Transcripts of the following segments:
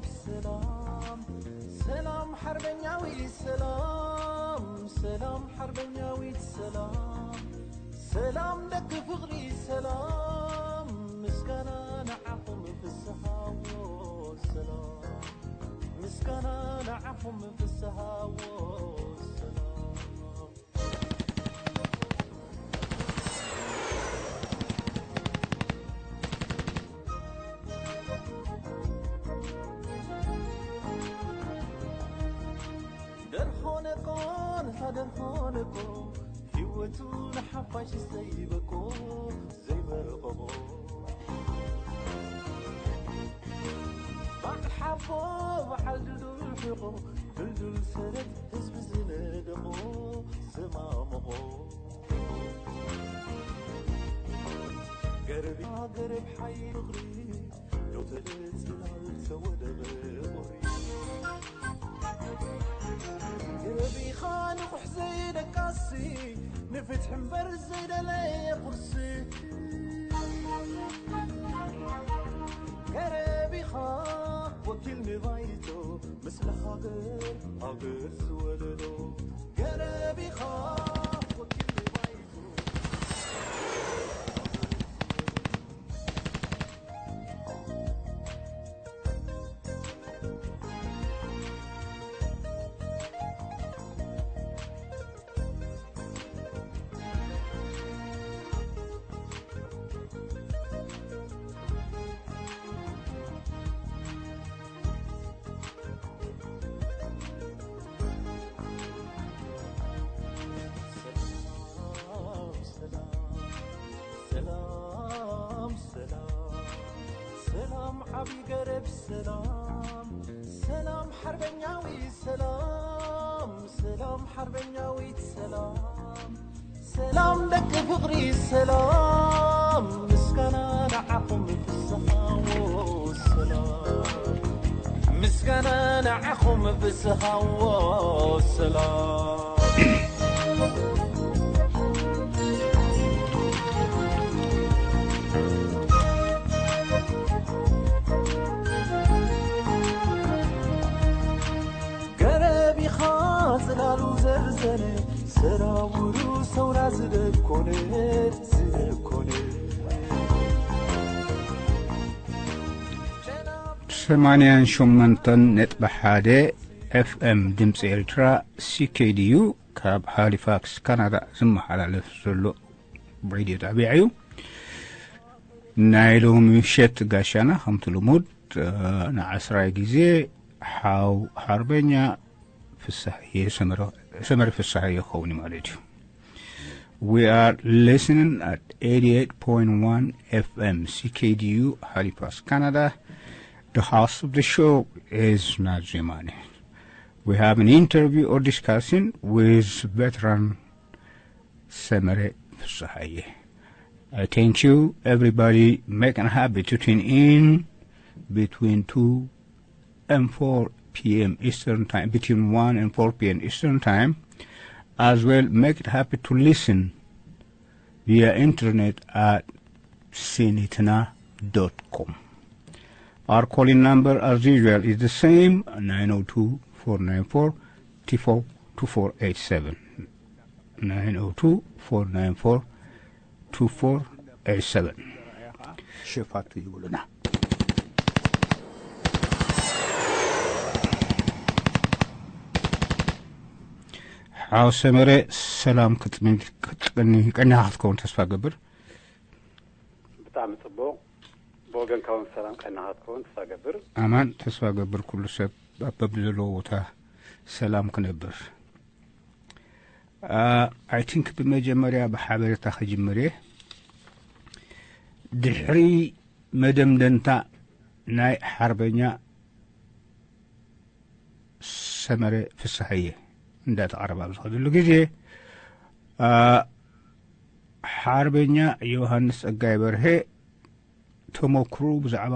ሰላም ሰላም ሓርበኛዊት ሰላም ሰላም ሓርበኛዊት ሰላም ሰላም ደቂ ፍቕሪ ሰላም ምስጋና ንዓኹም ፍስሃዎ ሰላም ምስጋና ንዓኹም ፍስሃዎ ሰላም ደርሆነቆ ንታ ደርሆነቆ ህይወቱ ንሓፋሽ ዘይበቆ ዘይመረቐቆ ባዕል ሓፎ ባዕል ድዱል ሕቆ ድልዱል ሰረት ህዝቢ ዝነደቆ ዝማመቖ ገረብ ገረብ ሓይሊ ፍቕሪ ዶተለ ጽላል ተወደበ ቁሪ ገረብ ኢኻ ንቑሕ ዘይደቃሲ ንፍትሒ እምበር ዘይደለየ ቁርሲ ገረብ ኢኻ ወኪል ንባይቶ ምስለ ሃገር ሃገር ዝወለዶ ገረብ ኢኻ ወኪል ንባይቶ ሰላም ሰላም ሰላም ሰላም ዓብይ ገረብ ሰላም ሰላም ሓርበኛዊ ሰላም ሰላም ሓርበኛዊት ሰላም ሰላም ደቂ ፍቕሪ ሰላም ምስጋና ንዓኹም ፍስሃዎ ሰላም ምስጋና ንዓኹም ፍስሃዎ ሰላም ገረብ ኢኻ ጽላሉ ዘርዘነ ሰራውሩ ሰውራ ዝደኮነ ዝደኮነ ሰማንያን ሸሞንተን ነጥቢ ሓደ ኤፍኤም ድምፂ ኤርትራ ሲኬዲዩ ካብ ሃሊፋክስ ካናዳ ዝመሓላለፍ ዘሎ ሬድዮ ጣቢያ እዩ። ናይ ሎሚ ምሸት ጋሻና ከምቲ ልሙድ ንዓስራይ ግዜ ሓው ሓርበኛ ፍሳሐየ ሰመረ ፍሳሐየ ክኸውን እዩ ማለት እዩ። We are listening at eighty-eight point one F M C K D U Halifax, Canada. The host of the show is Nazimani. We have an interview or discussion with veteran Semere Fusahaye. I thank you, everybody. Make a habit to tune in between two and four p.m. Eastern Time, between one and four p.m. Eastern Time. As well, make it happy to listen via internet at sinitna dot com. Our calling number, as usual, is the same, nine oh two, four nine four, two four, two four eight seven. nine oh two, four nine four, two four eight seven. ሸፋቱ ይብሉና። ሓው ሰመረ፣ ሰላም ክትምን-፣ ክትቀኒ-፣ ቀኒኻ ክትከውን ተስፋ ገብር። ብጣዕሚ ጽቡቕ። ብወገንካ እውን ሰላም ቀኒኻ ክትከውን ተስፋ ገብር። ኣማን፣ ተስፋ ገብር ኩሉ ሰብ ኣብ በብዘለዎ ቦታ ሰላም ክነብር። አ፣ I think ብመጀመርያ ብሓበሬታ ክጅምር እየ። ድሕሪ መደምደምታ ናይ ሓርበኛ ሰመረ ፍስሃየ እንዳተቐረበ ኣብ ዝኸደሉ ግዜ፣ አ፣ ሓርበኛ ዮሃንስ ጸጋይ በርሄ ተመክሩ ብዛዕባ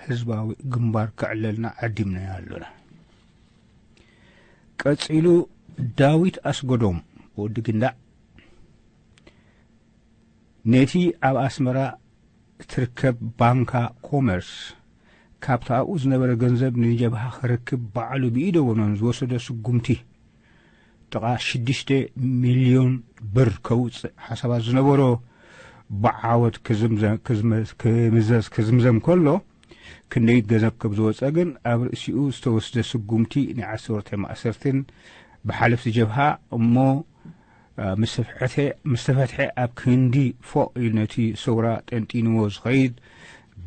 ህዝባዊ ግንባር ከዕለልና ዓዲምናዮ ኣሎና። ቀጺሉ ዳዊት ኣስገዶም ወዲ ግንዳዕ ነቲ ኣብ ኣስመራ እትርከብ ባንካ ኮመርስ ካብቲ ኣብኡ ዝነበረ ገንዘብ ንጀብሃ ክረክብ ባዕሉ ብኢደ ወነን ዝወሰዶ ስጉምቲ ጥቓ ሽዱሽተ ሚልዮን ብር ከውፅእ ሓሳባት ዝነበሮ ብዓወት ክዝምዘ- ክዝመ- ክምዘዝ ክዝምዘም ከሎ፣ ክንደይ ገንዘብ ከም ዝወፀ ግን ኣብ ርእሲኡ ዝተወስደ ስጉምቲ ናይ ዓሰርተ ወርሒ ማእሰርትን ብሓለፍቲ ጀብሃ እሞ ምስ ተፈትሐ ኣብ ክንዲ ፎቕ ኢሉ ነቲ ሰውራ ጠንጢንዎ ዝኸይድ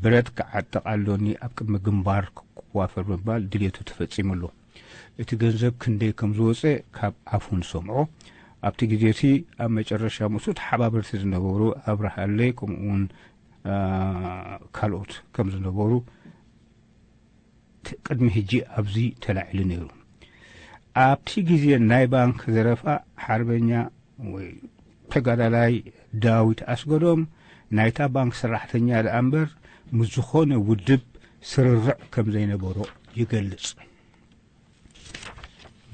ብረት ክዓጥቕ ኣሎኒ ኣብ ቅድሚ ግንባር ክዋፈር ብምባል ድልየቱ ተፈጺሙ ኣሎ። እቲ ገንዘብ ክንደይ ከም ዝወጸ ካብ ኣፉ ንሰምዖ። ኣብቲ ግዜ እቲ ኣብ መጨረሻ ምስኡ ተሓባበርቲ ዝነበሩ ኣብርሃለይ ከምኡ እውን ካልኦት ከም ዝነበሩ ቅድሚ ሕጂ ኣብዚ ተላዒሉ ነይሩ። ኣብቲ ግዜ ናይ ባንክ ዘረፋ ሓርበኛ ወይ ተጋዳላይ ዳዊት ኣስገዶም ናይታ ባንክ ሰራሕተኛ ደኣ እምበር ምስ ዝኾነ ውድብ ስርርዕ ከም ዘይነበሮ ይገልጽ።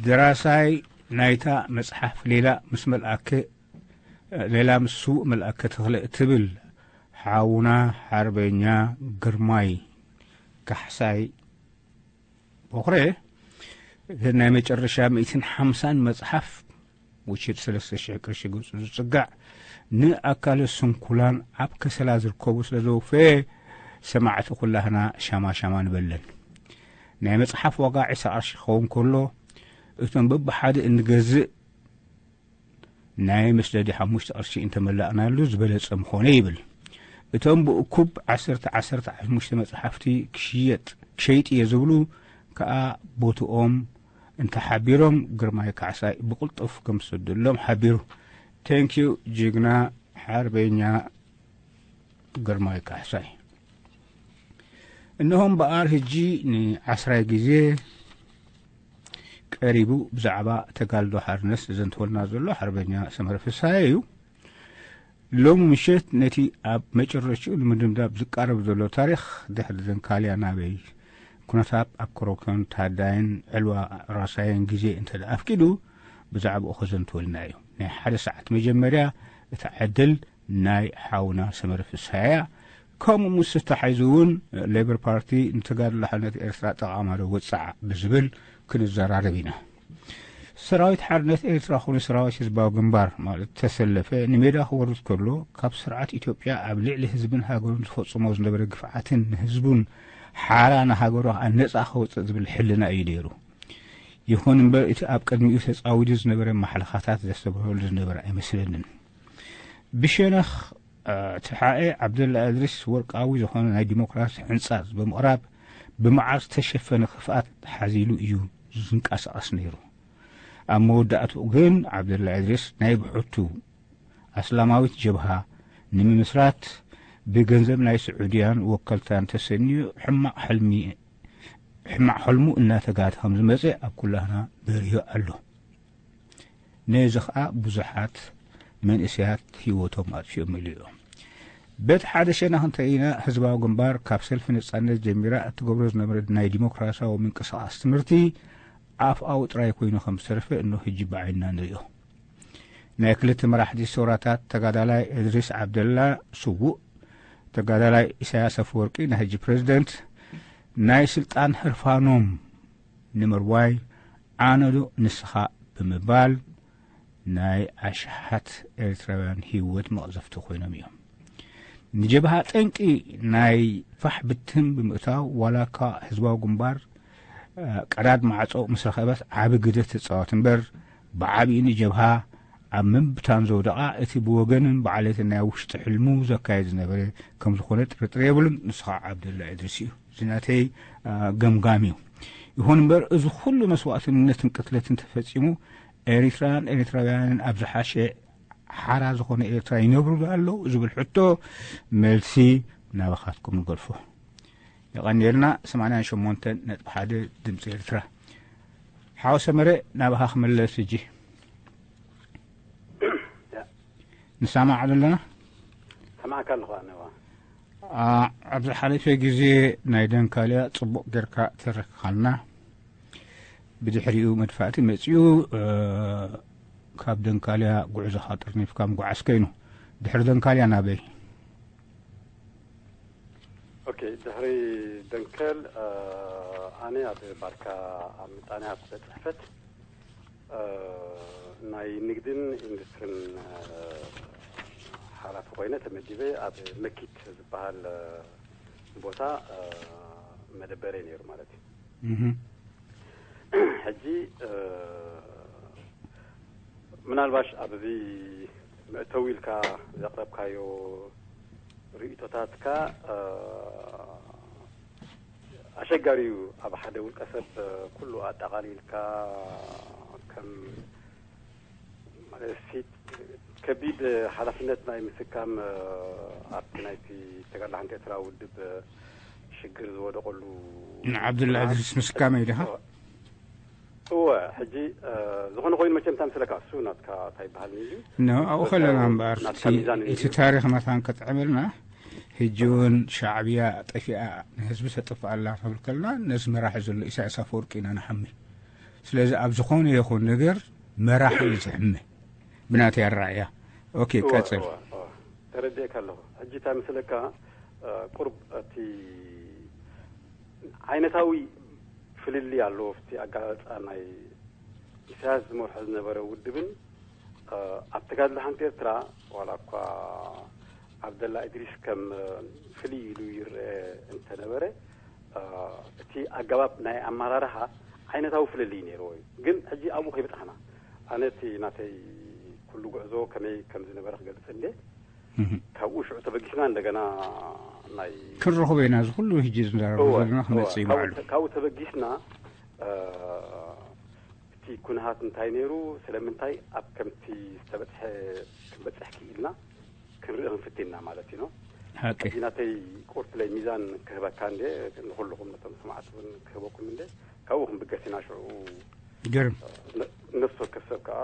ደራሳይ ናይታ መጽሓፍ ሌላ ምስ መልኣከ ሌላ ምስ ስዉእ መልኣከ ተኽለ እትብል ሓውና ሓርበኛ ግርማይ ካሕሳይ ቦኽረ እተን ናይ መጨረሻ ሚእትን ሓምሳን መጽሓፍ ውሽጥ ሰለስተ ሽሕ ቅርሺ ገጹ ዝጽጋዕ ንኣካለ ስንኩላን ኣብ ከሰላ ዝርከቡ ስለ ዘወፈየ ሰማዕቲ ኩላህና ሻማ ሻማ ንበለን። ናይ መጽሓፍ ዋጋ ዕስራ ቅርሺ ክኸውን ከሎ እቶም በብሓደ እንገዝእ ናይ መስደዲ ሓሙሽተ ቅርሺ እንተመላእናሉ ዝበለጸ ምኾነ ይብል። እቶም ብእኩብ ዓሰርተ ዓሰርተ ሓሙሽተ መጽሓፍቲ ክሽየጥ ክሸይጥ እየ ዝብሉ ከኣ ቦትኦም እንተሓቢሮም ግርማይ ካሕሳይ ብቕልጡፍ ከም ዝሰደሎም ሓቢሩ። Thank you ጅግና ሓርበኛ ግርማይ ካሕሳይ። እነሆም በኣር ሕጂ ንዓስራይ ግዜ ቀሪቡ ብዛዕባ ተጋልዶ ሓርነት ዘንትወልና ዘሎ ሓርበኛ ሰመረ ፍስሃየ እዩ። ሎሚ ምሸት ነቲ ኣብ መጨረሽኡ ንምድምዳብ ዝቃረብ ዘሎ ታሪኽ ድሕሪ ዘንካልያ ናበይ ኩነታት ኣብ ኮሮኮን ታዳይን ዕልዋ ራሳይን ግዜ እንተ ኣፍቂዱ ብዛዕባኡ ከዘንትወልና እዩ። ናይ ሓደ ሰዓት መጀመርያ እታ ዕድል ናይ ሓውና ሰመረ ፍስሃያ ከምኡ ምስ ተታሒዙ እውን ሌበር ፓርቲ ንተጋድሎ ሓርነት ኤርትራ ጠቓማ ዶ ወጻዓ ብዝብል ክንዘራረብ ኢና። ሰራዊት ሓርነት ኤርትራ ኮነ ሰራዊት ህዝባዊ ግንባር ማለት ተሰለፈ ንሜዳ ክወርድ ከሎ ካብ ስርዓት ኢትዮጵያ ኣብ ልዕሊ ህዝብን ሃገሩን ዝፈጽሞ ዝነበረ ግፍዓትን ንህዝቡን ሓራ ንሃገሩ ከዓ ነጻ ከውፅእ ዝብል ሕልና እዩ ነይሩ። ይኹን እምበር እቲ ኣብ ቅድሚኡ ተጻዊዱ ዝነበረ ማሕለኻታት ዘስተብህለሉ ዝነበረ ኣይመስለንን። ብሸነኽ ተሓኤ ዓብደላ እድሪስ ወርቃዊ ዝኾነ ናይ ዲሞክራሲ ሕንጻጽ ብምቕራብ ብመዓር ዝተሸፈነ ክፍኣት ሓዚሉ እዩ ዝንቀሳቐስ ነይሩ። ኣብ መወዳእትኡ ግን ዓብደላ እድሪስ ናይ ብሕቱ ኣስላማዊት ጀብሃ ንምምስራት ብገንዘብ ናይ ስዑድያን ወከልታን ተሰንዩ ሕማቕ ሕልሚ ሕማቕ ሕልሙ እናተጋተ ከም ዝመጸ ኣብ ኩላህና በሪሁ ኣሎ። ነዚ ኸኣ ብዙሓት መንእሰያት ህይወቶም ኣጥፊኦምሉ እዮም። በቲ ሓደ ሸነኽ እንተኢና ህዝባዊ ግንባር ካብ ሰልፊ ነጻነት ጀሚራ እትገብሮ ዝነበረ ናይ ዲሞክራሲያዊ ምንቅስቓስ ትምህርቲ ኣፍኣዊ ጥራይ ኮይኑ ከም ዝተረፈ እኖ ሕጂ ብዓይንና ንሪኦ። ናይ ክልተ መራሕቲ ሰውራታት ተጋዳላይ እድሪስ ዓብደላ ስዉእ ተጋዳላይ ኢሳያስ ኣፈወርቂ ናይ ሕጂ ፕሬዝደንት ናይ ስልጣን ህርፋኖም ንምርዋይ ኣነ ዶ ንስኻ ብምባል ናይ ኣሽሓት ኤርትራውያን ህይወት መቕዘፍቲ ኮይኖም እዮም። ንጀብሃ ጠንቂ ናይ ፋሕ ብትን ብምእታው ዋላ እኳ ህዝባዊ ግንባር ቀዳድ ማዕጾ ምስ ረኸበት ዓቢ ግደ ትጻወት እምበር ብዓቢኡ ንጀብሃ ኣብ ምብታን ዘውደቓ እቲ ብወገንን ብዓሌትን ናይ ውሽጢ ሕልሙ ዘካየድ ዝነበረ ከም ዝኾነ ጥርጥር የብሉን። ንሱ ከዓ ዓብደላ እድሪስ እዩ። እዚ ናተይ ገምጋም እዩ። ይኹን እምበር እዚ ኩሉ መስዋእትነትን ቅትለትን ተፈጺሙ ኤሪትራን ኤሪትራውያንን ኣብ ዝሓሸ ሓራ ዝኾነ ኤርትራ ይነብሩ ዶ ኣለዉ ዝብል ሕቶ መልሲ ናባኻትኩም ንገድፎ። የቐንየልና። ሰማንያን ሸሞንተን ነጥቢ ሓደ ድምፂ ኤርትራ። ሓው ሰመረ ናባኻ ክመለስ ሕጂ። ንሰማዕ ኣለና። ሰማዕካ ኣለኹ ኣነዋ። ኣብዚ ሓለፈ ግዜ ናይ ደንካልያ ጽቡቕ ጌርካ ተረክኻልና። ብድሕሪኡ መድፋእቲ መጺኡ ካብ ደንካልያ ጉዕዞኻ ጥርኒፍካ ምጉዓዝ ከይኑ ድሕሪ ደንካልያ ናበይ? ኦኬ፣ ድሕሪ ደንከል፣ እ፣ ኣነ ኣብ ባርካ ኣብ ምጣኔ ሃብቲ ቤት ጽሕፈት፣ እ፣ ናይ ንግድን ኢንዱስትሪን፣ እ፣ ሓላፊ ኮይነ ተመዲበ ኣብ መኪት ዝበሃል፣ እ፣ ቦታ፣ እ፣ መደበረይ ነይሩ ማለት እዩ። እህ። ሕጂ፣ እ፣ ምናልባሽ ኣብዚ መእተዊ ኢልካ ዘቕረብካዮ ርእይቶታትካ፣ እ፣ ኣሸጋሪ እዩ። ኣብ ሓደ ውልቀ ሰብ፣ እ፣ ኩሉ ኣጠቓሊልካ ከም ማለት ሲ-፣ ከቢድ ሓላፍነት ናይ ምስካም፣ እ፣ ኣብቲ ናይቲ ተጋድሎ ሓንቲ ኤርትራ ውድብ፣ እ፣ ሽግር ዝወደቐሉ ንዓብዱላ እዋን፣ እድሪስ ምስካመይ ዲኻ? እወ፣ ሕጂ፣ እ፣ ዝኾነ ኮይኑ መቸም እንታይ ምስለካ፣ እሱ ናትካ እንታይ ይበሃል እዩ? ኖ፣ ኣብኡ በቃ ከለና እምበኣር፣ ናትካ እቲ፣ ሚዛን እዩ። እቲ ታሪኽ መታን ከጥዕመልና፣ ሕጂ እውን ሻዕብያ ጠፊኣ ንህዝቢ ተጥፍእ ኣላ ክንብል ከለና፣ ነዚ መራሒ ዘሎ ኢሳያስ ኣፈወርቂ ኢና ንሓሚ። ስለዚ ኣብ ዝኾነ ይኹን ነገር መራሒ እዩ ዝሕሚ፣ ብናተይ ኣረኣእያ። ኦኬ፣ እወ፣ ቀጽል። እወ፣ እወ። ተረዲኤካ ኣለኹ። ሕጂ እንታይ ምስለካ፣ እ፣ ቁርብ እቲ ዓይነታዊ ፍልልይ ኣለዎ። ኣብቲ ኣጋላልጻ ናይ ኢሳያስ ዝመርሖ ዝነበረ ውድብን፣ እ፣ ኣብ ተጋድሎ ሓንቲ ኤርትራ፣ ዋላ እኳ ዓብደላ እድሪስ ከም፣ እ፣ ፍልይ ኢሉ ይረአ እንተነበረ፣ እ፣ እቲ ኣገባብ ናይ ኣመራርሓ ዓይነታዊ ፍልልይ ነይርዎ እዩ። ግን ሕጂ ኣብኡ ከይበጻሕና፣ ኣነ እቲ ናተይ ኩሉ ጉዕዞ ከመይ ከም ዝነበረ ክገልጽ እንዴ፣ እህ። ካብኡ ሽዑ ተበጊስና እንደገና ናይ ክንረኽቦ ኢና። እዚ ኩሉ ሕጂ ዝዛረብ እወ፣ ዘለና ክመጽእ እዩ እወ። ባዕሉ። ካብኡ፣ ካብኡ ተበጊስና፣ እ፣ እቲ ኩነታት እንታይ ነይሩ፣ ስለምንታይ ኣብ ከምቲ ዝተበጽሐ ክንበጽሕ ክኢልና ክንርኢ ክንፍትን ኢና ማለት እዩ። ሓቂ። ሕጂ ናተይ ቁርትለይ ሚዛን ክህበካ እንደ፣ ንኹልኹም ነቶም ሰማዕቲ እውን ክህበኩም እንደ፣ ካብኡ ክንብገስ ኢና ሽዑ። ግርም። ነ-፣ ነፍሲ ወከፍ ሰብ ከኣ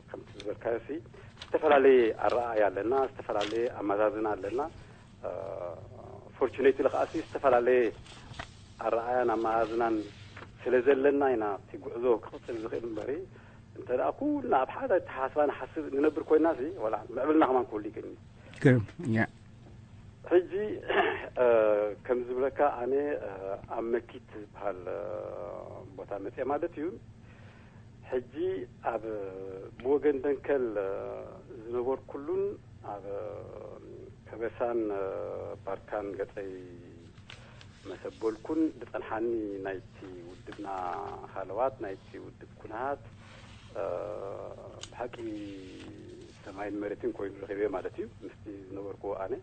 ከምቲ ዝበልካዮ ሲ፣ ዝተፈላለየ ኣረኣእያ ኣለና፣ ዝተፈላለየ ኣመዛዝና ኣለና። እ፣ ፎርቹኔትሊ ከኣ ሲ፣ ዝተፈላለየ ኣረኣእያን ኣመዛዝናን ስለ ዘለና ኢና እቲ ጉዕዞ ክቕጽል ዝኽእል እምበሪ፣ እንተ ደኣ ኩልና ኣብ ሓደ ኣተሓሳስባ ንሓስብ ንነብር ኮይና ሲ፣ ወላ ምዕብልና ከማን ክህሉ ይኽእል እዩ። ግርም። ያ። ሕጂ፣ እ፣ ከም ዝብለካ ኣነ፣ እ፣ ኣብ መኪት ዝበሃል፣ እ፣ ቦታ መጽየ ማለት እዩ። ሕጂ ኣብ ብወገን ደንከል፣ እ፣ ዝነበርኩሉን ኣብ፣ እ፣ ከበሳን፣ እ፣ ባርካን ገጸይ መሰበልኩን ዝጸንሓኒ ናይቲ ውድብና ሃለዋት፣ ናይቲ ውድብ ኩነታት፣ እ፣ ብሓቂ ሰማይን መሬትን ኮይኑ ረኺበ ማለት እዩ። ምስቲ ዝነበርኩዎ ኣነ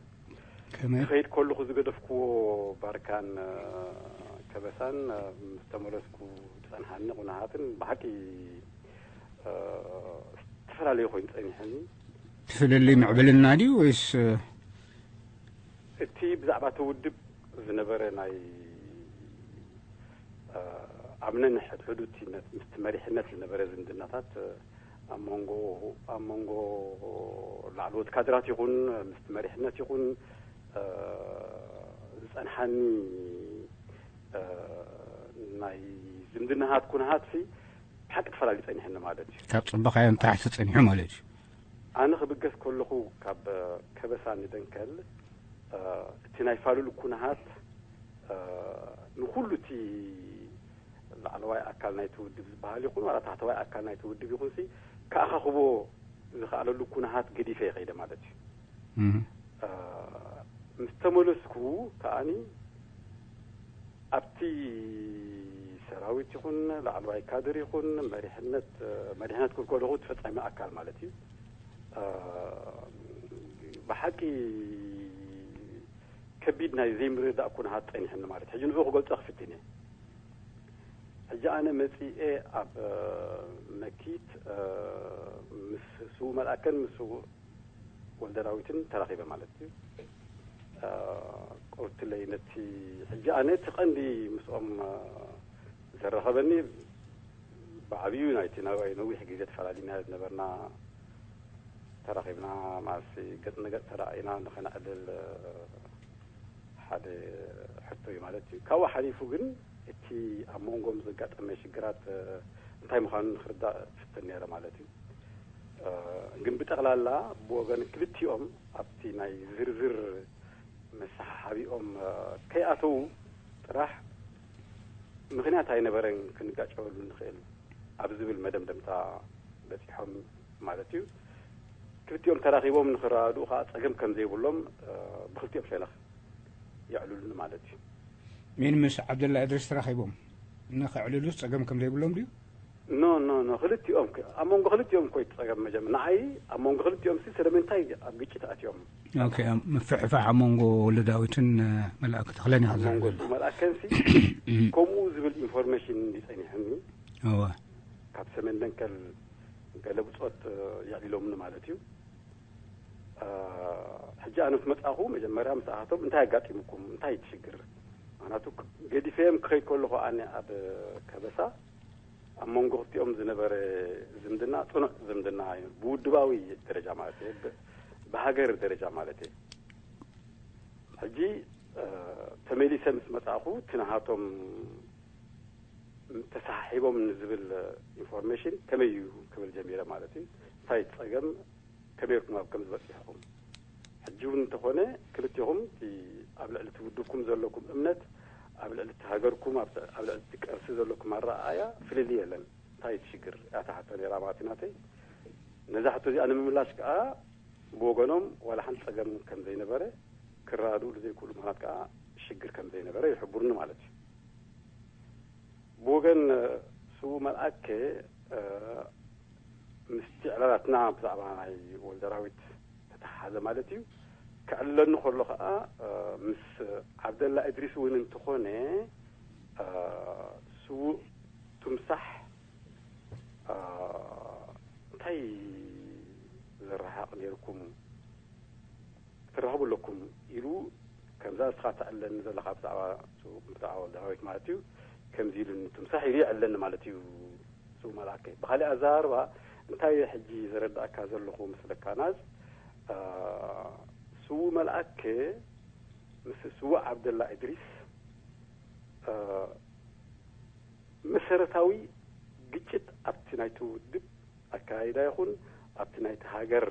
ከመይ? ክኸይድ ከለኹ ዝገደፍኩዎ ባርካን፣ እ፣ ከበሳን፣ እ፣ ምስ ተመለስኩ ዝጸንሓኒ ኩነታትን ብሓቂ፣ እ፣ ዝተፈላለየ ኮይኑ ጸኒሐኒ። እቲ ፍልልይ ምዕብልና ድዩ ወይስ፣ እ፣ እቲ ብዛዕባ እቲ ውድብ ዝነበረ ናይ፣ እ፣ ኣብ ነንሕድሕዱ እቲ ነት-፣ ምስቲ መሪሕነት ዝነበረ ዝምድናታት፣ እ፣ ኣብ መንጎ፣ ኣብ መንጎ ላዕለዎት ካድራት ይኹን ምስቲ መሪሕነት ይኹን፣ እ፣ ዝጸንሓኒ፣ እ፣ ናይ ዝምድናታት ኩነታትሲ ብሓቂ ተፈላለዩ ጸኒሐኒ ማለት እዩ። ካብ ጽባቐዮ ንታሕቲ ጸኒሑ ማለት እዩ። ኣነ ክብገስ ከለኹ ካብ ከበሳ ንደንከል፣ እ፣ እቲ ናይ ፋሉል ኩነታት፣ እ፣ ንኹሉ እቲ ላዕለዋይ ኣካል ናይቲ ውድብ ዝበሃል ይኹን ዋላ ታሕተዋይ ኣካል ናይቲ ውድብ ይኹንሲ፣ ከኣኻኽቦ ዝኸኣለሉ ኩነታት ገዲፈ ይኸይደ ማለት እዩ። እህ። እ፣ ምስ ተመለስኩ ከኣኒ ኣብቲ ሰራዊት ይኹን ላዕለዋይ ካድር ይኹን መሪሕነት፣ እ፣ መሪሕነት ክብል ከለኹ እቲ ፈጻሚ ኣካል ማለት እዩ። እ፣ ብሓቂ ከቢድ ናይ ዘይምርድዳእ ኩነታት ጸኒሕኒ ማለት እዩ። ሕጂ ንዕኡ ክገልጾ ክፍትን እየ። ሕጂ ኣነ መጺኤ ኣብ፣ እ፣ መኪት፣ እ፣ ምስ ስዉእ መልኣከን ምስ ስዉእ ወልደዳዊትን ተራኺበ ማለት እዩ። እ፣ ቁርትለይ ነቲ ሕጂ ኣነ እቲ ቀንዲ ምስኦም፣ እ፣ ዘራኸበኒ ብዓብዩ ናይቲ ናባይ ነዊሕ ግዜ ተፈላሊና ዝነበርና ተራኺብና፣ ማለትሲ ገጽ ንገጽ ተራእይና ንኸነዕልል፣ እ፣ ሓደ ሕቶ እዩ ማለት እዩ። ካብኡ ሓሊፉ ግን እቲ ኣብ መንጎም ዘጋጠመ ሽግራት፣ እ፣ እንታይ ምዃኑ ንኽርዳእ ፍትን ነይረ ማለት እዩ። እ፣ ግን ብጠቕላላ ብወገን ክልቲኦም ኣብቲ ናይ ዝርዝር መሰሓሓቢኦም ከይኣተዉ ጥራሕ ምኽንያት ኣይነበረን ክንጋጨወሉ ንኽእል ኣብ ዝብል መደምደምታ በፂሖም ማለት እዩ። ክልቲኦም ተራኺቦም ንኽረዳድኡ ከዓ ፀገም ከም ዘይብሎም ብክልቲኦም ሸነኽ የዕልሉኒ ማለት እዩ። ሚን ምስ ዓብደላ እድሪስ ተራኺቦም ንኸዕልሉ ፀገም ከም ዘይብሎም ድዩ? ኖ ኖ ኖ ክልቲኦም ኣብ መንጎ ክልቲኦም እኮ ይፀገም መጀመ ንዓይ ኣብ መንጎ ክልቲኦም ሲ ስለምንታይ ኣብ ግጭት ኣትዮም? ምፍሕፋሕ ኣብ መንጎ ወልደ ዳዊትን መልኣከ ተኽለን ኢኻ ኣብ መንጎ ዝብል። መልኣከን ሲ ከምኡ ዝብል ኢንፎርሜሽን እንዲ ጸኒሕኒ እወ ካብ ሰሜን ደንከል ገለ ብጾት የዕሊሎምኒ ማለት እዩ። ሕጂ ኣነ ምስ መጻኹ መጀመርያ ምስ ኣሃቶም እንታይ ኣጋጢሙኩም እንታይ ትሽግር? ምክንያቱ ገዲፈዮም ክኸይድ ከለኹ ኣነ ኣብ ከበሳ ኣብ መንጎ ክልቲኦም ዝነበረ ዝምድና ፅኑዕ ዝምድና እዩ። ብውድባዊ ደረጃ ማለት እየ፣ ብሃገር ደረጃ ማለት እየ። ሕጂ ተመሊሰ ምስ መፃእኹ እቲ ናሃቶም ተሰሓሒቦም ንዝብል ኢንፎርሜሽን ከመይ እዩ ክብል ጀሚረ ማለት እዩ። እንታይ እቲ ፀገም ከመይ ኢልኩም ኣብ ከምዚ በፂሕኹም? ሕጂ እውን እንተኾነ ክልቴኹም እቲ ኣብ ልዕሊ እቲ ውድብኩም ዘለኩም እምነት፣ ኣብ ልዕሊ እቲ ሃገርኩም፣ ኣብ ልዕሊ እቲ ቃልሲ ዘለኩም ኣረኣእያ ፍልልይ የለን። እንታይ እቲ ሽግር? እያ እታ ሕቶ ነይራ ማለት እዩ ናተይ። ነዛ ሕቶ እዚኣ ንምምላሽ ከዓ ብወገኖም ዋላ ሓንቲ ፀገም ከም ዘይነበረ ክረዳድኡሉ ዘይክእሉ ምኽንያት ከዓ ሽግር ከም ዘይነበረ ይሕብሩኒ ማለት እዩ። ብወገን ስዉእ መልኣከ ምስቲ ዕላላትና ብዛዕባ ናይ ወልደራዊት ተተሓሓዘ ማለት እዩ። ክዕልለኒ ከሎ ከዓ ምስ ዓብደላ እድሪስ እውን እንተኾነ ስዉእ ቱምሳሕ እንታይ ዘረሓቕ ነይርኩም ትራኸቡ ኣለኩም ኢሉ ከምዛ እስኻ ተዕለኒ ዘለኻ ብዛዕባ ብዛዕባ ወልደራዊት ማለት እዩ ከምዚ ኢሉ ትምሳሕ ኢሉ ይዕለኒ ማለት እዩ። ስው መልኣከይ ብኻሊእ ኣዘራርባ እንታይ ሕጂ ዘረዳእካ ዘለኹ ምስለካ ናዝ ስው መልኣከ ምስ ስው ዓብደላ እድሪስ መሰረታዊ ግጭት ኣብቲ ናይቲ ውድብ ኣካያይዳ ይኹን ኣብቲ ናይቲ ሃገር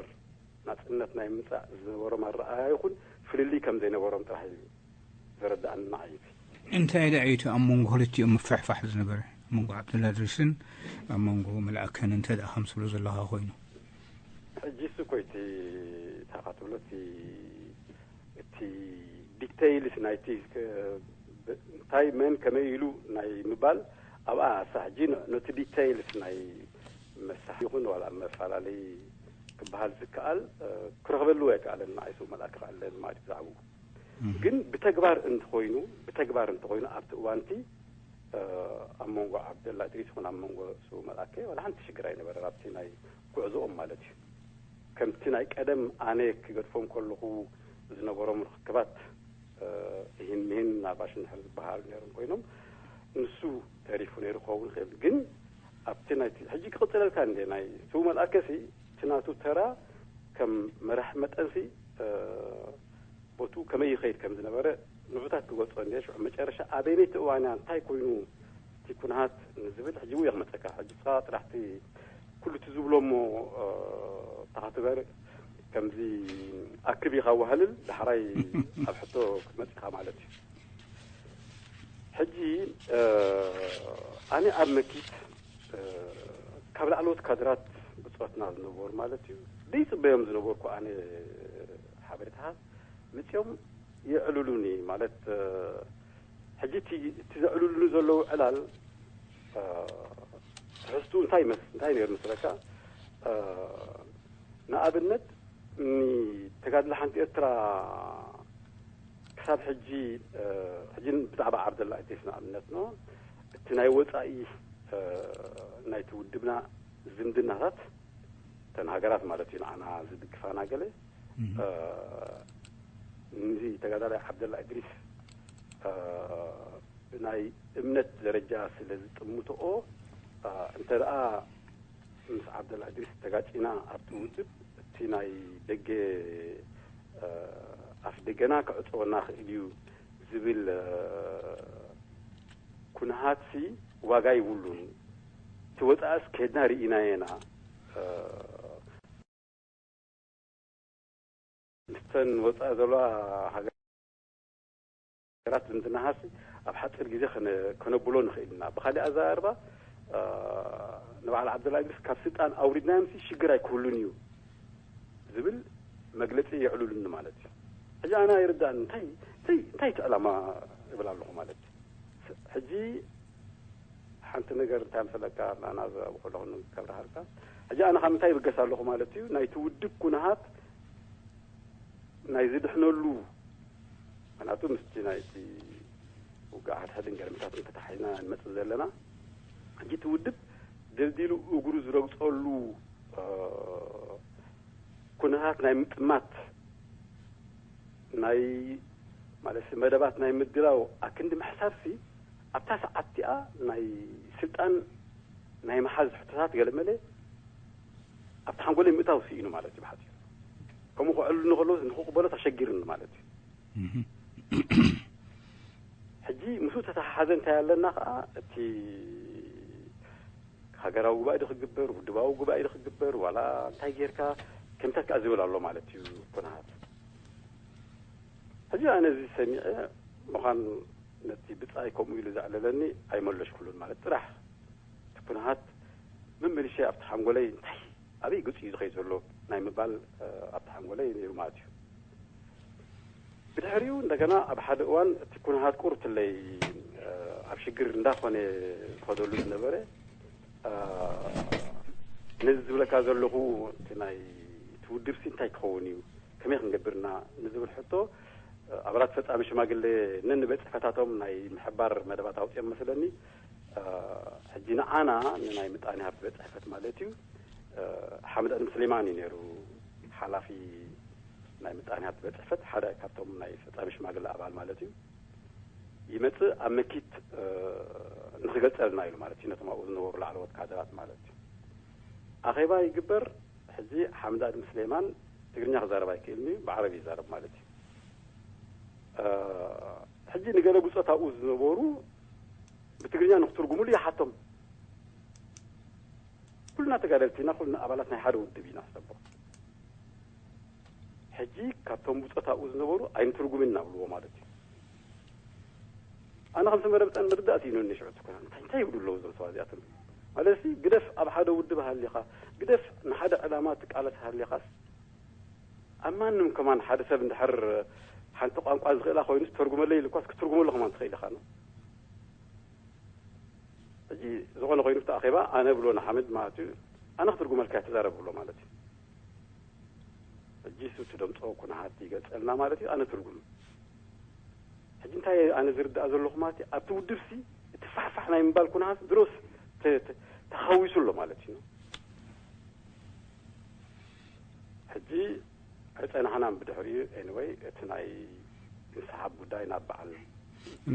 ናፅነት ናይ ምምፃእ ዝነበሮም ኣረኣያ ይኹን ፍልልይ ከም ዘይነበሮም ጥራሕ እዩ ዘረዳእኒ ንዓይ እቲ። እንታይ ደኣ እዩ እቲ ኣብ መንጎ ክልቲኦም ምፍሕፋሕ ዝነበረ ኣብ መንጎ ዓብደላ እድሪስን ኣብ መንጎ መልኣከን እንተ ደኣ ከም ትብሎ ዘለኻ ኮይኑ? ሕጂ እሱ እኮ እቲ እንታይ ኢኻ ትብሎ እቲ እቲ ዲክተይልስ ናይቲ እንታይ መን ከመይ ኢሉ ናይ ምባል ኣብኣ ኣሳ ሕጂ ነቲ ዲክተይልስ ናይ መሳሕ ይኹን ዋላ መፈላለይ ክበሃል ዝከኣል ክረኽበሉ ኣይከኣለን ንዓይ ስው መልኣክ ክኣለን ማለት ብዛዕባኡ ግን ብተግባር እንተኮይኑ ብተግባር እንተኮይኑ ኣብቲ እዋንቲ ኣብ መንጎ ዓብደላ እድሪስ ይኹን ኣብ መንጎ ስው መልኣከ ዋላ ሓንቲ ሽግር ኣይነበረን ኣብቲ ናይ ጉዕዞኦም ማለት እዩ። ከምቲ ናይ ቀደም ኣነ ክገድፎም ከለኹ ዝነበሮም ርክክባት እሂን ምሂን ናባሽ እንድሕር ዝበሃሉ ነይሮም ኮይኖም ንሱ ተሪፉ ነይሩ ክኸውን ይኽእል ግን ኣብቲ ናይ ሕጂ ክቕፅለልካ እንደ ናይ ስው መልኣከሲ እቲ ናቱ ተራ ከም መራሕ መጠንሲ ቦቱ ከመይ ይኸይድ ከም ዝነበረ ንዑታት ክገልፆ እንደ ሽዑ መጨረሻ ኣበይነይቲ እዋንያ እንታይ ኮይኑ እቲ ኩነሃት ንዝብል ሕጂ እውን ክመፀካ ሕጂ ስኻ ጥራሕቲ ኩሉ እቲ ዝብሎ እሞ ተኻትበር ከምዚ ኣክብ ኢኻ ዋህልል ዳሕራይ ኣብ ሕቶ ክትመፅኻ ማለት እዩ። ሕጂ ኣነ ኣብ መኪት ካብ ላዕለዎት ካድራት ብፆትና ዝነበሩ ማለት እዩ ደይፅበዮም ዝነበርኩ ኣነ ሓበሬታታት መፅኦም የዕልሉኒ ማለት ሕጂ እቲ ዘዕልሉኒ ዘለዉ ዕላል ትሕዝቱ እንታይ ይመስ እንታይ ነይሩ መስለካ ንኣብነት ተጋድሎ ሓንቲ ኤርትራ ክሳብ ሕጂ ሕጂ ብዛዕባ ዓብደላ እድሪስ ንኣብነት ኖ እቲ ናይ ወፃኢ ናይቲ ውድብና ዝምድናታት እተን ሃገራት ማለት እዩ ንዓና ዝድግፋና ገለ ንዚ ተጋዳላይ ዓብደላ እድሪስ ብናይ እምነት ደረጃ ስለ ዝጥምትኦ እንተ ደኣ ምስ ዓብደላ እድሪስ ተጋጪና ኣብቲ ውድብ እቲ ናይ ደገ ኣፍ ደገና ክዕፀወና ክእል እዩ ዝብል ኩነሃትሲ ዋጋ ይብሉን እቲ ወፃእስ ከድና ርኢናየና ምስተን ወፃኢ ዘለዋ ሃገር ነገራት ዝምድና ሃሲ ኣብ ሓፂር ግዜ ከነ- ከነብሎ ንኽእል ኢና። ብኻሊእ ኣዘራርባ፣ እ፣ ንበዓል ዓብደላ እድሪስ ካብ ስልጣን ኣውሪድናዮምሲ ሽግር ኣይክህሉን እዩ ዝብል መግለፂ የዕልሉኒ ማለት እዩ። ሕጂ ኣነ ኣይርዳእን፣ እንታይ እንታይ እንታይ እቲ ዕላማ እብል ኣለኹ ማለት እዩ። ሕጂ ሓንቲ ነገር እንታይ መሰለካ፣ ኣና ዘብኩ ኣለኹ ከብርሃልካ። ሕጂ ኣነ ካብ ምንታይ ይብገስ ኣለኹ ማለት እዩ፣ ናይቲ ውድብ ኩነሃት ናይ ዝድሕነሉ፣ ምክንያቱ ምስቲ ናይቲ ውግእ ሓድሕድን ገርምታት እንተተሓሒዝና ንመጽእ ዘለና፣ ሕጂ እቲ ውድብ ደልዲሉ እግሩ ዝረግጸሉ፣ እ፣ ኩነታት ናይ ምጥማት፣ ናይ ማለት መደባት ናይ ምድላው ኣክንዲ ምሕሳብሲ፣ ኣብታ ሰዓት እቲኣ ናይ ስልጣን ናይ መሓዝ ሕቶታት ገለመለ ኣብቲ ሓንጎለይ ምእታው ስኢኑ ማለት እዩ ብሓፂሩ። ከምኡ ክዕልሉ ከሎ ንክቕበሎ ተሸጊርኒ ማለት እዩ። ሕጂ ምስኡ ተተሓሓዘ እንታይ ኣለና ከዓ፣ እቲ ሃገራዊ ጉባኤ ዶ ክግበር፣ ውድባዊ ጉባኤ ዶ ክግበር፣ ዋላ እንታይ ጌርካ ከምታት ከዓ ዝብል ኣሎ ማለት እዩ ኩነታት። ሕጂ ኣነ እዚ ሰሚዐ ምዃን ነቲ ብጻይ ከምኡ ኢሉ ዘዕለለኒ ኣይመለሽኩሉን ማለት ጥራሕ እቲ ኩነታት መመሊሸ ኣብቲ ሓንጎለይ እንታይ ኣበይ ገጹ እዩ ዝኸይድ ዘሎ ናይ ምባል፣ እ፣ ኣብቲ ሓንጎለይ ነይሩ ማለት እዩ። ብድሕሪኡ እንደገና ኣብ ሓደ እዋን እቲ ኩነታት ቁርትለይ፣ እ፣ ኣብ ሽግር እንዳኾነ ዝኸደሉ ዝነበረ፣ እ፣ ነዚ ዝብለካ ዘለኹ እቲ ናይ እቲ ውድብሲ እንታይ ክኸውን እዩ፣ ከመይ ክንገብርና ንዝብል ሕቶ፣ እ፣ ኣባላት ፈጻሚ ሽማግሌ ነንቤት ጽሕፈታቶም ናይ ምሕባር መደባት ኣውጺኦም መስለኒ። እ፣ ሕጂ ንዓና ንናይ ምጣኔ ሃብቲ ቤት ጽሕፈት ማለት እዩ፣ እ፣ ሓምድ ኣድም ስሌማን እዩ ነይሩ ሓላፊ ናይ ምጣኔ ሃብቲ ቤት ጽሕፈት፣ ሓደ ካብቶም ናይ ፈጻሚ ሽማግለ ኣባል ማለት እዩ። ይመጽእ ኣብ መኪት፣ እ፣ ንኽገልጸልና ኢሉ ማለት እዩ፣ ነቶም ኣብኡ ዝነበሩ ላዕለዎት ካድራት ማለት እዩ። ኣኼባ ይግበር። ሕጂ ሓምድ ኣድም ስሌማን ትግርኛ ክዛረብ ኣይክእልን እዩ፣ ብዓረብ ይዛረብ ማለት እዩ። እ፣ ሕጂ ንገለ ብጾት ኣብኡ ዝነበሩ ብትግርኛ ንክትርጉሙሉ ይሓቶም። ኩልና ተጋደልቲ ኢና፣ ኩልና ኣባላት ናይ ሓደ ውድብ ኢና ሰቦ። ሕጂ ካብቶም ብጾት ኣብኡ ዝነበሩ ኣይንትርጉምን እናብልዎ ማለት እዩ። ኣነ ከም ተመረብጠን ምርዳእ ስኢኑኒ ሽዑ ትኮና። እንታይ እንታይ ይብሉ ኣለዉ እዞም ሰባት እዚኣቶም? ማለት ሲ ግደፍ ኣብ ሓደ ውድብ ሃሊኻ፣ ግደፍ ንሓደ ዕላማ ትቃለስ ሃሊኻስ፣ ኣብ ማንም ከማን ሓደ ሰብ እንድሕር ሓንቲ ቋንቋ ዝኽእላ ኮይኑ ተርጉመለይ ኢልኳስ ክትርጉመሉ ከማን ትኽእል ኢኻ ነው። ሕጂ ዝኾነ ኮይኑ እቲ ኣኼባ ኣነ ብሎ ንሓመድ ማለት እዩ፣ ኣነ ክትርጉመልካ እየ ተዛረብ ብሎ ማለት እዩ። ሕጂ እሱ እቲ ደምፆ ኩነሃት ይገልፀልና ማለት እዩ፣ ኣነ ትርጉም። ሕጂ እንታይ ኣነ ዝርዳእ ዘለኹ ማለት እዩ፣ ኣብቲ ውድብ ሲ እቲ ፋሕፋሕ ናይ ምባል ኩነሃት ድሮስ ተ- ተ- ተሃዊሱ ኣሎ ማለት እዩ። ሕጂ ኣይጸናሕናን ብድሕሪኡ። ኤኒወይ እቲ ናይ እንስሓብ ጉዳይ ናብ በዓል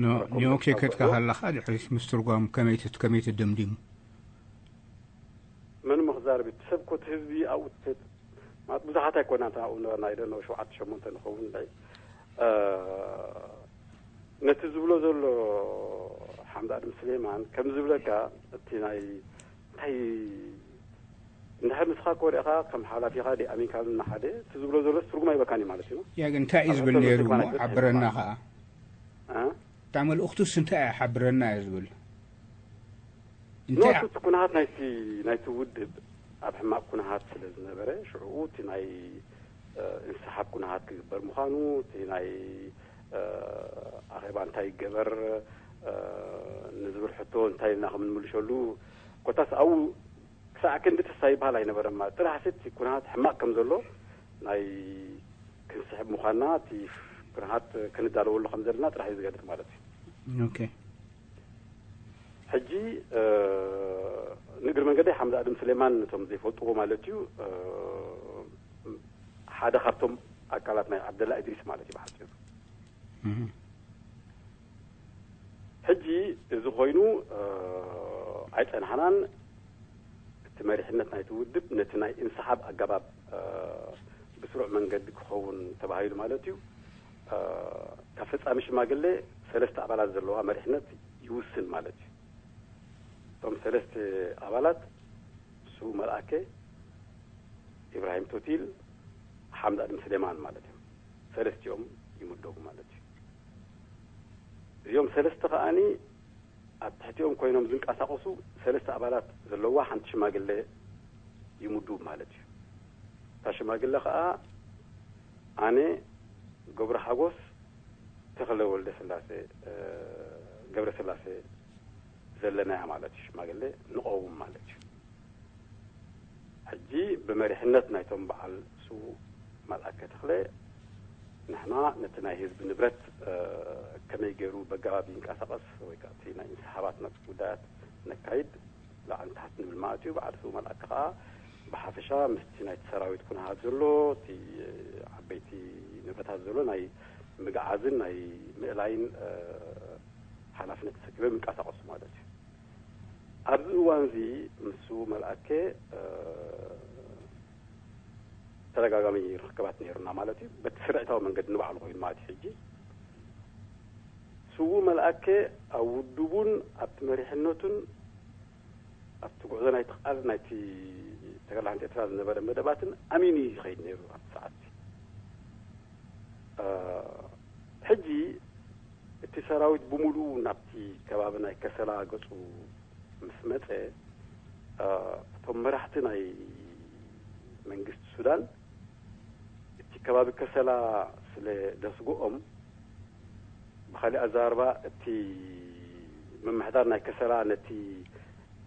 ኖ- ኒዮ ኬከትካ ከለኻ ድሕሪት ምስትርጓም ከመይ ትት- ከመይ ትደምዲሙ? መን እሞ ክዛረብ እዩ? ሰብ ኮቲ ህዝቢ ኣብኡ ትት- ማለት ብዙሓት ኣይኮና እንተ ኣብኡ ነበርና ኢለ ሸውዓተ ሸሞንተ ንኸውን እንታይ ነቲ ዝብሎ ዘሎ ሓምድ ኣድም ስሌማን ከም ዝብለካ እቲ ናይ እንታይ እንድሕር ንስኻ ኮሪእኻ ከም ሓላፊኻ ዲ ኣሚንካ ንሓደ እቲ ዝብሎ ዘሎ ትርጉም ኣይበካን እዩ ማለት እዩ። ያ ግን እንታይ እዩ ኣብ ዝብል ሕቶ ነይሩ መስል እሞ ማለት እዩ። ሓብረና ኸዓ እ? እታ መልእኽቱስ እንታይ እያ ሓብረና እያ ዝብል እንታይ ኖቱ እቲ ኩነሃት ናይቲ ናይቲ ውድብ ኣብ ሕማቕ ኩነሃት ስለ ዝነበረ ሽዕኡ እቲ ናይ እንስሓብ ኩነሃት ክግበር ምዃኑ እቲ ናይ ኣኼባ እንታይ ይገበር ንዝብል ሕቶ እንታይ ኢልና ከም እንምልሸሉ ኮታስ ኣብኡ ክሳዕ ክንዲ ተስፋ ይበሃል ኣይነበረን ማለት ጥራሕ እቲ ኩነታት ሕማቕ ከም ዘሎ ናይ ክንስሕብ ምዃንና እቲ ኩነታት ክንዳለወሉ ከም ዘለና ጥራሕ እዩ ዝገልጽ ማለት እዩ። ኦኬ። ሕጂ ንእግሪ መንገደይ ሓምዛ ኣድም ስሌማን ነቶም ዘይፈልጥዎ ማለት እዩ ሓደ ካብቶም ኣካላት ናይ ዓብደላ እድሪስ ማለት እዩ ብሓፂሩ። ሕጂ እዚ ኮይኑ ኣይፀናሕናን። እቲ መሪሕነት ናይቲ ውድብ ነቲ ናይ እንስሓብ ኣገባብ ብስሩዕ መንገዲ ክኸውን ተባሂሉ ማለት እዩ። ካብ ፈፃሚ ሽማግሌ ሰለስተ ኣባላት ዘለዋ መሪሕነት ይውስን ማለት እዩ። እቶም ሰለስተ ኣባላት እሱ መልኣከ፣ ኢብራሂም ቶቲል፣ ሓምድ ኣድም ስሌማን ማለት እዮም። ሰለስቲኦም ይምደቡ ማለት እዩ። እዚኦም ሰለስተ ከኣኒ ኣብ ትሕቲኦም ኮይኖም ዝንቀሳቐሱ ሰለስተ ኣባላት ዘለዋ ሓንቲ ሽማግለ ይምድቡ ማለት እዩ። እታ ሽማግለ ከኣ ኣነ፣ ገብረ ሓጎስ፣ ተኽለ ወልደ ስላሴ፣ ገብረ ስላሴ ዘለናያ ማለት እዩ። ሽማግለ ንቐውም ማለት እዩ። ሕጂ ብመሪሕነት ናይቶም በዓል ስዉእ መልኣከ ተኽለ ንሕና ነቲ ናይ ህዝቢ ንብረት ከመይ ገይሩ በጋባብ ይንቀሳቐስ ወይ ከዓ እቲ ናይ እንስሓባት ጉዳያት ነካይድ ላዕሊ ንታሕቲ ንብል ማለት እዩ። በዓል ስዉእ መልኣከ ከዓ ብሓፈሻ ምስቲ ናይቲ ሰራዊት ኩነታት ዘሎ እቲ ዓበይቲ ንብረታት ዘሎ ናይ ምግዓዝን ናይ ምእላይን ሓላፍነት ተሰኪቦም ይንቀሳቐሱ ማለት እዩ። ኣብዚ እዋን እዚ ምስ ስዉእ መልኣከ ተደጋጋሚ ርክባት ነይሩና ማለት እዩ። በቲ ስርዒታዊ መንገዲ ንባዕሉ ኮይኑ ማለት እዩ። ሕጂ ስዉእ መልኣከ ኣብ ውድቡን ኣብቲ መሪሕነቱን ኣብቲ ጉዕዞ ናይቲ ቃል ናይቲ ተጋድሎ ሓንቲ ኤርትራ ዝነበረ መደባትን ኣሚኑ እዩ ይኸይድ ነይሩ ኣብቲ ሰዓት። ሕጂ እቲ ሰራዊት ብምሉኡ ናብቲ ከባቢ ናይ ከሰላ ገጹ ምስ መጸ፣ እቶም መራሕቲ ናይ መንግስቲ ሱዳን እቲ ከባቢ ከሰላ ስለ ደስግኦም፣ ብኻሊእ ኣዘራርባ እቲ ምምሕዳር ናይ ከሰላ ነቲ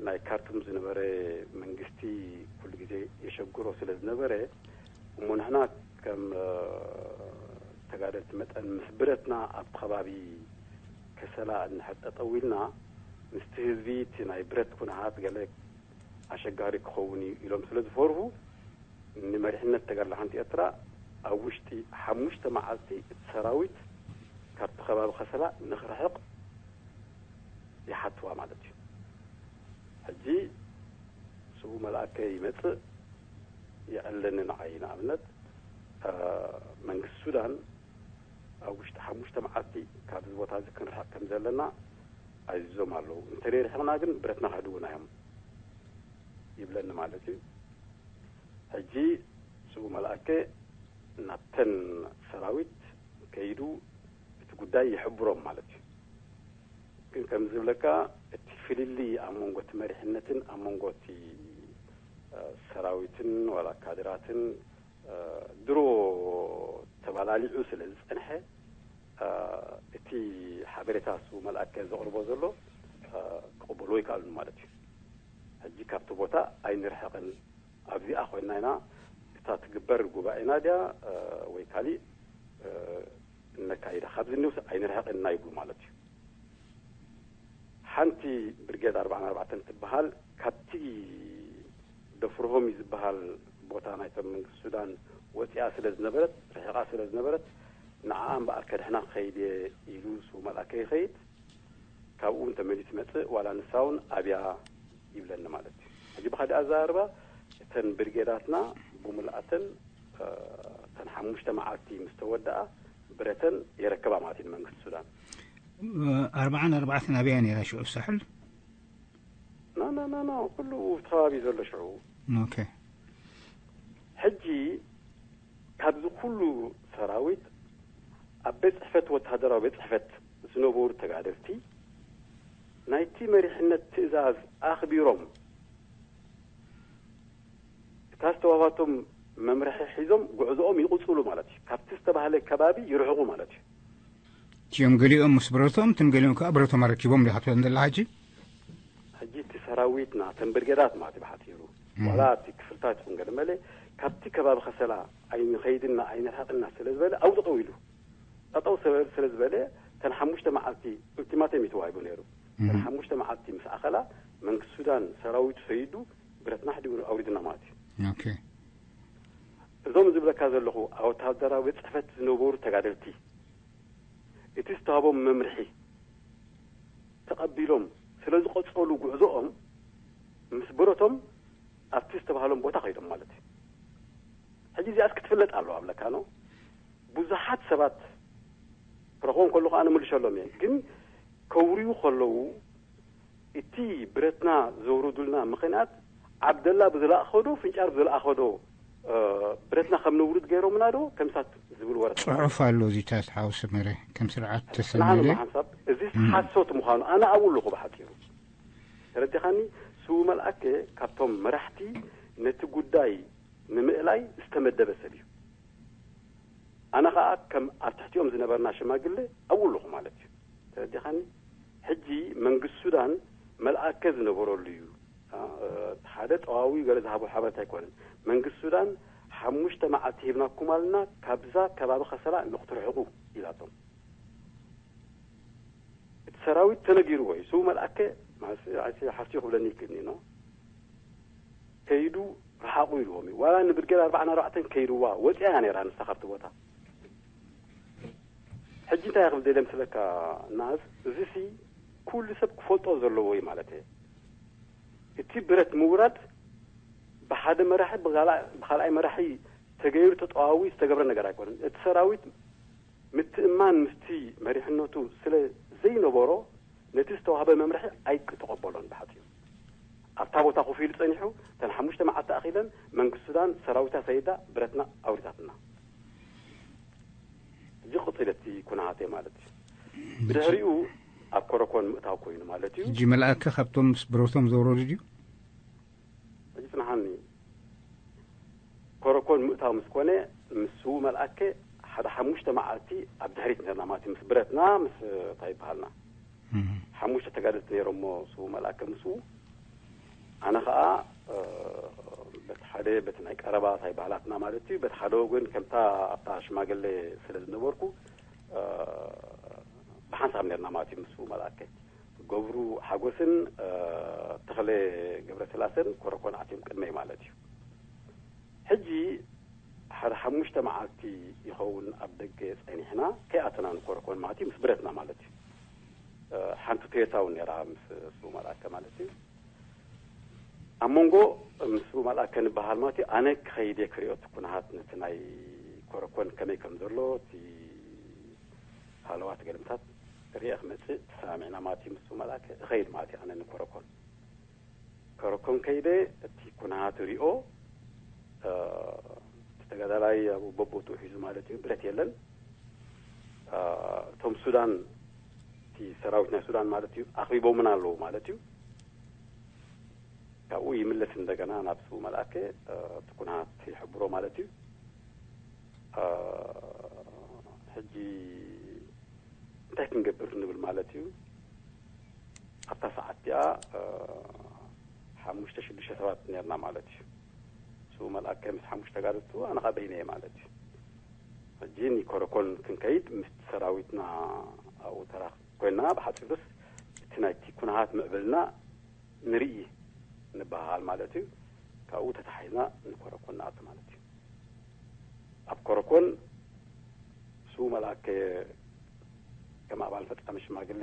ናይ ካርቱም ዝነበረ መንግስቲ ኩሉ ግዜ የሸግሮ ስለ ዝነበረ፣ እሞ ንሕና ከም ተጋደልቲ መጠን ምስ ብረትና ኣብቲ ከባቢ ከሰላ እንድሕር ጠጠው ኢልና፣ ምስቲ ህዝቢ እቲ ናይ ብረት ኩነታት ገለ ኣሸጋሪ ክኸውን እዩ ኢሎም ስለ ዝፈርሁ፣ ንመሪሕነት ተጋድሎ ሓንቲ ኤርትራ ኣብ ውሽጢ ሓሙሽተ መዓልቲ እቲ ሰራዊት ካብቲ ከባቢ ከሰላ ንኽርሕቕ ይሓትዋ ማለት እዩ። ሕጂ ስዉእ መልኣከ ይመጽእ፣ ይዕለኒ ንዓይ። ንኣብነት መንግስቲ ሱዳን ኣብ ውሽጢ ሓሙሽተ መዓልቲ ካብዚ ቦታ እዚ ክንርሕቕ ከም ዘለና ኣዚዞም ኣለዉ። እንተደይ ርሕቕና ግን ብረትና ክህድዉና እዮም ይብለኒ ማለት እዩ። ሕጂ ስዉእ መልኣከ ናብተን ሰራዊት ከይዱ እቲ ጉዳይ ይሕብሮም ማለት እዩ። ግን ከም ዝብለካ እቲ ፍልልይ ኣብ መንጎ እቲ መሪሕነትን ኣብ መንጎ እቲ ሰራዊትን ዋላ ካድራትን ድሮ ተባላሊዑ ስለ ዝጸንሐ እቲ ሓበሬታ ስዉእ መልኣከ ዘቕርቦ ዘሎ ክቕበልዎ ይከኣሉን ማለት እዩ። ሕጂ ካብቲ ቦታ ኣይንርሕቕን ኣብዚኣ ኮይና ኢና እታ ትግበር ጉባኤና ድያ ወይ ካሊእ እነካይዳ ካብዚ ኒውስ ኣይንርሕቕን ኢና ይብሉ ማለት እዩ። ሓንቲ ብርጌድ ኣርባዓን ኣርባዕተን ትበሃል ካብቲ ደፍርሆም እዩ ዝበሃል ቦታ ናይቶም መንግስቲ ሱዳን ወፂኣ ስለ ዝነበረት ርሒቓ ስለ ዝነበረት ንዓኣ እምበኣር ከድሕና ክኸይድ እየ ኢሉ ስው መልኣከ ይኸይድ። ካብኡ እውን ተመሊሱ ይመፅእ ዋላ ንሳ እውን ኣብያ ይብለኒ ማለት እዩ። ሕጂ ብካሊእ ኣዘራርባ እተን ብርጌዳትና ብምልኣተን እተን ሓሙሽተ መዓልቲ ምስ ተወደኣ ብረተን የረከባ ማለት እዩ ንመንግስቲ ሱዳን። ኣርባዓን ኣርባዕተን ኣብያ ነይራ ሽዑ ሳሕል ና ና ና ና ኩሉ እቲ ከባቢ ዘሎ ሽዑ ኦኬ ሕጂ ካብዚ ኩሉ ሰራዊት ኣብ ቤት ፅሕፈት ወታደራዊ ቤት ፅሕፈት ዝነበሩ ተጋደልቲ ናይቲ መሪሕነት ትእዛዝ ኣኽቢሮም እታ ዝተዋባቶም መምርሒ ሒዞም ጉዕዞኦም ይቕፅሉ ማለት እዩ። ካብቲ ዝተባህለ ከባቢ ይርሕቑ ማለት እዩ። እቲኦም ገሊኦም ምስ ብረቶም እትን ገሊኦም ከዓ ብረቶም ኣረኪቦም ዲኻ ትብለን ዘላ ሕጂ ሕጂ እቲ ሰራዊትና ተን ብርጌዳት ማለት እዩ ብሓፂሩ ዋላ እቲ ክፍልታት ይኹን ገለ መለ ካብቲ ከባቢ ከሰላ ኣይንኸይድና ኣይንርሕቕና ስለ ዝበለ ኣብኡ ጠጠው ኢሉ ጠጠው ስለ ዝበለ ተን ሓሙሽተ መዓልቲ ኡልቲማተም እዩ ተዋሂቡ ነይሩ። ተን ሓሙሽተ መዓልቲ ምስ ኣኸላ መንግስቲ ሱዳን ሰራዊቱ ሰይዱ ብረትና ሕዲኡ ኣውሪድና ማለት እዩ። ኦኬ እዞም ዝብለካ ዘለኹ ኣብ ወታደራዊ ቤት ፅሕፈት ዝነበሩ ተጋደልቲ እቲ ዝተዋቦም መምርሒ ተቐቢሎም ስለ ዝቐፀሉ ጉዕዞኦም ምስ ብረቶም ኣብቲ ዝተባህሎም ቦታ ከይዶም ማለት እዩ። ሕጂ እዚኣስ ክትፍለጥ ኣለዋ ኣብለካ ነው። ብዙሓት ሰባት ክረኽቦም ከለኹ ኣነ ምልሸሎም እየ። ግን ከውርዩ ከለዉ እቲ ብረትና ዘውርዱልና ምኽንያት ዓብደላ ብዝለኣኸዶ ፍንጫር ብዝለኣኸዶ እ፣ ብረትና ከም ንውርድ ገይሮምና ዶ ከምሳት ዝብል ወረታት ኣሎ። ጽሑፍ ኣሎ እዚታት ሓው ሰመረ ከም ስርዓት ተሰነደ። ንዓለማ ሓንሳብ እዚ ሓሶት ምዃኑ ኣነ ኣብኡ ኣለኹ ብሓፂሩ። ተረዲኻኒ? ስዉ መልኣከ ካብቶም መራሕቲ ነቲ ጉዳይ ንምእላይ ዝተመደበ ሰብ እዩ። ኣነ ኸዓ ከም ኣብ ትሕቲኦም ዝነበርና ሽማግለ ኣብኡ ኣለኹ ማለት እዩ። ተረዲኻኒ? ሕጂ መንግስቲ ሱዳን መልኣከ ዝነበረሉ እዩ። እ፣ ሓደ ጠዋዊ ገለ ዝሃቦ ሓበሬታ ኣይኮነን። መንግስቲ ሱዳን ሓሙሽተ መዓልቲ ሂብናኩም ኣልና ካብዛ ከባቢ ከሰላ ንክትርሕቁ ኢላቶም። እቲ ሰራዊት ተነጊርዎ እዩ። ስዉ መልኣከ ማስ-፣ ኣይሲ ሓስዮ ክብለኒ ይክእልኒ ኖ ከይዱ ረሓቑ ኢልዎም እዩ። ዋላ ንብርጌድ ኣርባዕን ኣርባዕተን ከይድዋ ወፂኣ እያ ነይራ ንሳ ካብቲ ቦታ። ሕጂ እንታይ ክብል ደልየ ምስለካ እናኣዝ፣ እዚ ሲ ኩሉ ሰብ ክፈልጦ ዘለዎ እዩ ማለት እየ። እቲ ብረት ምውራድ ብሓደ መራሒ ብኻልኣ-፣ ብኻልኣይ መራሒ ተገይሩ ተጠዋዊ ዝተገብረ ነገር ኣይኮነን። እቲ ሰራዊት ምትእማን ምስቲ መሪሕነቱ ስለ ዘይነበሮ ነቲ ዝተዋህበ መምርሒ ኣይቅተቐበሎን ብሓፂሩ ኣብታ ቦታ ኮፍ ኢሉ ፀኒሑ። እተን ሓሙሽተ መዓልቲ ኣኺለን መንግስቲ ሱዳን ሰራዊታ ሰይዳ ብረትና ኣውሪታትና። ሕጂ ቅፅል እቲ ኩነሃተይ ማለት እዩ። ብድሕሪኡ ኣብ ኮረኮን ምእታው ኮይኑ ማለት እዩ። ሕጂ መልኣከ ካብቶም ምስ ብረቶም ዘውረዱ ድዩ? ሕጂ ጽንሓኒ። ኮረኮን ምእታው ምስ ኮነ ምስ ስዉ መልኣከ ሓደ ሓሙሽተ መዓልቲ ኣብ ድሕሪት ነርና ማለት እዩ። ምስ ብረትና ምስ እንታይ ይበሃልና ሓሙሽተ ተጋደልቲ ነይሮሞ ስዉ መልኣከ ምስኡ ኣነ ከዓ እ፣ በቲ ሓደ በቲ ናይ ቀረባ እንታይ ባህላትና ማለት እዩ በቲ ሓደ ወገን ከምታ ኣብታ ሽማግሌ ስለ ዝነበርኩ እ፣ ብሓንሳብ ነርና ማለት እዩ ምስ ስዉ መልኣከ ገብሩ ሓጎስን እ፣ ተኽለ ገብረስላሰን ኮረኮን ኣትዮም ቅድመይ ማለት እዩ። ሕጂ ሓደ ሓሙሽተ መዓልቲ ይኸውን ኣብ ደገ ጸኒሕና ከይኣተና ንኮረኮን ማለት እዩ ምስ ብረትና ማለት እዩ። እ፣ ሓንቲ ቶዮታ እውን ነራ ምስ ስዉ መልኣከ ማለት እዩ። ኣብ መንጎ ምስ ስዉ መልኣከ ንበሃል ማለት እዩ ኣነ ክኸይድ እየ ክሪኦ እቲ ኩነሃት ነቲ ናይ ኮረኮን ከመይ ከም ዘሎ እቲ ሃለዋት ገልምታት ሪኤ ክመፅእ ተሰማሚዕና ማለት እዩ ምስ ስዉ መልኣከ እኸይድ ማለት እዩ ኣነ ንኮረኮን ከረኮን ከይደ እቲ ኩነሃት ሪኦ እ፣ እቲ ተጋዳላይ ኣብ በቦትኡ ሒዙ ማለት እዩ ብረት የለን እ፣ እቶም ሱዳን እቲ ሰራዊት ናይ ሱዳን ማለት እዩ ኣኽቢቦምና ኣለዉ ማለት እዩ። ካብኡ ይምለስ እንደገና ናብ ስቡ መልኣከ እ፣ እቲ ኩነሃት ይሕብሮ ማለት እዩ። እ፣ ሕጂ እንታይ ክንገብር ንብል ማለት እዩ። ኣብታ ሰዓት እቲኣ እ፣ ሓሙሽተ ሽዱሽተ ሰባት ነርና ማለት እዩ። ስቡ መልኣከ ምስ ሓሙሽተ ተጋደልቱ ኣነ ኸዓ በይነየ ማለት እዩ። ሕጂ ንኮረኮን ክንከይድ ምስ ሰራዊትና ኣብኡ ተራኽ ኮይና ብሓፂሩስ እቲ ናይቲ ኩነሃት ምዕብልና ንርኢ ንበሃል ማለት እዩ። ካብኡ ተታሒዝና ንኮረኮን ንኣቱ ማለት እዩ። ኣብ ኮረኮን ስቡ መልኣከ ከም ኣባል ፈጻሚ ሽማግሌ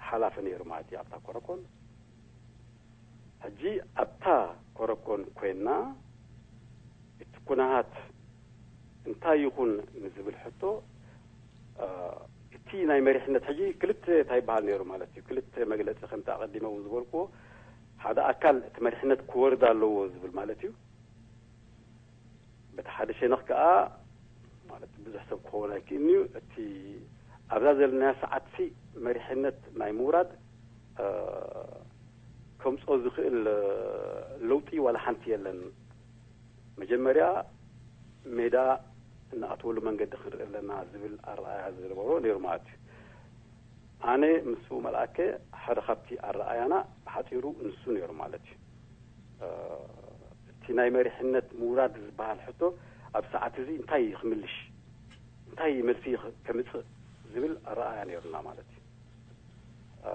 ሓላፊ ነይሩ ማለት እዩ ኣብታ ኮረኮን። ሕጂ ኣብታ ኮረኮን ኮይና እቲ ኩነሃት እንታይ ይኹን ንዝብል ሕቶ እ፣ እቲ ናይ መሪሕነት ሕጂ ክልተ እንታይ ይበሃል ነይሩ ማለት እዩ ክልተ መግለፂ ከምቲ ኣቐዲመ እውን ዝበልክዎ ሓደ ኣካል እቲ መሪሕነት ክወርድ ኣለዎ ዝብል ማለት እዩ። በቲ ሓደ ሸነኽ ከዓ ማለት ብዙሕ ሰብ ክኸውን ኣይክእልን እዩ። እቲ ኣብዛ ዘለናያ ሰዓትሲ መሪሕነት ናይ ምውራድ እ፣ ከምፅኦ ዝኽእል እ፣ ለውጢ ዋላ ሓንቲ የለን። መጀመርያ ሜዳ እንኣትወሉ መንገዲ ክንርኢ ኣለና ዝብል ኣረኣያ ዝነበሮ ነይሩ ማለት እዩ። ኣነ ምስ ስቡ መልኣከ ሓደ ካብቲ ኣረኣያና ብሓፂሩ ንሱ ነይሩ ማለት እዩ። እ፣ እቲ ናይ መሪሕነት ምውራድ ዝበሃል ሕቶ ኣብ ሰዓት እዚ እንታይ እዩ ክምልሽ እንታይ መልሲ ከምፅእ ዝብል ኣረኣያ ነይሩና ማለት እዩ። እ፣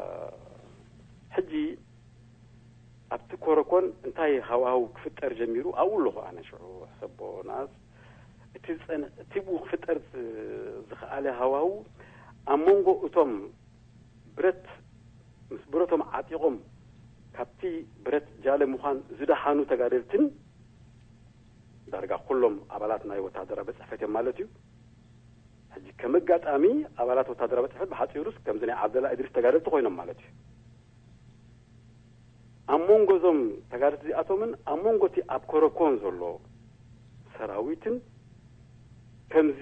ሕጂ ኣብቲ ኮረኮን እንታይ ሃዋህው ክፍጠር ጀሚሩ ኣብኡ ኣለኹ ኣነ ሽዑ ሕሰቦ ንኣስ እቲ ዝፀን እቲ ብኡ ክፍጠር ዝ- ዝኸኣለ ሃዋህው ኣብ መንጎ እቶም ብረት ምስ ብረቶም ዓጢቖም ካብቲ ብረት ጃለ ምዃን ዝደሓኑ ተጋደልትን ዳርጋ ኩሎም ኣባላት ናይ ወታደራዊ ቤት ፅሕፈት እዮም ማለት እዩ። ሕጂ ከም ኣጋጣሚ ኣባላት ወታደራዊ ቤት ፅሕፈት ብሓፂሩስ ከምዚ ናይ ዓብደላ እድሪስ ተጋደልቲ ኮይኖም ማለት እዩ። ኣብ መንጎ እዞም ተጋደልቲ እዚኣቶምን ኣብ መንጎ እቲ ኣብ ኮረኮን ዘሎ ሰራዊትን ከምዚ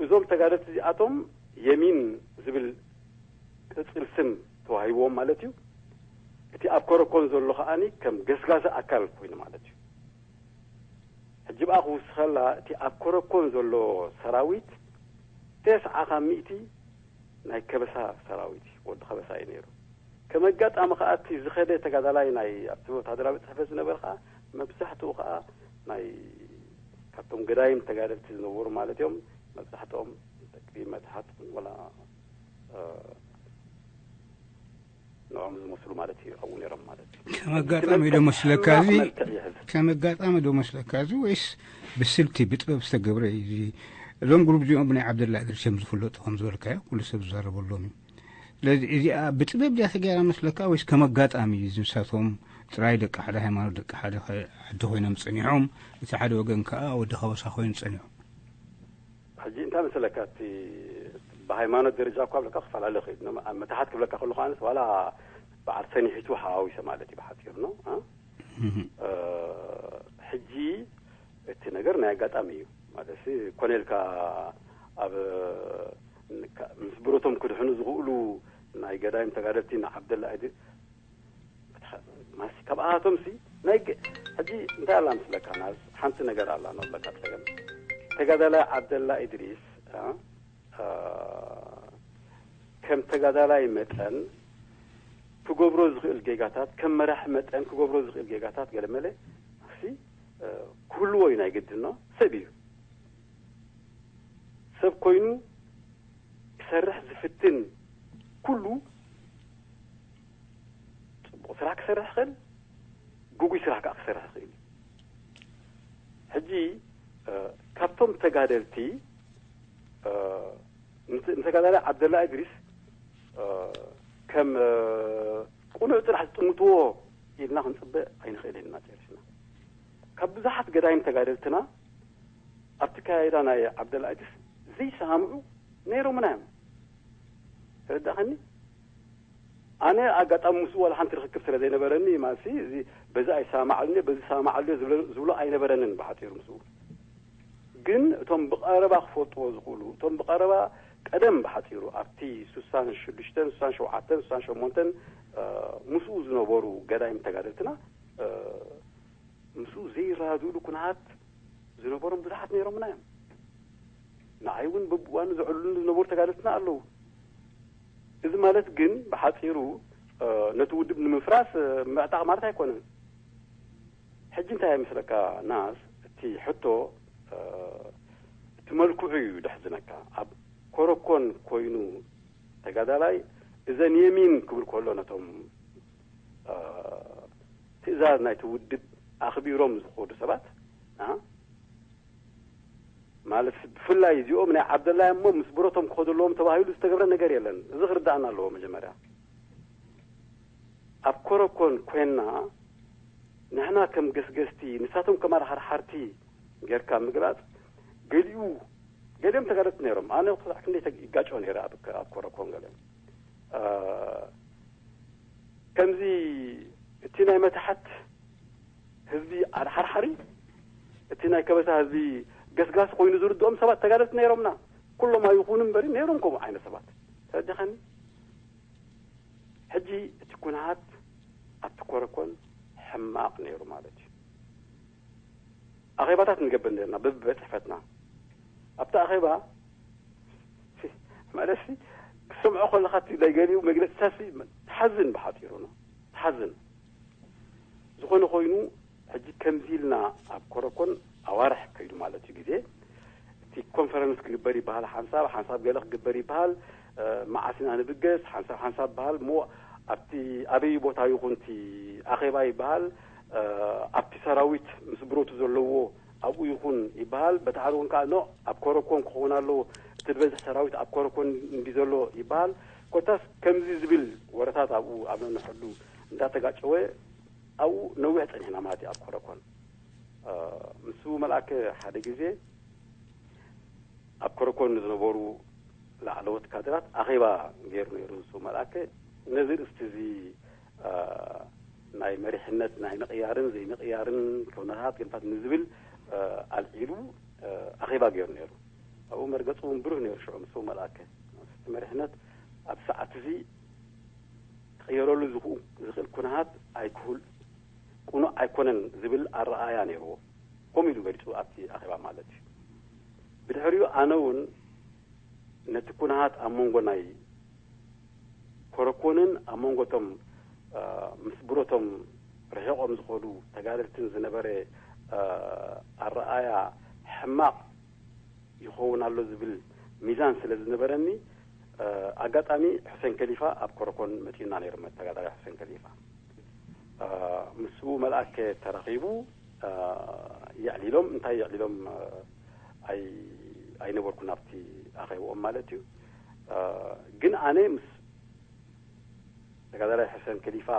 እዞም ተጋደልቲ እዚኣቶም የሚን ዝብል ቅጽል ስም ተዋሂብዎም ማለት እዩ። እቲ ኣብ ኮረኮን ዘሎ ከኣኒ ከም ገስጋሲ ኣካል ኮይኑ ማለት እዩ። ሕጂ ብኣ ክውስኸላ እቲ ኣብ ኮረኮን ዘሎ ሰራዊት ተስዓ ካብ ሚእቲ ናይ ከበሳ ሰራዊት እዩ፣ ወዲ ከበሳ እዩ ነይሩ። ከም ኣጋጣሚ ከኣ እቲ ዝኸደ ተጋዳላይ ናይ ኣብቲ ወታደራዊ ጽሕፈት ዝነበረ ከኣ መብዛሕትኡ ከኣ ናይ ካብቶም ገዳይም ተጋደልቲ ዝነበሩ ማለት እዮም። መብዛሕትኦም ደቂ መትሓት ወላ ንኦም ዝመስሉ ማለት ይኸውን ነይሮም ማለት እዩ። ከም ኣጋጣሚ ዶ መስለካ እዚ? ከም ኣጋጣሚ ዶ መስለካ እዚ ወይስ ብስልቲ ብጥበብ ዝተገብረ እዩ እዚ? እዞም ግሩብ እዚኦም ብናይ ዓብደላ እድሪስ እዮም ዝፍለጡ፣ ከም ዝበልካዮ ኩሉ ሰብ ዝዛረበሎም እዩ። ስለዚ እዚኣ ብጥበብ ድያ ተገይራ መስለካ ወይስ ከም ኣጋጣሚ እዩ? ንሳቶም ጥራይ ደቂ ሓደ ሃይማኖት፣ ደቂ ሓደ ዓዲ ኮይኖም ጸኒሖም፣ እቲ ሓደ ወገን ከኣ ወዲ ከበሳ ኮይኑ ጸኒሑ። ሕጂ እንታይ መሰለካ፣ እቲ ብሃይማኖት ደረጃ እኳ ብለካ ክፈላለ ይኽእል። ኣብ መታሓት ክብለካ ከለኹ ኣነስ ዋላ በዓል ሰኒሒቱ ሓዋዊሰ ማለት እዩ ብሓፂሩ ነው። ሕጂ እቲ ነገር ናይ ኣጋጣሚ እዩ ማለት ኮነ ኢልካ ኣብ ምስ ብረቶም ክድሕኑ ዝኽእሉ ናይ ገዳይም ተጋደልቲ ንዓብደላ ኣይድ ማሲ ካብኣቶም ሲ ናይ ገ- ሕጂ እንታይ ኣላ ምስለካ ናዝ ሓንቲ ነገር ኣላ ነብለካ ፀገም ተጋዳላይ ዓብደላ ኢድሪስ እ፣ እ፣ ከም ተጋዳላይ መጠን ክገብሮ ዝኽእል ጌጋታት ከም መራሒ መጠን ክገብሮ ዝኽእል ጌጋታት ገለመለ ሲ እ፣ ክህልዎ እዩ ናይ ግድን ነው ሰብ እዩ ሰብ ኮይኑ ክሰርሕ ዝፍትን ኩሉ ፅቡቕ ስራሕ ክሰርሕ ይኽእል፣ ግጉይ ስራሕ ከዓ ክሰርሕ ይኽእል እዩ። ሕጂ እ፣ ካብቶም ተጋደልቲ እ፣ ንተ- ንተጋዳላይ ዓብደላ እድሪስ እ፣ ከም እ፣ ቁኑዕ ጥራሕ ዝጥምትዎ ኢልና ክንፅበ ኣይንኽእል ኢና ጨሪስና። ካብ ብዙሓት ገዳይም ተጋደልትና ኣብቲ ካይዳ ናይ ዓብደላ እድሪስ ዘይሰማምዑ ነይሮምና እዮም። ተረዳኸኒ? ኣነ ኣጋጣሚ ምስኡ ዋላ ሓንቲ ርክክብ ስለ ዘይነበረኒ ማሲ እዚ በዚ ኣይሰማማዓሉን እየ፣ በዚ ሰማማዓሉ እየ ዝብለ- ዝብሎ ኣይነበረንን ብሓፂሩ ምስኡ። ግን እቶም ብቐረባ ክፈልጥዎ ዝኽእሉ እቶም ብቐረባ ቀደም ብሓፂሩ ኣብቲ ሱሳን ሽዱሽተን ሱሳን ሸውዓተን ሱሳን ሸሞንተን እ፣ ምስኡ ዝነበሩ ገዳይም ተጋደልትና እ፣ ምስኡ ዘይራድእሉ ኩነታት ዝነበሮም ብዙሓት ነይሮምና እዮም። ንዓይ እውን በብእዋኑ ዘዕልሉኒ ዝነበሩ ተጋደልትና ኣለዉ። እዚ ማለት ግን ብሓፂሩ እ፣ ነቲ ውድብ ንምፍራስ እ፣ ምዕጣቕ ማለት ኣይኮነን። ሕጂ እንታይ ይመስለካ ናስ እቲ ሕቶ እ፣ እቲ መልክዑ እዩ ደሕዝነካ። ኣብ ኮረኮን ኮይኑ ተጋዳላይ እዘን የሚን ክብል ከሎ ነቶም እ፣ ትእዛዝ ናይቲ ውድብ ኣኽቢሮም ዝኸዱ ሰባት እ፣ ማለት ብፍላይ እዚኦም ናይ ዓብደላይ እሞ ምስ ብረቶም ክኸዱ ኣለዎም ተባሂሉ ዝተገብረ ነገር የለን። እዚ ክርዳእና ኣለዎ መጀመርያ። ኣብ ኮረኮን ኮይንና ንሕና ከም ገስገስቲ ንሳቶም ከም ኣድሓርሓርቲ ጌርካ ምግላፅ ገሊኡ ገሊኦም ተጋደልቲ ነይሮም። ኣነ ክሳዕ ክንደይ ተግ- ይጋጨው ነይረ ኣብ ኣብ ኮረኮን ገሊኦም እ፣ ከምዚ እቲ ናይ መታሓት ህዝቢ ኣድሓርሓሪ እቲ ናይ ከበሳ ህዝቢ ገስጋሲ ኮይኑ ዝርድኦም ሰባት ተጋደልቲ ነይሮምና። ኩሎም ኣይኹኑ እምበሪ ነይሮም ከምኡ ዓይነት ሰባት ተረዲኸኒ። ሕጂ እቲ ኩነታት ኣብቲ ኮረኮን ሕማቕ ነይሩ ማለት እዩ። ኣኼባታት ንገብር ነርና በብቤት ፅሕፈትና። ኣብቲ ኣኼባ ማለት ክሰምዖ ከለካ እቲ ናይ ገሊኡ መግለፅታት ትሓዝን ብሓፂሩ ነው ትሓዝን። ዝኾነ ኮይኑ ሕጂ ከምዚ ኢልና ኣብ ኮረኮን ኣዋርሕ ከይዱ ማለት እዩ ግዜ እቲ ኮንፈረንስ ክግበር ይበሃል ሓንሳብ ሓንሳብ ገለ ክግበር ይበሃል። መዓስ ኢና ንብገስ ሓንሳብ ሓንሳብ በሃል እሞ ኣብቲ ኣበይ ቦታ ይኹን እቲ ኣኼባ ይበሃል ኣብቲ ሰራዊት ምስ ብረቱ ዘለዎ ኣብኡ ይኹን ይበሃል። በቲ ሓደ እውን ከዓ ኖ ኣብ ኮረኮን ክኸውን ኣለዎ እቲ ዝበዝሕ ሰራዊት ኣብ ኮረኮን እንዲ ዘሎ ይበሃል። ኮታስ ከምዚ ዝብል ወረታት ኣብኡ ኣብ ነንሕዱ እንዳተጋጨወ ኣብኡ ነዊሕ ፀኒሕና ማለት እዩ ኣብ ኮረኮን። ምስ መልኣከ ሓደ ግዜ ኣብ ኮረኮን ዝነበሩ ላዕለዎት ካድራት ኣኼባ ገይሩ ነይሩ ንሱ መልኣከ ነዚ ርእስቲ እዚ ናይ መሪሕነት ናይ ምቕያርን ዘይምቕያርን ኩነታት ገንታት ንዝብል ኣልዒሉ ኣኼባ ገይሩ ነይሩ። ኣብኡ መርገጹ እውን ብሩህ ነይሩ። ሽዑ ምስ መልኣከ እቲ መሪሕነት ኣብ ሰዓት እዚ ክቕየረሉ ዝኽእል ኩነታት ኣይክህል ቅኑዕ ኣይኮነን ዝብል ኣረኣያ ነይርዎ። ከምኡ ኢሉ ገሊጹ ኣብቲ ኣኼባ ማለት እዩ። ብድሕሪኡ ኣነ እውን ነቲ ኩነታት ኣብ መንጎ ናይ ኮረኮንን ኣብ መንጎ እቶም ምስ ብረቶም ርሒቖም ዝኸዱ ተጋደልትን ዝነበረ ኣረኣያ ሕማቕ ይኸውን ኣሎ ዝብል ሚዛን ስለ ዝነበረኒ ኣጋጣሚ ሑሴን ከሊፋ ኣብ ኮረኮን መጺኡና ነይሩ። ተጋዳላይ ሑሴን ከሊፋ ምስኡ መልኣከ ተራኺቡ የዕሊሎም እንታይ የዕሊሎም ኣይነበርኩን ኣብቲ ኣኼብኦም ማለት እዩ። ግን ኣነ ምስ ተጋዳላይ ሕሰን ከሊፋ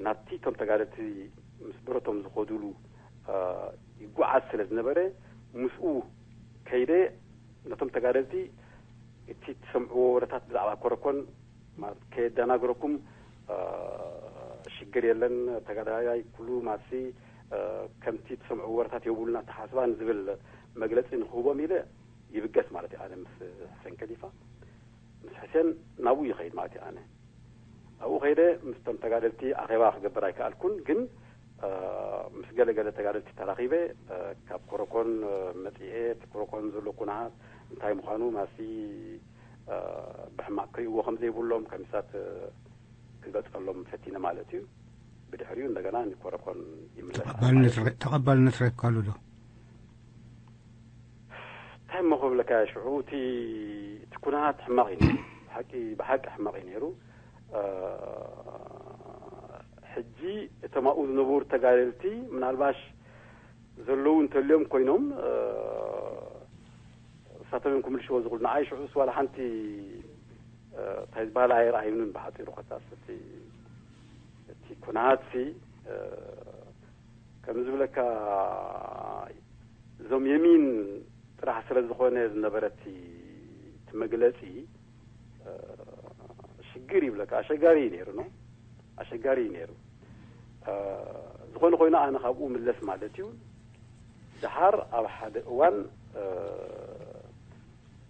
ናብቲ እቶም ተጋደልቲ ምስ ብረቶም ዝኸዱሉ ይጓዓዝ ስለ ዝነበረ ምስኡ ከይደ ነቶም ተጋደልቲ እቲ ትሰምዕዎ ወረታት ብዛዕባ ኮረኮን ማለት ከየደናግረኩም ሽግር የለን፣ ተጋዳላይ ኩሉ ማሲ ከምቲ ትሰምዕዎ ወረታት የብሉና ተሓስባን ዝብል መግለፂ ንክህቦም ኢለ ይብገስ ማለት እዩ። ኣነ ምስ ሕሰን ከሊፋ ምስ ሕሴን ናብኡ ይኸይድ ማለት እዩ። ኣነ ኣብኡ ከይደ ምስቶም ተጋደልቲ ኣኼባ ክገብር ኣይከኣልኩን፣ ግን ምስ ገለገለ ተጋደልቲ ተራኺበ ካብ ኮረኮን መፂኤ እቲ ኮረኮን ዘሎ ኩነታት እንታይ ምዃኑ ማሲ ብሕማቅ ክርእይዎ ከም ዘይብሎም ከሚሳት ክገልፀሎም ፈቲነ ማለት እዩ። ብድሕሪኡ እንደገና ንኮረኮን ይምለስ ተቐባልነት ማለት እዩ። ረ- ተቐባልነት ረብካሉ ዶ? እንታይ እሞ ክብለካ ሽዑ እቲ እቲ ኩነታት ሕማቕ እዩ ነይሩ። ብሓቂ ብሓቂ ሕማቕ እዩ ነይሩ። ሕጂ እቶም ኣብኡ ዝነበሩ ተጋደልቲ ምናልባሽ ዘለዉ እንተልዮም ኮይኖም እሳቶም እዮም ክምልሽዎ ዝኽእሉ። ንዓይ ሽዑስ ዋላ ሓንቲ እንታይ ዝበሃል ኣይረኣዩንን ብሓፂሩ ኮታስ እቲ እቲ ኩነታት ሲ ከም ዝብለካ እዞም የሚን ጥራሕ ስለ ዝኾነ ዝነበረ እቲ መግለፂ ሽግር ይብለካ ኣሸጋሪ እዩ ነይሩ ነው ኣሸጋሪ እዩ ነይሩ። ዝኾነ ኮይኑ ኣነ ካብኡ ምለስ ማለት እዩ። ድሓር ኣብ ሓደ እዋን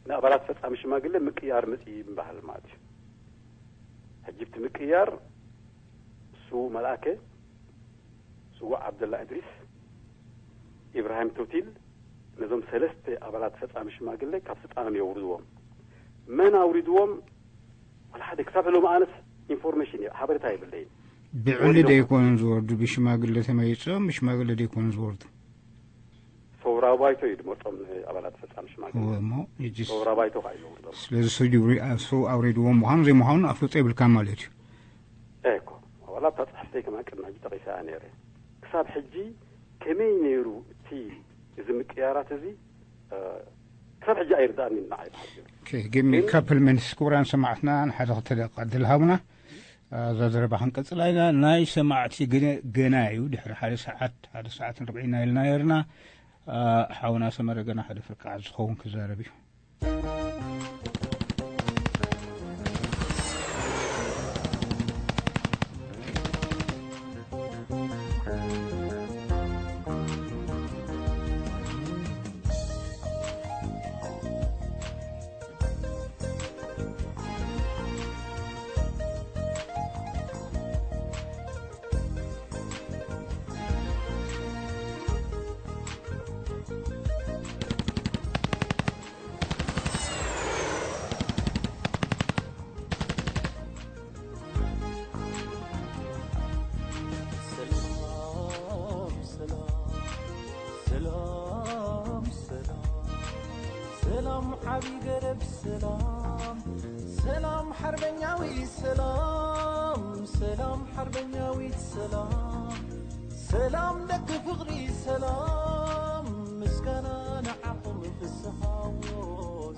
ንኣባላት ፈፃሚ ሽማግለ ምቅያር መፅእ ይበሃል ማለት እዩ። ሕጂ እቲ ምቅያር እሱ መልኣከ ስዉእ ዓብደላ እድሪስ፣ ኢብራሂም ቶቲል ነዞም ሰለስተ ኣባላት ፈፃሚ ሽማግለ ካብ ስልጣኖም የውርድዎም። መን ኣውሪድዎም? ዋላ ሓደ ክሳብ ሕሎ መኣነስ ኢንፎርሜሽን ሓበሬታ የብለይን። ብዕሊ ደይኮኑን ዝወርዱ ብሽማግለ ተመይፅኦም ብሽማግለ ደይኮኑን ዝወርዱ። ሰውራ ባይቶ እዩ ድመርጦም ኣባላት ፈፃሚ ሽማግለ። እሞ ሕጂ ሰውራ ባይቶ ከዓ እዩ ዝወርዶም። ስለዚ ሰው ጅብሪ- ሰው ኣውሪድዎም ምዃኑ ዘይምዃኑ ኣፍልጦ የብልካ ማለት እዩ። እኮ ዋላ ኣብታ ፅሕፍተይ ከማን ቅድሚ ሕጂ ጠቂሰ ነይረ። ክሳብ ሕጂ ከመይ ነይሩ እቲ እዚ ምቅያራት እዚ ክሳብ ሕጂ ኣይርዳእኒ ንዓይ ብሓፂሩ። ግን ካፕልመንስ ክቡራን ሰማዕትና ንሓደ ክልተ ደቂቃ ዕድል ሃቡና። እዛ ዘረባ ክንቀፅላ ኢና። ናይ ሰማዕቲ ግን ገና እዩ። ድሕሪ ሓደ ሰዓት ሓደ ሰዓት ንርብዒና ኢልና ነርና። ሓውና ሰመረ ገና ሓደ ፍርቃ ዝኸውን ክዛረብ እዩ። ሰላም ሰላም ሰላም ሰላም ሰላም ዓቢ ገረብ ሰላም ሰላም ሓርበኛዊ ሰላም ሰላም ሓርበኛዊት ሰላም ሰላም ደቂ ፍቕሪ ሰላም ምስጋና ንዓኹም ፍስሃዎ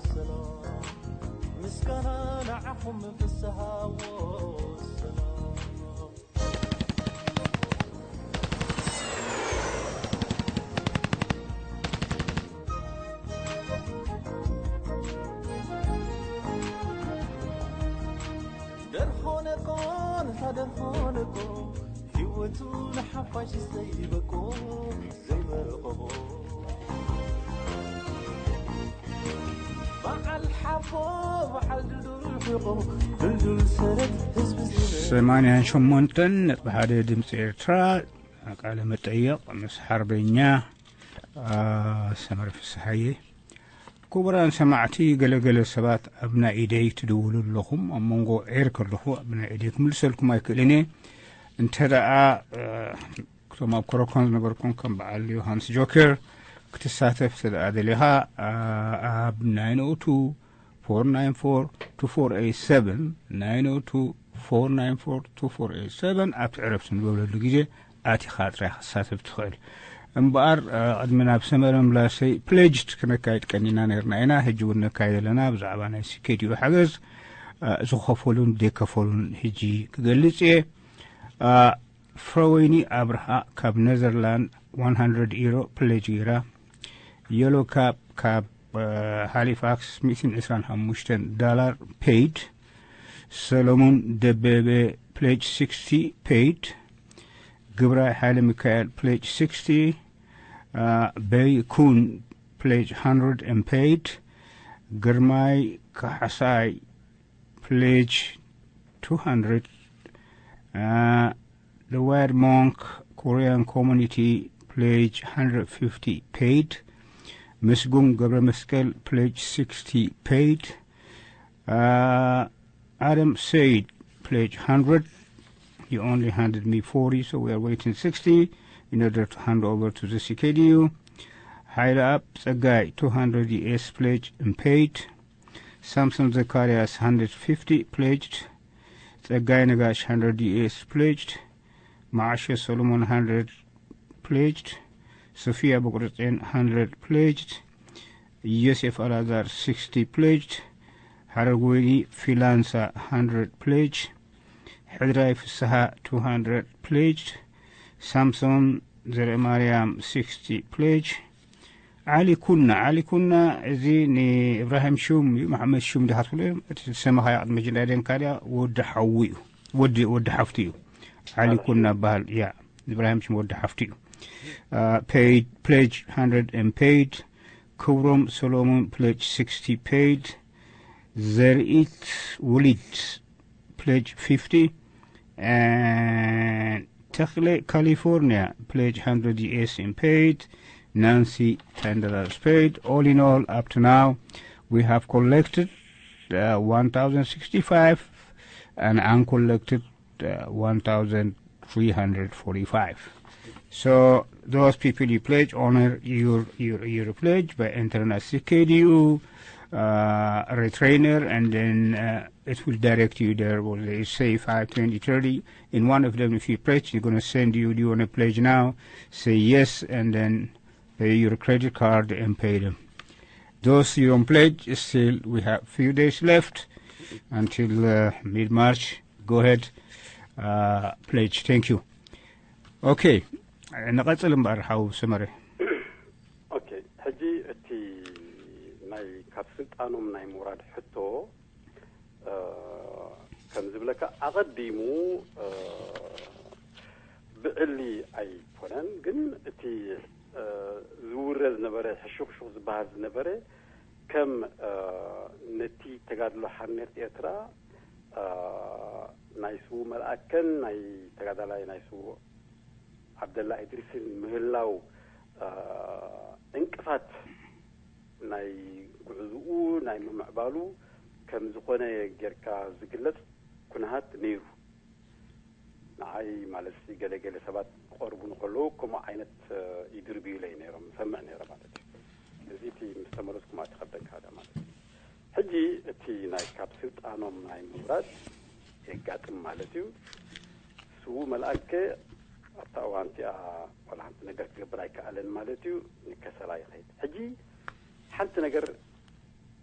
ሰላም ምስጋና ንዓኹም ፍስሃዎ ሰላም ደርሆነቆ ንታ ደርሆነቆ ህይወቱ ንሓፋሽ ዘይበቆ ዘይመረቐቆ ሰማንያን ሸሞንተን ነጥቢ ሓደ ድምፂ ኤርትራ፣ ቃለ መጠየቕ ምስ ሓርበኛ ሰመረ ፍስሓየ። ክቡራን ሰማዕቲ፣ ገለገለ ሰባት ኣብ ናይ ኢደይ ትድውሉ ኣለኹም። ኣብ መንጎ ኤር ከለኹ ኣብ ናይ ኢደይ ክምልሰልኩም ኣይክእልን እየ። እንተ ደኣ እቶም ኣብ ኮረኮን ዝነበርኩም ከም በዓል ዮሃንስ ጆከር ክትሳተፍ እንተ ደኣ ደሊኻ፣ ኣብ ናይን ኦ ቱ ፎር ናይን ፎር ቱ ፎር ኤይት ሰቨን፣ ናይን ኦ ቱ ፎር ናይን ፎር ቱ ፎር ኤይት ሰቨን ኣብቲ ዕረፍቲ ንገብረሉ ግዜ ኣቲኻ ጥራይ ክትሳተፍ ትኽእል። እምበኣር ቅድሚ ናብ ሰመረ ምላሰይ፣ ፕሌጅድ ክነካይድ ቀኒና ነርና ኢና። ሕጂ እውን ነካይድ ኣለና ብዛዕባ ናይ ሲኬድኡ ሓገዝ። ዝኸፈሉን ዘይከፈሉን ሕጂ ክገልጽ እየ። ፍረወይኒ ኣብርሃ ካብ ኔዘርላንድ፣ one hundred ዩሮ ፕሌጅ ገይራ። የሎ ካብ ካብ ሃሊፋክስ፣ ሚእትን ዕስራን ሓሙሽተን ዳላር ፔይድ። ሰሎሞን ደበበ ፕሌጅ፣ ሲክስቲ ፔይድ። ግብራይ ሓይለ ሚካኤል ፕሌጅ፣ ሲክስቲ። በይኩን ፕሌጅ፣ ሃንድረድ ን ፔይድ። ግርማይ ካሕሳይ ፕሌጅ፣ ቱ ሃንድረድ። The Wired Monk Korean Community pledge, hundred fifty paid. Misgung Gabramaskel pledge, sixty paid. Uh, Adam Said pledge, hundred. He only handed me forty, so we are waiting sixty in order to hand over to the C K D U. Haila Up Tsagai, two hundred U S pledge and paid. Samson Zacharias, hundred fifty pledged. Tsagai Nagash, hundred U S pledged. Maasha Solomon, hundred pledged. Sofia Bokrotsen, hundred pledged. Yosef Alazar, sixty pledged. Haragweli Filansa, hundred pledged. Hedrai Fusaha, two hundred pledged. Samson Zeremariam, sixty pledged. ዓሊ ኩና፣ ዓሊ ኩና፣ እዚ ንእብራሂም ሹም እዩ፣ መሓመድ ሹም ዲኻ ትብሎ? እቲ ዝሰማኻዮ ቅድሚ ሕጂ ናይ ደንካ ድያ? ወዲ ሓዉ እዩ። ወዲ፣ ወዲ ሓፍቱ እዩ። ዓሊ ኩና በሃል። ያ፣ እብራሂም ሹም ወዲ ሓፍቱ እዩ። Uh, paid, pledge, hundred and paid. ክብሮም ሰሎሞን pledge, sixty paid. ዘርኢት ውሊድ pledge, fifty. And Tekle California pledge, hundred U S and paid. Nancy, ten dollars paid. All in all, up to now, we have collected uh, one thousand sixty-five and uncollected uh, one thousand three hundred forty-five. So those people you pledge, honor your, your, your pledge by entering at C K D U, uh, retrainer, and then uh, it will direct you there. Or they say five, twenty, thirty. In one of them, if you pledge, they're going to send you, "Do you want to pledge now?" Say yes, and then pay your credit card and pay them. Those you don't pledge, still we have few days left until uh, mid-March. Go ahead, uh, pledge. Thank you. Okay, ንቐጽል እምበኣር ሓው ሰመረ። ኦኬ፣ ሕጂ እቲ ናይ ካብ ስልጣኖም ናይ ምውራድ ሕቶ ከም ዝብለካ ኣቐዲሙ ብዕሊ ኣይኮነን፣ ግን እቲ ዝውረ ዝነበረ ሕሹኽሹኽ ዝበሃል ዝነበረ ከም ነቲ ተጋድሎ ሓርነት ኤርትራ ናይ ስዉ መልኣከን ናይ ተጋዳላይ ናይ ስዉ ዓብደላ ኢድሪስን ምህላው ዕንቅፋት ናይ ጉዕዝኡ ናይ ምምዕባሉ ከም ዝኾነ ጌርካ ዝግለጽ ኩነታት ነይሩ። ንዓይ ማለት ገለገለ ሰባት ክቐርቡ ንከለዉ ከምኡ ዓይነት ይድርብዩለይ ነይሮም ሰምዕ ነይረ ማለት እዩ። እዚ እቲ ምስ ተመለስኩ ማለት ይኸብደካ ማለት እዩ። ሕጂ እቲ ናይ ካብ ስልጣኖም ናይ ምውራድ የጋጥም ማለት እዩ። ስዉ መልኣከ ኣብታ እዋን እቲኣ ዋላ ሓንቲ ነገር ክገብር ኣይከኣለን ማለት እዩ። ንከሰላ ይኸይድ። ሕጂ ሓንቲ ነገር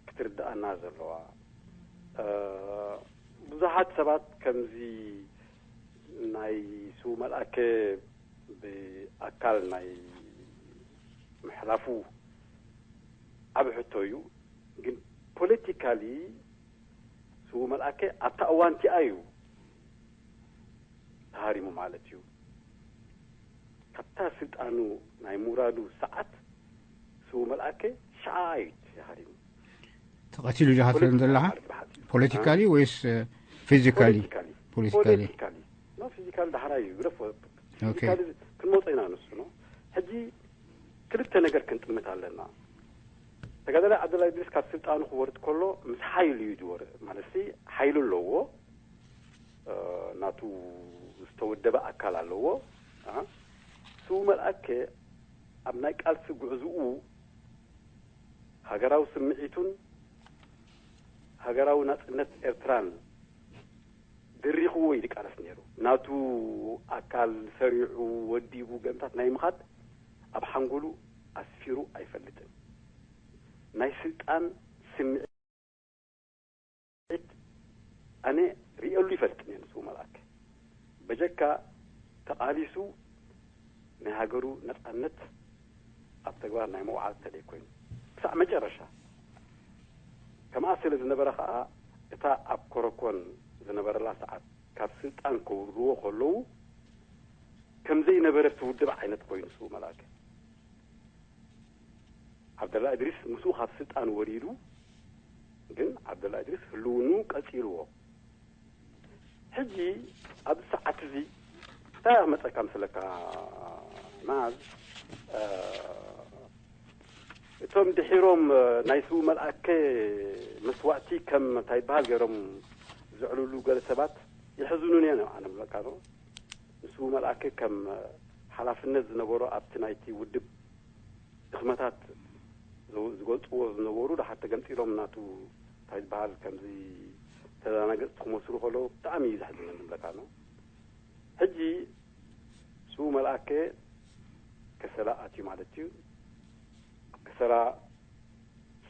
ክትርድኣና ዘለዋ ብዙሓት ሰባት ከምዚ ናይ ስዉ መልኣከ ብኣካል ናይ ምሕላፉ ዓብ ሕቶ እዩ። ግን ፖለቲካሊ ስዉ መልኣከ ኣብታ እዋን እቲኣ እዩ ተሃሪሙ ማለት እዩ። ካብታ ስልጣኑ ናይ ምውራዱ ሰዓት ስዉ መልኣከ ሸዓ እዩ ተሃሪሙ። ተቐቲሉ ዲኻ ትብል ዘለኻ? ፖለቲካሊ ወይስ ፊዚካሊ? ፖለቲካሊ። ፖለቲካሊ። ኖ፣ ፊዚካሊ ዳሕራይ እዩ ግደፎ። ፊዚካሊ ክንመጾ ኢና ንሱ ነው። ሕጂ ክልተ ነገር ክንጥምት ኣለና። ተጋዳላይ ዓብደላ ኢድሪስ ካብ ስልጣኑ ክወርድ ከሎ ምስ ሓይሉ እዩ ዝወርድ። ማለት ሓይሉ ኣለዎ፣ ናቱ ዝተወደበ ኣካል ኣለዎ። ስው መልኣከ ኣብ ናይ ቃልሲ ጉዕዝኡ ሃገራዊ ስምዒቱን ሃገራዊ ናጽነት ኤርትራን ድሪኽዎ እዩ ዝቃለስ ነይሩ። ናቱ ኣካል ሰሪዑ ወዲቡ ገምታት ናይ ምኻድ ኣብ ሓንጎሉ ኣስፊሩ ኣይፈልጥን። ናይ ስልጣን ስምዒት ኣነ ርእየሉ ይፈልጥን እየ ንስው መልኣከ። በጀካ ተቓሊሱ ናይ ሃገሩ ነጻነት ኣብ ተግባር ናይ መውዓል ተለይ ኮይኑ ክሳዕ መጨረሻ ከምኣ ስለ ዝነበረ ከዓ እታ ኣብ ኮረኮን ዝነበረላ ሰዓት ካብ ስልጣን ከውርድዎ ከለዉ ከም ዘይነበረ ትውድብ ዓይነት ኮይኑ ስው መልኣከ። ዓብደላ እድሪስ ምስኡ ካብ ስልጣን ወሪዱ ግን ዓብደላ እድሪስ ህልውኑ ቀጺልዎ። ሕጂ ኣብዚ ሰዓት እዚ እንታይ መፀካ ምስለካ መዓዝ እቶም ድሒሮም ናይ ስው መልኣከ መስዋእቲ ከም እንታይ ይበሃል ገይሮም ዘዕልሉ ገለ ሰባት የሕዝኑን እዮም ኣነ ምለካ ነው። ንስው መልኣከ ከም ሓላፍነት ዝነበሮ ኣብቲ ናይቲ ውድብ ድኽመታት ዝገልፅዎ ዝነበሩ ድሓር ተገምፂሎም ናቱ እንታይ ዝበሃል ከምዚ ተደናገፅቲ ክመስሉ ከለዉ ብጣዕሚ እዩ ዘሕዝነኒ ዝብለካ ነው። ሕጂ ስው መልኣከ ከሰላ ኣትዩ ማለት እዩ። ከሰላ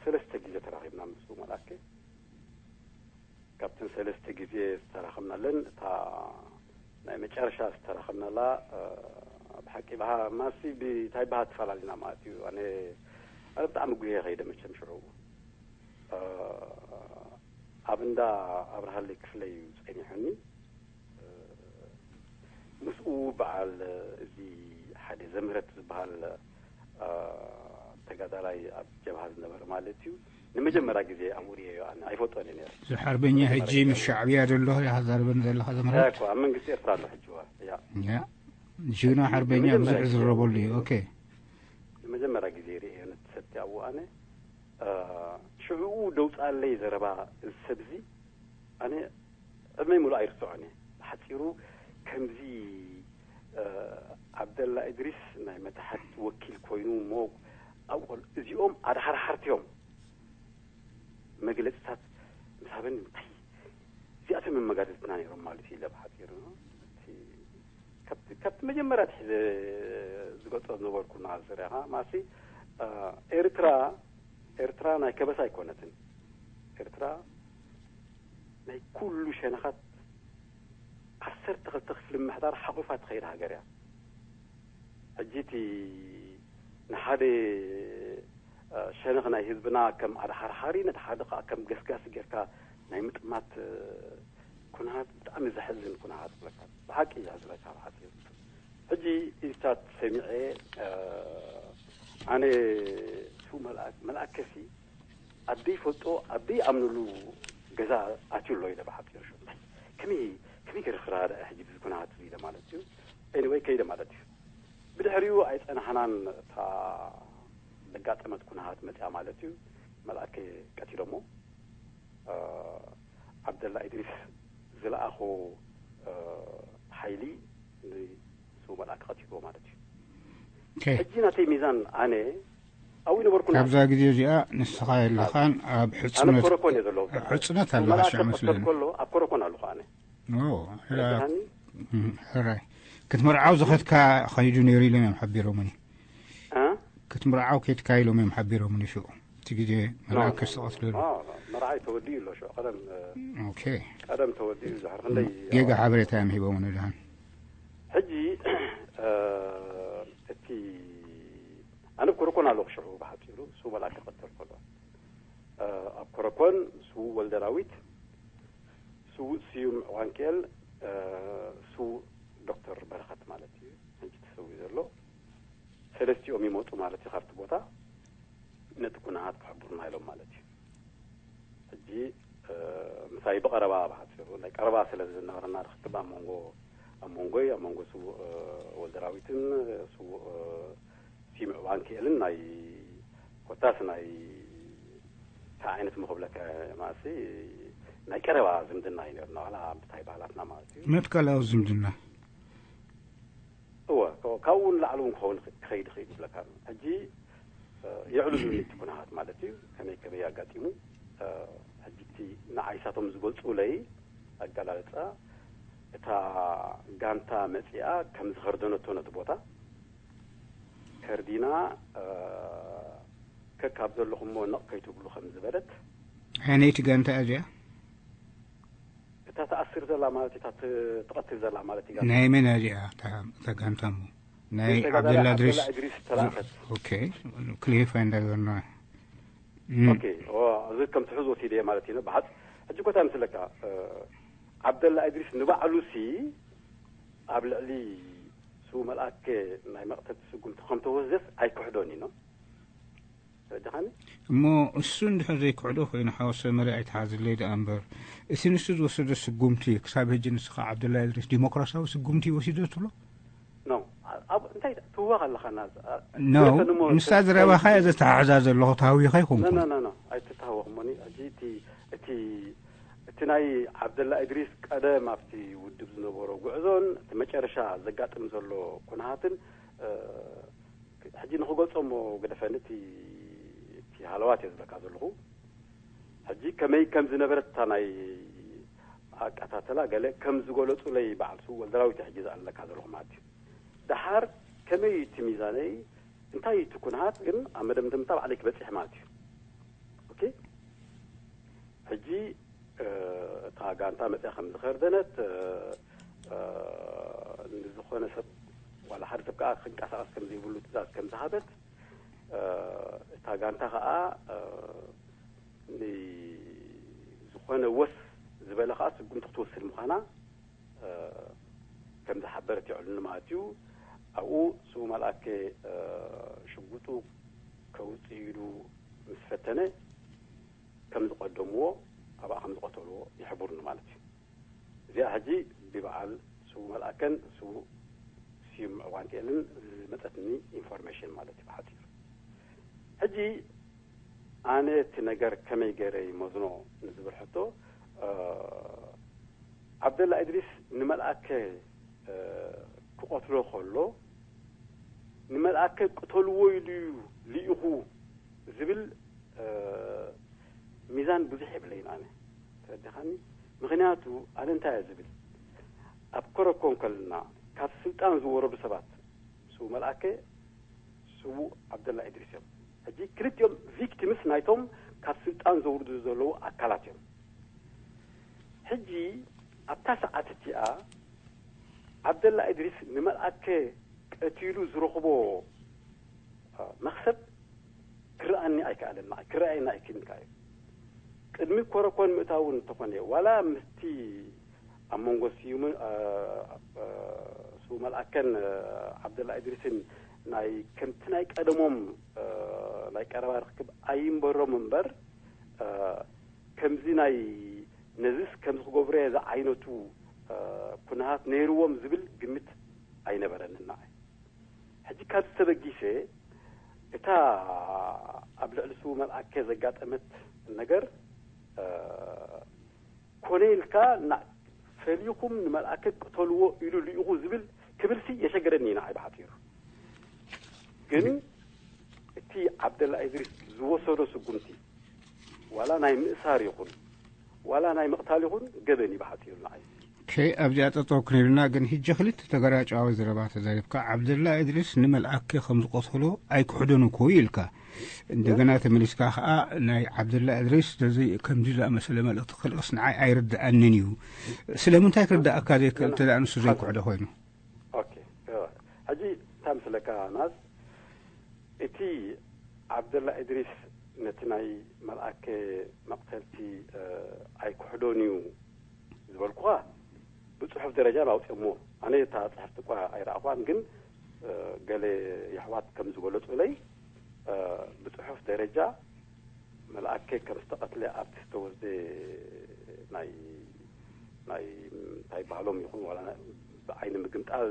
ሰለስተ ግዜ ተራኺብና ምስ ስው መልኣከ። ካብተን ሰለስተ ግዜ ዝተራኸብናለን እታ ናይ መጨረሻ ዝተራኸብናላ ብሓቂ ብሃ ማሲ ብታይ ብሃ ትፈላለና ማለት እዩ። ኣነ ኣነ ብጣዕሚ ጉሄ ከይደ መቸም ሽዑ ኣብ እንዳ ኣብርሃለይ ክፍለ እዩ ፀኒሑኒ። ምስኡ በዓል እዚ ሓደ ዘምህረት ዝበሃል ተጋዳላይ ኣብ ጀብሃ ዝነበረ ማለት እዩ። ንመጀመርያ ግዜ ኣብኡ ርእየዮ ኣነ ኣይፈልጦን እየ ነይረ። እዚ ሓርበኛ ሕጂ ምስ ሻዕብያ ዘሎ ኢኻ ዛርበን ዘለኻ ዘምህረት? እኮ ኣብ መንግስቲ ኤርትራ ኣሎ ሕጂ ዋ ያ ያ ጅግና ሓርበኛ ብዙሕ ዝረበሉ እዩ። ኦኬ ንመጀመርያ ግዜ ርእየ ነቲ ሰብቲ ኣብኡ ኣነ ሽዕኡ ደውፃለይ ዘረባ እዚ ሰብ እዚ ኣነ ዕድመይ ሙሉእ ኣይርስዖን እየ። ብሓፂሩ ከምዚ ዓብደላ እድሪስ ናይ መታሕት ወኪል ኮይኑ እሞ ኣብኡ ከሎ እዚኦም ኣድሓርሓርቲ እዮም። መግለፅታት ምስ ሃበኒ እንታይ እዚኣቶም እዮም መጋድልትና ነይሮም ማለት እዩ ኢለ ብሓፂሩ ካብቲ መጀመርያ ትሒዘ ዝገልፆ ዝነበርኩ ናዝር ኢኻ ማሲ ኤርትራ ኤርትራ ናይ ከበሳ ኣይኮነትን። ኤርትራ ናይ ኩሉ ሸነኻት ዓሰርተ ክልተ ክፍሊ ምምሕዳር ሓቑፋ ትኸይድ ሃገር እያ። ሕጂ እቲ ንሓደ ሸነኽ ናይ ህዝብና ከም ኣድሓርሓሪ ነቲ ሓደ ከዓ ከም ገስጋሲ ጌርካ ናይ ምጥማት ኩነታት ብጣዕሚ ዘሕዝን ኩነታት ብለካ ብሓቂ ዘሕዝነካ ብሓፂሩ ሕጂ ኢስታት ሰሚዐ ኣነ ሱ መልኣከሲ ኣደይ ፈልጦ ኣደይ ኣምንሉ ገዛ ኣትዩ ኣሎ ኢለ ብሓፂሩ ሹ ከመይ ከመይ ገይረ ክረዳዳእ ሕጂ ብዚ ኩነታት ኢለ ማለት እዩ። ኤኒወይ ከይደ ማለት እዩ። ብድሕሪኡ ኣይፀናሕናን እታ ዘጋጠመት ኩነታት መፅያ ማለት እዩ። መልኣከ ቀቲሎሞ ዓብደላ ኢድሪስ ዝለኣኾ ሓይሊ ንሱ መልኣከ ቀቲልዎ ማለት እዩ። ሕጂ ናተይ ሚዛን ኣነ ኣብኡ ነበርኩ። ካብዛ ግዜ እዚኣ ንስኻ የለኻን ኣብ ሕፅነት ኮረኮን እየ ዘለኹ። ሕፅነት ኣለኻ ሽዕ መስለኒ። ከሎ ኣብ ኮረኮን ኣለኹ ኣነ። ሕራይ ክትምርዓው ዝኸድካ ኸይዱ ነይሩ ኢሎም እዮም ሓቢሮምኒ። ክትምርዓው ከይድካ ኢሎም እዮም ሓቢሮምኒ ሽዑ እቲ ግዜ መልኣከ ዝተቐትለሉ። መርዓይ ተወዲኡ ኣሎ ሽዑ ቀደም ኦኬ ቀደም ተወዲኡ ዝሕር ክንደይ ጌጋ ሓበሬታ እዮም ሂቦምኒ ድሃን። ሕጂ እቲ ኣነ ኮረኮን ኣለኹ ሽዑ ብሓፂሩ እሱ መልኣከ ክቐተል ከሎ ኣብ ኮረኮን ስዉእ ወልደራዊት ስዉእ ስዩም ዕዋንክኤል ስዉእ ዶክተር በረኸት ማለት እዩ ሕጂ ተሰዊኡ ዘሎ ሰለስቲኦም ይመፁ ማለት እዩ ካብቲ ቦታ ነቲ ኩነታት ክሕብሩና ኢሎም ማለት እዩ። ሕጂ ምሳይ ብቐረባ ብሓፂሩ ናይ ቀረባ ስለ ዝነበረና ርክክብ ኣብ መንጎ ኣብ መንጎይ ኣብ መንጎ ስዉእ ወልደራዊትን ስዉእ ሲምዕ ዋንክኤልን ናይ ኮታስ ናይ እንታይ ዓይነት ምኽብለካ ማእሲ ናይ ቀረባ ዝምድና እዩ ነርና ዋላ ብታይ ባህላትና ማለት እዩ። መትከላዊ ዝምድና እወ ካብኡ ንላዕሊ እውን ክኸውን ክኸይድ ይኽእል ይብለካ። ሕጂ የዕሉሉኒ እቲ ኩነታት ማለት እዩ። ከመይ ከመይ ኣጋጢሙ ሕጂ እቲ ንዓይ ሳቶም ዝገልፁለይ ኣገላልፃ እታ ጋንታ መፂኣ ከም ዝኸርደነቶ ነቲ ቦታ ከርዲና ከካብ ዘለኹሞ ነቕ ከይትብሉ ከም ዝበለት። ኣየነይቲ ጋንታ እያ እዚኣ? እታ ተኣስር ዘላ ማለት እታ ትቐትል ዘላ ማለት እዩ። ናይ መን እያ እዚኣ እታ ጋንታ እሞ? ናይ ዓብደላ ድሪስ እግሪስ ተላእከት። ኦኬ ክሊሪፋይ እንዳገርና ኦኬ እዚ ከም ትሕዝ ወሲደ ማለት እዩ። ብሓፅ ሕጂ ኮታ ምስለካ ዓብደላ እግሪስ ንባዕሉ ሲ ኣብ ልዕሊ ስው መልኣከ ናይ መቕተልቲ ስጉምቲ ከም ተወስደስ ኣይክሕዶን እዩ። ተረዳኻኒ? እሞ እሱ እንድሕር ዘይክሕዶ ኮይኑ ሓወሰ መሪ ኣይተሓዝለይ ደኣ እምበር እቲ ንሱ ዝወሰዶ ስጉምቲ ክሳብ ሕጂ ንስኻ ዓብደላ እድሪስ ዲሞክራሲያዊ ስጉምቲ ወሲዶ ትብሎ? ኖ ኣብ እንታይ ትህወኽ ኣለኻ? ና ኖ ምስታ ዝረባኻ እየ ዘተሓሕዛ ዘለኹ ተሃዊኸ ይኹንኩ። ኣይትተሃወኽሞኒ ሕጂ እቲ እቲ እቲ ናይ ዓብደላ እድሪስ ቀደም ኣብቲ ውድብ ዝነበሮ ጉዕዞን እቲ መጨረሻ ዘጋጥም ዘሎ ኩነሃትን ሕጂ ንክገልጾ እሞ ግደፈኒ እቲ እቲ ሃለዋት እየ ዝብለካ ዘለኹ። ሕጂ ከመይ ከም ዝነበረት እታ ናይ ኣቀታተላ ገለ ከም ዝገለጹለይ በዓል ስው ወልደራዊት ሕጂ ዝኣለካ ዘለኹ ማለት እዩ። ደሓር ከመይ እቲ ሚዛነይ እንታይ እቲ ኩነሃት ግን ኣብ መደምደምታ ባዕለይ ክበጽሕ ማለት እዩ። ኦኬ ሕጂ እታ ጋንታ መፅያ ከም ዝኸርደነት ንዝኾነ ሰብ ዋላ ሓደ ሰብ ከዓ ክንቀሳቀስ ከም ዘይብሉ ትእዛዝ ከም ዝሃበት እታ ጋንታ ከዓ ንዝኾነ ወስ ዝበለ ከዓ ስጉምቲ ክትወስድ ምዃና ከም ዝሓበረት የዕሉኒ ማለት እዩ። ኣብኡ ስቡ መልኣከ ሽጉጡ ከውፅእ ኢሉ ምስ ፈተነ ከም ዝቐደምዎ ኣብኣ ከም ዝቐተልዎ ይሕብሩኒ ማለት እዩ። እዚኣ ሕጂ ብበዓል ስቡ መልኣከን ስቡ ስዩም ዋንቴልን ዝመፀትኒ ኢንፎርሜሽን ማለት እዩ ብሓፂሩ። ሕጂ ኣነ እቲ ነገር ከመይ ገይረ ይመዝኖ ንዝብል ሕቶ ዓብደላ እድሪስ ንመልኣከ ክቐትሎ ከሎ ንመልኣከ ቅተልዎ ኢሉ እዩ ልኢኹ ዝብል ሚዛን ብዙሕ የብለይን ኣነ። ተረዲኻኒ? ምኽንያቱ ኣነ እንታይ እየ ዝብል ኣብ ኮረኮ እንከለና ካብ ስልጣን ዝወረዱ ሰባት ስው መልኣከ ስዉእ ዓብደላ እድሪስ እዮም። ሕጂ ክልቲኦም ቪክቲምስ ናይቶም ካብ ስልጣን ዘውርዱ ዘለዉ ኣካላት እዮም። ሕጂ ኣብታ ሰዓት እቲኣ ዓብደላ እድሪስ ንመልኣከ ቀቲሉ ዝረኽቦ መክሰብ ክረኣኒ ኣይከኣለን። ንዓይ ክረኣየኒ ኣይክእልን ከኣ እዩ። ቅድሚ ኮረኮን ምእታው እንተኾነ ዋላ ምስቲ ኣብ መንጎ ስዩምን ስቡ መልኣከን ዓብደላ እድሪስን ናይ ከምቲ ናይ ቀደሞም ናይ ቀረባ ርክብ ኣይንበሮም እምበር ከምዚ ናይ ነዚስ ከምዚ ክገብሮ እየ ዝዓይነቱ ኩነሃት ነይርዎም ዝብል ግምት ኣይነበረንን ንዓይ። ሕጂ ካብዚ ተበጊሰ እታ ኣብ ልዕሊ ስቡ መልኣከ ዘጋጠመት ነገር ኮነ ኢልካ ፈሊኹም ንመልኣከ ቅተልዎ ኢሉ ልኢኹ ዝብል ክብልሲ የሸገረኒ እዩ ንዓይ ብሓፂሩ። ግን እቲ ዓብደላ እድሪስ ዝወሰዶ ስጉምቲ ዋላ ናይ ምእሳር ይኹን ዋላ ናይ ምቕታል ይኹን ገበን እዩ ብሓፂሩ ንዓይ። ኦኬ ኣብዚኣ ጠጠው ክንብልና ግን ሕጂ ክልተ ተገራጫዊ ዘረባ ተዛሪብካ። ዓብደላ እድሪስ ንመልኣከ ከም ዝቐተሎ ኣይክሕደን እኮ እዩ ኢልካ። እንደገና ተመሊስካ ከዓ ናይ ዓብደላ እድሪስ ነዚ ከምዚ ዝኣመሰለ መልእኽቲ ክልእኽስ ንዓይ ኣይርድኣንን እዩ። ስለምንታይ ክርድኣካ ዘይክእል እንተ ደኣ ንሱ ዘይክሕዶ ኮይኑ? ኦኬ ሕጂ እንታይ ምስለካ ናዝ እቲ ዓብደላ እድሪስ ነቲ ናይ መልኣከ መቕተልቲ ኣይክሕዶን እዩ ዝበልኩኻ ብፅሑፍ ደረጃ ኣውፅኦሞ። ኣነ እታ ፅሕፍቲ እኳ ኣይረኣኳን፣ ግን ገለ የሕዋት ከም ዝገለፁለይ ብፅሑፍ ደረጃ መልኣከ ከም ዝተቐትለ ኣብቲ ዝተወስደ ናይ ናይ እንታይ ባህሎም ይኹን ዋላ ናይ- ብዓይኒ ምግምጣል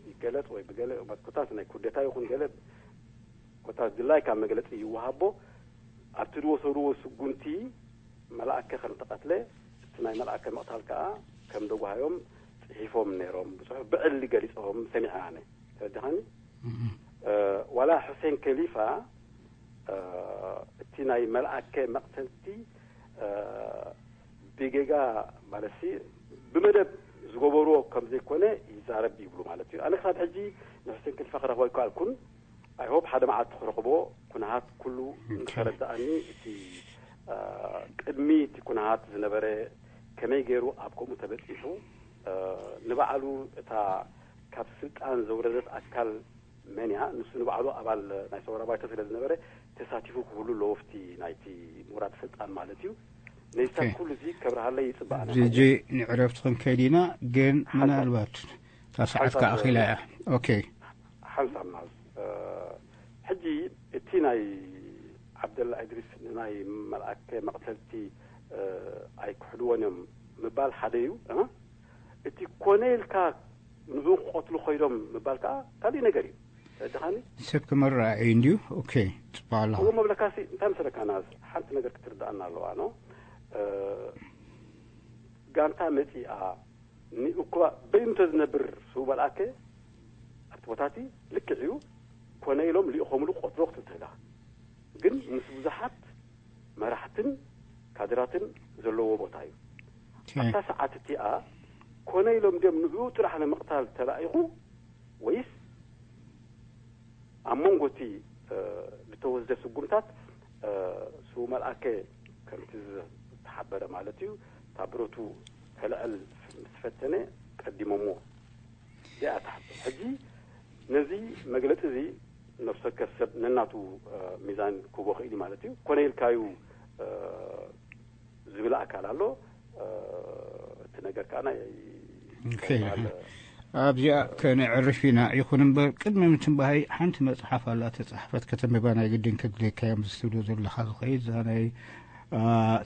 ይገለጽ ወይ ብገለ ኮታስ ናይ ኩደታ ይኹን ገለ ኮታስ ድላይካ መግለጺ ይወሃቦ ኣብቲ ዝወሰድዎ ስጉምቲ መልኣከ ከም ተቐትለ እቲ ናይ መልኣከ ምቕታል ከዓ ከም ደጓሃዮም ጽሒፎም ነይሮም ብጽሑፍ ብዕሊ ገሊጾም ሰሚዐ ኣነ ተረድኻኒ ዋላ ሕሴን ከሊፋ እቲ ናይ መልኣከ መቕተልቲ ብጌጋ ማለት ብመደብ ዝገበርዎ ከም ዘይኮነ ይዛረብ ይብሉ ማለት እዩ ኣነ ክሳብ ሕጂ ንሕሴን ከሊፋ ክረኽቦ ኣይከኣልኩን ኣይሆብ ሓደ መዓልቲ ክረኽቦ ኩነሃት ኩሉ እንተረዳእኒ እቲ ቅድሚ እቲ ኩነሃት ዝነበረ ከመይ ገይሩ ኣብ ከምኡ ተበፂሑ ንባዕሉ እታ ካብ ስልጣን ዘውረደት ኣካል መን እያ ንሱ ንባዕሉ ኣባል ናይ ሰውራ ባይቶ ስለ ዝነበረ ተሳቲፉ ክህሉ ኣለዎ ኣብቲ ናይቲ ምውራድ ስልጣን ማለት እዩ ነይታ ኩሉ እዚ ከብርሃለይ ይፅበኣና ጂጂ ንዕረፍቲ ክንከይድ ኢና ግን ምናልባት እታ ሰዓት ከኣ ኣኺላ እያ ኦኬ ሓንሳብ ማዝ ሕጂ እቲ ናይ ዓብደላ እድሪስ ንናይ መልኣከ መቕተልቲ ኣይክሕድዎን እዮም ምባል ሓደ እዩ እቲ ኮነ ኢልካ ንኡ ክቐትሉ ኮይዶም ምባል ከዓ ካሊእ ነገር እዩ ተረድኻኒ ሰብ ክመርኣ እዩ እንድዩ ኦኬ ፅባቅ ኣለኻ እዎ መብለካሲ እንታይ መሰለካ ናዝ ሓንቲ ነገር ክትርዳኣና ኣለዋ ኖ ጋንታ መፂኣ ንእኳ በይኑ ተዝነብር ስው መልኣከ ኣብቲ ቦታቲ ልክዕ እዩ ኮነ ኢሎም ልኢኾምሉ ቆትሎ ክትብል ትኽእላ ግን ምስ ብዙሓት መራሕትን ካድራትን ዘለዎ ቦታ እዩ ኣብታ ሰዓት እቲኣ ኮነ ኢሎም ድም ንኡ ጥራሕ ንምቕታል ተላኢኹ ወይስ ኣብ መንጎ እቲ ዝተወስደ ስጉምታት ስው መልኣከ ከምቲ ዝተሓበረ ማለት እዩ እታ ብረቱ ከልዕል ምስ ፈተነ ቀዲሞሞ እዚኣ ትሓቶ ሕጂ ነዚ መግለፂ እዚ ነፍሲ ወከፍ ሰብ ነናቱ ሚዛን ክቦ ክእል ማለት እዩ ኮነ ኢልካዩ ዝብል ኣካል ኣሎ እቲ ነገር ከዓ ናይ ኣብዚኣ ከነዕርፍ ኢና ይኹን እምበር ቅድሚ ምትንባሃይ ሓንቲ መፅሓፍ ኣላ ተፃሕፈት ከተንብባ ናይ ግድን ከድልየካ እዮም ዝትብሎ ዘለካ ዝኸይድ እዛ ናይ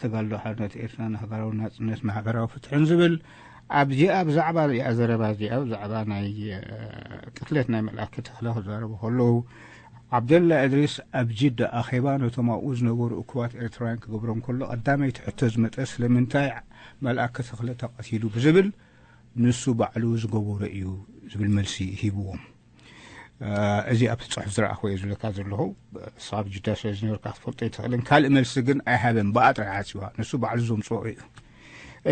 ተጋልዶ ሓርነት ኤርትራ ንሃገራዊ ናፅነት ማሕበራዊ ፍትሕን ዝብል ኣብዚኣ ብዛዕባ እዚኣ ዘረባ እዚኣ ብዛዕባ ናይ ቅትለት ናይ መልኣክ ተኽለ ክዛረቡ ከለዉ ዓብደላ እድሪስ ኣብ ጅዳ ኣኼባ ነቶም ኣብኡ ዝነበሩ እኩባት ኤርትራውያን ክገብሮም ከሎ ቀዳመይቲ ሕቶ ዝመጠ ስለምንታይ መልኣክ ተኽለ ተቐቲሉ ብዝብል ንሱ ባዕሉ ዝገበሮ እዩ ዝብል መልሲ ሂብዎም። እዚ ኣብቲ ጽሑፍ ዝረኣኽዎ እየ ዝብለካ ዘለኹ። ንስኻ ኣብ ጅዳ ስለ ዝነበርካ ክትፈልጦ ኣይትኽእልን። ካልእ መልሲ ግን ኣይሃበን። ብኣ ጥራይ ዓጽዋ። ንሱ ባዕሉ ዘምጽኦ እዩ።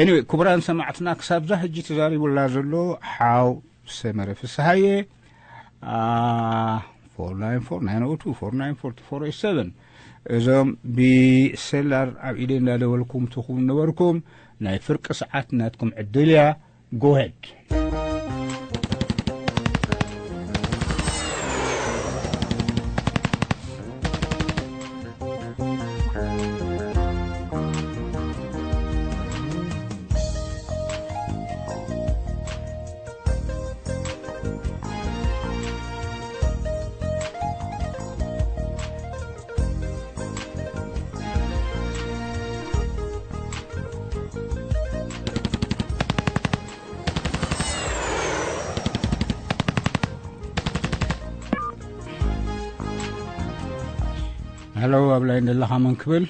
Anyway፣ ክቡራን ሰማዕትና ክሳብዛ ሕጂ ተዛሪቡላ ዘሎ ሓው ሰመረ ፍስሃየ ፎር ናይን ፎር ናይን ኦ ቱ ፎር ናይን ፎር ቱ ፎር ኤት ሰቨን እዞም ብሰላር ኣብ ኢደይ እንዳደወልኩም ትኹም ነበርኩም ናይ ፍርቂ ሰዓት ናትኩም ዕድል እያ Go ahead. ሄሎ ኣብ ላይን ዘለኻ መን ክብል?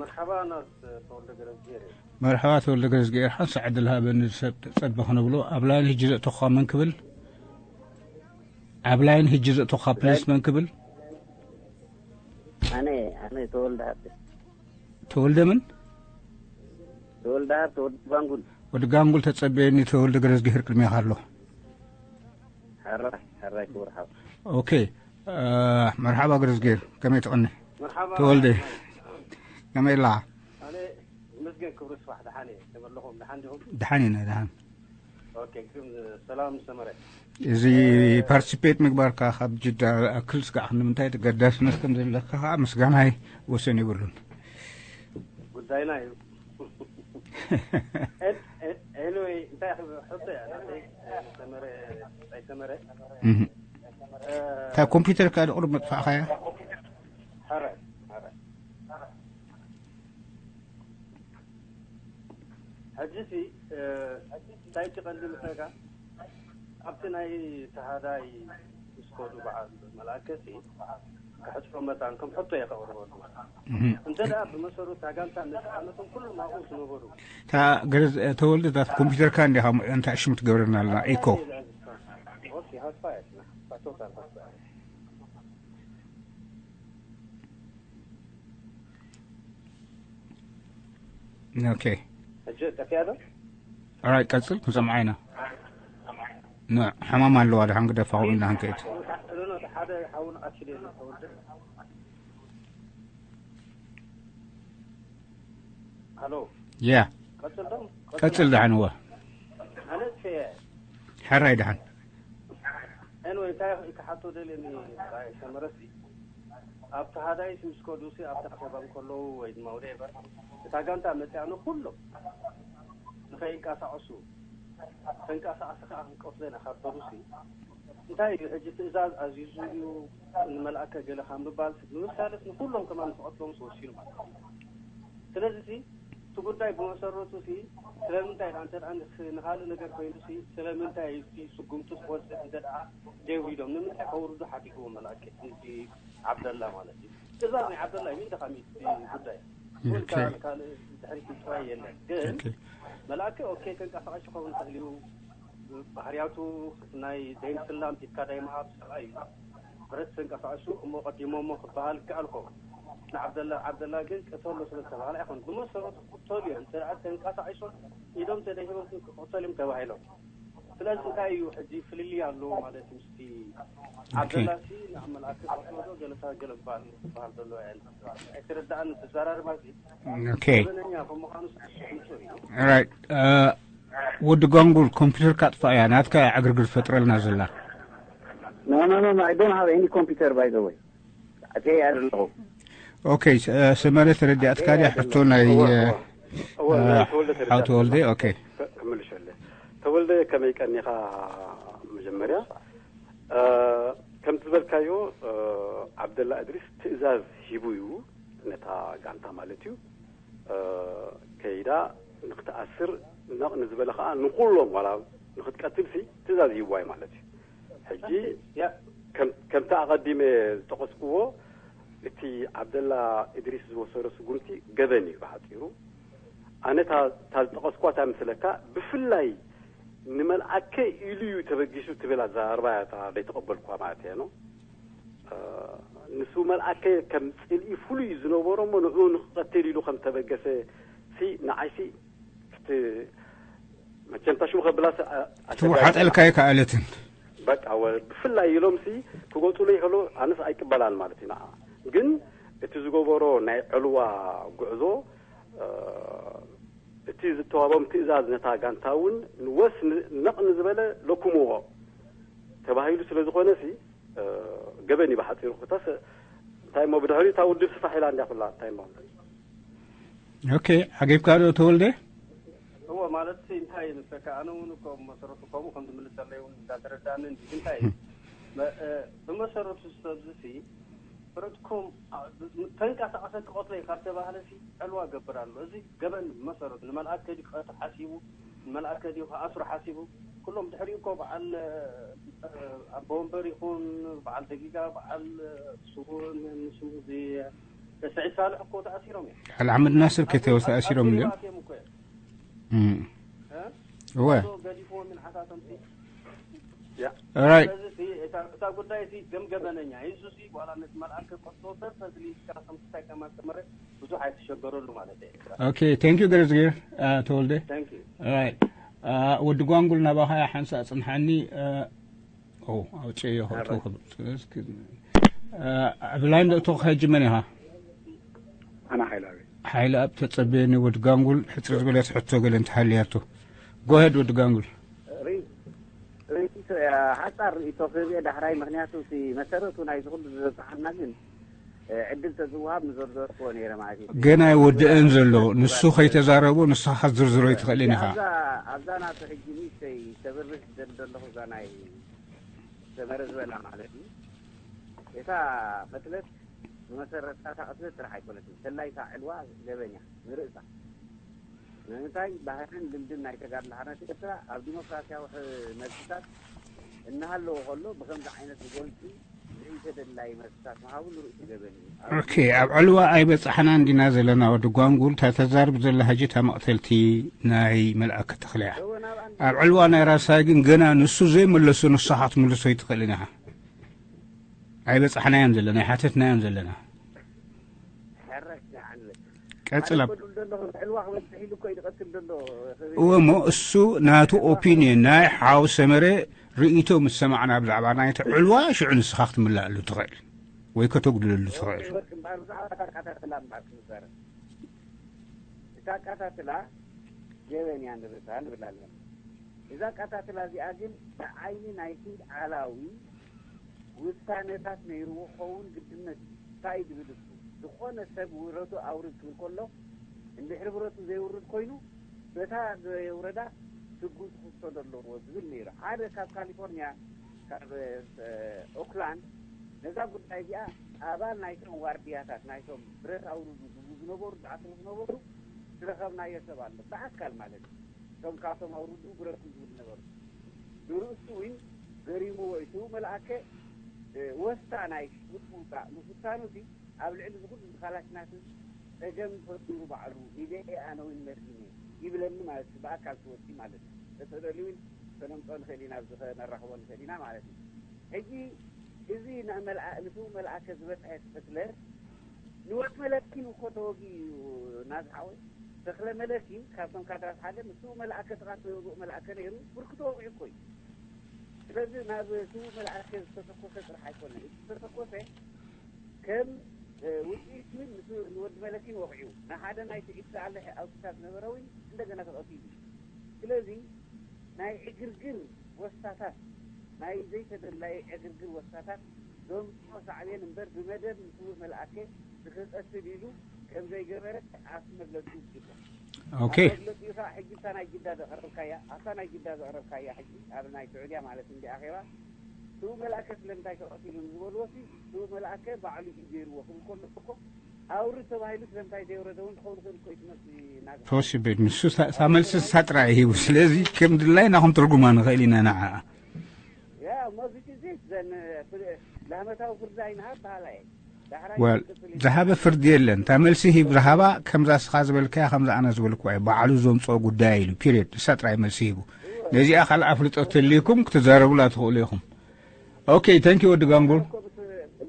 መርሓባ ናስ ተወልደ ገረዝጌር እዩ። መርሓባ ተወልደ ገረዝጌር ሓንሳ ዕድል ሃበኒ ሰብ ጸበ ክነብሎ ኣብ ላይን ሕጂ ዘእተኹኻ መን ክብል? ኣብ ላይን ሕጂ ዘእተኹኻ ፕሊስ መን ክብል? ኣነ ኣነ ተወልደ ሃብተ ተወልደ ምን? ተወልደ ሃብተ ወዲ ጋንጉል። ወዲ ጋንጉል ተጸበየኒ ተወልደ ገረዝጌር ቅድሜኻ ኣሎ። ሕራይ ሕራይ ክቡር ሓው። ኦኬ መርሓባ ገረዝጌር ከመይ ትቐኒ? ተወልደ ከመይ ኣለኻ? ኣነ ይመስገን ክብሪ ስራሕ ደሓን እየ። ከመለኹም ደሓን ዲኹም? ደሓን ኢና ደሓን። ኦኬ ግን ሰላም ሰመረ። እዚ ፓርቲሲፔት ምግባርካ ካብ ጅዳ ኣክል ስጋዕ ክንምንታይ ተገዳስነት ከም ዘለካ ከዓ ምስጋናይ ወሰን የብሉን። ጉዳይና እዩ። ኤኒወይ እንታይ ሕቶ እያ ናተይ ሰመረ ይ ሰመረ እታ ኮምፒውተርካ ድቕሩብ መጥፋእኻያ። ሐረ ሐረ ሕጂ ሲ እንታይ እቲ ቀንዲ ምሳካ ኣብቲ ናይ ተሃዳይ ምስ ከዱ በዓል መልኣከ ሲ ክሕጽሮ መታን ከም ሕቶ እየ ከቕርበሉ። እንተ ደኣ ብመሰሩ እታ ጋንታ ነፃነቶም ኩሎም ኣብኡ ዝነበሩ እታ ገረዝ ተወልደ እታ ኮምፒውተርካ እንዲኻ እንታይ ሽሙ ትገብረና ኣለና ኢኮ። ኦኬ ሃስፋ እያ። ቶታል ሃስፋ እያ። ኦኬ። ሕጂ ጠፊያ ዶ? ኦራይት፣ ቀጽል፣ ክንሰምዓ ኢና። ን-፣ ሕማም ኣለዋ፣ ድሓን ግደፋ፣ ከምኡ ኢልና ክንከይድ። ኖ፣ ኖ፣ ሓደ ሓውን ኣክሽን የለ፣ ተወልደ። ሃሎ። ያ። ቀጽል ዶ? ቀጽል፣ ድሓን፣ እወ። ኣነ ጥፌ። ሕራይ፣ ድሓን። ኤንወይ፣ እንታይ ክሓቶ ደልየ ኒ-፣ ሰመረሲ? ኣብ ተሃዳይስ ምስ ከዱሲ፣ ኣብ ተኸሰባም ከለዉ ወይ ድማ ወደኤቨር፣ እታ ጋንታ መጽያ ንኹሎም ንኸይንቀሳቐሱ፣ ተንቀሳቐሲ ከኣ ክንቀትሎ ኢና ካብ ከዱሲ፣ እንታይ እዩ ሕጂ ትእዛዝ ኣዚዙ እዩ ንመልኣከ ገለ ካብ ምባል፣ ንምሳሌስ ንኹሎም ከማን ክቐትሎምስ ወሲኑ ማለት እዩ። ስለዚሲ፣ እቲ ጉዳይ ብመሰረቱሲ ስለምንታይ ደኣ፣ እንተ ደኣ ንስ-፣ ንኻልእ ነገር ኮይኑሲ፣ ስለምንታይ እቲ ስጉምቲ ክወስድ እንተ ደኣ ደዊዶም፣ ንምንታይ ከውርዱ ሓቲትዎ መልኣከ፣ እቲ ዓብደላ ማለት እዩ። ትእዛዝ ናይ ዓብደላ እዩ፣ ሚእቲ ካብ ሚእቲ እቲ ጉዳይ። ኦኬ። ካልእ፣ ካልእ ድሕሪት ጥራይ የለን። ግን ኦኬ። መልኣከ፣ ኦኬ፣ ተንቀሳቓሲ ክኸውን ይኽእል እዩ። ባህርያቱ ናይ ደይን ስላም ሂብካ ዳይ ምሃብ ሰብኣይ እዩ። ብረት ተንቀሳቒሱ እሞ ቀዲሞሞ ክበሃል ይከኣል ኸውን። ንዓብደላ፣ ዓብደላ ግን ቅተሎ ስለ ዝተባህለ ኣይኮን። ብመሰረቱ ክቅተሉ እዮም። እንተ ደኣ ተንቀሳቒሶም ኢዶም ተደሂቦም ክቅተሉ እዮም ተባሂሎም። ስለዚ እንታይ እዩ ሕጂ ፍልልይ ኣለዎ ማለት እዩ። ምስቲ ኦኬ። ዓብደላ ሲ ንኣብ መልኣክ ቀትሎ ዶ ገለታ ገለ ምባል ክበሃል ዘሎ እየ። ኣይተረዳእን ተዘራርባ ሲ ኦኬ። ገበነኛ ከም ምዃኑ ሲ ንጹር እዩ። ኦራይት። እ፣ ወዲ ጓንጉል ኮምፒውተርካ ኣጥፋእያ፣ ናትካ ዕግርግር ፈጥረልና ዘላ። No, no, no, no, I don't have any computer, by the way. ኣትየ ኣለኹ። ኦኬ፣ ስ-፣ እ፣ ሰመረ ተረዲኣትካ ድያ? ሕቶ ናይ፣ እወ፣ እ፣ እወ። እወ፣ እ፣ ናይ ተወልደ ሓው ተረዲኣ ተወልደ፣ ኣለኹ። ኦኬ። ከ-፣ ክምልሸለ። ተወልደ ከመይ ቀኒኻ? መጀመርያ፣ እ፣ ከምቲ ዝበልካዮ፣ እ፣ ዓብደላ እድሪስ ትእዛዝ ሂቡ እዩ፣ ነታ ጋንታ ማለት እዩ። እ፣ ከይዳ ንክትኣስር፣ ነቕ ንዝበለ ኸኣ ንኹሎም ዋላ ንክትቀትልሲ ትእዛዝ ሂብዋ እዩ ማለት እዩ። ሕጂ ያ። ከም-፣ ከምቲ ኣቐዲመ ዝጠቐስክዎ፣ እቲ ዓብደላ እድሪስ ዝወሰዶ ስጉምቲ ገበን እዩ ብሓጺሩ። ኣነ እታ፣ እታ ዝጠቐስክዋ እንታይ ምስለካ፣ ብፍላይ ንመልኣከ ኢሉ እዩ ተበጊሱ ትብል ኣዘራርባ እያ እታ ዘይተቐበልክዋ ማለት እየ፣ ኖ? እ፣ ንሱ መልኣከ ከም ጽልኢ ፍሉይ ዝነበሮ እሞ ንዕኡ ንክቐትል ኢሉ ከም ተበገሰ ሲ ንዓይሲ ክት-፣ መቸም እታ ሽሙ ከብላስ ኣ-፣ ኣሸጋሪ ትወሓጠልካ ኣይከኣለትን። በቃ ወ-፣ ብፍላይ ኢሎም ሲ ክጎጥሉ ይኸሉ ኣነስ ኣይቅበላን ማለት እዩ ንዓ። ግን እቲ ዝገበሮ ናይ ዕልዋ ጉዕዞ፣ እ፣ እቲ ዝተዋቦም ትእዛዝ ነታ ጋንታ እውን ንወስ ን-፣ ነቕ ንዝበለ ለኩምዎ ተባሂሉ ስለ ዝኾነ ሲ፣ እ፣ ገበን እዩ ብሓጺሩ። ክታስ እንታይ እሞ ብድሕሪኡ እታ ውድብ ስፋሕ ኢላ እንድያ ኩላ እንታይ እሞ። ኦኬ፣ ዓጊብካ ዶ ተወልደ? እወ፣ ማለት ሲ እንታይ እዩ ንሰካ፣ ኣነ እውን እኮ ብመሰረቱ ከምኡ ከም ዝምልሰለይ እውን እንዳተረዳእኒ እንዲ፣ እንታይ እዩ? መ-፣ እ፣ ብመሰረቱ ሰብዚ ሲ፣ ብረትኩም፣ ኣ፣ ተንቀሳቐሰ ክቐትሎ እዩ ካብ ተባህለ ሲ፣ ዕልዋ ገብር ኣሎ። እዚ ገበን ብመሰረቱ ንመልኣከ ድዩ ክቐትል ሓሲቡ፣ ንመልኣከ ድዩ ክኣስሮ ሓሲቡ? ኩሎም ድሕሪኡ እኮ በዓል፣ እ፣ ኣቦ ወንበር ይኹን፣ በዓል ደጊጋ፣ በዓል፣ እ፣ ስዉእ፣ ን-፣ ንስሙ እዚ፣ እ፣ ሰዒድ ሳልሕ እኮ ተኣሲሮም እዮም። በዓል ኣሕመድ ናስር ከተወ ተኣሲሮም እዮም። ኣትዮም እኮ እዮም። እም። እ? እወ። እሱ ገዲፍዎም ምን ሓታቶም ሲ። ያ። ኦራይት። ስለዚ ሲ፣ እታ፣ እታ ጉዳይ ሲ፣ ገምገመነኛ። ኢየሱስ ሲ፣ በኋላ ነቲ መልኣክ ቆስቶ ፐርፐስሊ እስካ ከም እንታይ ከማን ተመረ ብዙሕ ኣይትሸገረሉ ማለት እዩ። ኦኬ፣ thank you ገረዝጊር፣ አ፣ ተወልደ። Thank you። ኦራይት። አ፣ ወዲ ጓንጉል ናባኻ ሓንሳእ ጽንሓኒ፣ አ፣ ኦ፣ ኣውጽእዮ፣ ኣውጽእዮ። ኦራይት። እስኪ፣ አ፣ ኣብ ላይን ዘእተኹ ሕጂ መን ኢኻ? ኣና ሓይላዊ። ሓይለ ኣብ ተጸበየኒ ወዲ ጋንጉል ሕጽር ዝበለት ሕቶ ገለ እንተሃልያቶ። Go ahead ወዲ ጋንጉል። ሪ-፣ ሪኢቶ፣ ሓጻር ሪኢቶ ክህብ እየ ዳሕራይ፣ ምኽንያቱ እቲ መሰረቱ ናይዚ ኩሉ ዝበጽሓና ግን፣ እ፣ ዕድል ተዝወሃብ ንዘርዘርክዎ ነይረ ማለት እዩ። ገና ኣይወድእን ዘሎ። ንሱ ከይተዛረቦ ንስኻ ክትዝርዝሮ ኣይትኽእልን ኢኻ። ኣብዛ፣ ኣብዛ ናቱ ሕጂ ንእሽተይ ከብርህ ዝደሊ ዘለኹ እዛ ናይ ሰመረ ዝበላ ማለት እዩ። እታ ቅትለት ብመሰረትካ እታ ቅትለት ጥራሕ ኣይኮነትን። ሰላይታ ዕልዋ ገበኛ ንርእሳ። ንምንታይ ባህልን ልምድን ናይ ተጋድሎ ሓርነት ኤርትራ ኣብ ዲሞክራሲያዊ ሕ- መልስታት እናሃለወ ከሎ ብኸምዚ ዓይነት ዝጎንፂ ዘይተደላይ መልስታት ምሃቡ ንርእሱ ገበን እዩ። ኦኬ፣ ኣብ ዕልዋ ኣይበጻሕናን ዲና ዘለና? ወዲ ጓንጉል፣ እታ ተዛርብ ዘላ ሕጂ እታ መቕተልቲ ናይ መልኣከ ተኽለያ። እወ፣ ናብ ኣንድ ኣብ ዕልዋ ናይ ራሳይ ግን ገና ንሱ ዘይመለሶ ንስኻ ክትምልሶ ኣይትኽእልን ኢኻ። ኣይበጻሕናዮን ዘለና፣ ኣይሓተትናዮን ዘለና። ሕረክ ዓንለ ቀጽል ኣብ ኣበሉ ዘለኹ ዕልዋ ክበጽሕ ኢሉ እኮ እዩ ዝቐትል ዘሎ። እወ እሞ እሱ ናቱ ኦፒንየን ናይ ሓው ሰመረ ርእይቶ ምስ ሰማዕና ብዛዕባ ናይቲ ዕልዋ ሽዑ ንስኻ ክትምላእሉ ትኽእል ወይ ከተጉድለሉ ትኽእል። ወርቂ እምበኣር ብዛዕባ እታ ኣቃታትላ እምበኣር ክንዛረብ። እታ ኣቃታትላ ገበን እያ ንርእሳ ንብል ኣለና። እዛ ኣቃታትላ እዚኣ ግን ብዓይኒ ናይቲ ዓላዊ ውሳነታት ነይርዎ ክኸውን ግድነት እዩ። እንታይ እዩ ዝብል እሱ? ዝኾነ ሰብ ብረቱ ኣውርድ ክብል ከሎ እንድሕሪ ብረቱ ዘይውርድ ኮይኑ በታ ዘየውረዳ ስጉምቲ ክውሰዶ ኣለዎ ዝብል ነይሩ። ሓደ ካብ ካሊፎርኒያ ካብ ኦክላንድ ነዛ ጉዳይ እዚኣ ኣባል ናይቶም ዋርድያታት ናይቶም ብረት ኣውርዱ ዝብሉ ዝነበሩ ዝኣስሩ ዝነበሩ ዝረኸብናዮ ሰብ ኣሎ ብኣካል ማለት እዩ። እቶም ካብቶም ኣውርዱ ብረኩም ዝብሉ ነበሩ። ንርእሱ እውን ገሪምዎ እዩ። ስቡ መልኣከ ወስታ ናይ ሽጉጥ ምውፃእ ምፍታኑ እቲ ኣብ ልዕሊ ዝኹሉ ዝኻላሽናት ጸገም ፈጢሩ ባዕሉ ሂደ ኣነ እውን መርዚነ ይብለኒ ማለት እዩ። ብኣካል ክወሲ ማለት እዩ። ተተደልዩ እውን ከነምፅኦ ንኽእል ኢና፣ ኣብዚ ከነራኽቦ ንኽእል ኢና ማለት እዩ። ሕጂ እዚ ንመልኣ- ንስቡ መልኣከ ዝበፅሐ ቅትለት ንወድ መለኪን እኮ ተወጊኡ እዩ ናዝሓወይ ተኽለ መለኪን ካብቶም ካድራት ሓደ ንስቡ መልኣከ ጥቓት ናይ ውግእ መልኣከ ነይሩ ብርክቶ ወቂዑ እኮ እዩ። ስለዚ ናብ ስቡ መልኣከ ዝተተኮሰ ጥራሕ ኣይኮነን እቲ ዝተተኮሰ ከም ውፅኢት ግን ንወዲ መለኪን ወቂዑ ንሓደ ናይ ትዒት ዝኣለሐ ኣውትታት ነበረ እውን እንደገና ተቐቲሉ እዩ። ስለዚ ናይ ዕግርግር ወስታታት ናይ ዘይተደላየ ዕግርግር ወስታታት ዘምፅኦ ሳዕቤን እምበር ብመደብ ንስውእ መልኣከ ንክቀትል ኢሉ ከም ዘይገበረ ኣብቲ መግለፂ ይፅበ። ኦኬ። ኣብ መግለፂኡ ከዓ ሕጂ እታ ናይ ጅዳ ዘቕረብካያ ኣብታ ናይ ጅዳ ዘቕረብካያ ሕጂ ኣብ ናይ ስዑድያ ማለት እንዲ ኣኼባ ስውእ መልኣከ ስለምንታይ ተቐቲሉ ንዝበልዎ ሲ ስውእ መልኣከ ባዕሉ እዩ ገይርዎ ክብል ከሎ እኮ ኣውርድ ተባሂሉ ስለምንታይ ዘይወረደ እውን ክኸውን ይኽእል እኮ እዩ ትመስሊ ናገር። ተወሲበ ንሱ እታ እታ መልሲ እሳ ጥራይ እዩ ሂቡ። ስለዚ ከም ድላይና ክንትርጉማ ንኽእል ኢና ንዓኣ። ያ እሞ እዚ ግዜ ዘን ላመታዊ ፍርዲ ኣይንሃብ በሃላ እየ። ዳሕራይ ወል ይቅጽል እዩ። ዝሃበ ፍርዲ የለን። እታ መልሲ ሂብ ዝሃባ ከምዛ እስኻ ዝበልካያ ከምዛ ኣነ ዝበልኩዋ እዩ። ባዕሉ ዘምፅኦ ጉዳይ ኢሉ ፒሪየድ። እሳ ጥራይ መልሲ ሂቡ። ነዚኣ ካልእ ኣፍልጦ ተልይኩም ክትዛረቡላ ትኽእሉ ኢኹም። ኦኬ፣ ታንኪ ወዲ ጋንጉል። እኮ ምስ-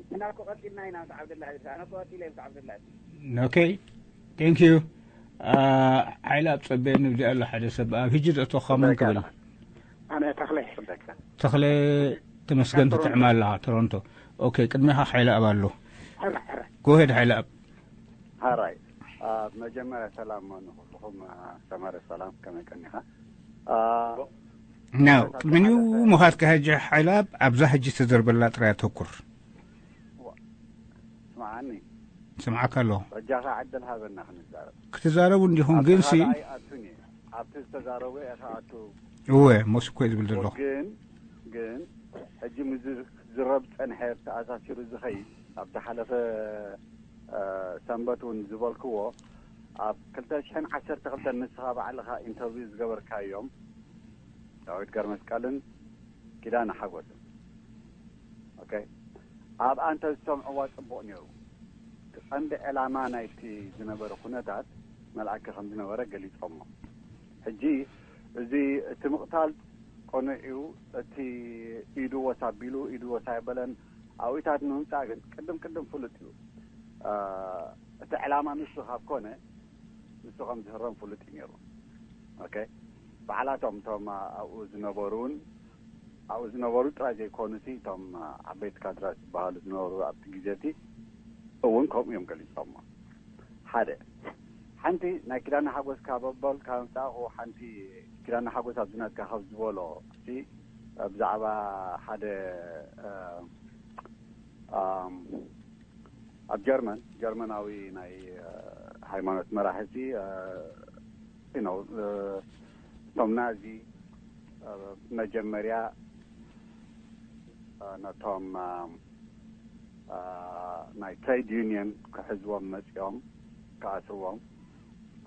ንሕና እኮ ቀጢልና ኢና ምስ ዓብደላ ኣዚዝ። ኣነ እኮ ቀጢለ ምስ ዓብደላ ኣዚዝ። ኦኬ፣ ታንኪ ዩ። ሓይለ ኣብ ጸበየኒ ብዚኣ ኣሎ ሓደ ሰብ ኣብ ህጂ ዘእተወካ መን ክብል? ኣነ ተኽለ። ተኽለ ተመስገን ትጥዕም ኣለኻ ቶሮንቶ። ኦኬ፣ ቅድሚኻ ሓይለ ኣብ ኣሎ። ሕራይ፣ ሕራይ። ጎሄድ ሓይለ ኣብ። ሓራይ። ኣብ መጀመርያ ሰላም ንኹልኹም፣ ሰመረ ሰላም፣ ከመይ ቀኒኻ? ናው ቅድሚ ንኡ ምኻድካ ሕጂ ሓይለ ኣብ ኣብዛ ሕጂ ተዘርበላ ጥራይ ኣተኩር። ስምዓኒ። ስምዓካ ኣለኹ። በጃኻ ዕድል ሃበና ክንዛረብ። ክትዛረቡ እንዲኹም ኣብቲ ግን ሲ ካልኣይ ኣቱኒ ኣብቲ ዝተዛረቡ ኢኻ ኣቱ እወ ሞስ እኮ እዩ ዝብል ዘለኹ። ግን ግን ሕጂ ምስ ዝረብ ጸንሐ ተኣሳሲሩ ዝኸይድ ኣብ ዝሓለፈ ሰንበት እውን ዝበልክዎ ኣብ ክልተ ሽሕን ዓሰርተ ክልተን ንስኻ ባዕልኻ ኢንተርቪው ዝገበርካዮም ዳዊት ገርመስቀልን ኪዳነ ሓጎስን ኦኬ ኣብኣ እንተዝሰምዕዋ ጽቡቕ ነይሩ። እቲ ቀንዲ ዕላማ ናይቲ ዝነበረ ኩነታት መልኣከ ከም ዝነበረ ገሊጾሞ። ሕጂ እዚ እቲ ምቕታል ቅኑዕ እዩ፣ እቲ ኢዱ ወስ ኣቢሉ ኢዱ ወስ ኣይበለን ኣብኡታት ንምምጻእ ግን ቅድም ቅድም ፍሉጥ እዩ። እቲ ዕላማ ንሱ ካብ ኮነ ንሱ ከም ዝህረም ፍሉጥ እዩ ነይሩ። ኦኬ ባዕላቶም እቶም ኣብኡ ዝነበሩን ኣብኡ ዝነበሩ ጥራይ ዘይኮኑ ሲ እቶም ዓበይቲ ካድራት ዝበሃሉ ዝነበሩ ኣብቲ ግዜ እቲ እውን ከምኡ እዮም ገሊፆሞ። ሓደ ሓንቲ ናይ ኪዳነ ሓጎስ ካብ ኣበል ካብ ምፃእኹ ሓንቲ ኪዳነ ሓጎስ ኣብዚ ናትካ ካብ ዝበሎ ሲ ብዛዕባ ሓደ ኣብ ጀርመን ጀርመናዊ ናይ ሃይማኖት መራሕቲ ነው እቶም ናዚ መጀመርያ ነቶም ናይ ትሬድ ዩኒየን ክሕዝዎም መፅኦም ክኣስርዎም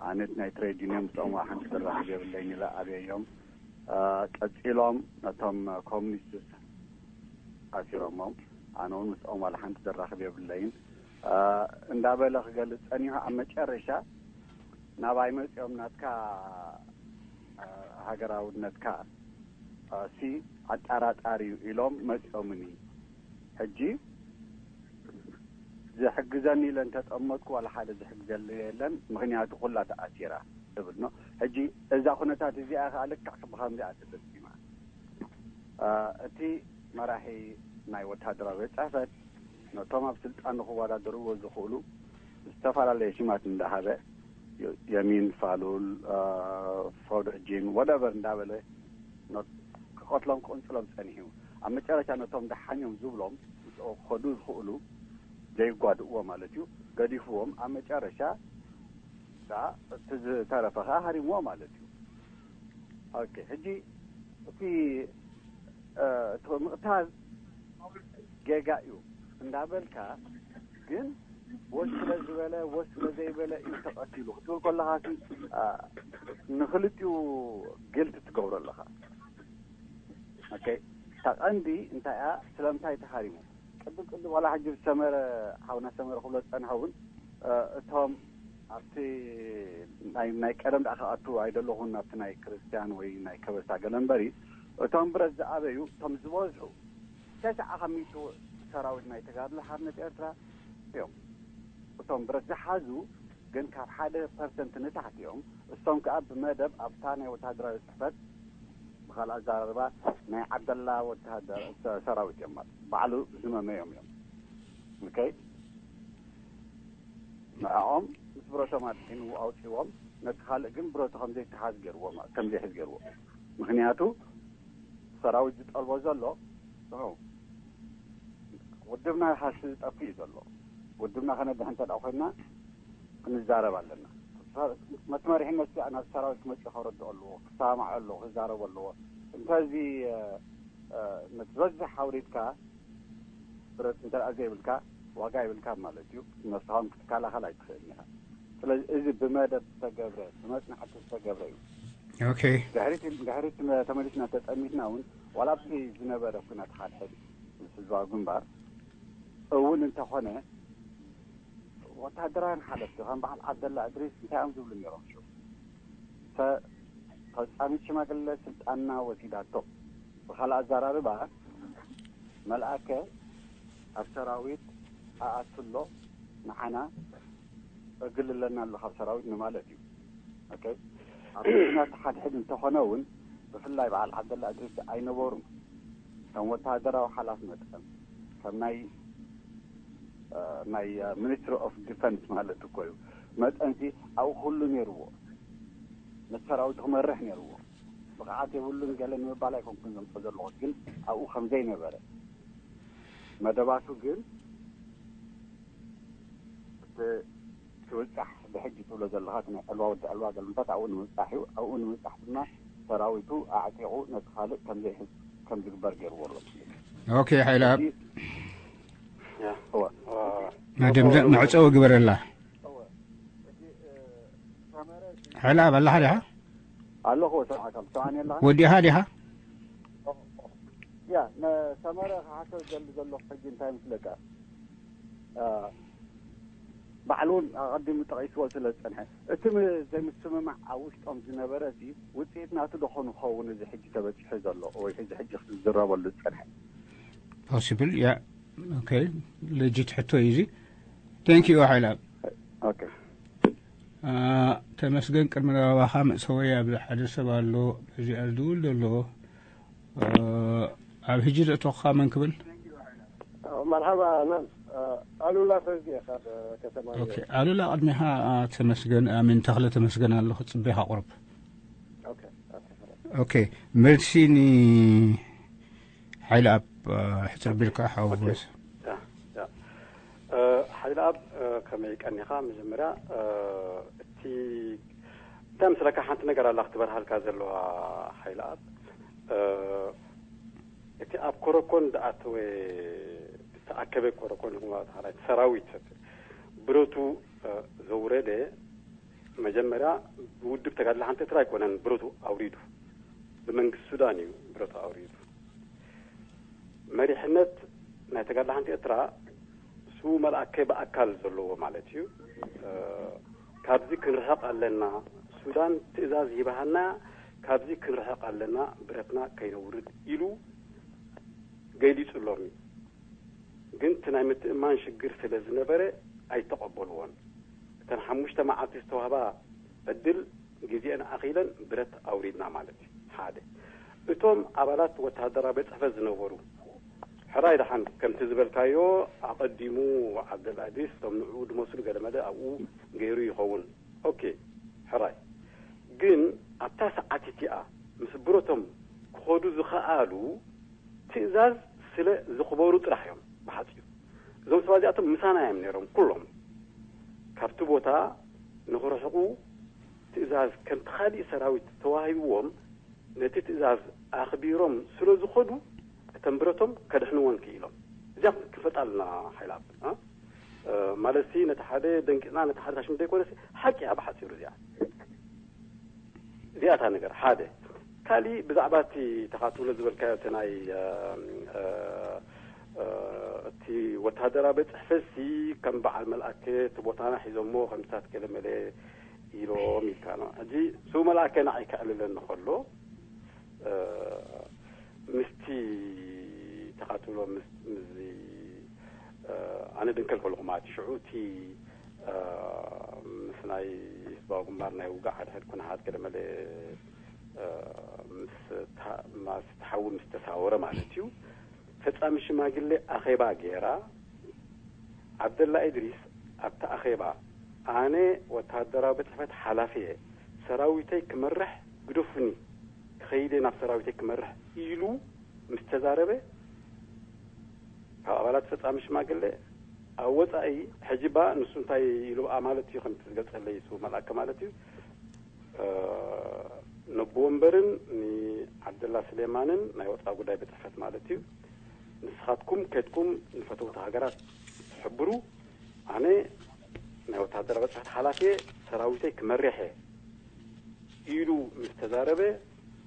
ኣነት ናይ ትሬድ ዩኒየን ምስኦም ዋላ ሓንቲ ዘራኽብ የብለይን ኢለ ኣብየዮም። ቀጺሎም ነቶም ኮሚኒስትስ ኣሲሮሞም፣ ኣነ እውን ምስኦም ዋላ ሓንቲ ዘራኽብ የብለይን እንዳበለ ክገልጽ ጸኒሑ፣ ኣብ መጨረሻ ናባይ መጺኦም ናትካ ሃገራውነትካ ሲ ኣጠራጣሪ እዩ ኢሎም መጺኦምኒ። ሕጂ ዝሕግዘኒ ኢለ እንተጠመጥኩ ዋላ ሓደ ዝሕግዘለይ የለን፣ ምኽንያቱ ኩላ ተኣሲራ ትብል ኖ። ሕጂ እዛ ኩነታት እዚኣ ከኣ ልክዕ ብኸምዚኣ ተፈጺማ። እቲ መራሒ ናይ ወታደራዊ ቤት ጽሕፈት ነቶም ኣብ ስልጣን ንክወዳደርዎ ዝኽእሉ ዝተፈላለየ ሽማት እንዳሃበ፣ የሚን ፋሉል፣ ፎደጂን፣ ወደቨር እንዳበለ ክቀትሎም ክቅንጽሎም ጸኒሑ። ኣብ መጨረሻ ነቶም ደሓን እዮም ዝብሎም ምስኦ ክኸዱ ዝኽእሉ ዘይጓድእዎ ማለት እዩ ገዲፍዎም። ኣብ መጨረሻ እቲ ዝተረፈ ከዓ ሃሪምዎ ማለት እዩ። ኦኬ፣ ሕጂ እቲ እቲ ምቕታል ጌጋ እዩ እንዳበልካ ግን ወስ ስለ ዝበለ ወስ ስለ ዘይበለ እዩ ተቐቲሉ ክትብል ከለኻ ንክልቲኡ ግልት ትገብሮ ኣለኻ። ኦኬ፣ እታ ቀንዲ እንታይ እያ? ስለምንታይ ተሃሪሙ? ቅድም ቅድም ዋላ ሕጂ ሰመረ ሓውና ሰመረ ክብሎ ዝጸንሐ እውን እቶም ኣብቲ ናይ ቀደም ደኣ ክኣቱ ኣይደለኹን ኣብቲ ናይ ክርስትያን ወይ ናይ ከበሳ ገለ እምበሪ እቶም ብረት ዝኣበዩ እቶም ዝበዝሑ ተስዓ ካብ ሚእቱ ሰራዊት ናይ ተጋድሎ ሓርነት ኤርትራ እዮም። እቶም ብረት ዝሓዙ ግን ካብ ሓደ ፐርሰንት ንታሕቲ እዮም። እሶም ከኣ ብመደብ ኣብታ ናይ ወታደራዊ ጽሕፈት ብኻልእ ኣዘራርባ ናይ ዓብደላ ወታደር ሰራዊት እዮም ማለት ባዕሉ ዝመመዮም እዮም። ኦኬ፣ ንዕኦም ምስ ብረቶም ኣድሒኑ ኣውፅዎም፣ ነቲ ካልእ ግን ብረቱ ከም ዘይተሓዝ ገይርዎ ማለት ከም ዘይሕዝ ገይርዎ። ምክንያቱ ሰራዊት ዝጠልቦ ዘሎ ንዑ ውድብና ሓሲ ዝጠፍእ እዩ ዘሎ። ውድብና ከነድሕ እንተ ደኣ ኮይና ክንዛረብ ኣለና። መትመሪሕነት እዚኣ ናብ ሰራዊት ክመፅእ ከረድኦ ኣለዎ፣ ክሰማማዖ ኣለዎ፣ ክዛረቦ ኣለዎ። እንተዚ ነቲ ዝበዝሕ ሓውሪድካ ብረት እንተ ዘይብልካ ዋጋ ይብልካ ማለት እዩ። ነፍስኻውን ክትከላኸል ኣይትኽእልን ኢኻ። ስለዚ እዚ ብመደብ ዝተገብረ ብመፅናዕቲ ዝተገብረ እዩ። ኦኬ፣ ድሕሪት ድሕሪት ተመሊስና ተጠሚትና እውን ዋላ ኣብቲ ዝነበረ ኩናት ሓድሕድ ምስ ህዝባዊ ግንባር እውን እንተኾነ ወታደራውያን ሓለፍቲ ከም በዓል ዓብደላ እድሪስ እንታይ እዮም ዝብሉ ነይሮም? ሽዑ ፈጻሚት ሽማግለ ስልጣንና ወሲዳቶ። ብኻልእ ኣዘራርባ መልኣከ ኣብ ሰራዊት ኣኣቱ ኣሎ፣ ንዓና እግል ኣለና ኣሎ ካብ ሰራዊት ንማለት እዩ። ኦኬ፣ ኣብ ኩናት ሓድሕድ እንተኾነ እውን ብፍላይ በዓል ዓብደላ እድሪስ ኣይነበሩን። ከም ወታደራዊ ሓላፍ መጠን ከም ናይ ናይ ሚኒስትሪ ኦፍ ዲፈንስ ማለት እኮ እዩ። መጠንሲ ኣብኡ ኩሉ ነይርዎ፣ ነቲ ሰራዊት ክመርሕ ነይርዎ። ብቕዓት የብሉን ገለ ንምባል ኣይኮንኩን ዘምፅኦ ዘለኹ፣ ግን ኣብኡ ከም ዘይነበረ መደባቱ ግን እቲ ትብጻሕ ብሕጂ ትብሎ ዘለኻ እቲ ናይ ዕልዋ ወዲ ዕልዋ ገልምታት ኣብኡ ንምብጻሕ እዩ። ኣብኡ ንምብጻሕ ድማ ሰራዊቱ ኣዕጢቑ ነቲ ካልእ ከም ዘይሕዝ ከም ዝግበር ገይርዎ ኣሎ። ኦኬ፣ ሓይላ እወ። መደምደ መዕጸዊ ግበረላ። ሓይላ ኣበላ ሓዲኻ ኣለኹ ሰማዕካ ብሰማዕኒ ኣለኻ ወዲኻ ዲኻ? ያ ነሰመረ ክሓቶ ዘል ዘለኹ ሕጂ እንታይ ምስለካ ባዕሉ እውን ኣቐዲሙ ጠቒስዎ ስለ ዝጸንሐ እቲ ዘይምስምማዕ ኣብ ውሽጦም ዝነበረ እዚ ውፅኢት ናቱ ደኾኑ ክኸውን እዚ ሕጂ ተበፂሑ ዘሎ ወይ እዚ ሕጂ ክትዝረበሉ ዝጸንሐ possible ያ okay legit ሕቶ እዩ እዚ thank you ሓይላ okay ተመስገን ቅድሚ ናባኻ መእሰወይ ኣብዚ ሓደ ሰብ ኣሎ በዚኣ ዝድውል ዘሎ ኣብ ሕጂ ዘእተኹኻ መን ክብል መርሓባ መን ኣሉላ ፈዚ ካብ ከተማ ኦኬ ኣሉላ ቅድሚኻ ተመስገን ኣሜን ተኽለ ተመስገን ኣሎ ክጽበኻ ቁርብ ኦኬ ኦኬ ኦኬ መልሲ ኒ ሓይሊ ኣብ ሕጽር ቢልካ ሓወቦስ ሓይሊ ኣብ ከመይ ቀኒኻ መጀመርያ እቲ እንታይ ምስለካ ሓንቲ ነገር ኣላ ክትበርሃልካ ዘለዋ ሓይሊ ኣብ እቲ ኣብ ኮረኮን ዝኣተወ ዝተኣከበ ኮረኮን ይኹን ማለት ሓላይ ሰራዊት ብረቱ ዘውረደ መጀመርያ ብውድብ ተጋድሎ ሓንቲ ኤርትራ ኣይኮነን ብረቱ ኣውሪዱ፣ ብመንግስቲ ሱዳን እዩ ብረቱ ኣውሪዱ። መሪሕነት ናይ ተጋድሎ ሓንቲ ኤርትራ ስው መልኣከ ብኣካል ዘለዎ ማለት እዩ። ካብዚ ክንርሕቕ ኣለና፣ ሱዳን ትእዛዝ ሂባሃና፣ ካብዚ ክንርሕቕ ኣለና፣ ብረትና ከይነውርድ ኢሉ ገሊጹሎም እዩ። ግን እቲ ናይ ምትእማን ሽግር ስለ ዝነበረ ኣይተቐበልዎን። እተን ሓሙሽተ መዓልቲ ዝተዋህባ ዕድል ግዜአን ኣኺለን ብረት ኣውሪድና ማለት እዩ። ሓደ እቶም ኣባላት ወተሃደራዊ ቤት ጽሕፈት ዝነበሩ ሕራይ ደሓን ከምቲ ዝበልካዮ ኣቐዲሙ ዓብደልኣዚዝ እቶም ንዕኡ ድመስሉ ገለመለ ኣብኡ ገይሩ ይኸውን። ኦኬ ሕራይ ግን ኣብታ ሰዓት እቲኣ ምስ ብረቶም ክኸዱ ዝኸኣሉ ትእዛዝ ስለ ዝኽበሩ ጥራሕ እዮም። ብሓፂሩ እዞም ሰባት እዚኣቶም ምሳና እዮም ነይሮም። ኩሎም ካብቲ ቦታ ንኽርሕቑ ትእዛዝ ከምቲ ካሊእ ሰራዊት ተዋሂብዎም ነቲ ትእዛዝ ኣኽቢሮም ስለ ዝኾዱ እተን ብረቶም ከድሕንወን ክኢሎም። እዚኣ ክንፈልጣ ኣለና ሓይላት ማለት ነቲ ሓደ ደንቂና ነቲ ሓደ ታሽም ዘይኮነስ ሓቂ እያ ብሓፂሩ እዚኣ እዚኣታ ነገር ሓደ ካሊእ ብዛዕባ እቲ ተኻትብሎ ዝበልካዮ እቲ ናይ እቲ ወታደራዊ ቤት ጽሕፈትሲ ከም በዓል መልኣከ እቲ ቦታና ሒዞሞ ከምታት ገለመለ ኢሎም ኢልካ ነው ሕጂ ስው መልኣከ ንዓይ ከዕልለኒ ከሎ ምስቲ ተኻትብሎ ምስዚ ኣነ ድንከል ከለኹ ማለት ሽዑ እቲ ምስ ናይ ህዝባዊ ግንባር ናይ ውጋእ ሓድሕድ ኩነሃት ገለመለ ምስ ተሓዊ ምስ ተሳወረ ማለት እዩ ፈጻሚ ሽማግሌ ኣኼባ ገይራ ዓብደላ ኢድሪስ ኣብቲ ኣኼባ ኣነ ወተሃደራዊ ቤት ጽሕፈት ሓላፊ እየ ሰራዊተይ ክመርሕ ግደፉኒ ክኸይደ ናብ ሰራዊተይ ክመርሕ ኢሉ ምስ ተዛረበ ካብ ኣባላት ፈጻሚ ሽማግሌ ኣብ ወጻኢ ሕጂ ባ ንሱ እንታይ ኢሉ ብኣ ማለት እዩ ከምቲ ዝገልጸለይ እሱ መልኣከ ማለት እዩ ነቦ ወንበርን ንዓብደላ ስሌማንን ናይ ወጻኢ ጉዳይ ቤት ጽሕፈት ማለት እዩ ንስኻትኩም ከድኩም ንፈተውቲ ሃገራት ትሕብሩ ኣነ ናይ ወታደራዊ ቤት ጽሕፈት ሓላፊ ሰራዊተይ ክመርሕ ኢሉ ምስ ተዛረበ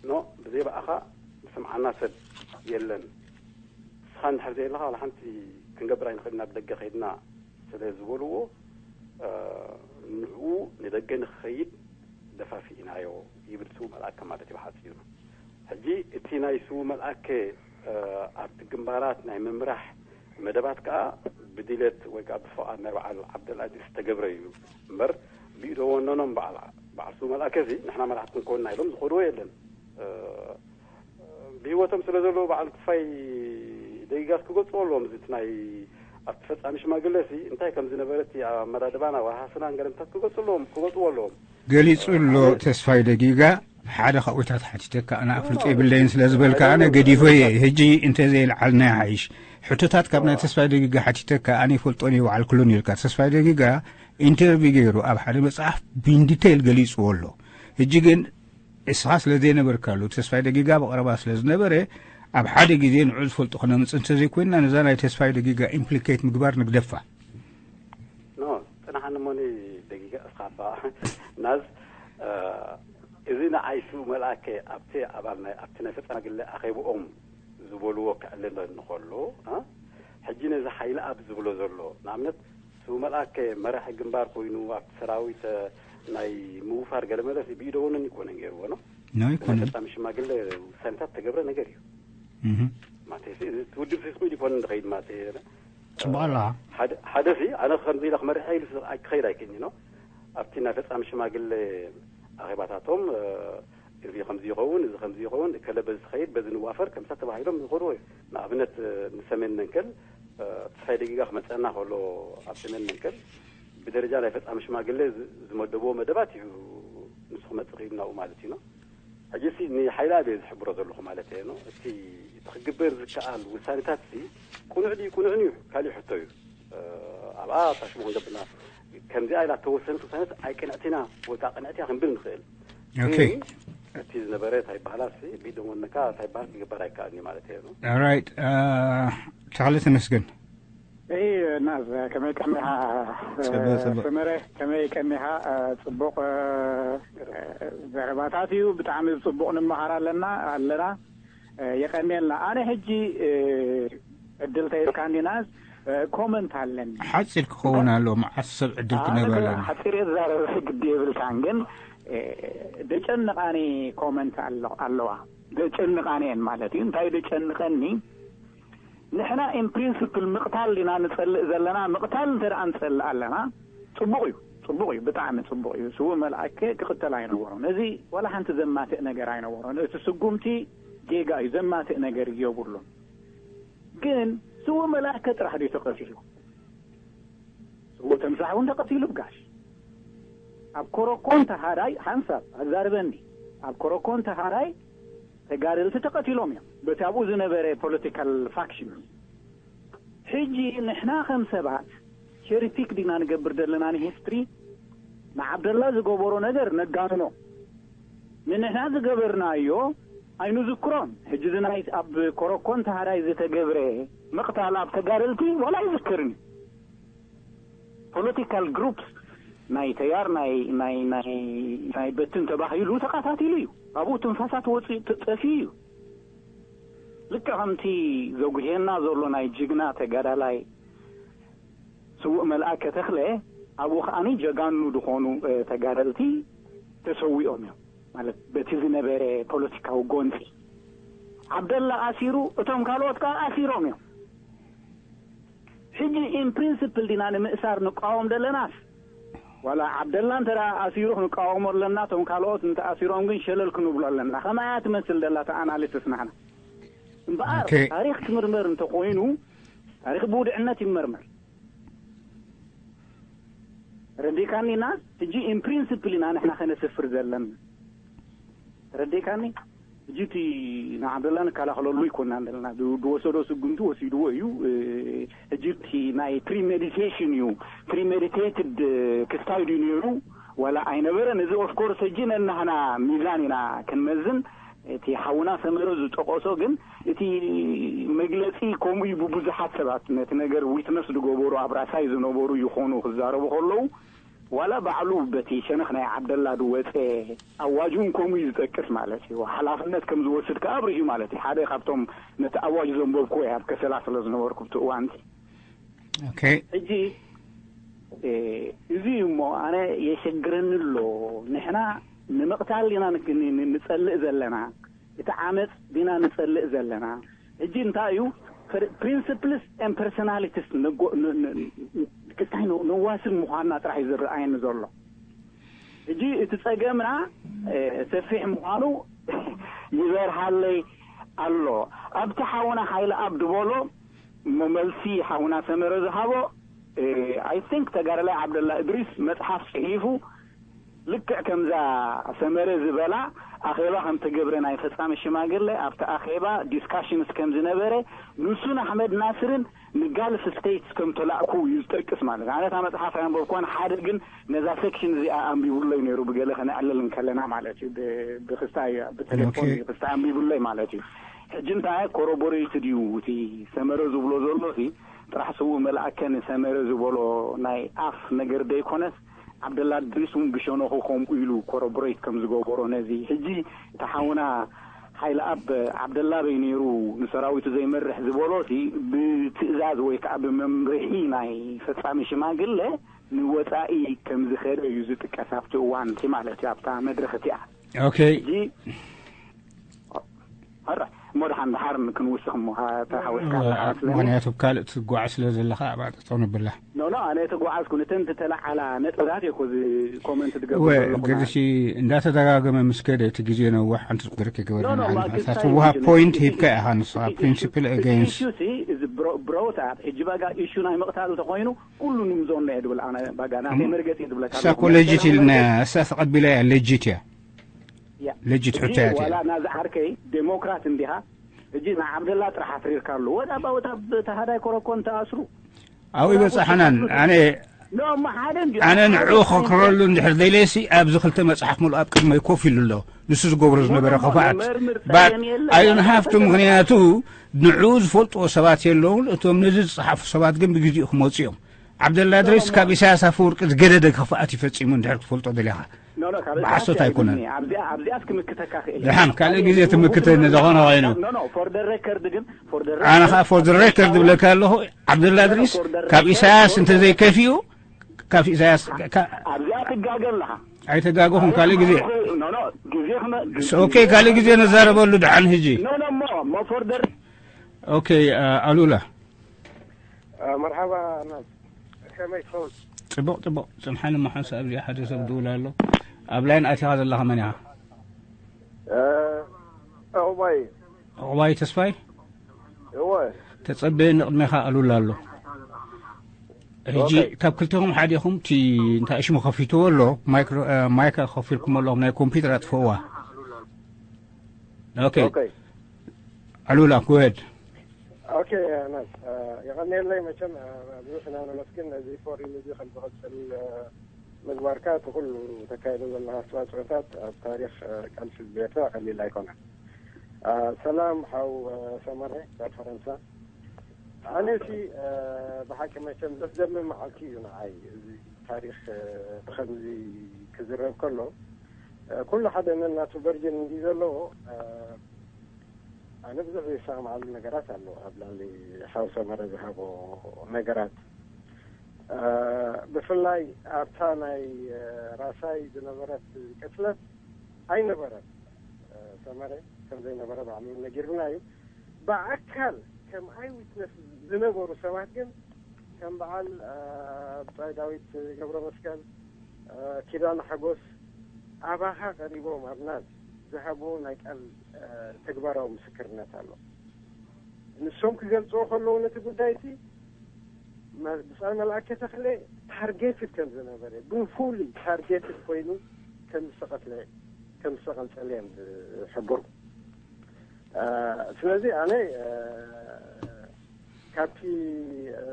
ኖ ብዘይ ብኣኻ ዝስምዓና ሰብ የለን ንስኻ እንድሕር ዘየለኻ ዋላ ሓንቲ ክንገብር ኣይንኽእል ኢና ብደገ ከይድና ስለ ዝበልዎ ንዕኡ ንደገ ንክኸይድ ደፋፊእናዮ ይብል ስው መልኣከ ማለት እዩ ብሓፂሩ ሕጂ እቲ ናይ ስው መልኣከ ኣብቲ ግንባራት ናይ ምምራሕ መደባት ከዓ ብድሌት ወይ ከዓ ብፍቓድ ናይ በዓል ዓብደልኣዚዝ ዝተገብረ እዩ እምበር ብኢዶ ወነኖም በዓል በዓል ስው መልኣከ እዚ ንሕና መራሕቲ ክንኮንና ኢሎም ዝኸድዎ የለን ብህይወቶም ስለ ዘለዉ በዓል ክፋይ ደጊጋስ ክገልፅዎ ኣለዎም እዚ ናይ ኣብቲ ፈፃሚ ሽማግለ ሲ እንታይ ከም ዝነበረ እቲ ኣመዳድባን ኣወሃህስናን ገለምታት ክገልፁ ኣለዎም ክገልፅዎ ኣለዎም ገሊፁ ኣሎ ተስፋይ ደጊጋ ሓደ ካብኡታት ሓቲተካ ኣነ ኣፍልጦ የብለይን ስለ ዝበልካ ኣነ ገዲፎ እየ ሕጂ እንተዘይልዓልና ይሓይሽ ሕቶታት ካብ ናይ ተስፋይ ደጊጋ ሓቲተካ ኣነ ይፈልጦን ይውዓልኩሉን ኢልካ ተስፋይ ደጊጋ ኢንተርቪው ገይሩ ኣብ ሓደ መፅሓፍ ብኢንዲቴይል ገሊፅዎ ኣሎ ሕጂ ግን እስኻ ስለ ዘይነበርካሉ ተስፋይ ደጊጋ ብቐረባ ስለ ዝነበረ ኣብ ሓደ ግዜ ንዑ ዝፈልጦ ክነምፅእ እንተዘይኮይንና ነዛ ናይ ተስፋይ ደጊጋ ኢምፕሊኬት ምግባር ንግደፋ ኖ ፅናሓኒ ሞኒ ደጊጋ እስኻ ባ ናዝ እዚ ንዓይ ስው መልኣከ ኣብቲ ኣባል ናይ ኣብቲ ናይ ፈፃሚ ግለ ኣኼብኦም ዝበልዎ ክዕልል እንከሎ ሕጂ ነዚ ሓይሊ ኣብ ዝብሎ ዘሎ ንኣብነት ስው መልኣከ መራሒ ግንባር ኮይኑ ኣብቲ ሰራዊት ናይ ምውፋር ገለ መለስ ብኢደወንን ይኮነ ገይርዎ ነው ናይ ኣይኮነን ፈፃሚ ሽማግለ ውሳኔታት ተገብረ ነገር እዩ ማለትሲ እዚ ውድብ ሲ ስቁ ይኮነ ንኸይድ ማለት ፅቡቅ ኣለዋ ሓደ ሲ ኣነ ከምዚ ኢለ ክመርሐ ኢሉ ክኸይድ ኣይክእልኒ ነው ኣብቲ ናይ ፈፃሚ ሽማግለ ኣኼባታቶም እዚ ከምዚ ይኸውን እዚ ከምዚ ይኸውን እከለ በዚ ዝኸይድ በዚ ንዋፈር ከምሳ ተባሂሎም ዝኸድዎ እዩ ንኣብነት ንሰሜን መንከል ተስፋይ ደጊጋ ክመፀና ከሎ ኣብ ሰሜን መንከል ብደረጃ ናይ ፈፃሚ ሽማግለ ዝመደብዎ መደባት እዩ ንሱ ክመፅእ ክኢሉ ናብኡ ማለት እዩ ሕጂ ሲ ንሓይሊ ኣበየ ዝሕብሮ ዘለኹ ማለት እየ እቲ እቲ ክግበር ዝከኣል ውሳኔታት ሲ ቁኑዕ ድዩ ቁኑዕን እዩ ካሊእ ሕቶ እዩ ኣብኣ ታሽሞ ክንገብርና ከምዚኣ ኢላ ተወሰነት ውሳኔት ኣይቅንዕቲና ወይ ከዓ ቅንዕቲያ ክንብል ንኽእል ኦኬ እቲ ዝነበረ እንታይ ይበሃላ ሲ ቢደሞነካ እንታይ ይበሃል ክግበር ኣይከኣልን እዩ ማለት እዩ ኦራይት ተኽለ ተመስገን እይ ናዝ ከመይ ቀኒኻ? ሰመረ ከመይ ቀኒኻ? ጽቡቕ ዘረባታት እዩ። ብጣዕሚ ጽቡቕ ንመሃር ኣለና ኣለና። የቀንየልና። ኣነ ሕጂ ዕድል ተይብካኒ ናዝ፣ ኮመንት ኣለኒ። ሓጺር ክኸውን ኣሎ። መዓስ ሰብ ዕድል ክነህብ ኣለና። ሓጺር እየ ዝዛረብ፣ ግዲ የብልካን። ግን ደጨንቓኒ ኮመንት ኣለዋ። ደጨንቓኒ እየን ማለት እዩ። እንታይ ደጨንቐኒ? ንሕና ኢን ፕሪንስፕል ምቕታል ኢና ንጸልእ ዘለና። ምቕታል እንተ ደኣ ንጸልእ ኣለና፣ ጽቡቕ እዩ፣ ጽቡቕ እዩ፣ ብጣዕሚ ጽቡቕ እዩ። ስዉእ መልኣከ ክቕተል ኣይነበሮን። እዚ ዋላ ሓንቲ ዘማትእ ነገር ኣይነበሮን። እቲ ስጉምቲ ጌጋ እዩ፣ ዘማትእ ነገር የብሉን። ግን ስዉእ መልኣከ ጥራሕ ድዩ ተቐቲሉ? ስዉእ ተምሳሕ እውን ተቐቲሉ ብጋሽ። ኣብ ኮረኮን ተሃዳይ ሓንሳብ ኣዛርበኒ። ኣብ ኮረኮን ተሃዳይ ተጋደልቲ ተቐቲሎም እዮም በቲ ኣብኡ ዝነበረ ፖለቲካል ፋክሽን። ሕጂ ንሕና ከም ሰባት ቸሪፒክ ዲና ንገብር ዘለና ንሂስትሪ? ንዓብደላ ዝገበሮ ነገር ነጋንኖ። ንንሕና ዝገበርናዮ ኣይንዝክሮን። ሕጂ እዚ ናይ ኣብ ኮረኮን ተሃዳይ ዝተገብረ ምቕታል ኣብ ተጋደልቲ ዋላ ኣይዝክርን እዩ። ፖለቲካል ግሩፕስ ናይ ተያር ናይ ናይ ናይ ናይ በትን ተባሂሉ ተቃታቲሉ እዩ። ኣብኡ ትንፋሳት ወፂ ጠፊኡ እዩ። ልክዕ ከምቲ ዘጉሄና ዘሎ ናይ ጅግና ተጋዳላይ ስዉእ መልኣከ ተኽለ፣ ኣብኡ ከዓኒ ጀጋኑ ዝኾኑ ተጋደልቲ ተሰዊኦም እዮም። ማለት በቲ ዝነበረ ፖለቲካዊ ጎንፂ ዓብደላ ኣሲሩ፣ እቶም ካልኦት ከዓ ኣሲሮም እዮም። ሕጂ ኢን ፕሪንስፕል ዲና ንምእሳር ንቃወም ደለናስ? ዋላ ዓብደላ እንተ ኣሲሩ ክንቃወሞ ኣለና፣ እቶም ካልኦት እንተ ኣሲሮም ግን ሸለል ክንብሎ ኣለና። ከማያ ትመስል ደላ እታ ኣናሊስስ ናህና። እምበኣር ታሪክ ክምርመር እንተኮይኑ ታሪክ ብውድዕነት ይመርመር። ረዲካኒ ኢና። ሕጂ ኢን ፕሪንስፕል ኢና ንሕና ከነስፍር ዘለና። ረዲካኒ። ሕጂ እቲ ንዓብደላ ንከላኸለሉ ይኮና ዘለና። ዝወሰዶ ስጉምቲ ወሲድዎ እዩ። ሕጂ እቲ ናይ ፕሪሜዲቴሽን እዩ። ፕሪሜዲቴትድ ክስታይ ድዩ ነይሩ ዋላ ኣይነበረን? እዚ ኦፍኮርስ ሕጂ ነናህና ሚዛን ኢና ክንመዝን። እቲ ሓውና ሰመረ ዝጠቀሶ ግን እቲ መግለጺ ከምኡ እዩ። ብብዙሓት ሰባት ነቲ ነገር ዊትነስ ዝገበሩ ኣብ ራሳይ ዝነበሩ ይኾኑ ክዛረቡ ከለዉ ዋላ ባዕሉ በቲ ሸነኽ ናይ ዓብደላ ዝወፀ ኣዋጅ እውን ከምኡ እዩ ዝጠቅስ ማለት እዩ። ሓላፍነት ከም ዝወስድ ከዓ ኣብሪሁ ማለት እዩ። ሓደ ካብቶም ነቲ ኣዋጅ ዘንበብኩዎ እየ ኣብ ከሰላ ስለ ዝነበርኩ ብቲ እዋንቲ። ሕጂ እዚ እዩ እሞ ኣነ የሸግረኒ ኣሎ። ንሕና ንምቕታል ኢና ንጸልእ ዘለና፣ እቲ ዓመፅ ዲና ንጸልእ ዘለና? ሕጂ እንታይ እዩ ፕሪንስፕልስ ን ፐርሶናሊቲስ ክታይ ነዋስብ ምዃንና ጥራሕ እዩ ዝረኣየኒ ዘሎ። ሕጂ እቲ ጸገምና ሰፊሕ ምዃኑ ይበርሃለይ ኣሎ። ኣብቲ ሓውና ሓይለ ኣብ ድበሎ እሞ መልሲ ሓውና ሰመረ ዝሃቦ፣ ኣይ ቲንክ ተጋዳላይ ዓብደላ እድሪስ መፅሓፍ ፅሒፉ ልክዕ ከምዛ ሰመረ ዝበላ ኣኼባ ከም ተገብረ ናይ ፈጻሚ ሽማግለ ኣብቲ ኣኼባ ዲስካሽንስ ከም ዝነበረ ንሱን ኣሕመድ ናስርን ንጋልፍ ስቴትስ ከም ተላእኩ እዩ ዝጠቅስ ማለት። ኣነ እታ መጽሓፍ ኣያንበብኳን ሓደ ግን ነዛ ሴክሽን እዚኣ ኣንቢቡለይ ነይሩ ብገለ ከነዕልል እንከለና ማለት እዩ። ብክስታይ ብቴሌፎን ክስታይ ኣንቢቡለይ ማለት እዩ። ሕጂ እንታይ ኮሮቦሬትድ እዩ እቲ ሰመረ ዝብሎ ዘሎ ሲ ጥራሕ ስዉእ መልኣከ ንሰመረ ዝበሎ ናይ ኣፍ ነገር ደይኮነስ ዓብደላ ድሪስ እውን ብሸነኹ ከምኡ ኢሉ ኮሮቦሬት ከም ዝገበሮ ነዚ ሕጂ እቲ ሓውና ሓይለ ኣብ ዓብደላ በይ ነይሩ ንሰራዊቱ ዘይመርሕ ዝበሎ ሲ ብትእዛዝ ወይ ከዓ ብመምርሒ ናይ ፈጻሚ ሽማግለ ንወፃኢ ከም ዝኸደ እዩ ዝጥቀስ ኣብቲ እዋን እቲ ማለት እዩ ኣብታ መድረክ እቲኣ። ኦኬ። ሕጂ ሕራ እሞ ደሓን ደሓር ክንውስኽ እሞ ተሓወስካ ኣለኻ ስለ ምክንያቱ ካልእ ትጓዕ ስለ ዘለኻ ኣብኣ ጠጠው ንብላ። ኖ ኖ ኣነ ተጓዓዝኩ ነተን ዝተለዓላ ነጥብታት እየ ኮዚ ኮመንት ትገብር ዘለኹ ግርሲ እንዳተደጋገመ ምስ ከደ እቲ ግዜ ነዋሕ ሓንቲ ዝቁድር ክገበር ኖ ኖ ንዓል ማክስ እሳት ታይም ውሃብ እዩ ፖይንት ነቲ ሂብካ ኢኻ ንስኻ ኢሹ- ፕሪንሲፕል እቲ against ኢሹ ሲ እዚ ብሮ- ብሮታት ሕጂ ባጋ ኢሹ ናይ ምቕታል ተኮይኑ ኩሉ ንምዞን እየ ድብል ኣነ ባጋ ናተይ መርገፂ እየ ዝብለካ ኣለኹ። ሳኮሎጂት ኢልና እሳ ተቐቢላ እያ ሌጂት እያ። ያ። ሌጂት ሕቶ እያ ዋላ ናዚ ዓርከይ ዴሞክራት እንዲኻ። ሕጂ ንዓብደላ ጥራሕ ኣፍሪርካ ኣሉ ወዳ ባወታ ተሃዳይ ኮረኮን ተኣስሩ ኣብኡ ይበጻሕናን ኣነ ኖ እሞ ሓደ እንዲ ኣነ ንዕኡ ከክረሉ እንድሕር ደይለሲ ኣብዚ ክልተ መጽሓፍ ሙሉ ኣብ ቅድመይ ኮፍ ኢሉ ኣሎ። ንሱ ዝገብሮ ዝነበረ ክፋኣት። But I don't have to፣ ምኽንያቱ ንዕኡ ዝፈልጥዎ ሰባት የለውን። እቶም ነዚ ዝጸሓፉ ሰባት ግን ብግዜኡ ክመጹ እዮም። ዓብደላ ድሪስ ካብ ኢሳያስ ኣፈወርቂ ዝገደደ ክፋኣት ይፈጺሙ እንድሕር ክትፈልጦ ደሊኻ። ብሓሶት ኣይኮነን። ኣብዚኣስ ክምክተካ ክእል። ደሓን ካልእ ግዜ ትምክተኒ ዝኾነ ኮይኑ። ፎር ደ ሬከርድ ግን ኣነ ከዓ for the record ዝብለካ ኣለኹ። ዓብደላ ድሪስ ካብ ኢሳያስ እንተዘይከፊኡ፣ ካብ ኢሳያስ ኣብዚኣ ትጋገ ኣለኻ። ኣይተጋገኹም። ካልእ ግዜ ግዜ ኦኬ፣ ካልእ ግዜ ነዛረበሉ። ደሓን ሕጂ ኖ ኖ ሞ ሞ ፎር ደ ኦኬ። ኣሉላ መርሓባ። ከመይ ትኸውን? ጽቡቕ ጽቡቕ። ጽንሓኒ እሞ ሓንሳእ ኣብዚኣ ሓደ ሰብ ድውል ኣሎ። ኣብ ላይን ኣቲኻ ዘለኻ መን ኢኻ? ዕቑባይ። ዕቑባይ ተስፋይ? እወ። ተጸበየኒ፣ ቅድሜኻ ኣሉላ ኣሎ። ሕጂ ካብ ክልቴኹም ሓዲኹም እቲ እንታይ ሽሙ ከፊትዎ ኣሎ፣ ማይክ ከፊልኩም ኣለኹም፣ ናይ ኮምፒውተር ኣጥፍእዋ። ኦኬ። ኣሉላ go ahead። ኦኬ። ኣናስ የቐንየለይ። መቸም ብዙሕ ኢና ነመስግን ነዚ ፎሪም እዚ ከም ዝቐጽል ምግባርካ፣ እቲ ኩሉ ተካይዶ ዘለካ ኣስተዋፅኦታት ኣብ ታሪክ ቃልሲ ህዝቢ ኤርትራ ቀሊል ኣይኮነን። ሰላም ሓው ሰመረ ካብ ፈረንሳ። ኣነ እቲ ብሓቂ መቸም ዘስደምም መዓልቲ እዩ ንዓይ፣ እዚ ታሪክ ብከምዚ ክዝረብ ከሎ። ኩሉ ሓደ ነናቱ ቨርጅን እንዲ ዘለዎ። ኣነ ብዙሕ ዘይሰማማዓሉ ነገራት ኣሎ ኣብ ልዕሊ ሓው ሰመረ ዝሃቦ ነገራት። ብፍላይ ኣብታ ናይ ራሳይ ዝነበረት ቅትለት ኣይነበረን። ሰመረ ከም ዘይነበረ ባዕሉ ነጊሩና እዩ። ብኣካል ከም ኣይ ዊትነስ ዝነበሩ ሰባት ግን ከም በዓል ብጻይ ዳዊት ገብረመስቀል፣ ኪዳነ ሓጎስ ኣባኻ ቀሪቦም ኣብ ናዝ ዝሃብዎ ናይ ቃል ተግባራዊ ምስክርነት ኣሎ። ንሶም ክገልጽዎ ከለዉ ነቲ ጉዳይ እቲ ብጻይ መልኣከ ተኽለ ታርጌትድ ከም ዝነበረ፣ ብፉሊ ታርጌትድ ኮይኑ ከም ዝተቐትለ ከም ዝተቐንጸለ እዮም ዝሕብሩ። ስለዚ ኣነ ካብቲ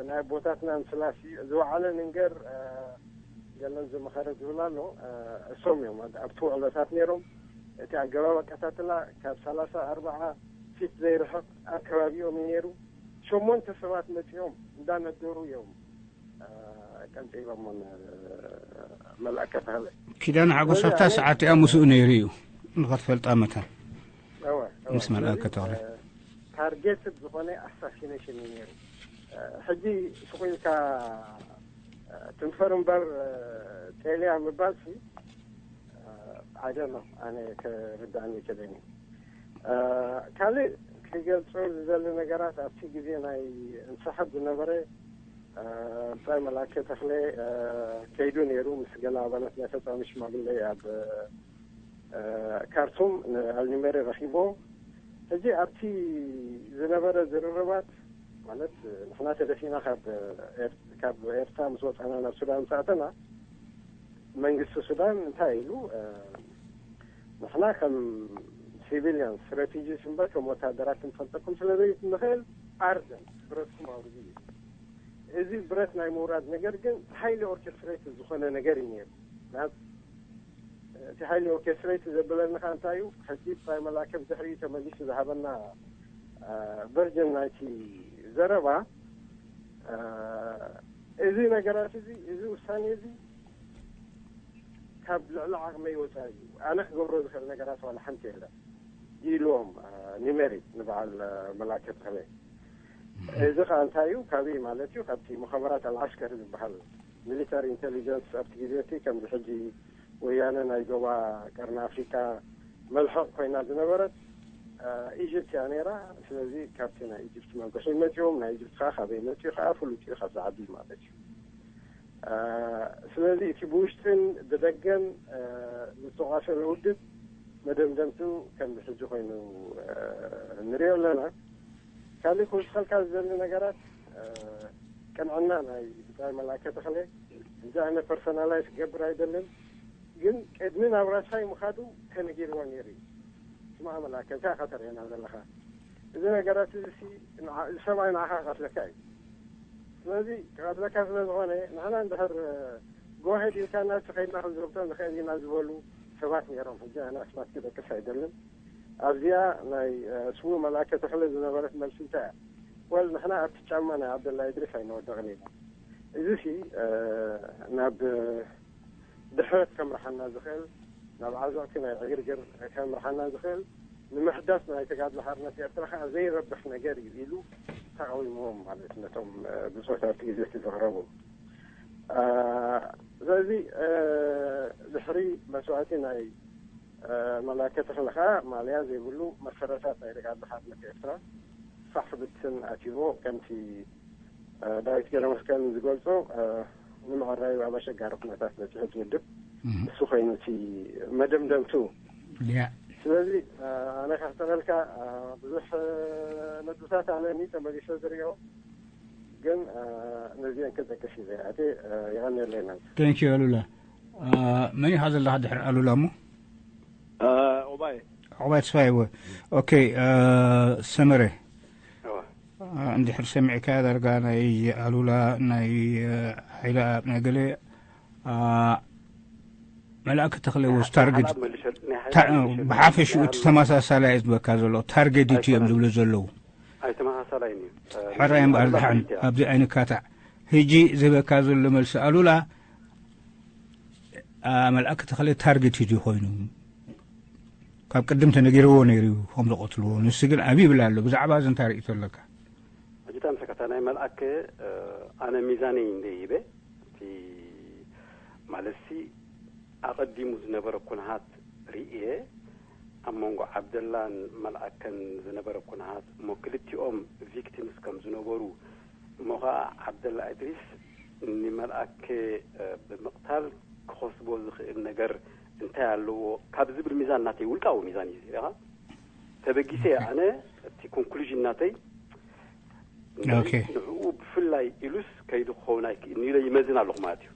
ናይ ኣቦታትና ምስላሲ ዝወዓለ ንንገር ገለን ዝመኸረ ዝብል ኣሎ። እሶም እዮም ኣብቲ ውዕሎታት ነይሮም። እቲ ኣገባብ ኣቀታትላ ካብ ሰላሳ ኣርባዓ ፊት ዘይርሕቕ ኣብ ከባቢኦም እዩ ነይሩ። ሸሞንተ ሰባት መጺኦም እንዳነደሩ እዮም ቀንጺሎሞም። መልኣከ ተኽለ። ኪዳነ ሓጎስ ኣብታ ሰዓት እያ ምስኡ ነይሩ እዩ። ንኸትፈልጣ መታን ምስ መልኣከ ተኽለ። ታርጌትድ ዝኾነ ኣሳሲኔሽን እዩ ነይሩ። ሕጂ ስቕ ኢልካ ትንፈር እምበር ጤልያ ምባል ሲ I don't know፣ ኣነ ክርዳእኒ ኣይክእልን እዩ። ካልእ ክገልጾ ዝደሊ ነገራት ኣብቲ ግዜ ናይ እንስሕብ ዝነበረ ብጻይ መልኣከ ተኽለ ከይዱ ነይሩ ምስ ገለ ኣባላት ናይ ፈጻሚ ሽማግለ ኣብ ካርቱም ንኣልኒሜሪ ረኺቦ። ሕጂ ኣብቲ ዝነበረ ዝርርባት ማለት ንሕና ተደፊና ካብ ኤር- ካብ ኤርትራ ምስ ወጻና ናብ ሱዳን ምስ ኣተና መንግስቲ ሱዳን እንታይ ኢሉ ንሕና ከም ሲቪሊያንስ ሬፊጂስ እምበር ከም ወታደራት ክንፈልጠኩም ስለ ዘይንኽእል ኣርደን ብረትኩም ኣውርዱ እዩ። እዚ ብረት ናይ ምውራድ ነገር ግን ሃይሊ ኦርኬስትሬት ዝኾነ ነገር እዩ ነይሩ። እቲ ሃይሊ ኦርኬስትሬት ዘብለኒ ከኣ እንታይ እዩ፣ ሕጂ ብጻይ መላከ ብድሕሪኡ ተመሊሱ ዝሃበና ቨርጅን ናይቲ ዘረባ፣ እዚ ነገራት እዚ፣ እዚ ውሳኔ እዚ ካብ ልዕሊ ዓቕመይ ወጻኢ እዩ፣ ኣነ ክገብሮ ዝኽእል ነገራት ዋላ ሓንቲ የለን ኢልዎም ኒሜሪ ንበዓል መላከ ተኽለ። እዚ ከኣ እንታይ እዩ፣ ካበይ ማለት እዩ፣ ካብቲ ሙኸበራት ኣልዓስከር ዝበሃል ሚሊታሪ ኢንቴሊጀንስ ኣብቲ ግዜ እቲ ከምዚ ሕጂ ወያነ ናይ ዞባ ቀርኒ ኣፍሪቃ መልሕቕ ኮይና ዝነበረት ኢጅፕት እያ ነይራ። ስለዚ ካብቲ ናይ ኢጅፕት መጉሒ መጺኦም፣ ናይ ኢጅፕት ከኣ ካበይ መጺኡ ከኣ ፍሉጥ እዩ ካብዚ ዓዲ ማለት እዩ። ስለዚ እቲ ብውሽጥን ብደገን ዝተቋሰለ ውድብ መደምደምቱ ከምዚ ሕጂ ኮይኑ ንሪኦ ኣለና። ካልእ ክውስኸልካ ዝደሊ ነገራት ቅንዕና ናይ ብጻይ መላከ ተኽለ እዚ ኣነ ፐርሰናላይዝ ክገብር ኣይደልን፣ ግን ቅድሚ ናብ ራሻይ ምኻዱ ተነጊርዎ ነይሩ እዩ። ስማዕ መላከ እንታይ ኢኻ ተርእየና ዘለኻ? እዚ ነገራት እዚ ሲ ንዓ- እዚ ሰብኣይ ንዓኻ ክቐትለካ እዩ። ስለዚ ክቐትለካ ስለ ዝኾነ ንሕና እንድሕር ጎሄድ ኢልካና እስቲ ከይድና ክንዘብጦ ንኽእል ኢና ዝበሉ ሰባት ነይሮም። ሕጂ ኣነ ኣስማት ክጠቅስ ኣይደልን። ኣብዚኣ ናይ ስዉ መላከ ተኽለ ዝነበረት መልሲ እንታይ እያ? ወል ንሕና ኣብቲ ጫማ ናይ ዓብደላ እድሪስ ኣይንወደቕን ኢና። እዚ ሲ ናብ ድሕረት ከምርሓና ዝኽእል፣ ናብ ዓዘቕቲ ናይ ዕግርግር ከምርሓና ዝኽእል፣ ንምሕዳስ ናይ ተጋድሎ ሓርነት ኤርትራ ከዓ ዘይረብሕ ነገር እዩ ኢሉ ተቃዊምዎም ማለት ነቶም ብፆት ኣብቲ ግዜ እቲ ዘቕረቡ። ስለዚ ድሕሪ መስዋእቲ ናይ መላከ ተኽለ ከዓ ማልያ ዘይብሉ መሰረታት ናይ ተጋድሎ ሓርነት ኤርትራ ፋሕ ብትን ኣትይዎ ከምቲ ዳዊት ገረመስቀል ዝገልጾ ንምዕራዩ ኣብ ኣሸጋሪ ኩነታት በፂሑ እቲ ውድብ እሱ ኮይኑ እቲ መደምደምቱ። ስለዚ ኣነ ካሕተረልካ ብዙሕ ነጥብታት ኣለኒ ተመሊሰ ዝሪኦ፣ ግን ነዚአን ክጠቅስ እየ። ኣቴ ይቐንየለይ። ናንተ። Thank you ኣሉላ። መን ኢኻ ዘለኻ ድሕሪ ኣሉላ እሞ? ኦባይ ዑቕባይ ተስፋ ይወ። ኦኬ። ሰመረ እንድሕር ሰሚዕካ ዳርጋ ናይ ኣሉላ ናይ ሓይለ ኣብ ናይ ገለ መልኣክ ተኽለ ወስ ታርጌት ብሓፈሽኡ እቲ ተመሳሳላይ እዩ ዝበካ ዘሎ። ታርጌት ዲቲ እዮም ዝብሉ ዘለዉ። ኣይተመሳሳላይ እዩ። ሕራይ እምበኣር ዝሓን ኣብዚ ኣይንካታዕ። ሕጂ ዝበካ ዘሎ መልሲ ኣሉላ መልኣክ ተኽለ ታርጌት እዩ ኮይኑ ካብ ቅድም ተነጊርዎ ነይሩ እዩ ከም ዝቐትልዎ። ንሱ ግን ኣብ ይብል ኣሎ። ብዛዕባ እዚ እንታይ ርእይቶ ኣለካ? ሕጂ እታ ምሰካ እታ ናይ መልኣክ ኣነ ሚዛነይ እንደ ይበ እቲ ማለትሲ ኣቐዲሙ ዝነበረ ኩነሃት ርእየ ኣብ መንጎ ዓብደላን መልኣከን ዝነበረ ኩነሃት እሞ ክልቲኦም ቪክቲምስ ከም ዝነበሩ እሞ ከዓ ዓብደላ እድሪስ ንመልኣከ ብምቕታል ክኸስቦ ዝኽእል ነገር እንታይ ኣለዎ ካብ ዝብል ሚዛን ናተይ ውልቃዊ ሚዛን እዩ ኢኻ ተበጊሰ ኣነ እቲ ኮንክሉዥን ናተይ ንዕኡ ብፍላይ ኢሉስ ከይዱ ክኸውን ኣይክእልን ኢለ ይመዝን ኣለኹ ማለት እዩ።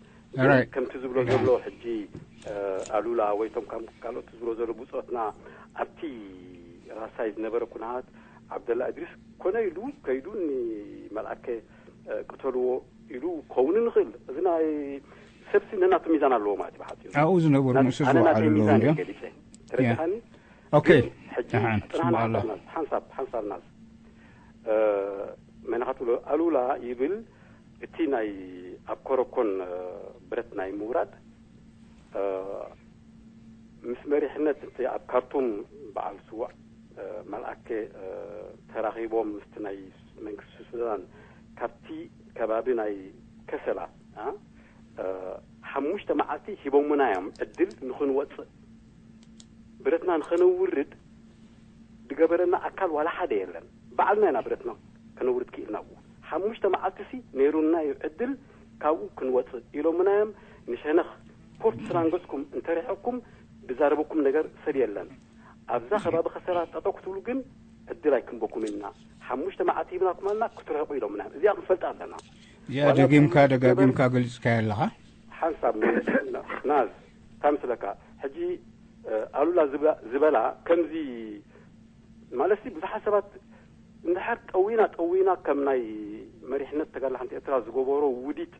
ከምቲ ዝብሎ ዘሎ ሕጂ ኣሉላ ወይ ቶም ካልኦት ዝብሎ ዘሎ ብፆትና ኣብቲ ራሳይ ዝነበረ ኩነሃት ዓብደላ እድሪስ ኮነ ኢሉ ከይዱ ንመልኣከ ቅተልዎ ኢሉ ክኸውን ንኽእል። እዚ ናይ ሰብሲ ነናቱ ሚዛን ኣለዎ ማለት እዩ። ብሓፂሩ ኣብኡ ዝነበሩ ንሱ ኣነ ናተይ ዝወዓሉ ሚዛን እዮም። ገሊፀ ተረዲኻኒ? ኦኬ። ሕጂ ደሓን፣ ጽናሕ ጽቡቕ ኣሎ። ናጽናት፣ ሓንሳብ ሓንሳብ ናዝ መናኻት ብሎ ኣሉላ ይብል። እቲ ናይ ኣብ ኮረኮን ብረት ናይ ምውራድ ምስ መሪሕነት እቲ ኣብ ካርቱም በዓል ስዋዕ መልኣከ ተራኺቦም ምስቲ ናይ መንግስቲ ሱዳን ካብቲ ከባቢ ናይ ከሰላ ሓሙሽተ መዓልቲ ሂቦሙና እዮም ዕድል ንኽንወፅእ። ብረትና ንኸነውርድ ዝገበረና ኣካል ዋላ ሓደ የለን። ባዕልና ኢና ብረትና ከነውርድ ክኢልና። ኣብኡ ሓሙሽተ መዓልቲ ሲ ነይሩና እዩ ዕድል። ካብኡ ክንወፅእ ኢሎምና እዮም። ንሸነኽ ፖርት ስራንገፅኩም እንተሪሐኩም ዝዛረበኩም ነገር ሰብ የለን። ኣብዛ ከባቢ ከሰላ ጠጠው ክትብሉ ግን ዕድል ኣይክንበኩምን ኢና። ሓሙሽተ መዓልቲ ሂብናኩም ኣለና ክትርሕቁ ኢሎምና እዮም። እዚኣ ክንፈልጣ ኣለና። ያ ዋላ ደጊምካ እቲ ደጋጊምካ ገሊጽካዮ ኣለኻ። ሓንሳብ ናዝ ታምስለካ ሕጂ ኣሉላ ዝበላ ከምዚ ማለትሲ ብዙሓት ሰባት እንድሕር ጠዊና ጠዊና ከም ናይ መሪሕነት ተጋድሎ ሓንቲ ኤርትራ ዝገበሮ ውዲት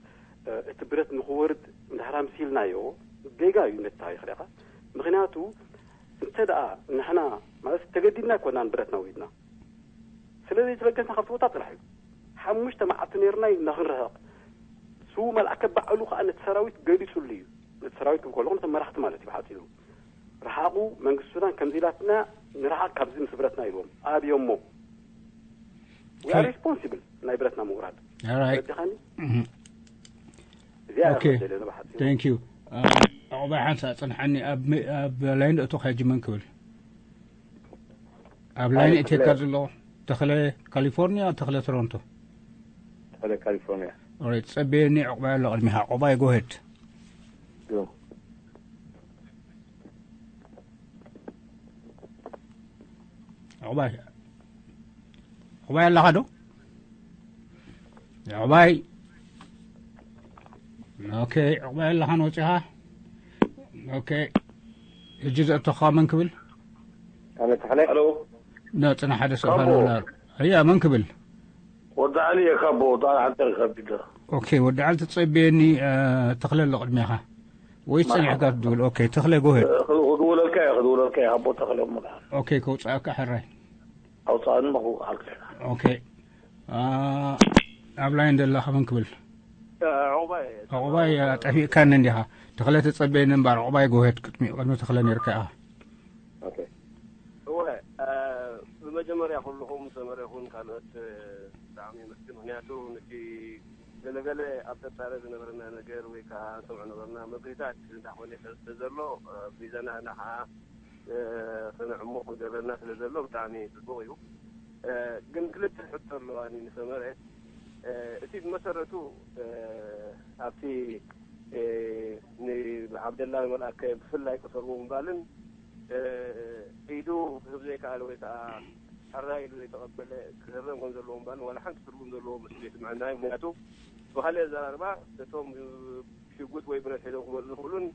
እቲ ብረት ንክወርድ እንድሕር ኣምሲልናዮ ጌጋ እዩ ነቲ ታሪኽ ሪኻ። ምክንያቱ እንተ ደኣ ንሕና ማለት ተገዲድና ኣይኮናን ብረትና ውሪድና። ስለዘይተበገስና ካብቲ ቦታ ጥራሕ እዩ። ሓሙሽተ መዓልቲ ነይርና ኢና ክንርሕቕ። ስዉ መልኣከ ባዕሉ ከኣ ነቲ ሰራዊት ገሊጹሉ እዩ። ነቲ ሰራዊት ክብል ከለኹ ነቶም መራሕቲ ማለት እዩ ብሓጺሩ። ረሓቑ መንግስቲ ሱዳን ከምዚ ኢላትና ንረሓቕ ካብዚ ምስ ብረትና ኢልዎም ኣብዮሞ። We are responsible ናይ ብረትና ምውራድ። Alright. ረዲኻኒ? እዚኣ እያ ኦኬ። ክወደለ ንባሓፂ። Thank you. ዕቑባይ ሓንሳ ጽንሓኒ ኣብ ላይን እቶ ከጅመን ክብል ኣብ ላይን እቴካ ዘሎ ተኽለ ካሊፎርኒያ ተኽለ ቶሮንቶ ተኽለ ካሊፎርኒያ ኦሬት ጸበየኒ ዕቑባይ ኣሎ ቅድሚኻ ዕቑባይ ጎሄድ ዕቑባይ ዕቑባይ ኣለኻ ዶ ዕቑባይ ኦኬ ዕቑባይ ኣለኻን ወፂኻ ኦኬ ሕጂ ዘእተኻ መን ክብል ኣነ ተኽለ ና ፅና ሓደ ሰብ ሃለውላ እያ መን ክብል ወዲ ዓሊ እየ ካቦ ወዲ ዓሊ ሓንቲ ከቢድ ኦኬ ወዲ ዓሊ ተፀቢየኒ ተኽለ ኣሎ ቅድሚኻ ወይ ፀኒሕካ ትብል ኦኬ ተኽለ ጎሄድ ኦኬ፣ ኣቦ ተኽለ እሞ ደኣ። ኦኬ፣ ከውፅኣካ ሕራይ። ኣውፅኣኒ መኽውቕ ሃልክለና። ኦኬ። ኣ፣ ኣብ ላይን ደላ ከመን ክብል። ዑቕባይ። ዑቕባይ፣ ኣ፣ ጠፊእካኒ እንዲኻ። ተኽለ ተጸበየኒ እምበኣር፣ ዑቕባይ ጎሄድ ቅድሚ፣ ቅድሚ ተኽለ ነይርካ ኢኻ። ኦኬ። እወ፣ እ፣ ብመጀመርያ ኩልኹም ሰመረ ይኹን ካልኦት፣ እ፣ ብጣዕሚ የመስግን። ምኽንያቱ ነቲ ገለገለ ኣብ ጠጣረ ዝነበረና ነገር ወይ ከዓ ንሰምዖ ነበርና መብርሂታት እንዳኾነ ስለ ዘሎ፣ እ፣ ብዘናህናሓ፣ እ፣ ከነዕሙቕ ዝገብረና ስለ ዘሎ ብጣዕሚ ጽቡቕ እዩ። እ፣ ግን ክልተ ሕቶ ኣለዋኒ ንሰመረ። እ፣ እቲ ብመሰረቱ፣ እ፣ ኣብቲ፣ እ፣ ንዓብደላ መልኣከ ብፍላይ ቅሰልዎ ምባልን፣ እ፣ ኢዱ ክህብ ዘይከኣለ ወይ ከዓ ሕራይ ኢሉ ዘይተቐበለ ክህረም ከም ዘለዎ ምባልን ዋላ ሓንቲ ትርጉም ዘለዎ መስሎ ይስምዐና እዩ። ምኽንያቱ ብኻልእ ኣዘራርባ እቶም ሽጉጥ ወይ ብረት ሒዞም ክመፁ ዝኽእሉን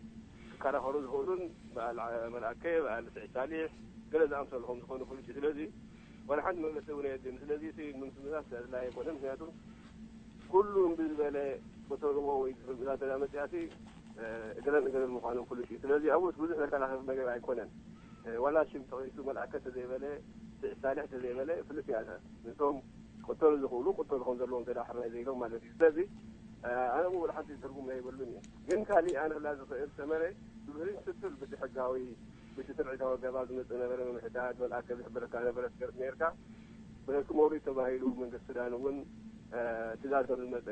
ክከራኸሩ ዝኽእሉን በዓል ዓ-፣ መልኣከ፣ በዓል ስዒድ ሳሊሕ፣ ገለ ዝኣምሰሉ ከም ዝኾኑ ፍሉጥ እዩ። ስለዚ ዋላ ሓንቲ መግለፂ እውን ኣየድልን። ስለዚ እቲ ምምስምሳል ኣድላይ ኣይኮነን። ምኽንያቱ ኩሉ እምቢ ዝበለ፣ ቆሰልዎ ወይ ዝኽእል ብዛተ መፅያሲ፣ እ፣ እገለን እገለን ምዃኖም ፍሉጥ እዩ። ስለዚ ኣብኡ ብዙሕ ዘከራኽር ነገር ኣይኮነን። እ፣ ዋላ ሽም ጠቒሱ መልኣከ ተዘይበለ፣ ስዒድ ሳልሕ ተዘይበለ ፍልጥ እያ። ነቶም ክቕተሉ ዝኽእሉ ቅተሉ ከም ዘለዎም ተዳ ሕራይ ዘይሎም ማለት እዩ። ስለዚ፣ እ፣ ኣነ እውን ሓንቲ ትርጉም ኣይበሉን እየ። ግን ካሊእ ኣነ ክላ ዝኽእል ሰመረ ብብህሪን ስትል ብቲ ሕጋዊ፣ ብቲ ስርዒታዊ ኣገባብ ዝመጽእ ነበረ ምምሕዳር፣ መልኣከ ዝሕበረካ ነበረ ትገርም ነርካ። ብረትኩም ኣውሪድ ተባሂሉ መንግስቲ ሱዳን እውን፣ እ፣ ትእዛዝ ከም ዝመጸ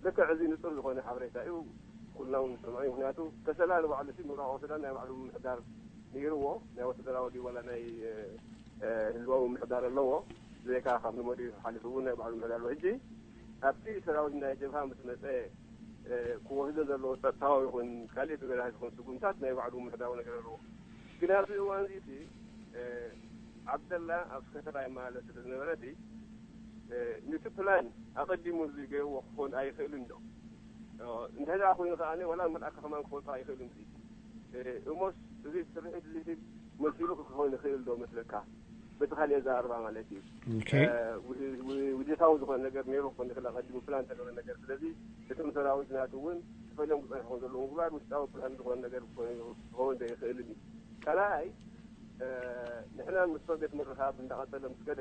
ልክዕ እዚ ንጹር ዝኾነ ሓበሬታ እዩ። ኩልና እውን ንሰምዖ እዩ። ምኽንያቱ ከሰላ ንባዕሉ እቲ ምብራቕ ሱዳን ናይ ባዕሉ ምምሕዳር ነይርዎ፣ ናይ ወታደራዊ ድዩ ዋላ ናይ፣ እ፣ እ፣ ህዝባዊ ምምሕዳር ኣለዎ። ብዘይካ ካብ ንመዲኡ ሓሊፉ እውን ናይ ባዕሉ ምምሕዳር ኣለዎ። ሕጂ ኣብቲ ሰራዊት ናይ ጀብሃ ምስ መጸ፣ እ፣ ክወስዶ ዘለዎ ጸጥታዊ ይኹን ካልእ ብገዳህ ዝኾን ስጉምታት ናይ ባዕሉ ምምሕዳራዊ ነገር ኣለዎ። ግን ኣብዚ እዋን እዚ እቲ፣ እ፣ ዓብደላ ኣብ ከተማ ይመላለስ ስለ ዝነበረ እቲ፣ እ፣ ነቲ ፕላን ኣቐዲሙ እዚ ገይርዎ ክኾን ኣይኽእልን ዶ? እ፣ እንተ ደኣ ኮይኑ ከኣ ዋላ መልኣከ ከማን ክፈልጦ ኣይኽእልን እዚ። እ፣ እሞስ እዚ ስርሒት እዚ መሲሉ ክኾን ይኽእል ዶ መስለካ? በቲ ካልእ ኣዘራርባ ማለት እዩ። ኦኬ። እ፣ ው-፣ ው-፣ ውዲታዊ ዝኾነ ነገር ነይሩ ክኾን ይኽእል፣ ኣቐዲሙ ፕላን ተገበረ ነገር። ስለዚ እቶም ሰራዊት ናቱ እውን ተፈልዮም ክጸንሑ ከም ዘለዎም ምግባር ውሽጣዊ ፕላን ዝኾነ ነገር ክኾን፣ ክኸውን ዶ ይኽእል እዩ? ካልኣይ፣ እ፣ ንሕና ምስ ሶቪየት ምርኻብ እንዳቐጸለ ምስ ከደ፣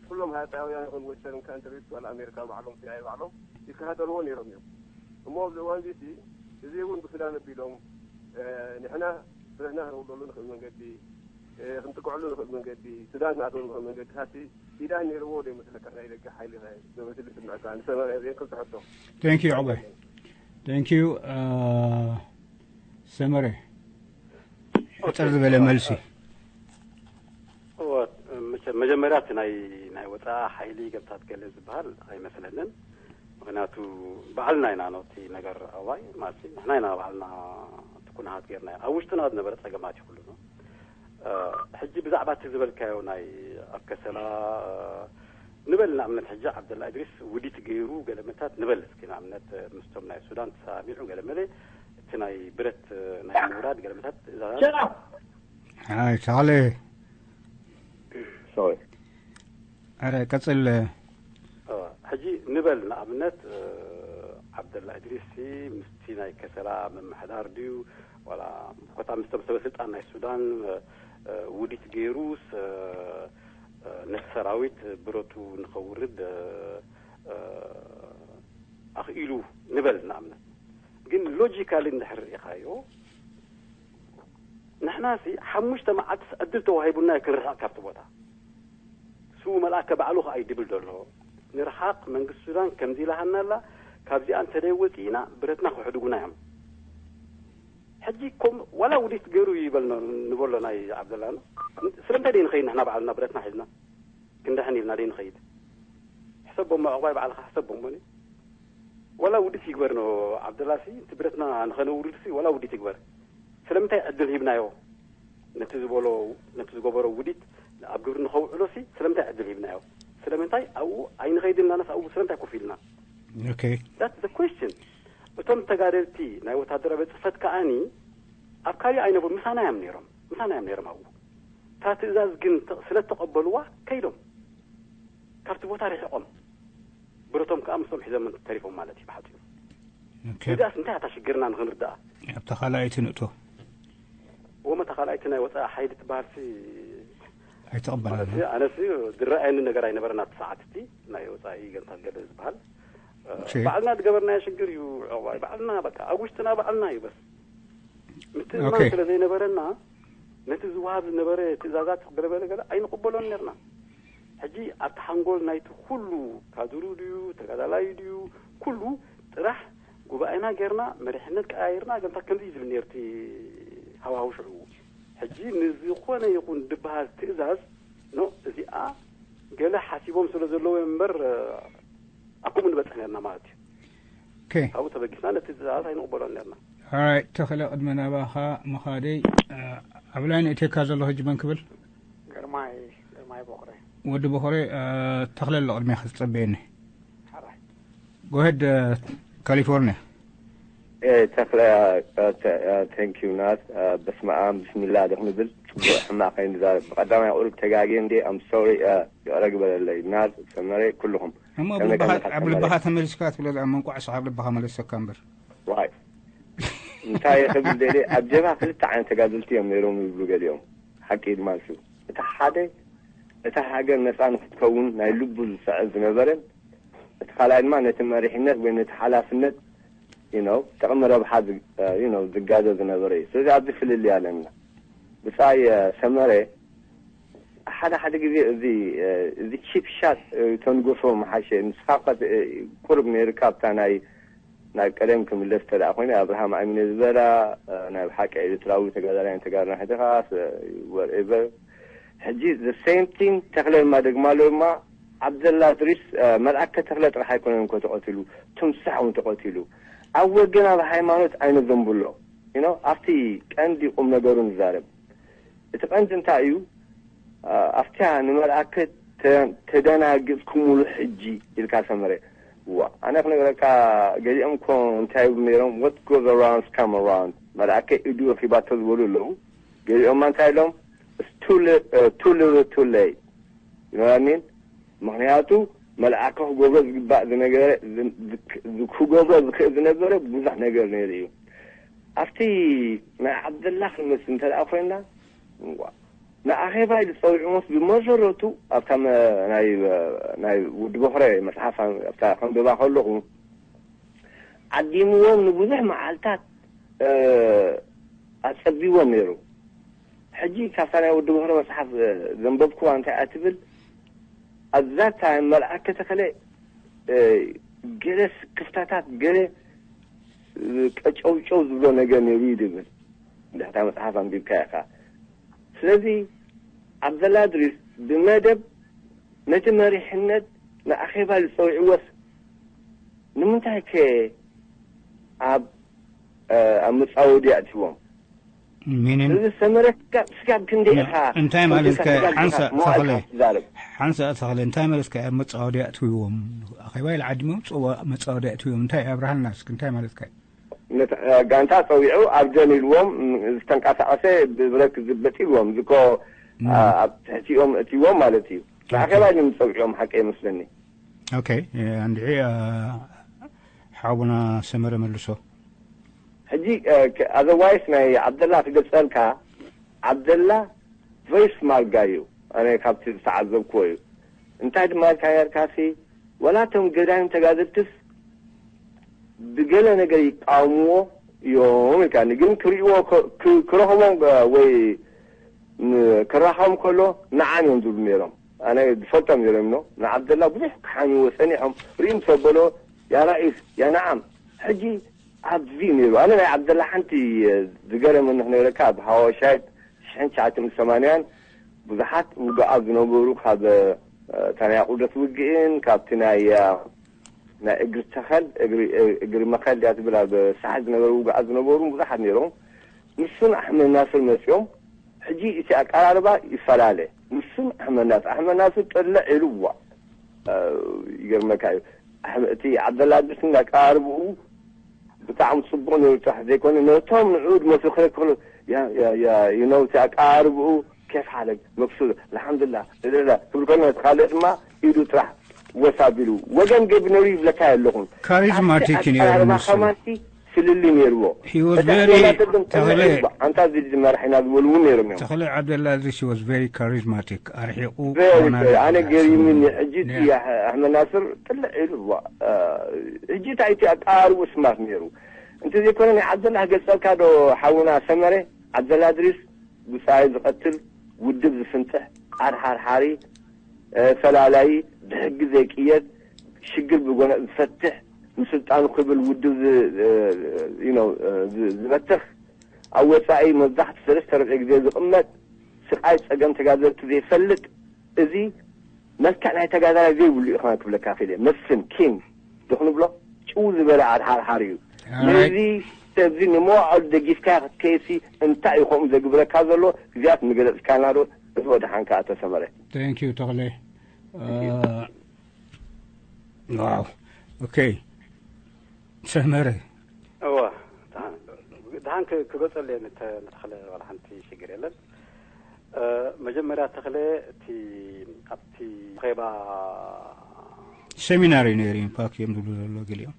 ኩሎም ሃጸያውያን ይኹን ዌስተርን ካንትሪስ፣ ዋላ ኣሜሪካ ባዕሎም፣ ሲኣይ ባዕሎም ይከታተልዎ ነይሮም እዮም። እሞ ኣብዚ እዋን እዚ፣ እዚ እውን ብሱዳን ኣቢሎም፣ እ፣ ንሕና ብረትና ክንውደሉ ንኽእል መንገዲ፣ እ፣ ክንጥቅዕሉ ንኽእል መንገዲ፣ ሱዳን ክንኣትወሉ ንኽእል መንገዲ፣ ካሲ ኢዳ ነይርዎ ዶ ይመስለካ ናይ ደገ ሓይሊ ናይ ዘበትሊ ስምዐካ? ንሰመረ እዚአን ክልተ ሕቶ። Thank you፣ ዑባይ። Thank you፣ እ፣ ሰመረ። ሕጽር ዝበለ መልሲ። እወ፣ መቸም መጀመርያ እቲ ናይ፣ ናይ ወጻኢ ሓይሊ ገብታት ገለ ዝበሃል ኣይመስለንን። ምኽንያቱ ባዕልና ኢና ነቲ ነገር ኣዋይ፣ ማለት ንሕና ኢና ባዕልና እቲ ኩነታት ጌርናዮ። ኣብ ውሽጥና ዝነበረ ጸገማት እዩ ኩሉ ነው። እ፣ ሕጂ ብዛዕባ እቲ ዝበልካዮ ናይ ኣብ ከሰላ፣ እ፣ ንበል ንኣብነት ሕጂ ዓብደላ እድሪስ ውዲት ገይሩ ገለመታት ንበል እስኪ ንኣብነት ምስቶም ናይ ሱዳን ተሰማሚዑ ገለመለ እቲ ናይ ብረት ናይ ምውራድ ገለመታት ትእዛዛት ኣይ ሳሌ ሶሪ ኣረ ቀጽል ሕጂ ንበል ንኣብነት እ፣ ዓብደላ እድሪስ ሲ ምስቲ ናይ ከሰላ ምምሕዳር ድዩ ዋላ ኮታ ምስቶም ሰበ ስልጣን ናይ ሱዳን እ፣ ውዲት ገይሩስ እ፣ እ፣ ነቲ ሰራዊት ብረቱ ንኸውርድ እ፣ እ፣ ኣኽኢሉ ንበል ንኣብነት ግን ሎጂካሊ እንድሕር ርኢኻዮ ንሕና ሲ ሓሙሽተ መዓልትስ ዕድል ተዋሂቡና እዩ ክንርሕቕ ካብቲ ቦታ ስው መልኣከ ባዕሉ ከኣ ይድብል ዘሎ ንርሓቕ መንግስቲ ሱዳን ከምዚ ኢላሃና ኣላ ካብዚኣ እንተደይ ወፂእና ብረትና ክሕድጉና እዮም ሕጂ ከም ዋላ ውዲት ገይሩ ይበል ንበሎ ናይ ዓብደላ ስለምንታይ ደይ ንኸይድ ንሕና ባዕልና ብረትና ሒዝና ክንድሕን ኢልና ደይ ንኸይድ ሕሰቦሞ ዕቑባይ ባዕልኻ ሕሰቦሞ ዋላ ውዲት ይግበር ኖ ዓብደላሲ እቲ ብረትና ንኸነውርድሲ ዋላ ውዲት ይግበር ስለምንታይ ዕድል ሂብናዮ ነቲ ዝበሎ ነቲ ዝገበሮ ውዲት ኣብ ግብሪ ንኸውዕሎሲ ስለምንታይ ዕድል ሂብናዮ ስለምንታይ ኣብኡ ኣይንኸይድን ናነስ ኣብኡ ስለምንታይ ኮፍ ኢልና Okay. That's the question. እቶም ተጋደልቲ ናይ ወታደራዊ ጽፈት ከኣኒ ኣብ ካሊእ ኣይነበሩ ምሳና እዮም ነይሮም ምሳና እዮም ነይሮም ኣብኡ እታ ትእዛዝ ግን ስለ ተቐበልዋ ከይዶም ካብቲ ቦታ ርሒቖም ብረቶም ከዓ ምስቶም ሒዞም ተሪፎም ማለት እዩ ብሓፂሩ እዚኣስ እንታይ ኣታ ሽግርና ንኽንርዳኣ ኣብታ ካልኣይቲ ንእቶ ወመታ ካልኣይቲ ናይ ወፃኢ ሓይሊ ትበሃል ሲ ኣይተቐበላን። ማለት ኣነስ ዝረኣየኒ ነገር ኣይነበረና። እቲ ሰዓት እቲ ናይ ወፃኢ ገንታ ገለ ዝበሃል እሺ። ባዕልና ዝገበርናዮ ሽግር እዩ። ዕቑባይ ባዕልና በቃ ኣብ ውሽጥና ባዕልና እዩ በስ ምትእምማን ኦኬ። ስለ ዘይነበረና ነቲ ዝወሃብ ዝነበረ ትእዛዛት ገለበለ ገለ ኣይንቕበሎን ነርና። ሕጂ ኣብቲ ሓንጎል ናይቲ ኩሉ ካድሩ ድዩ ተጋዳላይ ድዩ ኩሉ ጥራሕ ጉባኤና ጌርና መሪሕነት ቀያይርና ገንታ ከምዚ እዩ ዝብል ነርቲ ሃዋሁ ሽዑ። ሕጂ ንዝኾነ ይኹን ዝበሃል ትእዛዝ ኖ እዚኣ ገለ ሓሲቦም ስለ ዘለዎ እምበር ኣኩምኡ ንበፅሕ ነርና ማለት እዩ። ኦኬ። ካብኡ ተበጊስና ነቲ ትእዛዝ ኣይንቕበሎን ነርና። ኦራይት፣ ተኽለ፣ ቅድሚ ናባኻ ምኻደይ ኣብ ላይን እቴካ ዘሎ ሕጂ መን ክብል? ግርማይ ግርማይ ቦኽረ። ወዲ ቦኽረ፣ ተኽለ ኣሎ ቅድሚያ ክትጸበየኒ። ሓራይ ጎሄድ ካሊፎርኒያ። ተክለ፣ thank you ናት። በስመ ኣብ ብስሚላ ዶ ክንብል? ጽቡቅ ሕማቅ ከይንዛረብ። ብቀዳማይ ቁሩብ ተጋግየ እንዴ? I'm sorry። ይቅረ ግበረለይ ናት፣ ሰመረ፣ ኩልኹም። እሞ ኣብ ከመይ ልብኻ ከለካ ኣብ ሰመረ? ልብኻ ተመሊስካ ትብሎ እዛ መንቋዕ ስኻ ኣብ ልብኻ መለሰካ እምበር። ዋይ እንታይ ክብል ደልየ፣ ኣብ ጀብሃ ክልተ ዓይነት ተጋደልቲ እዮም ነይሮም ይብሉ ገሊኦም። ሓቂ ድማ እሱ። እቲ ሓደ እታ ሃገር ነፃ ንክትከውን ናይ ልቡ ዝስዕር ዝነበረን፣ እቲ ካልኣይ ድማ ነቲ መሪሕነት ወይ ነቲ ሓላፍነት you know ጥቕሚ ረብሓ ዝ- you know ዝጋዘ ዝነበረ እዩ። ስለዚ ኣብዚ ፍልልይ ኣለና። ብፃይ ሰመረ ሓደ ሓደ ግዜ እዚ እዚ ቺፕ ሻት ተንጎፎ መሓሸ። ንስኻ እኳ ቁርብ ነይርካ ኣብታ ናይ ናብ ቀደም ክምለስ ተደኣ ኮይነ ኣብርሃም ኣሚነ ዝበላ ናይ ብሓቂ ኤርትራዊ ተጋዳላይ ተጋርና ሕድኻ whatever። ሕጂ the same thing ተኽለ ድማ ደግማሎ ድማ ዓብደላ ድሪስ መልኣከ ተኽለ ጥራሕ ኣይኮነን እኮ ተቐቲሉ፣ ትምሳሕ እውን ተቐቲሉ። ኣብ ወገን ኣብ ሃይማኖት ኣይነዘንብሎ you know ኣብቲ ቀንዲ ቁም ነገሩ ንዛረብ። እቲ ቀንዲ እንታይ እዩ? ኣብታ ንመልኣከ ተደናግጽኩምሉ ሕጂ ኢልካ ሰመረ። ዋ ኣነ ክነግረካ ገሊኦም ኮ እንታይ ይብሉ ነይሮም፣ what goes around come around፣ መልኣከ ኢዱ ረኪባቶ ዝበሉ ኣለዉ። ገሊኦማ እንታይ ኢሎም፣ it's too little too late you know what I mean። ምክንያቱ መልኣከ ክገብሮ ዝግባእ ዝነገረ ክገብሮ ዝኽእል ዝነበረ ብዙሕ ነገር ነይሩ እዩ። ኣብቲ ናይ ዓብደላ ክንመስ እንተ ደኣ ኮይንና ንኣኼባ ኢሉ ጸዊዑሞስ ብመሰረቱ ኣብታ ናይ ናይ ውዲ በኽረ መጽሓፍ ኣብታ ከንብባ ከለኹ ዓዲምዎም ንብዙሕ መዓልታት ኣጸቢዎም ነይሩ። ሕጂ ካብታ ናይ ውዲ በኽረ መጽሓፍ ዘንበብክዋ እንታይ እያ ትብል? ኣብዛ እታ መልኣከ ተኸለ ገለ ስክፍታታት ገለ ቀጨውጨው ዝብሎ ነገር ነይሩ እዩ ዝብል። እንድሕታ መጽሓፍ ኣንቢብካ ኢኻ። ስለዚ ዓብደላ እድሪስ ብመደብ ነቲ መሪሕነት ንኣኼባ ዝጸውዕዎስ ንምንታይ ከ ኣብ ኣብ መጻወዲ ኣእትዎም? ሚኒን እዚ ሰመረ ስጋብ ስጋብ ክንደይ ኢኻ እንታይ ማለት ከ ሓንሳ ተኽለ ትዛረብ? ሓንሳ ተኽለ እንታይ ማለት ከ ኣብ መጻወዲ ኣእትዎም? ኣኼባ ኢለ ዓዲሞም መጻወዲ ኣእትዎም እንታይ ኣብርሃልና እስኪ እንታይ ማለት ከ? ጋንታ ጸዊዑ ኣብ ደን ኢልዎም ዝተንቀሳቐሰ ብብረት ክዝበጥ ኢልዎም ዝኮ ኣብ ትሕቲኦም እትዎም ማለት እዩ። ንኣኼባ ኢሎም ዝጸውዕዎም ሓቂ ይመስለኒ። ኦኬ። እንድዒ ሓውና ሰመረ መልሶ። ሕጂ ኣዘዋይስ ናይ ዓብደላ ክገልጸልካ፣ ዓብደላ ቨሪ ስማርት ጋይ እዩ። ኣነ ካብቲ ዝተዓዘብክዎ እዩ። እንታይ ድማ ኢልካ ነርካሲ፣ ወላ እቶም ገዳይም ተጋደልትስ ብገለ ነገር ይቃወምዎ እዮም ኢልካኒ። ግን ክርእይዎ ክረኽቦም ወይ ክራኸቦም ከሎ ንዓም እዮም ዝብሉ ነይሮም። ኣነ ዝፈልጦም ነይሮም ኖ ንዓብደላ ብዙሕ ክሓምዎ ጸኒሖም። ርእዩ ምስ ኣበሎ ያ ራኢስ ያ ንዓም ሕጂ ኣብዚ ነይሩ። ኣነ ናይ ዓብደላ ሓንቲ ዝገረመኒ ክነግረካ፣ ኣብ ሃዋሻይት ሽሕን ትሽዓተ ሚእትን ሰማንያን ብዙሓት ውግኣት ዝነበሩ ካብ እታ ናይ ኣቑደት ውግእን ካብቲ ናይ ናይ እግሪ ተኸል እግሪ እግሪ መኸል ድያ ትብል ኣብ ሳሕል ዝነበሩ ውግኣት ዝነበሩ ብዙሓት ነይሮም። ንሱን ኣሕመድ ናስር መፅኦም። ሕጂ እቲ ኣቀራርባ ይፈላለ። ንሱን ኣሕመድ ናስር ኣሕመድ ናስር ጥልዕ ኢሉ ዋ ይገርመካ እዩ። እቲ ዓብደላ ድስን ኣቀራርብኡ ብጣዕሚ ፅቡቅ ነይሩ ጥራሕ ዘይኮነ ነቶም ንዑ ድመስሉ ክረክብሉ ይነውቲ ኣቀራርብኡ ኬፍ ሓለግ መክሱር ኣልሓምዱላ ለለላ ክብል ከሎ ነቲ ካልእ ድማ ኢዱ ጥራሕ ወስ ኣቢሉ ወገን ገቢ ነይሩ ይብለካ ኣለኹም። ካሪዝማቲክ እዩ ነይሩ ኣቀራርባ ንሱ። ከማንቲ ፍልልይ ነይርዎ። He was እቲ very ኣሕመድ ናስር ግን ተኽለ ጠልዕ እዩ። ኣንታ እዚ መራሒና ዝበልውን ነይሮም እዮም። ተኽለ ዓብደላዚዝ he was very charismatic ኣርሒቑ Very ሆናለ good። ኣነ ገሪምኒ ሕጂ እቲ ኣሕ- ኣሕመድ ናስር ጥልዕ ኢሉ ዋ፣ እ፣ ሕጂ እንታይ እቲ ኣቀራርቡ ስማት ነይሩ። እንተ ዘይኮነ ናይ ዓብደላ ገጸልካ ዶ ሓውና ሰመረ ዓብደላ እድሪስ ብጻይ ዝቐትል ውድብ ዝፍንጥሕ ኣድሓርሓሪ እ፣ ፈላላዪ ብሕጊ ዘይቅየድ ሽግር ብጎነ ዝፈትሕ ንስልጣኑ ክብል ውድብ ዝ- እ፣ you know፣ እ፣ ዝ- ዝበትኽ ኣብ ወጻኢ መብዛሕቱ ሰለስተ ርብዒ ግዜ ዝቕመጥ ስቓይ ጸገም ተጋደልቲ ዘይፈልጥ እዚ መልክዕ ናይ ተጋዳላይ ዘይብሉ እዩ ኸና ክብለካ ክእል እየ። መስፍን ኪንግ ዶ ክንብሎ ጭው ዝበለ ኣድሓርሓር እዩ። Alright. ነዚ ሰብዚ ንመዋዕሉ ደጊፍካ ክትከይሲ እንታይ እዩ ከምኡ ዘግብረካ ዘሎ? እግዚኣብሔር ምገለጽካና ዶ? እዝቦ ደሓን ከኣ ተሰመረ። Thank you ተኽለ። ዋው ኦኬ ሰመረ እወ ደሓን ደሓን ክ- ክገጸሉ እየ ንተ- ንተኽለ ዋላ ሓንቲ ሽግር የለን። እ፣ መጀመርያ ተኽለ እቲ ኣብቲ ኼባ ሰሚናር እዩ ነይሩ ኢምፓክት እዮም ዝብሉ ዘሎ ገሊኦም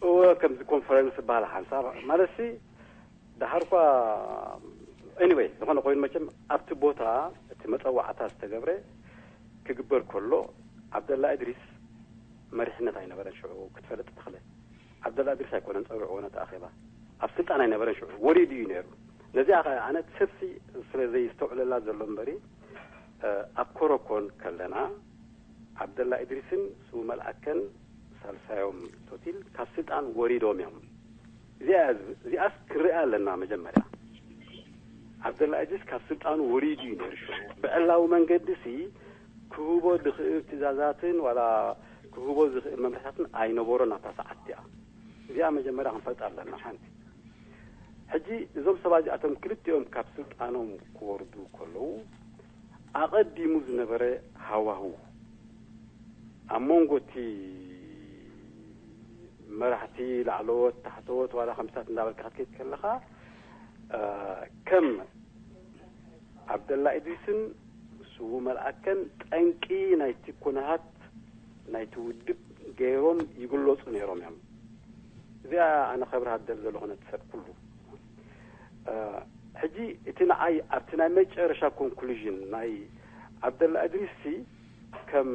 እወ ከምዚ ኮንፈረንስ ዝበሃል ሓንሳብ ማለት ሲ ደሓር ኳ anyway ዝኾነ ኮይኑ መቸም ኣብቲ ቦታ እቲ መጸዋዕታ ዝተገብረ ክግበር ከሎ ዓብደላ እድሪስ መሪሕነት ኣይነበረን ሽዑ ክትፈልጥ ተኽለ ዓብደላ እድሪስ ኣይኮነን ጸዊዕዎ ነቲ ኣኼባ ኣብ ስልጣን ኣይነበረን ሽዑ ወሪዱ እዩ ነይሩ ነዚኣ ኸ ኣነ ሰብሲ ስለ ዘይስተውዕለላ ዘሎ እምበሪ ኣብ ኮረኮን ከለና ዓብደላ እድሪስን ስው መልኣከን ሳልሳዮም ቶቲል ካብ ስልጣን ወሪዶም እዮም እዚኣ እዚኣስ ክንሪኣ ኣለና መጀመርያ ዓብደላ እድሪስ ካብ ስልጣኑ ወሪዱ እዩ ነይሩ ሽዑ ብዕላዊ መንገዲ ሲ ክህቦ ዝኽእል ትእዛዛትን ዋላ ክህቦ ዝኽእል መምርሕታትን ኣይነበሮን ኣብታ ሰዓት እቲኣ እዚኣ መጀመርያ ክንፈልጣ ኣለና ሓንቲ ሕጂ እዞም ሰባት እዚኣቶም ክልቲኦም ካብ ስልጣኖም ክወርዱ ከለዉ ኣቐዲሙ ዝነበረ ሃዋህው ኣብ መንጎ እቲ መራሕቲ ላዕለዎት ታሕተዎት ዋላ ከምስታት እንዳበልካ ክትከይድ ከለኻ ከም ዓብደላ ኢድሪስን ስዉ መልኣከን ጠንቂ ናይቲ ኩነሃት ናይቲ ውድብ ገይሮም ይግለፁ ነይሮም እዮም። እዚኣ ኣነ ከብርሃ ዝደሊ ዘለኹ ነቲ ሰብ ኩሉ ሕጂ እቲ ንዓይ ኣብቲ ናይ መጨረሻ ኮንክሉዥን ናይ ዓብደላ እድሪስ ሲ ከም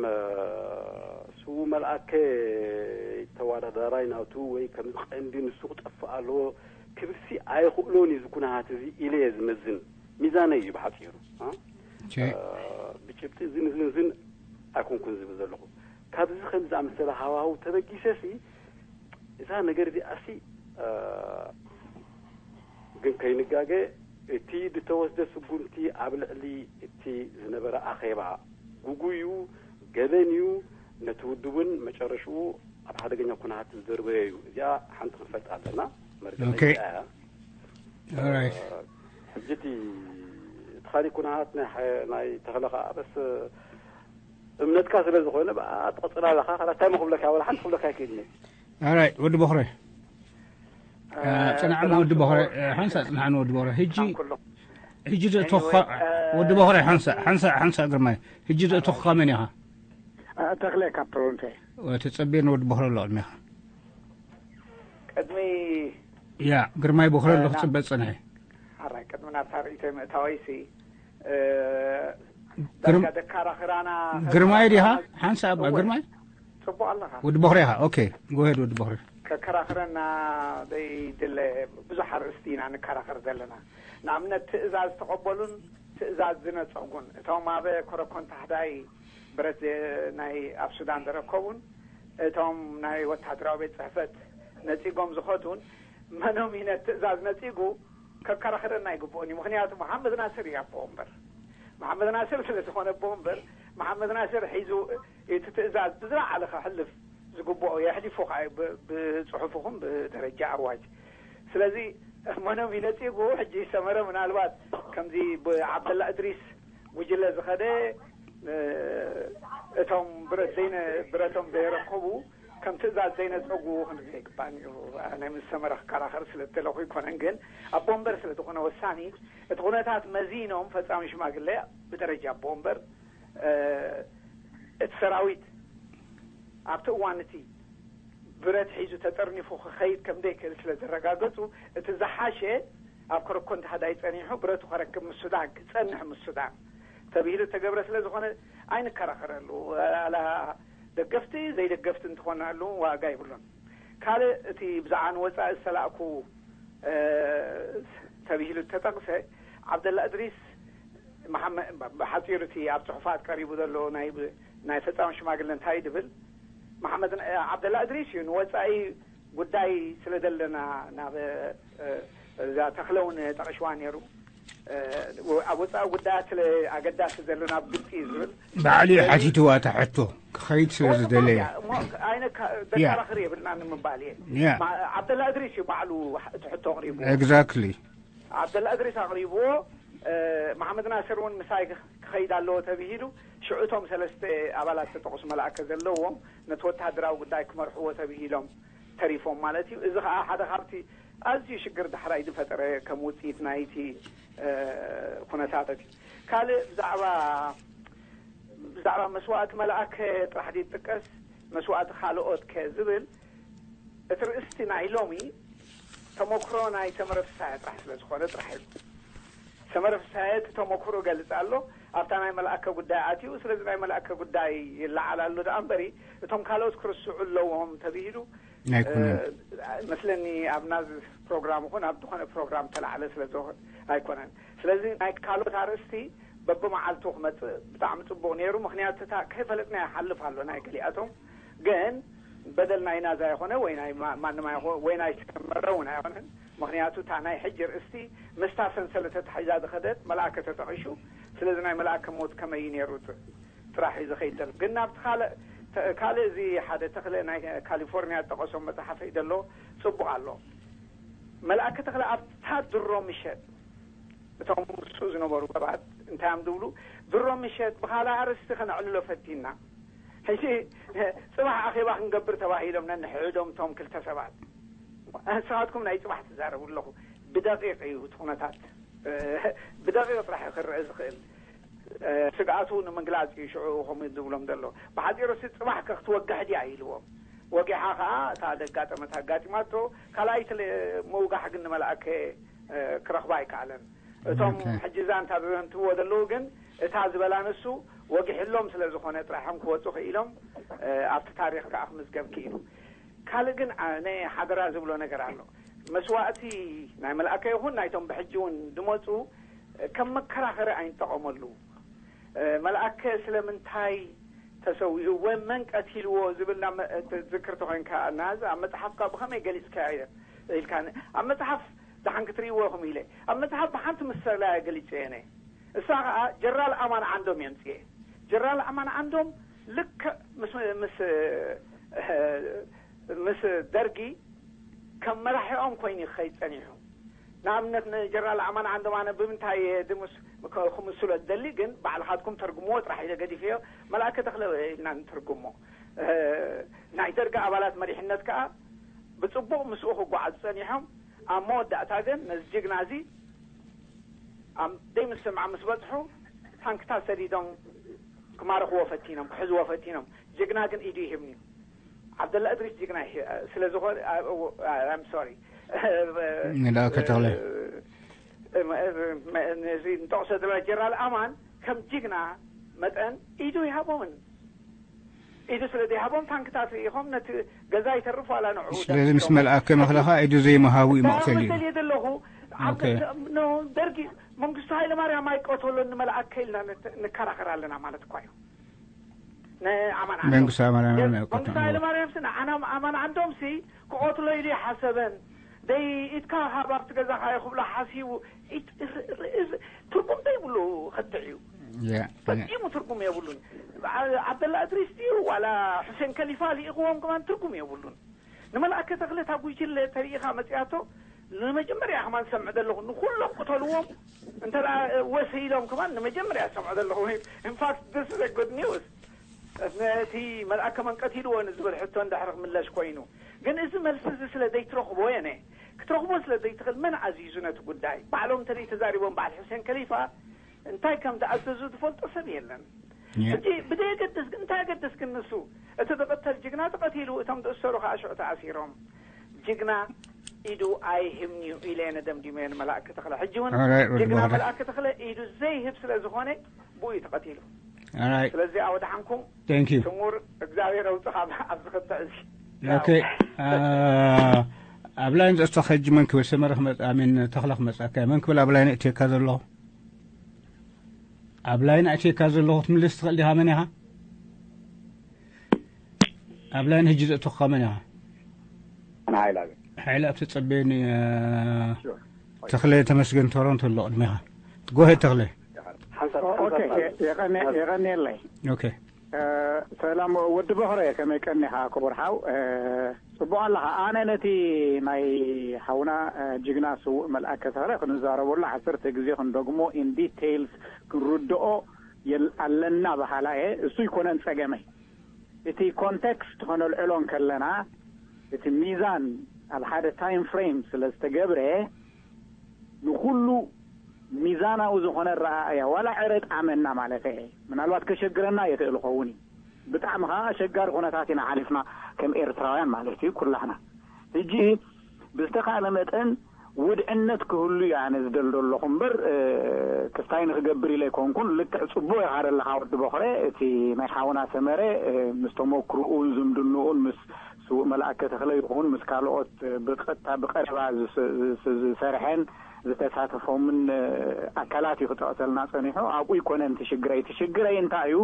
ስዉ መልኣከ ተዋዳዳራይ ናቱ ወይ ከም ቀንዲ ንሱ ክጠፍእ ኣለዎ ክብልሲ ኣይኽእሎን እዩ ዝኩነሃት እዚ ኢለ እየ ዝመዝን ሚዛነይ እዩ ብሓፂሩ ብጭብጢ ዝንዝንዝን ኣይኮንኩን ዝብል ዘለኹ ካብዚ ከም ዝኣመሰለ ሃዋህው ተበጊሰ ሲ እዛ ነገር እዚኣ ሲ ግን ከይንጋገ እቲ ዝተወስደ ስጉምቲ ኣብ ልዕሊ እቲ ዝነበረ ኣኼባ ጉጉዩ ገበን እዩ ነቲ ውድብ እውን መጨረሽኡ ኣብ ሓደገኛ ኩነታት ዝደርበዮ እዩ እዚኣ ሓንቲ ክንፈልጥ ኣለና መርገፂ Okay. እያ Alright. ሕጂ እቲ እቲ ካሊእ ኩነታት ናይ ሓ- ናይ ተኽለ ከዓ በስ እምነትካ ስለ ዝኾነ ብኣ ትቐፅል ኣለኻ ካላ እንታይ መክብለካ ወላ ሓንቲ ክብለካ ኣይክእልን Alright ወዲ ቦኽረ ፅንዓም ወዲ ቦኽረ ሓንሳ ፅንዓን ወዲ ቦኽረ ሕጂ ሕጂ ዘእቶኻ ወዲ ቦኽረ ሓንሳ ሓንሳ ሓንሳ ግርማይ ሕጂ ዘእቶኻ መን ኢኻ ተኽለ ካብ ቶሮንቶ ተፀቤን ወዲ ቦኽረ ኣሎ ቅድሚኻ ቅድሚ ያ ግርማይ ቦኽረ ኣሎ ክፅበ ፅንሐ ሓራይ ቅድሚ ናብታ ርእይቶይ ምእታወይ ሲ ግርም- ዳርጋ ደካራኽራና ግርማይ ዲኻ ሓንሳ እባ ግርማይ ፅቡቅ ኣለኻ ወዲ ቦኽረ ኢኻ ኦኬ ጎሄድ ወዲ ቦኽረ ከከራኽረና ዘይድለ ብዙሕ ኣርእስቲ ኢና ንከራኸር ዘለና ንኣብነት ትእዛዝ ተቐበሉን ትእዛዝ ዝነፀጉን እቶም ኣብ ኮረኮን ታሕዳይ ብረት ናይ ኣብ ሱዳን ዝረከቡን እቶም ናይ ወታደራዊ ቤት ፅሕፈት ነፂጎም ዝኸዱን መኖም ይነት ትእዛዝ ነፂጉ ከከራኽረና ይግብኦን እዩ ምክንያቱ መሓመድ ናስር እዩ ኣቦ ወንበር መሓመድ ናስር ስለ ዝኾነ ኣቦ ወንበር መሓመድ ናስር ሒዙ እቲ ትእዛዝ ብዝለዓለ ከሕልፍ ዝግብኦ የሕሊፉ ከዓ ብፅሑፍኹም ብደረጃ ኣዋጅ ስለዚ መኖም ይነፂጉ ሕጂ ሰመረ ምናልባት ከምዚ ብዓብደላ እድሪስ ጉጅለ ዝኸደ እቶም ብረት ዘይነ ብረቶም ዘይረከቡ ከም ትእዛዝ ዘይነፀጉ ክንርኢ ኣይግባእን እዩ ናይ ምስ ሰመረ ክከራኸር ስለ ዝደለኹ ይኮነን ግን ኣቦ ወንበር ስለ ዝኾነ ወሳኒ እቲ ኩነታት መዚኖም ፈፃሚ ሽማግለ ብደረጃ ኣቦ ወንበር እቲ ሰራዊት ኣብቲ እዋን እቲ ብረት ሒዙ ተጠርኒፉ ክኸይድ ከም ዘይክእል ስለ ዘረጋገጹ፣ እቲ ዝሓሸ ኣብ ከረኮንት ሃዳይ ጸኒሑ ብረቱ ከረክብ ምስ ሱዳን፣ ክጸንሕ ምስ ሱዳን ተብሂሉ እተገብረ ስለ ዝኾነ ኣይንከራኸረሉ። ዋላ ደገፍቲ ዘይደገፍቲ እንትኾናሉ ዋጋ ይብሉን። ካልእ እቲ ብዛዕባ ንወጻኢ ዝተላእኩ፣ እ፣ ተብሂሉ እተጠቕሰ፣ ዓብደላ እድሪስ መሓመ-፣ ብሓጺሩ እቲ ኣብ ጽሑፋት ቀሪቡ ዘሎ ናይ፣ ናይ ፈጻሚ ሽማግለ እንታይ ድብል፣ መሓመድ፣ እ፣ ዓብደላ እድሪስ እዩ ንወጻኢ ጉዳይ ስለ ዘለና ናብ፣ እ፣ እዛ ተኽለ እውን ጠቒሽዋ ነይሩ። እ፣ ኣብ ወጻኢ ጉዳያት ስለ ኣገዳሲ ዘሎ ናብ ግብጺ እዩ ዝብል። ባዕሉ እዩ ሓቲትዋ እታ ሕቶ ክኸይድ ስለ ወዲ ዝደለየ። ባርያ፣ እሞ ኣይነ ካ-፣ ያ። ደከራኽር የብልና ንምባል እየ። ያ። ማ-፣ ዓብደላ እድሪስ እዩ ባዕሉ እቲ ሕቶ ኣቕሪቡ። ኤግዛክትሊ። ዓብደላ እድሪስ ኣቕሪብዎ፣ እ፣ መሓመድ ናስር እውን ምሳይ ክኸይድ ኣለዎ ተብሂሉ፣ ሽዑ እቶም ሰለስተ ኣባላት ተጠቕሱ መላእከ ዘለዎም ነቲ ወተሃደራዊ ጉዳይ ክመርሕዎ ተብሂሎም ተሪፎም ማለት እዩ። እዚ ኸዓ ሓደ ካብቲ ኣዝዩ ሽግር ዳሕራይ ዝፈጠረ ከም ውጽኢት ናይቲ፣ እ፣ ኩነታት እዩ። ካልእ ብዛዕባ፣ ብዛዕባ መስዋእቲ መላእከ ጥራሕ ድዩ ዝጥቀስ፣ መስዋእቲ ካልኦት ከ ዝብል፣ እቲ ርእስቲ ናይ ሎሚ ተመክሮ ናይ ሰመረ ፍስሃየ ጥራሕ ስለ ዝኾነ ጥራሕ እዩ። ሰመረ ፍስሃየ እቲ ተመክሮ ገልጽ ኣሎ፣ ኣብታ ናይ መልኣከ ጉዳይ ኣትዩ፣ ስለዚ ናይ መልኣከ ጉዳይ ይለዓል ኣሎ ደኣ እምበሪ፣ እቶም ካልኦት ክርስዑ ኣለዎም ተብሂሉ፣ ኣይኮነን። እ፣ መስለኒ ኣብ ናዝ ፕሮግራም ይኹን ኣብ ዝኾነ ፕሮግራም ተላዕለ ስለ ዝኾ-፣ ኣይኮነን። ስለዚ ናይ ካልኦት ኣርእስቲ በብመዓልቱ ክመጽእ ብጣዕሚ ጽቡቕ ነይሩ። ምኽንያቱ እታ ከይፈለጥና ይሓልፍ ኣሎ ናይ ገሊኣቶም። ግን በደል ናይ ናዛ ይኾነ ወይ ናይ ማ-፣ ማንም ኣይኾ-፣ ወይ ናይ ሰመረ እውን ኣይኾነን። ምኽንያቱ እታ ናይ ሕጂ ርእስቲ ምስታ ሰንሰለት ተታሒዛ ዝኸደት መልኣከ ተጠቒሹ። ስለዚ ናይ መልኣከ ሞት ከመይ እዩ ነይሩ ጥ-፣ ጥራሕ እዩ ዝኸይድ ዘሎ። ግን ናብቲ ካልእ፣ ተ-፣ ካልእ እዚ ሓደ ተኽለ ናይ ካሊፎርኒያ ዝጠቐሶም መጽሓፈይ ዘሎ ጽቡቕ ኣሎ። መልኣከ ተኽለ ኣብታ ድሮ ምሸት እቶም ምስኡ ዝነበሩ ሰባት እንታይ እዮም ዝብሉ? ድሮ ምሸት ብኻልእ ኣርእስቲ ከነዕልሎ ፈቲና። ሕጂ ጽባሕ ኣኼባ ክንገብር ተባሂሎም ነንሕድሕዶም እቶም ክልተ ሰባት። ንስኻትኩም ናይ ጽባሕ ትዛረቡ ኣለኹ። ብደቂቕ እዩ እቲ ኩነታት። ብደቂቕ ጥራሕ እዩ ክረአ ዝኽእል። ስግኣቱ ንምግላጽ እዩ ሽዑ ከምኡ ዝብሎም ዘሎ። ብሓጺሩ ሲ ጽባሕ ከ ክትወግሕ ድያ ኢልዎም። ወጊሓ ከኣ እታ ዘጋጠመት ኣጋጢማቶ። ካልኣይቲ ለ-፣ ምውጋሕ ግን ንመልኣከ ክረኽባ ኣይከኣለን። እቶም ኦኬ። ሕጂ ዛንታ ዘዘንትዎ ዘለዉ ግን እታ ዝበላ ንሱ ወጊሕሎም ስለ ዝኾነ ጥራሕም ክወጹ ክኢሎም፣ እ፣ ኣብቲ ታሪኽ ከኣ ክምዝገብ ክኢሉ። ካልእ ግን ኣነ ሓደራ ዝብሎ ነገር ኣሎ። መስዋእቲ ናይ መልኣከ ይኹን ናይቶም ብሕጂ እውን ዝመጹ ከም መከራኸሪ ኣይንጠቐመሉ። እ፣ መልኣከ ስለምንታይ ተሰዊኡ ወይ መን ቀቲልዎ ዝብል ናብ መ-፣ ትዝክር ተኾይንካ፣ ናዝ ኣብ መጽሓፍካ ብኸመይ ገሊጽካዮ ኢልካ፣ ኣብ መጽሓፍ ደሓን ክትርእይዎ ኢኹም ኢለ፣ ኣብ መጽሓፍ ብሓንቲ ምሰላ እየ ገሊጸ እየ። እሳ ኸኣ ጀራል ኣማን ዓንዶም የምጽኤ። ጀራል ኣማን ዓንዶም ልክዕ ምስ፣ ምስ፣ ምስ ደርጊ ከም መራሒኦም ኮይኑ ክኸይድ ጸኒሑ። ንኣብነት ንጀራል ኣማን ዓንዶም ኣነ ብምንታይ እየ ድምስ-፣ ክ-፣ ክምስሎ ዝደሊ፣ ግን ባዕልኻትኩም ተርጉምዎ ጥራሕ ኢለ ገዲፈዮ። መልኣከ ተኽለ ኢልና ንተርጉሞ። እ፣ ናይ ደርጊ ኣባላት መሪሕነት ከኣ ብጽቡቕ ምስኡ ክጓዓዙ ጸኒሖም። ኣብ መወዳእታ ግን ነዚ ጅግና እዚ ኣብ ዘይምስምማዕ ምስ በጽሑ ታንክታት ሰዲዶም ክማርኽዎ ፈቲኖም፣ ክሕዝዎ ፈቲኖም። ጅግና ግን ኢዱ ይህብን እዩ። ዓብደላ እድሪስ ጅግና ይህ-፣ ስለ ዝኾነ፣ አ-፣ አ-፣ I'm sorry። ንልኣከ ተኽለ። እ፣ እ፣ ነዚ ንጠቕሶ ዘለና ጀነራል ኣማን ከም ጅግና መጠን ኢዱ ይሃቦምን። ኢዱ ስለ ዘይሃቦም ታንክታት ርኢኹም ነቲ ገዛ ይተርፍ ዋላ ንዕኡ ስለዚ ምስ ደምስሶም። መልኣከ መኽለኻ ኢዱ ዘይምሃቡ እዩ እንታይ መቕተል እዩ። መሰል እየ ዘለኹ? ኣብ ኦኬ። ደ-፣ ኖ፣ ደርጊ መንግስቱ ሃይለማርያም ኣይቀተሎን ንመልኣከ ኢልና ንተ-፣ ንከራኸር ኣለና ማለት እኳ እዩ። ንኣማን ዓንዶም። መንግስቱ ሃይለማርያም የ-፣ ኣይቀተሎን። መንግስቱ ሃይለማርያም ሲ ንዓና ኣማን ዓንዶም ሲ ክቐትሎ ኢሉ ይሓሰበን። ደይ ኢድካ ሃብ ኣብቲ ገዛኻ እየ ክብሎ ሓሲቡ ኢት-፣ ር-፣ ር-፣ ር-፣ ትርጉም ዘይብሉ ክትዕ እዩ። ያ፣ ያ። ፈጺሙ ትርጉም የብሉን። ዓ-፣ ዓብደላ እድሪስ ድዩ ዋላ ሑሴን ከሊፋ ልኢኽዎም ከማን ትርጉም የብሉን። ንመልኣከ ተኽለ እታ ጉጅለ ተሪኢኻ መጺኣቶ ንመጀመርያ ከማን ዝሰምዕ ዘለኹ ንኹሎም ቅተልዎም እንተ ደኣ ወሰ ኢሎም ከማን ንመጀመርያ ዝሰምዕ ዘለኹ። In fact, this is a good news። ነቲ መልኣከ መን ቀቲልዎ ንዝብል ሕቶ እንድሕሪ ክምለስ ኮይኑ። ግን እዚ መልሲ እዚ ስለ ዘይትረኽቦ የነ፣ ክትረኽቦ ስለ ዘይትኽእል መን ኣዚዙ ነቲ ጉዳይ? ባዕሎም እንተ ተዛሪቦም በዓል ሑሴን ከሊፋ እንታይ ከም ዝኣዘዙ ዝፈልጦ ሰብ የለን። ሕጂ ብደየገድስ እንታይ ገድስ ክንሱ እቲ ዝቕተል ጅግና ተቐቲሉ እቶም ዝእሰሩ ከዓ ሽዑ ተኣሲሮም። ጅግና ኢዱ ኣይህብን እዩ ኢለ እየ ነደምዲመዮ ንመላእኪ ተኽለ። ሕጂ እውን ጅግና መልኣኪ ተኽለ ኢዱ ዘይህብ ስለ ዝኾነ ብኡ እዩ ተቐቲሉ። ስለዚ ኣወድሓንኩም። Thank you። ስሙር እግዚኣብሔር ኣውፅኻ ኣብዚ ክትዕ እዚ። Okay። ኣብ ላይን ዘእቶኻ ሕጂ መን ክብል? ሰመረ ክመጽእ ኣሜን ተኽለ ክመጽኣካ። መን ክብል ኣብ ላይን እትየካ ዘለኹ? ኣብ ላይን ኣእትየካ ዘለኹ ክትምልስ ትኽእል ዲኻ? መን ኢኻ? ኣብ ላይን ሕጂ ዘእቶኻ መን ኢኻ? ንሓይላ ሓይላ ኣብ ተጸበየኒ። ተኽለ ተመስገን ቶሮንቶ ኣሎ ቅድሜኻ። ጎሄ ተኽለ። የቐንየለይ። Okay። ሰላም ወዲ በኽረ፣ ከመይ ቀኒኻ ክቡር ሓው? ጽቡቕ ኣለኻ። ኣነ ነቲ ናይ ሓውና ጅግና ስዉእ መልኣከ ተኽለ ክንዛረበሉ ዓሰርተ ግዜ ክንደግሞ in details ክንርድኦ ኣለና በሃላ እየ። እሱ ይኮነን ጸገመይ። እቲ ኮንቴክስት ከነልዕሎ እንከለና እቲ ሚዛን ኣብ ሓደ ታይም ፍሬም ስለ ዝተገብረ ንኩሉ ሚዛናዊ ዝኾነ ረኣእያ ዋላ ዕረ ጣመና ማለት እየ። ምናልባት ከሸግረና ይኽእል ኸውን እዩ። ብጣዕሚ ከዓ ኣሸጋሪ ኩነታት ኢና ሓሊፍና ከም ኤርትራውያን ማለት እዩ ኩላህና። ሕጂ ብዝተኻእለ መጠን ውድዕነት ክህሉ እዩ ኣነ ዝደል ዘለኹ እምበር ክስታይ ንክገብር ኢለ ኣይኮንኩን። ልክዕ ጽቡቕ ኢኻ ዘለኻ ወዲ በኽረ። እቲ ናይ ሓውና ሰመረ ምስ ተመክርኡን ዝምድንኡን ምስ ስዉእ መልኣከ ተኽለ ይኹን ምስ ካልኦት ብቀጥታ ብቀረባ ዝሰርሐን ዝተሳተፎምን ኣካላት እዩ ክጠቕሰልና ጸኒሑ። ኣብኡ ይኮነን እቲ ሽግረይ። እቲ ሽግረይ እንታይ እዩ?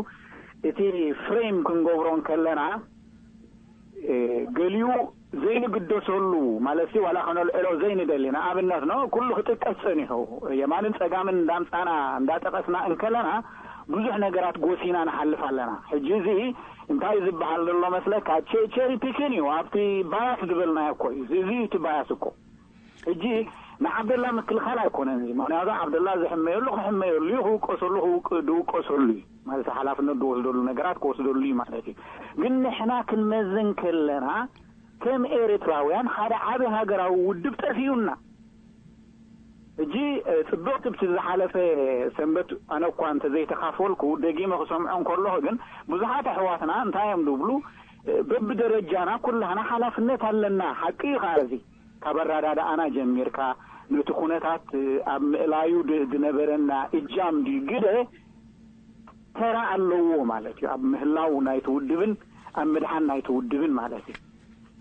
እቲ ፍሬም ክንገብሮ እንከለና ገሊኡ ዘይንግደሰሉ ማለት ዋላ ከነልዕሎ ዘይንደሊ ንኣብነት ነው ኩሉ ክጥቀስ ጸኒሑ የማንን ጸጋምን እንዳምጻና እንዳጠቀስና እንከለና ብዙሕ ነገራት ጎሲና ንሓልፍ ኣለና። ሕጂ እዚ እንታይ ዝበሃል ዘሎ መስለካ? ቸሪ ፒኪን እዩ። ኣብቲ ባያስ ዝበልናዮ እኮ እዩ። እዚ እዩ እቲ ባያስ እኮ። ሕጂ ንዓብደላ ምክልኻል ኣይኮነን እዚ። ምክንያቱ ዓብደላ ዝሕመየሉ ክሕመየሉ እዩ፣ ክውቀሰሉ ድውቀሰሉ እዩ ማለት ሓላፍነት ዝወስደሉ ነገራት ክወስደሉ እዩ ማለት እዩ። ግን ንሕና ክንመዝን ከለና ከም ኤርትራውያን ሓደ ዓቢ ሃገራዊ ውድብ ጠፊኡና። ሕጂ ጽብቕቲ ብቲ ዝሓለፈ ሰንበት ኣነ እኳ እንተዘይተኻፈልኩ ደጊመ ክሰምዖ እንከለኹ ግን ብዙሓት ኣሕዋትና እንታይ እዮም ዝብሉ? በብደረጃና ኩላህና ሓላፍነት ኣለና። ሓቂ እዩ ከዓ እዚ ካብ ኣረዳድኣና ጀሚርካ ነቲ ኩነታት ኣብ ምእላዩ ዝነበረና እጃም ድዩ ግደ ተራ ኣለዎ ማለት እዩ ኣብ ምህላው ናይቲ ውድብን ኣብ ምድሓን ናይቲ ውድብን ማለት እዩ።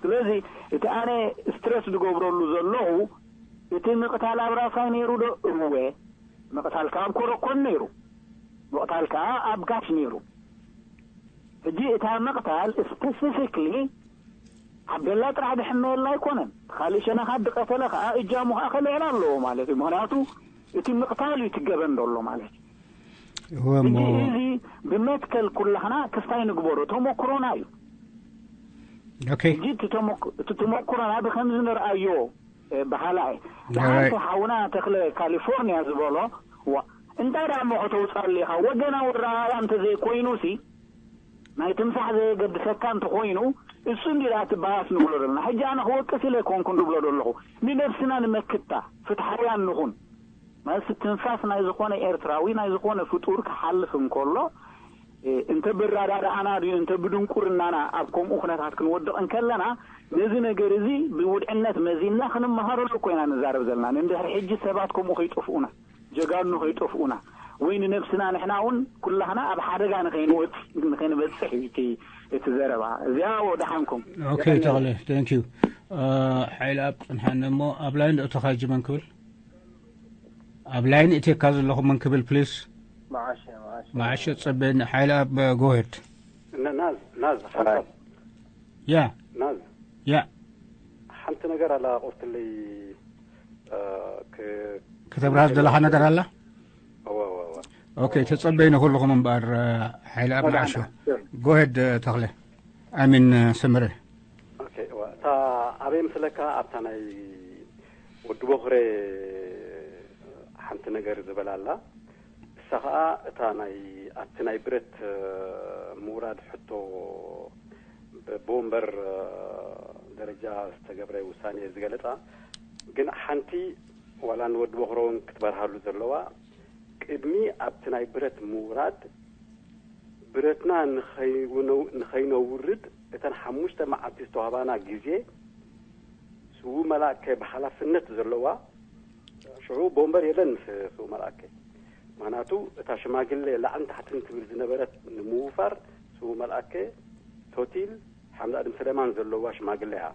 ስለዚ እቲ ኣነ ስትረስ ዝገብረሉ ዘለኹ እቲ ምቕታል ኣብ ራሳይ ነይሩ ዶ? እወ። ምቕታል ከዓ ኣብ ኮረኮን ነይሩ። ምቕታል ከዓ ኣብ ጋሽ ነይሩ። ሕጂ እታ ምቕታል ስፐሲፊክሊ ዓብደላ ጥራሕ ዝሕመየላ ኣይኮነን። ካልእ ሸነኻት ዝቀተለ ከዓ እጃሙ ከዓ ከልዕል ኣለዎ ማለት እዩ። ምክንያቱ እቲ ምቕታል እዩ ትገበን ዘሎ ማለት እዩ። ሕጂ እዚ ብመትከል ኩላህና ክስታይ ንግበሮ ተመክሮና እዩ። ሕጂ እቲ ተመክሮና ብከምዚ ንርኣዮ በሃላ እየ። ዝሓልፈ ሓውና ተኽለ ካሊፎርኒያ ዝበሎ እንታይ ደኣ እሞ ከተውፅኣሉ ኢኻ? ወገናዊ ረኣያ እንተዘይኮይኑ ሲ ናይ ትምሳሕ ዘየገድሰካ እንተኾይኑ እሱ እንዲ ደኣ እቲ ባያስ ንብሎ ዘለና። ሕጂ ኣነ ክወቅስ ኢለ ኣይኮንኩን ዝብሎ ዘለኹ። ንነብስና ንመክታ፣ ፍትሓውያን ንኹን። ማለት ትንፋስ ናይ ዝኾነ ኤርትራዊ ናይ ዝኾነ ፍጡር ክሓልፍ እንከሎ እንተ ብራዳዳኣና ድዩ እንተ ብድንቁርናና ኣብ ከምኡ ኩነታት ክንወድቕ እንከለና ነዚ ነገር እዚ ብውድዕነት መዚንና ክንመሃረሉ ኮይና ንዛረብ ዘለና። ንድሕሪ ሕጂ ሰባት ከምኡ ከይጠፍኡና ጀጋኑ ከይጠፍኡና ወይ ንነብስና ንሕና እውን ኩላህና ኣብ ሓደጋ ንኸይንወጽእ ንኸይንበጽሕ እዩ እቲ እቲ ዘረባ። እዚኣ ወደሓንኩም። ኦኬ ተኽለ፣ thank you። ሓይሊ ኣብ ጽንሓኒ እሞ ኣብ ላይን ዶ ተኻጅመን ክብል ኣብ ላይን እትየካ ዘለኹ መን ክብል ፕሊስ። መዓሸ መዓሸ መዓሸ ጸበኒ ሓይሊ ኣብ ጎሄድ ናዝ ናዝ ሓንሳብ ያ ናዝ ያ ሓንቲ ነገር ኣላ ቁርትለይ ከተብርሃ ዝደለኻ ነገር ኣላ። እወ እወ እወ ኦኬ ተጸበይኒ ኩልኹም እምበኣር ሓይሊ ኣብ መዓሾ ጎሄድ ተኽለ ኣሚን ሰመረ ኦኬ እወ እታ ኣበይ ምስለካ ኣብታ ናይ ወዲ ቦኽረ ሓንቲ ነገር ዝበላ ኣላ እሳ ኸዓ እታ ናይ ኣብቲ ናይ ብረት ምውራድ ሕቶ ብወንበር ደረጃ ዝተገብረ ውሳኔ ዝገለጻ ግን ሓንቲ ዋላ ንወዲ ቦኽረ እውን ክትበርሃሉ ዘለዋ ቅድሚ ኣብቲ ናይ ብረት ምውራድ ብረትና ንኸይነውርድ እተን ሓሙሽተ መዓልቲ ዝተዋህባና ግዜ ስዉ መላእከ ብሓላፍነት ዘለዋ ሽዑ ቦምበር የለን ምስ ስዉ መላእከ። ምክንያቱ እታ ሽማግሌ ላዕን ታሕትን ትብል ዝነበረት ንምውፋር ስዉ መላእከ ቶቲል ሓምዛ ድም ሰለማን ዘለዋ ሽማግሌ እያ።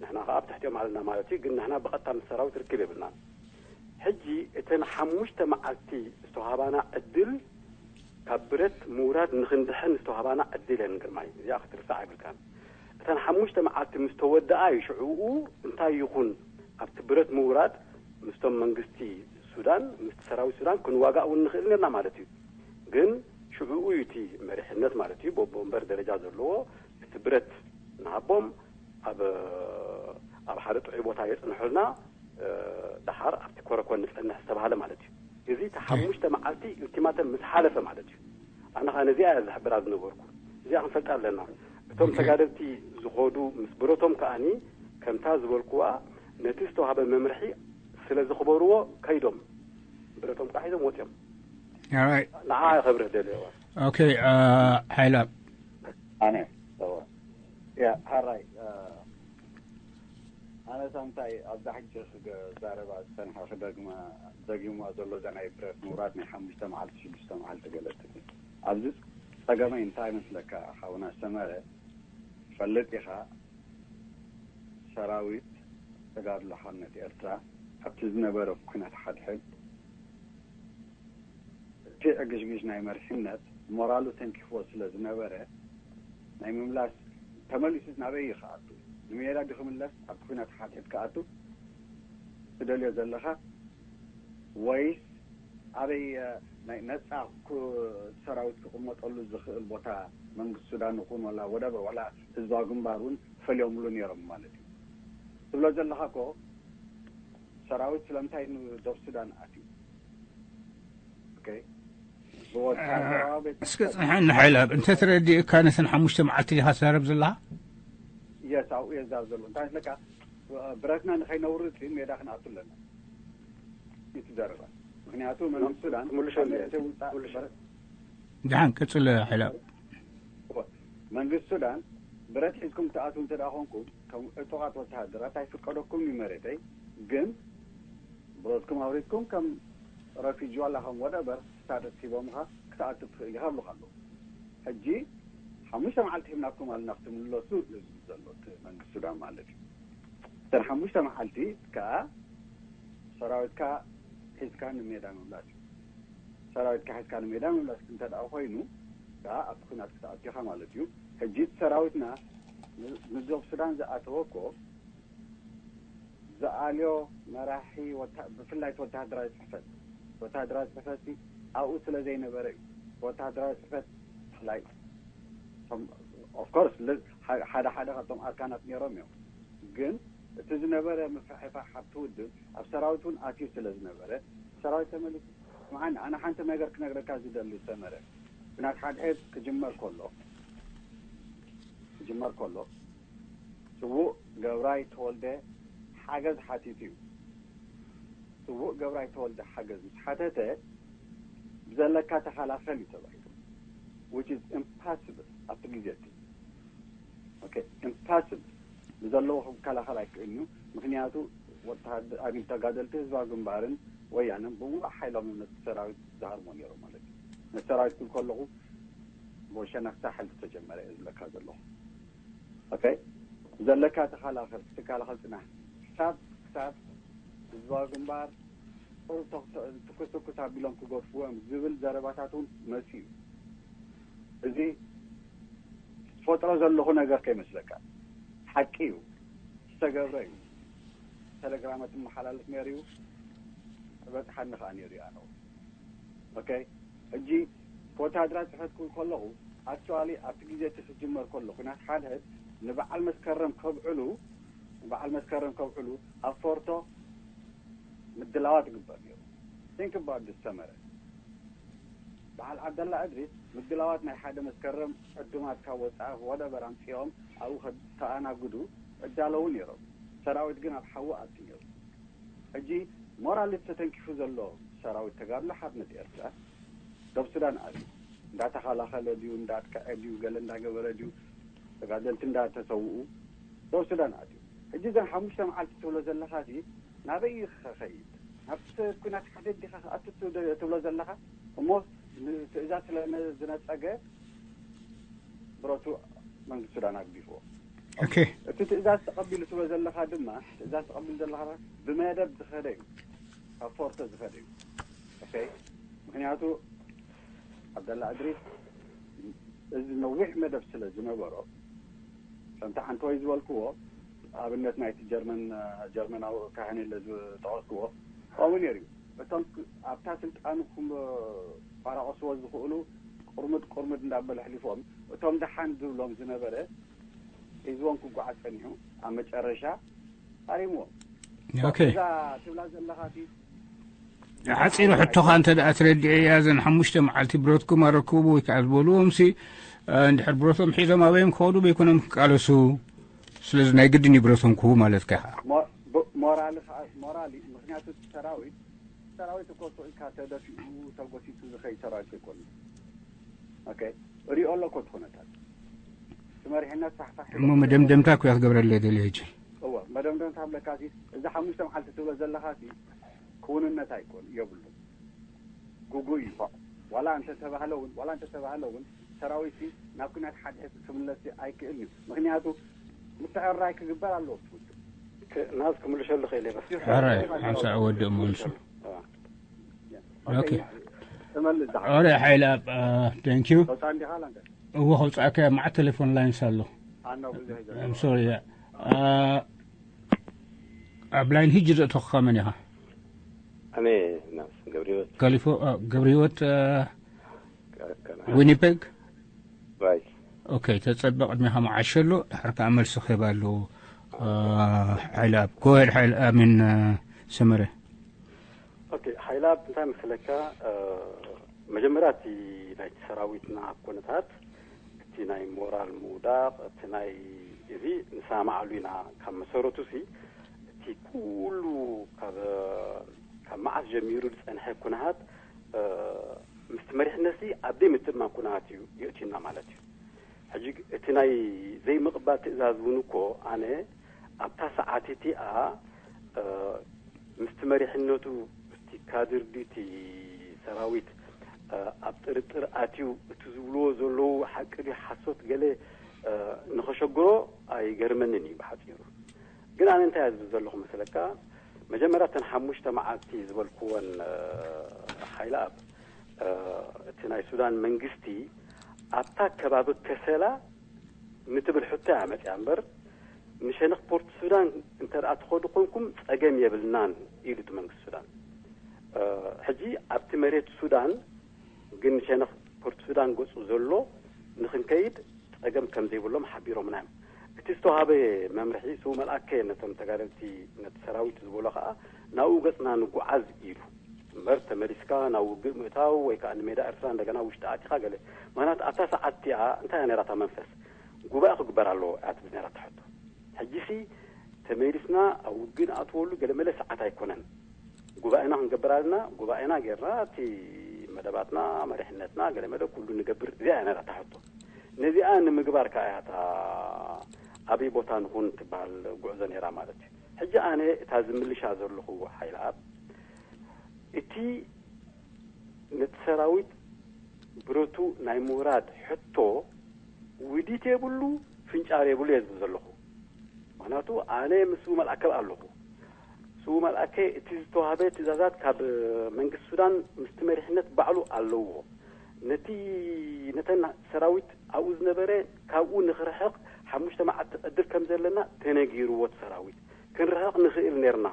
ንሕና ከዓ ኣብ ትሕቲኦም ኣለና ማለት እዩ። ግን ንሕና ብቐጥታ ምስ ሰራዊት ርክብ የብልናን። ሕጂ እተን ሓሙሽተ መዓልቲ ዝተዋህባና ዕድል ካብ ብረት ምውራድ ንኽንድሕን ዝተዋህባና ዕድል እየን ግርማይ። እዚኣ ክትርሳዕ ኣይብልካን። እተን ሓሙሽተ መዓልቲ ምስ ተወድኣ እዩ ሽዕኡ እንታይ ይኹን ኣብቲ ብረት ምውራድ ምስቶም መንግስቲ ሱዳን ምስቲ ሰራዊት ሱዳን ክንዋጋእ እውን ንኽእል ነርና ማለት እዩ። ግን ሽዕኡ እዩ እቲ መሪሕነት ማለት እዩ በቦንበር ደረጃ ዘለዎ እቲ ብረት ንሃቦም ኣብ ኣብ ሓደ ጥዑይ ቦታ የፅንሑልና። ደሓር ኣብቲ ኮረኮን ንፀንሕ ዝተባሃለ ማለት እዩ። እዚ እቲ ሓሙሽተ መዓልቲ ኢልቲማተም ምስ ሓለፈ ማለት እዩ። ኣነ ከዓ ነዚኣ እያ ዝሕብራ ዝነበርኩ። እዚኣ ክንፈልጣ ኣለና። እቶም ተጋደልቲ ዝኸዱ ምስ ብረቶም ከዓኒ ከምታ ዝበልኩዋ ነቲ ዝተዋህበ መምርሒ ስለ ዝኽበርዎ ከይዶም ብረቶም ከዓ ሒዞም ወፅዮም። ንዓ ክብርህ ደልየዋ። ሓይላ ኣነ ያ ሓራይ ኣነ ሳምታይ ኣብዛ ሕጂ ክዛረባ ዝፀንሐ ክደግማ ደጊማ ዘሎ እዛ ናይ ብረት ምውራድ ናይ ሓሙሽተ መዓልቲ ሽዱሽተ መዓልቲ ገለቲ ኣብዚ ፀገመይ እንታይ መስለካ ሓውና ሰመረ ፈልጥ ኢኻ ሰራዊት ተጋድሎ ሓርነት ኤርትራ ኣብቲ ዝነበረ ኩናት ሓድሕድ እቲ ዕግሽግሽ ናይ መሪሕነት ሞራሉ ተንኪፍዎ ስለ ዝነበረ ናይ ምምላስ ተመሊሱ ናበይ እዩ ክኣቱ ንሜዳ ድዩ ክምለስ ኣብቲ ኩናት ሓድሕድ ክኣቱ ትደልዮ ዘለኻ ወይስ ኣበይ ናይ ነፃ ሰራዊት ክቕመጠሉ ዝኽእል ቦታ መንግስቲ ሱዳን ይኹን ወላ ወደበር ወላ ህዝባዊ ግንባር እውን ፈልዮምሉ ነይሮም ማለት እዩ ትብሎ ዘለኻ እኮ ሰራዊት ስለምንታይ ንደብ ሱዳን ኣትዩ እስከ ፅንሐኒ ሓይላብ እንተ ተረዲእካ ነተን ሓሙሽተ መዓልቲ ዲኻ ትዛረብ ዘለኻ የስ ኣብኡ የዛብ ዘሎ እንታይ ስለካ ብረትና ንኸይነውርድ ሜዳ ክንኣቱ ኣለና ይትዘረባ ምክንያቱ መንግስቲ ሱዳን ምልሸ ድሓን ቀፅል ሓይላብ መንግስቲ ሱዳን ብረት ሒዝኩም ትኣትዉ እንተ ደኣ ኮንኩም ከም ዕጡቓት ወተሃደራት ኣይፍቀደኩም እዩ መሬተይ ግን ብረትኩም ኣውሪድኩም ከም ረፊጂ ዋላ ከም ወደበር ስታደስ ሂቦምኻ ክትኣቱ ትኽእል ኢኻ ብሉኻ ኣለዉ ሕጂ ሓሙሽተ መዓልቲ ሂብናኩም ኣለና ክትምለሱ እዩ ዝብል ዘሎ እቲ መንግስቲ ሱዳን ማለት እዩ እተን ሓሙሽተ መዓልቲ ከዓ ሰራዊትካ ሒዝካ ንሜዳ ምምላስ እዩ ሰራዊትካ ሒዝካ ንሜዳ ምምላስ እንተ ደኣ ኮይኑ ከዓ ኣብቲ ኩናት ክትኣቱ ኢኻ ማለት እዩ ሕጂ እቲ ሰራዊትና ንደብ ሱዳን ዝኣተወ እኮ ዝኣልዮ መራሒ ብፍላይ እቲ ወተሃደራዊ ፅሕፈት ወተሃደራዊ ፅሕፈት ኣብኡ ስለ ዘይነበረ እዩ ወተሃደራዊ ፅሕፈት ብፍላይ ኦፍኮርስ ሓደ ሓደ ካብቶም ኣርካናት ነይሮም እዮም ግን እቲ ዝነበረ ምፍሕፋሕ ኣብቲ ውድብ ኣብ ሰራዊት እውን ኣትዩ ስለ ዝነበረ ሰራዊት ተመሊሱ ስምዓኒ ኣነ ሓንቲ ነገር ክነግረካ ዝደሊ ሰመረ ኩናት ሓድሕድ ክጅመር ከሎ ክጅመር ከሎ ስዉእ ገብራይ ተወልደ ሓገዝ ሓቲቱ እዩ። ስዉእ ገብራይ ተወልደ ሓገዝ ምስ ሓተተ ብዘለካ ተኸላኸል እዩ ተባሂሉ። Which is impossible ኣብቲ ግዜ እቲ okay impossible ብዘለዎ ክከላኸል ኣይክእልን እዩ። ምኽንያቱ ወተሃደ- I mean ተጋደልቲ ህዝባዊ ግንባርን ወያነን ብምሉእ ሓይሎም እዮም ነቲ ሰራዊት ዝሃርሞ ነይሮም ማለት እዩ። ነቲ ሰራዊት ክብል ከለኹ ብወሸና ክሳብ ሕዚ ዝተጀመረ እየ ዝብለካ ዘለኹ። ዘለካ ተኸላኸል ክትከላኸል ፅናሕ ክሳብ ክሳብ ህዝባዊ ግንባር ትኩስ ትኩስ ኣቢሎም ክገድፍዎ እዮም ዝብል ዘረባታት እውን መፂኡ እዩ። እዚ ዝፈጥሮ ዘለኹ ነገር ከይመስለካ ሓቂ እዩ፣ ዝተገብረ እዩ። ቴሌግራም ትመሓላልፍ ነይሩ እዩ፣ ዝበፅሓኒ ከዓ ነይሩ እዩ ኣነ እውን። ኦኬ ሕጂ ወተሃደራት ፅሕፈት ክብል ከለኹ ኣክቹዋሊ ኣብቲ ግዜ እቲ ክጅመር ከሎ ኩናት ሓድሕድ ንበዓል መስከረም ከብዕሉ ንበዓል መስከረም ከብዕሉ ኣብ ፎርቶ ምድላዋት ይግበር ነይሩ። Think about this ሰመረ በዓል ዓብደላ እድሪስ ምድላዋት ናይ ሓደ መስከረም ዕዱማት ካብ ወፃኢ ወደበር ኣምፂኦም ኣብኡ ተኣናግዱ ዕዳለዉ ነይሮም። ሰራዊት ግን ኣብ ሓዊ ኣትዩ ነይሩ። ሕጂ ሞራል ተተንኪፉ ዘሎ ሰራዊት ተጋድሎ ሓርነት ኤርትራ ዶብ ሱዳን ኣትዩ እንዳተኸላኸለ ድዩ፣ እንዳጥቅዐ ድዩ፣ ገለ እንዳገበረ ድዩ፣ ተጋደልቲ እንዳተሰውኡ ደቡብ ሱዳን ኣትዩ። ሕጂ እዘን ሓሙሽተ መዓልቲ ትብሎ ዘለኻ ሲ ናበይ እዩ ክኸይድ? ናብቲ ኩናት ሓደድ ዲኻ ክኣቱ ትብሎ ዘለኻ? እሞ ንትእዛዝ ስለ ዝነጸገ ብረቱ መንግስቲ ሱዳን ኣግዲፍዎ። ኦኬ። እቲ ትእዛዝ ተቐቢሉ ትብሎ ዘለኻ ድማ ትእዛዝ ተቐቢሉ ዘለኻ ብመደብ ዝኸደ እዩ፣ ካብ ፎርቶ ዝኸደ እዩ። ኦኬ። ምክንያቱ ዓብደላ እድሪስ እዚ ነዊሕ መደብ ስለ ዝነበሮ ከምቲ ዓንተወይ ዝበልክዎ ኣብነት ናይቲ ጀርመን ጀርመናዊ ካህን ኢለ ዝጠቐስክዎ ከምኡ ነይሩ እዩ። እቶም ኣብታ ስልጣኑ ክባራቐስዎ ዝኽእሉ ቁርምድ ቁርምድ እንዳበሉ ኣሕሊፎም እቶም ደሓን ዝብሎም ዝነበረ ሒዝዎም ክጓዓዝ ጸኒሑ ኣብ መጨረሻ ሃሪምዎም። ኦኬ። እዛ ትብላ ዘለኻ ሲ ሓፂሩ ሕቶኻ እንተ ደኣ ትረድእ እያ፣ እዘን ሓሙሽተ መዓልቲ ብረትኩም ኣረክቡ ወይ ከዓ ዝበልዎም ሲ፣ እ፣ እንድሕር ብረቶም ሒዞም ኣበዮም ክኸዱ በይኮኖም ክቃለሱ፣ ስለዚ ናይ ግድን እዩ ብረቶም ክህቡ ማለትካ ኢኻ። ሞ- ብ- ሞራል ከዓ ሞራል እዩ። ምክንያቱ እቲ ሰራዊት ሰራዊት እኮ ስኢልካ ተደፊኡ ተጎሲሱ ዝኸይድ ሰራዊት ኣይኮነ። ኦኬ፣ ሪኦ ኣሎ እኮ እቲ ኩነታት። እቲ መሪሕነት ፋሕፋሕ እሞ መደምደምታ እኮ ክትገብረለይ ደልየ ሕጂ። እወ፣ መደምደምታ ብለካ ሲ እዚ ሓሙሽተ መዓልቲ ትብሎ ዘለኻ ሲ ክውንነት ኣይኮን የብሉ። ጉጉይ እዩ። ዋላ እንተተባህለ እውን ዋላ እንተተባህለ እውን ሰራዊት ሲ ናብ ኩናት ሓድሕድ ክምለስ ሲ ኣይክእልን እዩ። ምክንያቱ ምትዕራይ ክግበር ኣለዎ። ትውድብ ናዝ ክምልሸሉ ክእል እየ። ሕራይ ሓምሳ ወድእ መልሱ። ኦኬ። ተመልስ ዝሓ ኦረ ሓይለ ኣብ፣ ቴንክ ዩ። ወፃ እንዲኻ ላንተ እዎ ከውፅኣካ መዓት ቴሌፎን ላይንስ ኣሎ። ኣናው ብዙሕ ይዘ I'm sorry. ኣብ ላይን ህጂ ዘእተኹካ መን ኢኻ? ኣነ ናስ ገብሪወት ከሊፎ ገብሪወት ዊኒፔግ። ራይት ኦኬ፣ ተጸበ ቅድሚኻ መዓሸ ኣሎ፣ ድሕር ከዓ መልሲ ክህብ ኣለዎ። ሓይለ ኣብ ጎሄድ ሓይለ ኣሚን ሰመረ። ኦኬ፣ ሓይለ ኣብ እንታይ መሰለካ፣ መጀመርያ እቲ ናይቲ ሰራዊትና ኩነታት፣ እቲ ናይ ሞራል ምውዳቕ፣ እቲ ናይ እዚ ንሰማማዓሉ ኢና። ካብ መሰረቱ ሲ እቲ ኩሉ ካብ ካብ መዓስ ጀሚሩ ዝጸንሐ ኩነታት ምስቲ መሪሕነት ሲ ኣብ ዘይምትእምማን ኩነታት እዩ የእትዩና ማለት እዩ። ሕጂ እቲ ናይ ዘይምቕባል ትእዛዝ እውን እኮ ኣነ ኣብታ ሰዓት እቲኣ ምስቲ መሪሕነቱ እቲ ካድር ድዩ እቲ ሰራዊት ኣብ ጥርጥር ኣትዩ እቲ ዝብልዎ ዘለዉ ሓቂ ድዩ ሓሶት ገለ ንኸሸግሮ ኣይገርመንን እዩ ብሓፂሩ። ግን ኣነ እንታይ እያ ዝብል ዘለኹ መሰለካ፣ መጀመርያ እተን ሓሙሽተ መዓልቲ ዝበልክወን ሓይለ ኣብ እቲ ናይ ሱዳን መንግስቲ ኣብታ ከባቢ ከሰላ ንትብል ሕቶ እያ መፅያ እምበር ንሸነኽ ፖርት ሱዳን እንተ ደኣ ትኸዱ ኮንኩም ጸገም የብልናን ኢሉ እቲ መንግስቲ ሱዳን። ሕጂ ኣብቲ መሬት ሱዳን ግን ሸነኽ ፖርት ሱዳን ገጹ ዘሎ ንኽንከይድ ጸገም ከም ዘይብሎም ሓቢሮምና እዮም። እቲ ዝተዋህበ መምርሒ ስው መልኣከ ነቶም ተጋደልቲ ነቲ ሰራዊት ዝበሎ ከኣ ናብኡ ገጽና ንጉዓዝ ኢሉ እምበር ተመሊስካ ናብ ውግእ ምእታው ወይ ከኣ ንሜዳ ኤርትራ እንደገና ውሽጢ ኣቲኻ ገለ ምኽንያቱ ኣብታ ሰዓት እቲኣ እንታይ እያ ነይራታ መንፈስ ጉባኤ ክግበር ኣለዎ እያ ትብል ነይራታ ሕቶ። ሕጂሲ ተመሊስና ኣብ ውግእ ንኣትወሉ ገለመለ ሰዓት ኣይኮነን። ጉባኤና ክንገብር ኣለና። ጉባኤና ጌርና እቲ መደባትና መሪሕነትና ገለመለ ኩሉ ንገብር እዚኣ እያ ነይራታ ሕቶ። ነዚኣ ንምግባር ከኣ እያ እታ ኣበይ ቦታ ንኹን ትበሃል ጉዕዞ ነይራ ማለት እዩ። ሕጂ ኣነ እታ ዝምልሻ ዘለኹ ሓይለኣብ እቲ ነቲ ሰራዊት ብረቱ ናይ ምውራድ ሕቶ ውዲት የብሉ ፍንጫር የብሉ እየ ዝብል ዘለኹ። ምክንያቱ ኣነ ምስ ስው መልኣከ ኣለኹ። ስው መልኣከ እቲ ዝተዋህበ ትእዛዛት ካብ መንግስቲ ሱዳን ምስቲ መሪሕነት ባዕሉ ኣለዎ። ነቲ ነተን ሰራዊት ኣብኡ ዝነበረ ካብኡ ንክርሕቕ ሓሙሽተ መዓልቲ ዕድል ከም ዘለና ተነጊርዎ እቲ ሰራዊት። ክንርሕቕ ንኽእል ነርና።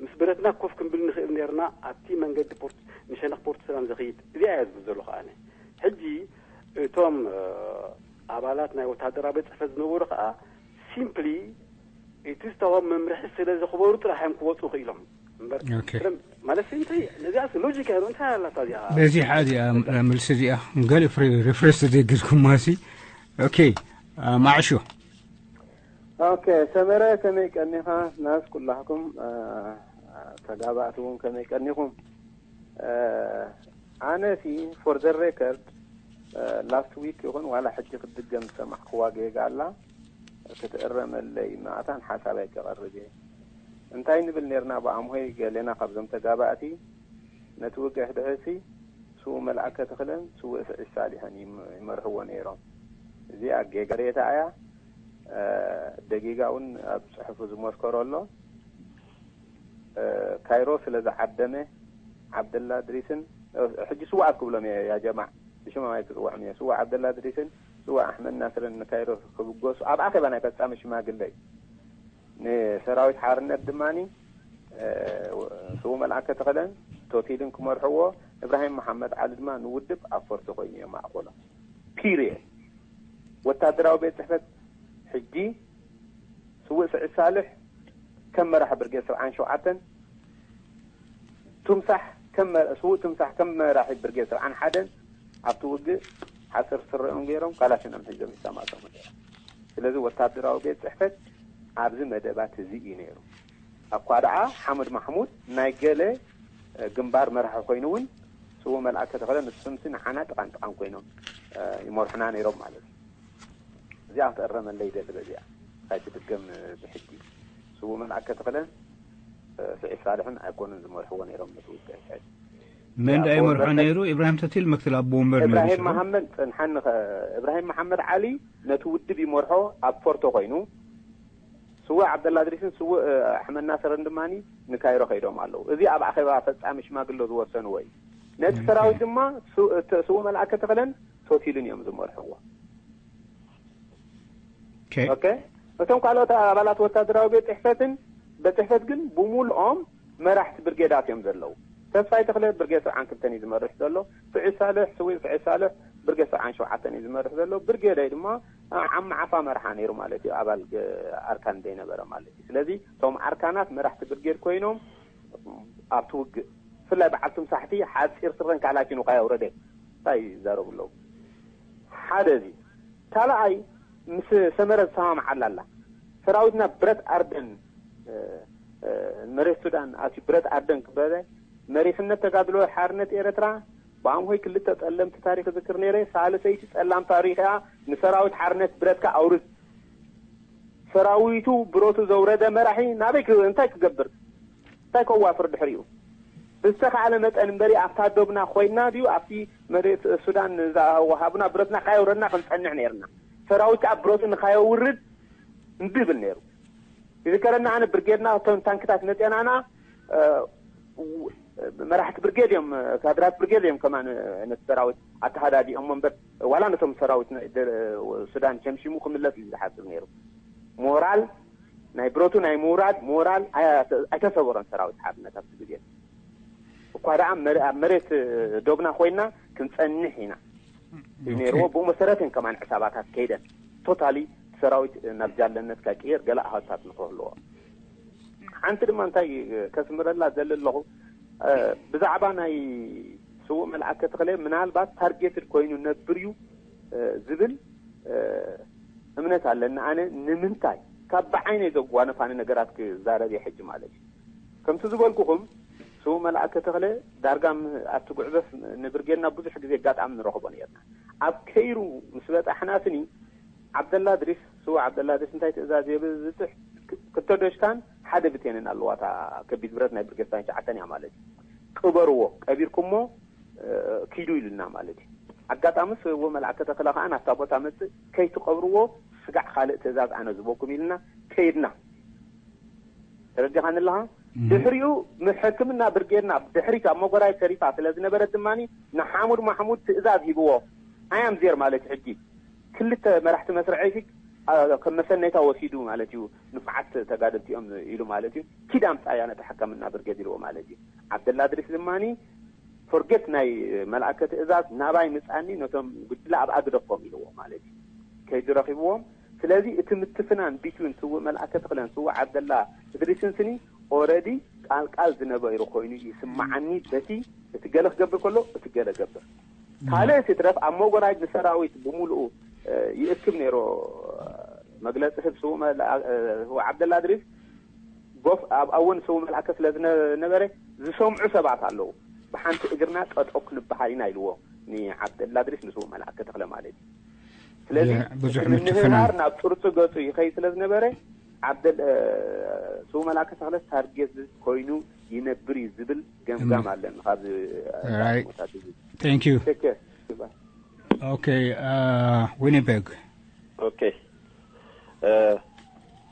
ምስ ብረትና ኮፍ ክንብል ንኽእል ነርና ኣብቲ መንገዲ ፖርት ንሸነኽ ፖርት ሰላም ዘኽይድ እዚኣ እያ ዝብል ዘለኹ ኣነ። ሕጂ እቶም ኣባላት ናይ ወታደራዊ ቤት ጽሕፈት ዝነበሩ ከዓ ሲምፕሊ እቲ ዝተዋህቦም መምርሒ ስለ ዘኽበሩ ጥራሕ እዮም ክወፁ ክኢሎም እምበር ኦኬ። ማለት እንታይ ነዚኣ ሎጂክ እያ እንታይ ኣላታ እዚኣ በዚሓ እዚኣ መልሲ እዚኣ ገለ ሪፍሬሽ ተዘይግዝኩማሲ። ኦኬ። ማዕሾ ኦኬ ሰመረ ከመይ ቀኒኻ? ናስ ኩላሕኩም ተጋባእቲ እውን ከመይ ቀኒኹም? ኣነ ሲ for the record ላስት ዊክ ይኹን ዋላ ሕጂ ክትድገም ዝሰማዕክዋ ጌጋ ኣላ፣ ክትእረመለይ መኣታን ሓሳባይ ከቐርብ እየ። እንታይ ንብል ነርና ብኣምሆይ፣ ገሌና ካብዞም ተጋባእቲ፣ ነቲ ውግእ ሕድሕሲ ስዉእ መልኣከ ተኽለን ስዉእ ስዒድ ሳሊሕን ይም- ይመርሕዎ ነይሮም። እዚኣ ጌጋ ርእየታ እያ። ደጊጋ እውን ኣብ ጽሑፉ ዝመስከሮ ኣሎ። ካይሮ ስለ ዝዓደመ፣ ዓብደላ ድሪስን ሕጂ ስዋኣት ክብሎም እየ፣ ያ ጀማዕ፣ ብሽሞም ኣይክጽውዖም እየ። ስዋ ዓብደላ ድሪስን ስዋ ኣሕመድ ናስርን ንካይሮ ክብገሱ ኣብ ኣኼባ ናይ ፈጻሚ ሽማግለ እዩ። ንሰራዊት ሓርነት ድማ ስዉ መልኣከ ተኸለን ቶቲልን ክመርሕዎ፣ እብራሂም መሓመድ ዓሊ ድማ ንውድብ ኣፈርቶ ኮይኑ እዮም ኣዕቆሎ። ፒሪየድ። ወታደራዊ ቤት ጽሕፈት ሕጂ ስውእ ስዒድ ሳልሕ ከም መራሒ ብርጌድ ሰብዓን ሸውዓተን፣ ቱምሳሕ ከም መ- ስዉእ ቱምሳሕ ከም መራሒ ብርጌድ ሰብዓን ሓደን ኣብቲ ውግእ ሓፅር ስረኦም ገይሮም ካላሽኖም ሒዞም ይሰማቶም ነይሮም። ስለዚ ወታደራዊ ቤት ፅሕፈት ኣብዚ መደባት እዚ እዩ ነይሩ። ኣኳ ደኣ ሓመድ ማሕሙድ ናይ ገለ ግንባር መራሒ ኮይኑ እውን ስዉእ መልኣከ ተኸለ ንሶምሲ ንዓና ጥቓን ጥቓን ኮይኖም ይመርሑና ነይሮም ማለት እዩ። እዚኣ ክትእረመለይ ይደሊ። በዚኣ ካይትድገም ብሕጂ ስዉእ መልኣከ ተኽለን ስዒድ ሳልሕን ኣይኮኑን ዝመርሕዎ ነይሮም ነቲ ውግእ። መን ደኣ ይመርሖ ነይሩ? ኢብራሂም ተቲል ምክትል ኣቦ ወንበር ነይሩ። ኢብራሂም መሓመድ ጽንሓኒ። እብራሂም መሓመድ ዓሊ ነቲ ውድብ ይመርሖ ኣብ ፎርቶ ኮይኑ፣ ስዉእ ዓብደላ ድሪስን ስዉእ ኣሕመድ ናስርን ድማ ንካይሮ ከይዶም ኣለዉ። እዚ ኣብ ኣኼባ ፈጻሚ ሽማግሎ ዝወሰንዎ እዩ። ነቲ ሰራዊት ድማ ስዉእ መልኣከ ተኽለን ቶቲልን እዮም ዝመርሕዎ። ኦኬ። እቶም ካልኦት ኣባላት ወታደራዊ ቤት ጽሕፈትን ቤት ጽሕፈት ግን ብሙሉኦም መራሕቲ ብርጌዳት እዮም ዘለዉ። ተስፋይ ተኽለ ብርጌድ ሰብዓን ክልተን እዩ ዝመርሕ ዘሎ። ስዒድ ሳልሕ፣ ስዊእ ስዒድ ሳልሕ ብርጌድ ሰብዓን ሸውዓተን እዩ ዝመርሕ ዘሎ። ብርጌደይ ድማ ዓሚ ዓፋ መርሓ ነይሩ ማለት እዩ፣ ኣባል ኣርካን ዘይነበረ ማለት እዩ። ስለዚ እቶም ኣርካናት መራሕቲ ብርጌድ ኮይኖም ኣብቲ ውግእ ብፍላይ በዓል ትምሳሕቲ ሓፂር ስረን ካላሽን ውካ የውረደ እንታይ ይዛረቡ ኣለዉ። ሓደ እዚ ካልኣይ ምስ ሰመረ ዝሰማምዓላ ኣላ። ሰራዊትና ብረት ኣርደን መሬት ሱዳን ኣትዩ ብረት ኣርደን ክበበ መሪሕነት ተጋድሎ ሓርነት ኤረትራ ብኣምሆይ ክልተ ጸለምቲ ታሪኽ ዝክር ነይረ። ሳልሰይቲ ጸላም ታሪኽያ ንሰራዊት ሓርነት ብረትካ ኣውርድ። ሰራዊቱ ብረቱ ዘውረደ መራሒ ናበይ እንታይ ክገብር እንታይ ከዋፍር ድሕሪኡ ብዝተኻእለ መጠን እምበሪ ኣብታ ዶብና ኮይና ድዩ ኣብቲ መሬት ሱዳን ዝወሃቡና ብረትና ካየውረድና ክንጸንዕ ነይርና። ሰራዊት ከዓ ብረቱ ንካየውርድ እምቢ ይብል ነይሩ። ይዝከረና ኣነ ብርጌድና እቶም ታንክታት መፅአናና መራሕቲ ብርጌድ እዮም ካድራት ብርጌድ እዮም ከማን ነቲ ሰራዊት ኣተሃዳዲኦም እምበር ዋላ ነቶም ሰራዊት ሱዳን ሸምሺሙ ክምለስ እዩ ዝሓስብ ነይሩ። ሞራል ናይ ብረቱ ናይ ምውራድ ሞራል ኣይተሰበሮን ሰራዊት ሓርነት ኣብቲ ግዜ። እኳ ደኣ ኣብ መሬት ዶብና ኮይና ክንፀንሕ ኢና ነይርዎ። ብኡ መሰረት እየን ከማን ዕሳባታት ከይደን ቶታሊ ሰራዊት ናብ ጃለነት ከቅየር ገለ ኣሃታት ንክህልዎ። ሓንቲ ድማ እንታይ ከስምረላ ዘለ ኣለኹ ብዛዕባ ናይ ስዉእ መልኣከ ተኽለ ምናልባት ታርጌትድ ኮይኑ ነብር እዩ ዝብል እምነት ኣለኒ። ኣነ ንምንታይ ካብ ብዓይነይ ዘጓነፋኒ ነገራት ክዛረብ እየ ሕጂ ማለት እዩ። ከምቲ ዝበልኩኹም ስዉእ መልኣከ ተኽለ ዳርጋ ኣብቲ ጉዕዞስ ንብርጌድና ብዙሕ ግዜ ኣጋጣሚ ንረኽቦ ነርና። ኣብ ከይሩ ምስ በጻሕና ስኒ ዓብደላ ድሪስ ስዉእ ዓብደላ ድሪስ እንታይ ትእዛዝ የብዝጽሕ ክልተ ዶሽካን ሓደ ብቴንን ኣለዋታ ከቢድ ብረት ናይ ብርጌድ ሳይን ሸዓተን እያ ማለት እዩ። ቅበርዎ ቀቢርኩሞ ኪዱ ኢሉና ማለት እዩ። ኣጋጣሚ ስውእ መልኣከ ተኽለ ከዓ ናብታ ቦታ መፅእ ከይትቐብርዎ ስጋዕ ካልእ ትእዛዝ ኣነ ዝበኩም ኢልና ከይድና ተረዲኻኒ ኣለኻ። ድሕሪኡ ሕክምና ብርጌድና ድሕሪት ኣብ መጎራይ ተሪፋ ስለ ዝነበረት ድማ ንሓሙድ ማሕሙድ ትእዛዝ ሂብዎ። ኣያም ዜር ማለት ሕጂ ክልተ መራሕቲ መስርዐይ ከም መሰነይታ ወሲዱ ማለት እዩ። ንፉዓት ተጋደልቲ እዮም ኢሉ ማለት እዩ። ኪድ ኣምፃያ ነቲ ሕክምና ብርጌድ ኢልዎ ማለት እዩ። ዓብደላ ድሪስ ድማ ፎርጌት ናይ መልኣከ ትእዛዝ ናባይ ምፃኒ ነቶም ጉጅለ ኣብ ኣግደፎም ኢልዎ ማለት እዩ። ከይዱ ረኺብዎም። ስለዚ እቲ ምትፍናን ቢትዊን ስውእ መልኣከ ተኽለን ስውእ ዓብደላ እድሪስን ስኒ ኦረዲ ቃልቃል ዝነበሩ ኮይኑ ይስማዓኒ። በቲ እቲ ገለ ክገብር ከሎ እቲ ገለ ገብር ካልእ ሲትረፍ ኣብ መጎራጅ ንሰራዊት ብምሉኡ ይእክብ ነይሮ። መግለፂ ህብ ስውእ ዓብደላ ድሪስ ጎፍ ኣብ ኣወን ስውእ መልኣከ ስለ ዝነበረ ዝሰምዑ ሰባት ኣለዉ። ብሓንቲ እግርና ጠጠው ክንበሃል ኢና ኢልዎ። ንዓብደላ ድሪስ ንስው መልኣከ ተኽለ ማለት እዩ። ስለዚ ብዙሕ ምትፍናን ናብ ጥርጡ ገጹ ይኸይ ስለ ዝነበረ ዓብደል ስው መልኣከ ተኽለ ታርጌት ኮይኑ ይነብር እዩ ዝብል ገምጋም ኣለኒ። ካብ Thank you. Okay, uh, Winnipeg. Okay.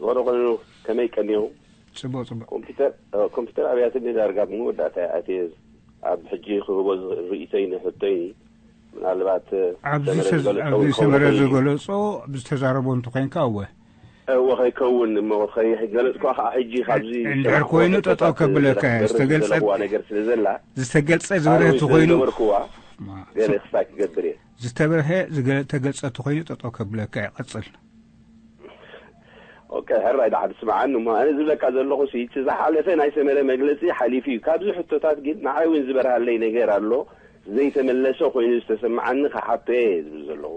ዝኾነ ኮይኑ ከመይ ቀኒኹም? ጽቡቕ ጽቡቕ። ኮምፒተር ኮምፒተር ኣብያትኒ ዳርጋ ብመወዳእታ ኣትየ ኣብ ሕጂ ክህቦ ዝኽእል ርእይቶይ ንሕቶይ ምናልባት ኣብዚ ሰመረ ዝገለጾ ዝገለጾ ዝተዛረቦ እንተኮይንካ እወ እወ ከይከውን እሞ ከይገለጽኳ ከዓ ሕጂ ካብዚ እንድሕር ኮይኑ ጠጠው ከብለካ እየ። ዝተገልጸ ነገር ስለ ዘላ ዝተገልጸ ዝበርሀ ተኮይኑ ነበርኩዋ ገለ ክሳይ ክገብር እየ። ዝተበርሀ ተገልጸ ተኮይኑ ጠጠው ከብለካ እየ። ቀጽል። ኦኬ ሕራይ ደሓን ስምዓኒ እሞ ኣነ ዝብለካ ዘለኹ ሲ እቲ ዝሓለፈ ናይ ሰመረ መግለፂ ሓሊፉ እዩ። ካብዚ ሕቶታት ግን ንዓይ እውን ዝበርሃለይ ነገር ኣሎ። ዘይተመለሰ ኮይኑ ዝተሰምዓኒ ክሓቶ እየ ዝብል ዘለኹ።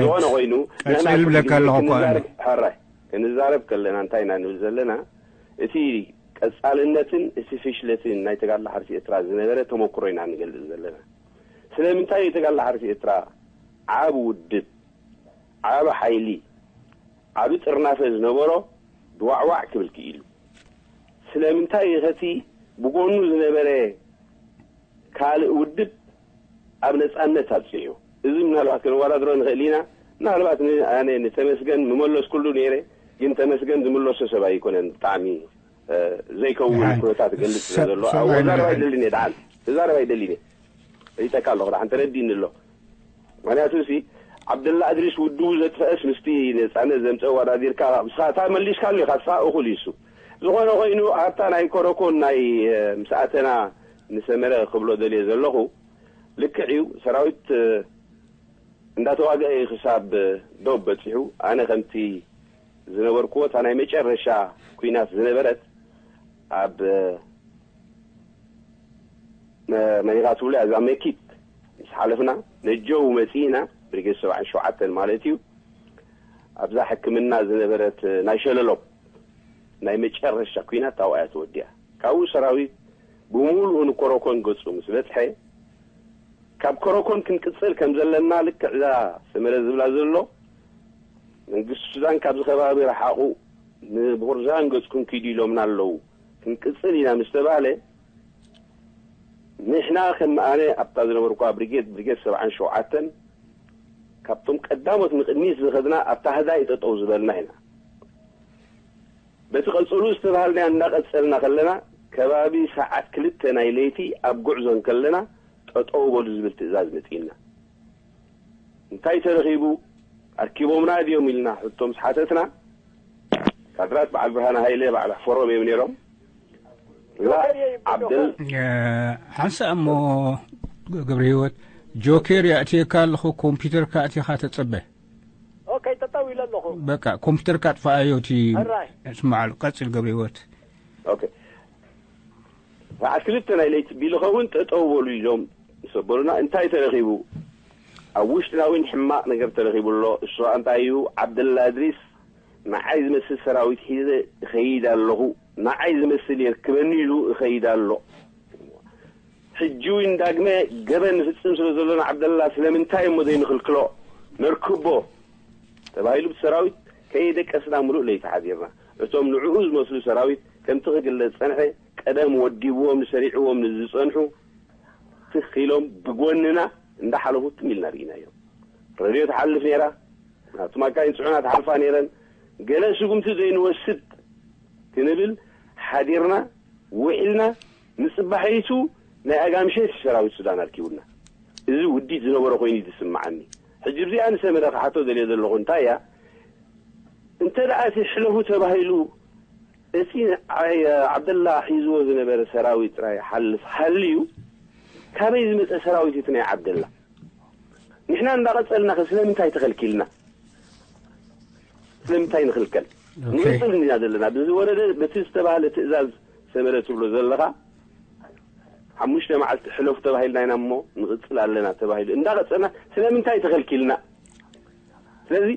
ዝኾነ ኮይኑ ቀፅል ብለካ ኣለኹ እኮ ኣነ። ሕራይ ክንዛረብ ከለና እንታይ ኢና ንብል ዘለና? እቲ ቀፃልነትን እቲ ፍሽለትን ናይ ተጋድሎ ሓርሲ ኤርትራ ዝነበረ ተመክሮ ኢና ንገልፅ ዘለና። ስለምንታይ እዩ ተጋድሎ ሓርሲ ኤርትራ ዓብ ውድብ ዓቢ ሓይሊ ዓቢ ጥርናፈ ዝነበሮ ድዋዕዋዕ ክብል ክኢሉ? ስለምንታይ እዩ ከቲ ብጎኑ ዝነበረ ካልእ ውድብ ኣብ ነጻነት ኣብጺሑ? እዚ ምናልባት ከነወዳድሮ ንኽእል ኢና። ምናልባት ኣነ ንተመስገን ምመለስኩሉ ነይረ፣ ግን ተመስገን ዝምለሶ ሰብ ኣይኮነን። ብጣዕሚ ዘይከውን ኩነታት ገልጽ ስለ ዘሎ ኣወዛረብ ኣይደልን እየ። ደሓን ተዛረብ ኣይደልን እየ። ሪጠካ ኣለኹ ደሓን ተረዲእኒ ኣሎ። ምክንያቱ ሲ ዓብደላ እድሪስ ውድቡ ዘጥፈአስ ምስቲ ነፃነት ዘምፀ ኣወዳዲርካ ንስኻ እታ መሊስካሉ ኢኻ። ንስኻ እኹል እዩ እሱ። ዝኾነ ኮይኑ ኣብታ ናይ ኮረኮን ናይ ምስኣተና ንሰመረ ክብሎ ደልየ ዘለኹ ልክዕ እዩ። ሰራዊት እንዳተዋገአ እዩ ክሳብ ዶብ በፂሑ። ኣነ ከምቲ ዝነበርክዎ እታ ናይ መጨረሻ ኩናት ዝነበረት ኣብ መኒኻ ትብሉ እዛ መኪት ምስ ሓለፍና ነጀው መፂእና ብሪጌድ ሰብዓን ሸውዓተን ማለት እዩ። ኣብዛ ሕክምና ዝነበረት ናይ ሸለሎም ናይ መጨረሻ ኩናት ታውኣያ ተወዲያ። ካብኡ ሰራዊት ብምሉኡ ንኮረኮን ገፁ ምስ በፅሐ ካብ ኮረኮን ክንቅፅል ከም ዘለና ልክዕ እዛ ሰመረ ዝብላ ዘሎ መንግስቲ ሱዳን ካብዚ ከባቢ ረሓቑ ንቦርዛን ገፅኩም ኪዱ ኢሎምና ኣለዉ። ክንቅፅል ኢና ምስ ተባህለ ንሕና ከም ኣነ ኣብታ ዝነበርኳ ብሪጌድ ብሪጌድ ሰብዓን ሸውዓተን ካብቶም ቀዳሞት ንቅድሚት ዝኸድና ኣብታ ህዳይ ጠጠው ዝበልና ኢና። በቲ ቀፅሉ ዝተባሃልናዮ እንዳቐፀልና ከለና ከባቢ ሰዓት ክልተ ናይ ለይቲ ኣብ ጉዕዞ እንከለና ጠጠው በሉ ዝብል ትእዛዝ መፂእና። እንታይ ተረኺቡ ኣርኪቦምና ድዮም ኢልና ሕቶ ምስ ሓተትና ካድራት በዓል ብርሃነ ሃይለ በዓል ሕፈሮም እዮም ነይሮም። ላ ዓብደል ሓንሳእ እሞ ገብረ ህይወት ጆኬር የእትየካ ኣለኹ። ኮምፒውተርካ ኣእቲኻ ተጸበ። ኦኬ ጠጠው ኢለ ኣለኹ። በቃ ኮምፒውተርካ ኣጥፍኣዮ እቲ ሕራይ። ስማዓሉ ቀጽል ገብረ ህይወት። ኦኬ ሰዓት ክልተ ናይ ለይቲ ቢልኸውን ጠጠው በሉ ኢሎም ሰበሩና። እንታይ ተረኺቡ? ኣብ ውሽጥና እውን ሕማቕ ነገር ተረኺቡ ኣሎ። እሱ እንታይ እዩ? ዓብደላ እድሪስ ንዓይ ዝመስል ሰራዊት ሒዘ እኸይድ ኣለኹ፣ ንዓይ ዝመስል የርክበኒ ኢሉ እኸይድ ኣሎ። ሕጂ እውን ዳግመ ገበን ንፍጽም ስለ ዘሎ ንዓብደላ ስለምንታይ እሞ ዘይንኽልክሎ ነርክቦ ተባሂሉ ብሰራዊት ከየደቀስና ምሉእ ለይቲ ሓዲርና። እቶም ንዕኡ ዝመስሉ ሰራዊት ከምቲ ክግለጽ ዝጸንሐ ቀደም ወዲብዎም ንሰሪዕዎም ንዝጸንሑ ትኽ ኢሎም ብጎንና እንዳሓለፉ ትም ኢልና ርኢናዮም። ረድዮ ትሓልፍ ነይራ፣ ናብቲ ማካይን ጽዑናት ሓልፋ ነይረን። ገለ ስጉምቲ ዘይንወስድ ክንብል ሓዲርና ውዒልና። ንጽባሒቱ ናይ ኣጋምሸት ሰራዊት ሱዳን ኣርኪቡና። እዚ ውዲት ዝነበሮ ኮይኑ እዩ ዝስምዓኒ። ሕጂ ብዚኣ ንሰመረ ክሓቶ ደልየ ዘለኹ እንታይ እያ? እንተ ደኣ እቲ ሕለፉ ተባሂሉ እቲ ዓይ- ዓብደላ ሒዝዎ ዝነበረ ሰራዊት ጥራይ ሓልፍ ሃልዩ ካበይ ዝመጸ ሰራዊት እቲ ናይ ዓብደላ? ንሕና እንዳቐጸልና ከ ስለምንታይ ተኸልኪልና? ስለምንታይ ንኽልከል? ንቕጽል እንዲና ዘለና። ብዝወረደ በቲ ዝተባህለ ትእዛዝ ሰመረ ትብሎ ዘለኻ ሓሙሽተ መዓልቲ ሕለፉ ተባሂልና ኢና እሞ ንቕጽል ኣለና ተባሂሉ እንዳቐጸልና ስለምንታይ ተኸልኪልና? ስለዚ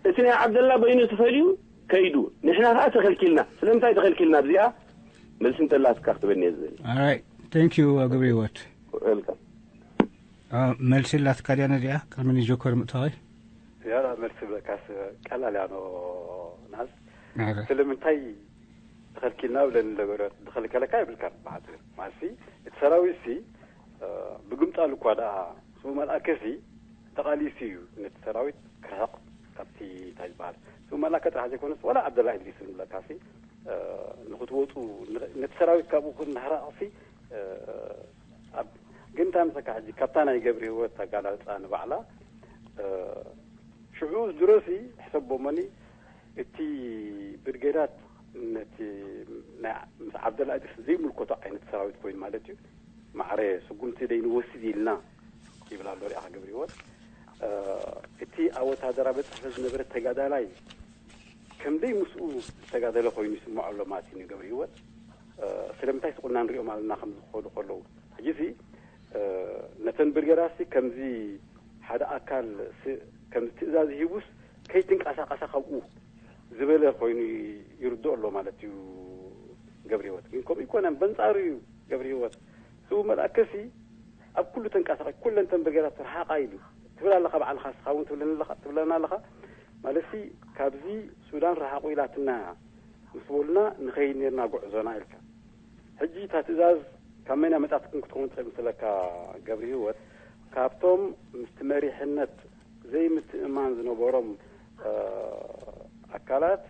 እቲ ናይ ዓብደላ በይኑ ተፈልዩ ከይዱ ንሕና ከዓ ተኸልኪልና። ስለምንታይ ተኸልኪልና? ኣብዚኣ መልሲ እንተላትካ ክትበኒ እየ ዝብል። Alright. Thank you, uh, Gabriel Watt. Welcome. መልሲ ላትካ ድያ ነዚኣ? ቅድሚ ንጆከር ምእታወይ ያላ መልሲ ብለካስ ቀላል ያኖ ናዝ ስለምንታይ ተኸልኪልና ብለን ነገራት ዝኸልከለካ ይብልካ። ብሓፂሩ ማለት እቲ ሰራዊት ሲ ብግምጣሉ እኳ ደኣ ስሙ መልኣከ ሲ ተቓሊሱ እዩ ነቲ ሰራዊት ክርሕቕ ካብቲ እንታይ ዝበሃል ስሙ መልኣከ ጥራሕ ዘይኮነስ ዋላ ዓብደላ ኢድሪስ ንብለካ ሲ ንክትወፁ ነቲ ሰራዊት ካብኡ ንክርሕቕ ሲ ኣብ ግን እንታይ ምሰካ ሕጂ ካብታ ናይ ገብሪ ህይወት ኣጋላልፃ ንባዕላ ሽዑ ድሮሲ ሕሰቦ መኒ እቲ ብርጌዳት ነቲ ምስ ዓብደላ እድሪስ ዘይምልከቶ ዓይነት ሰራዊት ኮይኑ ማለት እዩ። ማዕረ ስጉምቲ ደይ ንወስድ ኢልና ይብል ኣሎ ሪኣኻ ገብሪ ህይወት እቲ ኣብ ወታደራ በፅሕ ዝነበረ ተጋዳላይ ከምደይ ምስኡ ዝተጋደለ ኮይኑ ይስምዖ ኣሎ ማለት እዩ ንገብሪ ህይወት ስለምንታይ ስቁና ንሪኦም ኣለና ከም ዝኸዱ ከለዉ ሕጂ ሲ ነተን ብርጌዳሲ ከምዚ ሓደ ኣካል ከምዚ ትእዛዝ ሂቡስ ከይትንቀሳቀሳ ካብኡ ዝበለ ኮይኑ ይርድኦ ኣሎ ማለት እዩ ገብረ ህይወት ግን ከምኡ ይኮነን በንፃሩ እዩ ገብረ ህይወት ስቡ መልኣከሲ ኣብ ኩሉ ተንቀሳቀ ኩለን ተን ብርጌዳት ርሓቃ ኢሉ ትብል ኣለካ ባዕልካ ስካ እውን ትብለና ኣለካ ማለትሲ ካብዚ ሱዳን ርሓቁ ኢላትና ምስ በሉና ንኸይድ ነርና ጉዕዞና ኢልካ ሕጂ እታ ትእዛዝ ካብ መን ኣመጻትኩም ክትከውን ትኽእል ምስለካ ገብሪ ህይወት ካብቶም ምስቲ መሪሕነት ዘይምትእማን ዝነበሮም ኣካላት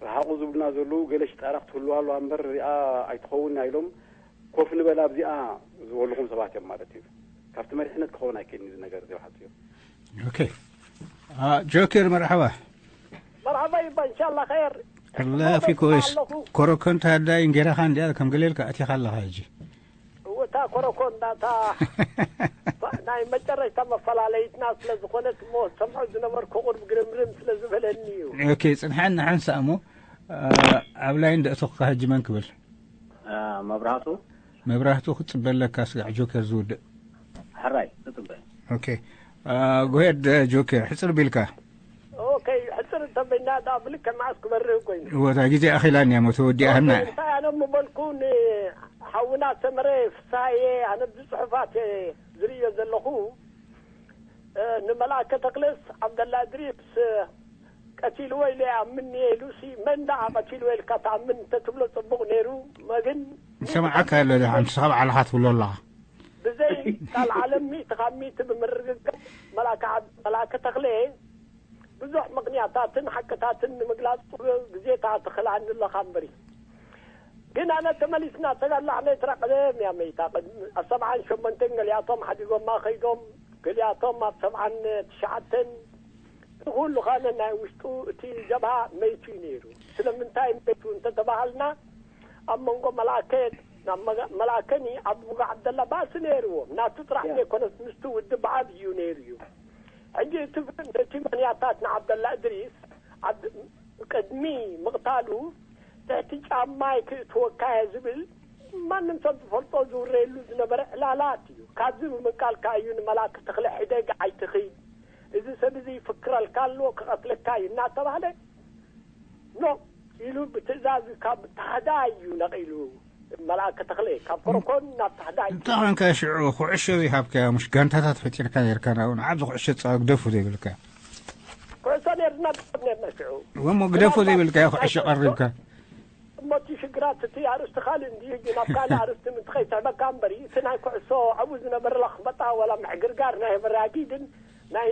ረሓቑ ዝብሉና ዘለዉ ገለ ሽጣራ ክትህልዋ ኣለዋ እምበር እዚኣ ኣይትኸውን ኢና ኢሎም ኮፍ ንበል ኣብዚኣ ዝበልኹም ሰባት እዮም ማለት እዩ። ካብቲ መሪሕነት ክኸውን ኣይክእልን እዚ ነገር እዚ ሓፂሩ። ኦኬ ጆኬር መርሓባ። መርሓባ ይባ እንሻላ ኸይር ላፊ ኮይስ ኮረኮንታ ዳይ እንጌራኻ እንዲያ ከም ገሌልካ ኣቲኻ ኣለኻ ሕጂ እታ ኮረኮንዳ እታ ናይ መጨረሽታ መፈላለይትና ስለ ዝኾነት እሞ ሰምዖ ዝነበርኩ ቁርብ ግርምርም ስለ ዝበለኒ እዩ። ኦኬ ጽንሐን ንሓንሳ እሞ ኣብ ላይን ደእቶኽካ ሕጂ መን ክብል መብራህቱ መብራህቱ ክጽበለካ ስጋዕ ጆከር ዝውድእ ሕራይ ክጽበ ኦኬ ጎሄድ ጆከር ሕጽር ቢልካ ኦኬ ሕጽር እንተበይና ዳ ብልክዕ መዓስ ክበርህ ኮይኑ እወታ ግዜ ኣኺላን እያ ሞ ተወዲኣህና እንታይ ኣነ ምበልኩ ንሓውና ሰመረ ፍሳየ ኣነ ብጽሑፋት ዝርእዮ ዘለኹ ንመልኣከ ተክለስ ዓብደላ እድሪስ ቀቲልዎ ኢለ ይኣምን እየ ኢሉሲ መን ደኣ ቀቲልዎ ኢልካ ትኣምን እንተትብሎ ጽቡቕ ነይሩ መግን ይሰምዓካ ኣሎ ደሓን ንስኻ ባዕልኻ ትብሎ ኣለኻ ብዘይ ካልዓለም ሚእቲ ካብ ሚእቲ ብምርግጋጽ መልኣከ ተኽለ ብዙሕ ምኽንያታትን ሓቅታትን ንምግላጽ ግዜታት ትኽልኣኒ ኣለኻ እምበሪ ግን ኣነ ተመሊስና ተጋድሎ ዓመት ራ ቀደም እያ መይታ ኣብ ሰብዓን ሸሞንተን ገሊኣቶም ሓዲጎማ ከይዶም ገሊኣቶም ኣብ ሰብዓን ትሽዓተን እቲ ኩሉ ኻነ ናይ ውሽጡ እቲ ጀብሃ መይቱ እዩ ነይሩ ስለምንታይ መይቱ እንተተባሃልና ኣብ መንጎ መላእከ መላእከኒ ኣብ ምጉ ዓብደላ ባእሲ ነይርዎም ናቱ ጥራሕ ዘይኮነስ ምስቲ ውድብ ብዓብ እዩ ነይሩ እዩ ሕጂ እቲ ነቲ ምኽንያታት ንዓብደላ እድሪስ ኣብ ቅድሚ ምቕታሉ ትሕቲ ጫማይ ክእትወካየ ዝብል ማንም ሰብ ዝፈልጦ ዝውረየሉ ዝነበረ ዕላላት እዩ። ካብዚ ብምንቃልካ እዩ ንመላክ ተኽለ ሕደግ ኣይትኺድ፣ እዚ ሰብ እዚ ይፍክረልካ ኣሎ ክቐትለካ እዩ እናተባህለ ኖ ኢሉ ብትእዛዝ ካብ ታህዳይ እዩ ነቒሉ። መልኣከ ተኽለ ካብ ኮረኮን ናብ ታህዳይ እንታይ ኮንካ ሽዑ ኩዕሾ ዘይሃብካዮ ምሽ ጋንታታት ፈጢርካ ነርካ ናብኡ ንዓብ ዝኩዕሾ ፃወት ግደፉ ዘይብልካ ኩዕሶ ነርና ግደፍ ነርና ሽዑ ወሞ ግደፉ ዘይብልካዮ ኩዕሾ ቀሪብካ እሞ እቲ ሽግራት እቲ ኣርእስቲ ካልእ እንዲ ሕጂ ናብ ካልእ ኣርእስቲ ምትኸይ ትሕበካ እምበሪ እቲ ናይ ኩዕሶ ኣብኡ ዝነበረ ለኽበጣ ወላ ምዕግርጋር ናይ በራጊድን ናይ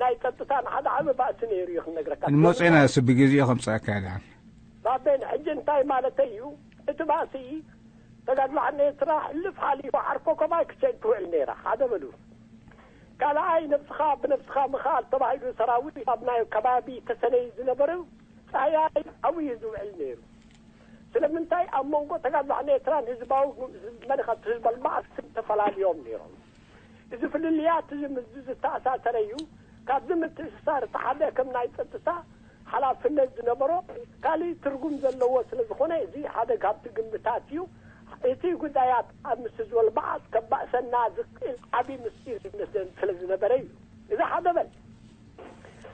ናይ ጸጥታን ሓደ ዓቢ ባእሲ ነይሩ እዩ ክነግረካ ንመጽና እሱ ብግዜኡ ከምጽኣካ ድሓን ባቤን ሕጂ እንታይ ማለተይ እዩ እቲ ባእሲ ተጋድሎ ዓድና ኤርትራ ሕልፍ ሓሊፉ ዓርኮ ኮማይ ክሸግ ትውዕል ነይራ ሓደ በሉ ካልኣይ ነብስኻ ብነብስኻ ምኽኣል ተባሂሉ ሰራዊት ኣብ ናይ ከባቢ ተሰነዩ ዝነበረ ጻያይ ኣብኡ እዩ ዝውዕል ነይሩ ስለምንታይ ኣብ መንጎ ተጋድሎ ዓድና ኤርትራን ህዝባዊ መሪኸት ህዝቢ ኣልባዕስ ተፈላልዮም ነይሮም እዚ ፍልልያት እዚ ምስዚ ዝተኣሳሰረ እዩ። ካብዚ ምትእስሳር እቲ ሓደ ከም ናይ ጸጥታ ሓላፍነት ዝነበሮ ካልእ ትርጉም ዘለዎ ስለ ዝኾነ እዚ ሓደ ካብቲ ግምታት እዩ። እቲ ጉዳያት ኣብ ምስ ዝበሉ በዓል ከባእሰና ዝኽእል ዓቢ ምስጢር ይመስለኒ ስለ ዝነበረ እዩ። እዚ ሓደ በል።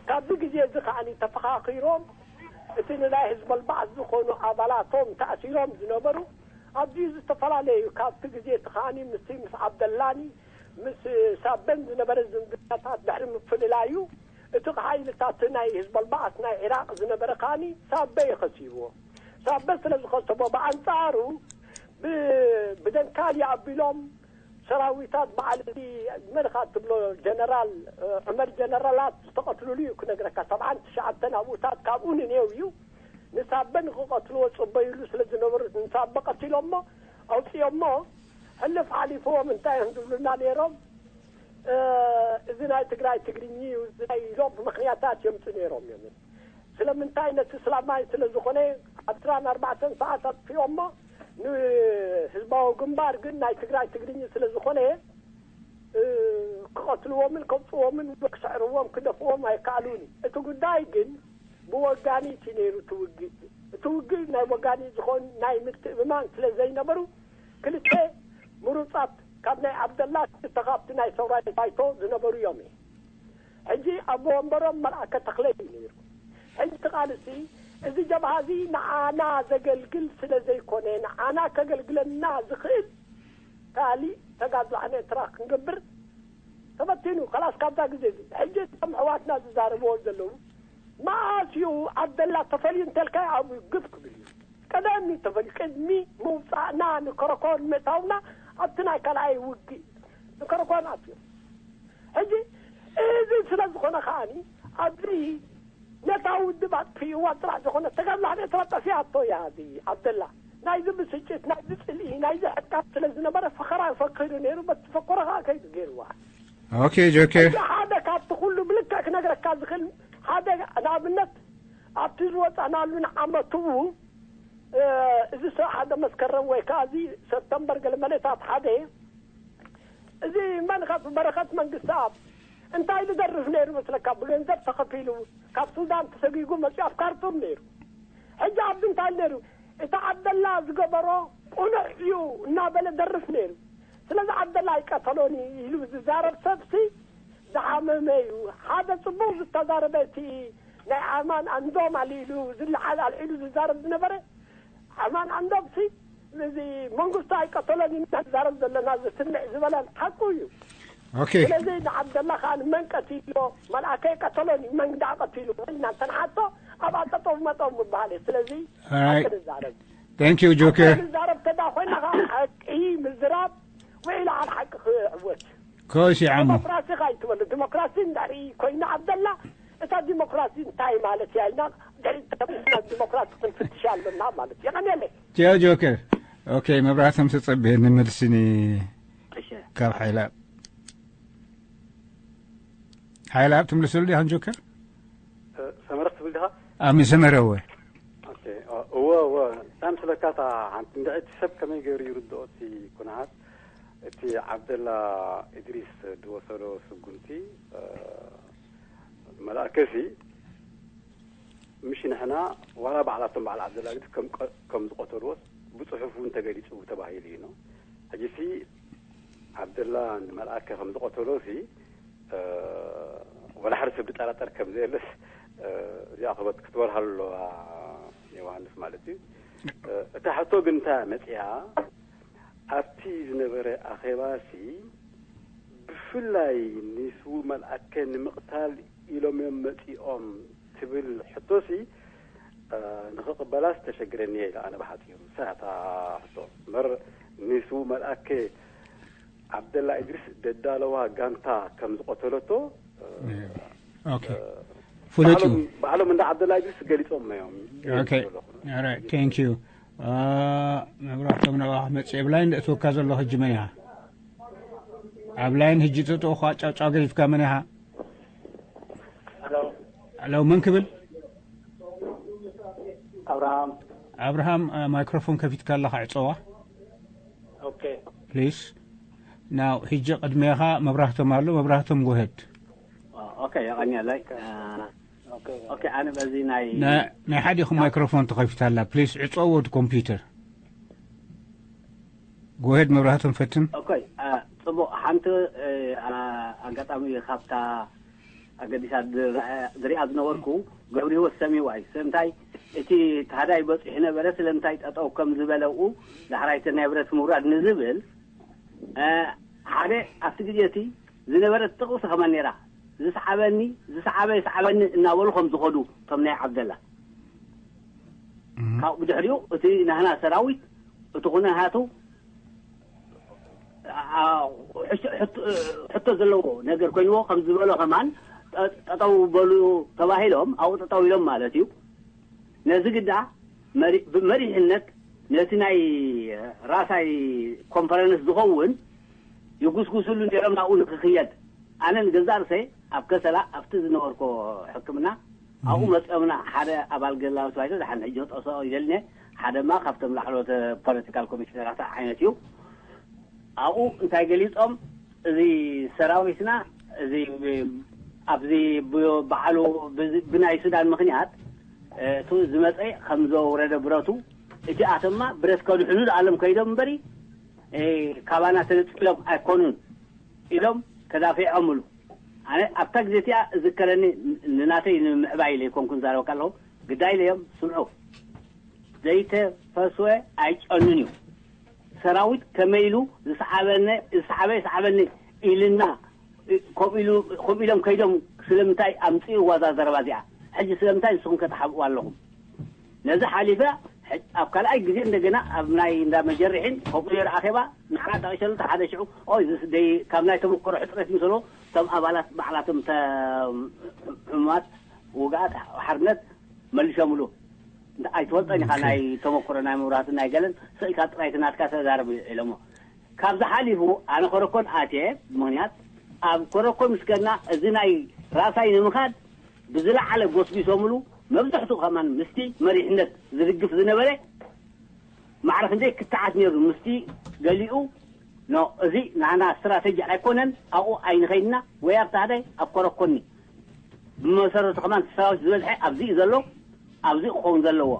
ካብዚ ግዜ እዚ ከዓኒ ተፈኻኺሮም እቲ ንናይ ህዝቢ ኣልባዕት ዝኾኑ ኣባላቶም ተኣሲሮም ዝነበሩ ኣዝዩ ዝተፈላለዩ ካብቲ ግዜ እቲ ከኣኒ ምስቲ ምስ ዓብደላኒ ምስ ሳበን ዝነበረ ዝምድናታት ድሕሪ ምፍልላዩ እቲ ሓይልታት ናይ ህዝበል ባዓስ ናይ ዒራቕ ዝነበረ ከኣኒ ሳበ እዩ ከሲብዎ። ሳበ ስለ ዝኸሰቦ ብኣንጻሩ ብ- ብደንካል ይኣቢሎም ሰራዊታት በዓል እዚ መን ኢኻ ትብሎ ጀነራል ዑመር ጀነራላት ዝተቐትሉሉ እዩ ክነግረካ። ሰብዓን ትሽዓተን ኣብኡታት ካብኡ ንኔው እዩ ንሳበ ንክቐትልዎ ጽበይሉ ስለ ዝነበሩ ንሳበ ቀቲሎሞ ኣውፅኦሞ ሕልፍ ሓሊፍዎም እንታይ እዮም ዝብሉና ነይሮም? እዚ ናይ ትግራይ ትግርኝ እዩ እዚ ናይ ኢሎም ምክንያታት የምፁ ነይሮም እዮም። ስለምንታይ ነቲ እስላማይ ስለ ዝኾነ ዓስራን ኣርባዕተን ሰዓት ኣጥፊኦሞ ንህዝባዊ ግንባር ግን ናይ ትግራይ ትግርኝ ስለ ዝኾነ ክቐትልዎምን ከውፅዎምን ክስዕርዎም ክደፍዎም ኣይከኣሉን። እቲ ጉዳይ ግን ብወጋኒት እዩ ነይሩ እቲ ውግእ። እቲ ውግእ ናይ ወጋኒት ዝኾን ናይ ምትእምማን ስለ ዘይነበሩ ክልተ ምሩፃት ካብ ናይ ዓብደላ ክልተ ካብቲ ናይ ሰውራይ ባይቶ ዝነበሩ እዮም። ሕጂ ኣቦ ወንበሮም መልኣከ ተኽለ እዩ ነይሩ። ሕጂ እቲ ቃልሲ እዚ ጀብሃ እዚ ንዓና ዘገልግል ስለ ዘይኮነ ንዓና ከገልግለና ዝኽእል ካሊእ ተጋድሎ ዓነ ኤርትራ ክንገብር ተበቲኑ ከላስ ካብዛ ግዜ እዚ ሕጂ እቶም ኣሕዋትና ዝዛረብዎ ዘለዉ መኣስ እዩ ዓብደላ ተፈልዩ እንተልካ ኣብ ግፍ ክብል እዩ። ቀደም እዩ ተፈልዩ ቅድሚ ምውፃእና ንከረኮን ምእታውና ኣብቲ ናይ ካልኣይ ውግእ ንከረኮን ኣትዮም። ሕጂ እዚ ስለ ዝኾነ ከዓኒ ኣብዚ ነታ ውድብ ኣጥፊእዋ ጥራሕ ዝኾነ ተጋድሎ ኣብ ኤርትራ ጠፊኣቶ እያ። እዚ ዓብደላ ናይዚ ብስጭት ናይዚ ፅልኢ ናይዚ ሕቃት ስለ ዝነበረ ፈኸራ ፈኪሩ ነይሩ። በቲ ፈኮረ ከዓ ከይዱ ገይርዋ። ኦኬ ጆከር። እዚ ሓደ ካብቲ ኩሉ ብልክዕ ክነግረካ ዝኽእል ሓደ ንኣብነት ኣብቲ ዝወፃናሉ ንዓመቱ እዚ ሰ ሓደ መስከረም ወይ ከዓ እዚ ሰፕተምበር ገለ መለታት ሓደ እዚ መን ካብ በረኸት መንግስቲ ኣብ እንታይ ዝደርፍ ነይሩ መስለካ? ብገንዘብ ተኸፊሉ ካብ ሱዳን ተሰጊጉ መፂኡ ኣብ ካርቱም ነይሩ። ሕጂ ኣብዚ እንታይ ነይሩ? እቲ ዓብደላ ዝገበሮ ቁኑዕ እዩ እናበለ ደርፍ ነይሩ። ስለዚ ዓብደላ ኣይቀተሎን እዩ ኢሉ ዝዛረብ ሰብሲ ዝሓመመ እዩ። ሓደ ፅቡቅ ዝተዛረበ እቲ ናይ ኣማን ኣንዶም ኣልዒሉ ዝለዓል ኣልዒሉ ዝዛረብ ዝነበረ ኣማን ኣንዶም ሲ እዚ መንግስቱ ኣይቀተሎን ኢና ንዛረብ ዘለና ዝስምዕ ዝበለን ሓቁ እዩ። ኦኬ ስለዚ ንዓብደላ ከዓ ንመን ቀቲሎ መልኣከ ቀተሎን እዩ መን ዳ ቀቲሉ ኢልና እንተንሓቶ ኣብኣ ጠጠው መጠው ምበሃል እዩ። ስለዚ Alright. ሓቂ ንዛረብ Thank you ጆከር። ንዛረብ ተዳ ኮይና ከዓ ሓቂ ምዝራብ ውዒሉ ኣብ ሓቂ ክዕወት ኮሽ ዓሙ ዲሞክራሲ ከዓ ይትበሉ ዲሞክራሲ እንድሕሪ ኮይና ዓብደላ እታ ዲሞክራሲ እንታይ ማለት እያ ኢልና ድሕሪ ተመልስና ዲሞክራሲ ክንፍትሽ ኣለና ማለት እዩ። የቐንየለይ ጆ ጆከር። ኦኬ መብራህቶም ተጸብየ ንምልስኒ እሺ ካብ ሓይላ ሓይላ ትምልስሉ ዲኻ ጆከር? ሰመረ ክትብል ዲኻ? ኣሚ ሰመረ እወ። ኦኬ፣ እወ እወ። እንታይ ምስለካ እታ ሓንቲ እንድዒ እቲ ሰብ ከመይ ገይሩ ይርድኦ እቲ ኩነታት እቲ ዓብደላ ኢድሪስ ዝወሰዶ ስጉምቲ እ፣ መልኣከሲ ምሽ ንሕና ዋላ ባዕላቶም በዓል ዓብደላ ኢድሪስ ከም ቀ- ከም ዝቐተልዎስ ብፅሑፍ እውን ተገሊፁ ተባሂሉ እዩ ነው። ሕጂሲ ዓብደላ ንመልኣከ ከም ዝቐተሎ ሲ ወላ ሓደ ሰብ ዝጠራጠር ከም ዘየለስ እዚኣ ክበት ክትበርሃሉ ኣለዋ። ዮሃንስ ማለት እዩ። እታ ሕቶ ግን እንታይ መፅያ ኣብቲ ዝነበረ ኣኼባ ሲ ብፍላይ ንስው መልኣከ ንምቕታል ኢሎም እዮም መፂኦም ትብል ሕቶ ሲ ንኽቕበላስ ተሸግረኒ እየ ኢለ ኣነ ብሓፂሩ ንሳ እታ ሕቶ እምበር ንስው መልኣከ ዓብደላ ኢድሪስ ደዳለዋ ጋንታ ከም ዝቐተለቶ ኦኬ ፍሉጥ እዩ ባዕሎም እንዳ ዓብደላ ኢድሪስ ገሊፆም እዮም ኦኬ ኦራይት ቴንክ ዩ መብራህቶም ናባኻ መፅእ ብላይን ደእትወካ ዘሎ ሕጂ መን ኢኻ ኣብ ላይን ሕጂ ተጥኡ ኳ ጫውጫው ገዲፍካ መን ኢኻ ለው መን ክብል ኣብርሃም ኣብርሃም ማይክሮፎን ከፊትካ ኣለኻ ዕፀዋ ኦኬ ፕሊስ ናው ሕጂ ቅድሜኻ መብራህቶም ኣሎ መብራህቶም ጎሄድ ኦኬ የቐንየለይ ኦኬ ኣነ በዚ ናይ ናይ ሓዲኹም ማይክሮፎን ተኸፊታ ኣላ ፕሊስ ዕፀዎ እቲ ኮምፒውተር ጎሄድ መብራህቶም ፈትን ኦኬ ፅቡቅ ሓንቲ ኣጋጣሚ ካብታ ኣገዲሳ ዝሪኣ ዝነበርኩ ገብሪ ህይወት ሰሚዋ እዩ ስለምንታይ እቲ ታህዳይ በፂሑ ነበረ፣ ስለምንታይ ጠጠው ከም ዝበለኡ ዳሕራይተ ናይ ብረት ምውራድ ንዝብል ሓደ ኣብቲ ግዜ እቲ ዝነበረት ጥቕሲ ከማን ነይራ፣ ዝሰዓበኒ ዝሰዓበ ይሰዓበኒ እናበሉ ከም ዝኸዱ እቶም ናይ ዓብደላ። ካብ ብድሕሪኡ እቲ ናህና ሰራዊት እቲ ኩነታቱ ሕቶ ዘለዎ ነገር ኮይንዎ ከም ዝበሎ ከማን ጠጠው በሉ ተባሂሎም ኣብኡ ጠጠው ኢሎም ማለት እዩ። ነዚ ግዳ ብመሪሕነት ነቲ ናይ ራሳይ ኮንፈረንስ ዝኸውን ይጉስጉስሉ ነይሮም ናብኡ ንክኽየድ። ኣነ ንገዛእ ርእሰይ ኣብ ከሰላ ኣብቲ ዝነበርኮ ሕክምና ኣብኡ መፅኦምና ሓደ ኣባል ገላዊ ተባሂሉ ደሓን ሕጂ ክጠቕሶ ይደልኒ ሓደ ድማ ካብቶም ላዕለዎት ፖለቲካል ኮሚሽነራት ዓይነት እዩ። ኣብኡ እንታይ ገሊፆም፣ እዚ ሰራዊትና እዚ ኣብዚ በዓሉ ብናይ ሱዳን ምክንያት እቲ ዝመፀ ከም ዘውረደ ብረቱ፣ እቲኣቶምማ ብረት ከድሕኑ ዝኣሎም ከይዶም እምበሪ ካባና ተነፂሎም ኣይኮኑን ኢሎም ተዳፊዖምሉ። ኣነ ኣብታ ግዜ እቲኣ እዝከረኒ፣ ንናተይ ንምዕባይ ኢለ ኣይኮንኩን ዛረበካ ኣለኹ፣ ግዳይ ኢለዮም ስምዑ፣ ዘይተፈስወ ኣይጨኑን እዩ። ሰራዊት ከመይ ኢሉ ዝሰዓበነ ዝሰዓበ ይሰዓበኒ ኢልና ከምኡ ኢሉ ከምኡ ኢሎም ከይዶም ስለምንታይ ኣምፅእዋ እዛ ዘረባ እዚኣ? ሕጂ ስለምንታይ ንስኹም ከተሓብእዋ ኣለኹም? ነዚ ሓሊፈ ኣብ ካልኣይ ግዜ እንደገና ኣብ ናይ እንዳ መጀርሒን ከምኡ ነይሩ ኣኼባ ንዓና ጠቒሰሉ ሓደ ሽዑ ኦይ ካብ ናይ ተመክሮ ሕፅረት ምስሎ እቶም ኣባላት ባዕላቶም ሕሙማት ውግኣት ሓርነት መሊሶምሉ። ኣይትፈልጦን ኢኻ ናይ ተመክሮ ናይ መብራህቲ ናይ ገለን ስእልካ ጥራይ ትናትካ ተዛረብ ኢሎሞ። ካብዚ ሓሊፉ ኣነ ኮረኮን ኣትየ ብምኽንያት ኣብ ኮረኮ ምስ ከድና እዚ ናይ ራሳይ ንምኻድ ብዝለዓለ ጎስጒሶምሉ። መብዛሕትኡ ከማን ምስቲ መሪሕነት ዝድግፍ ዝነበረ ማዕረ ክንደይ ክትዓት ነይሩ ምስቲ ገሊኡ ኖ እዚ ናና ስትራተጂ ኣይኮነን፣ ኣብኡ ኣይንኸይድና ወይ ኣብ ታህዳይ ኣብ ኮረኮኒ ብመሰረቱ ከማን ሰራዊት ዝበዝሐ ኣብዚ እዩ ዘሎ፣ ኣብዚ ክኸውን ዘለዎ።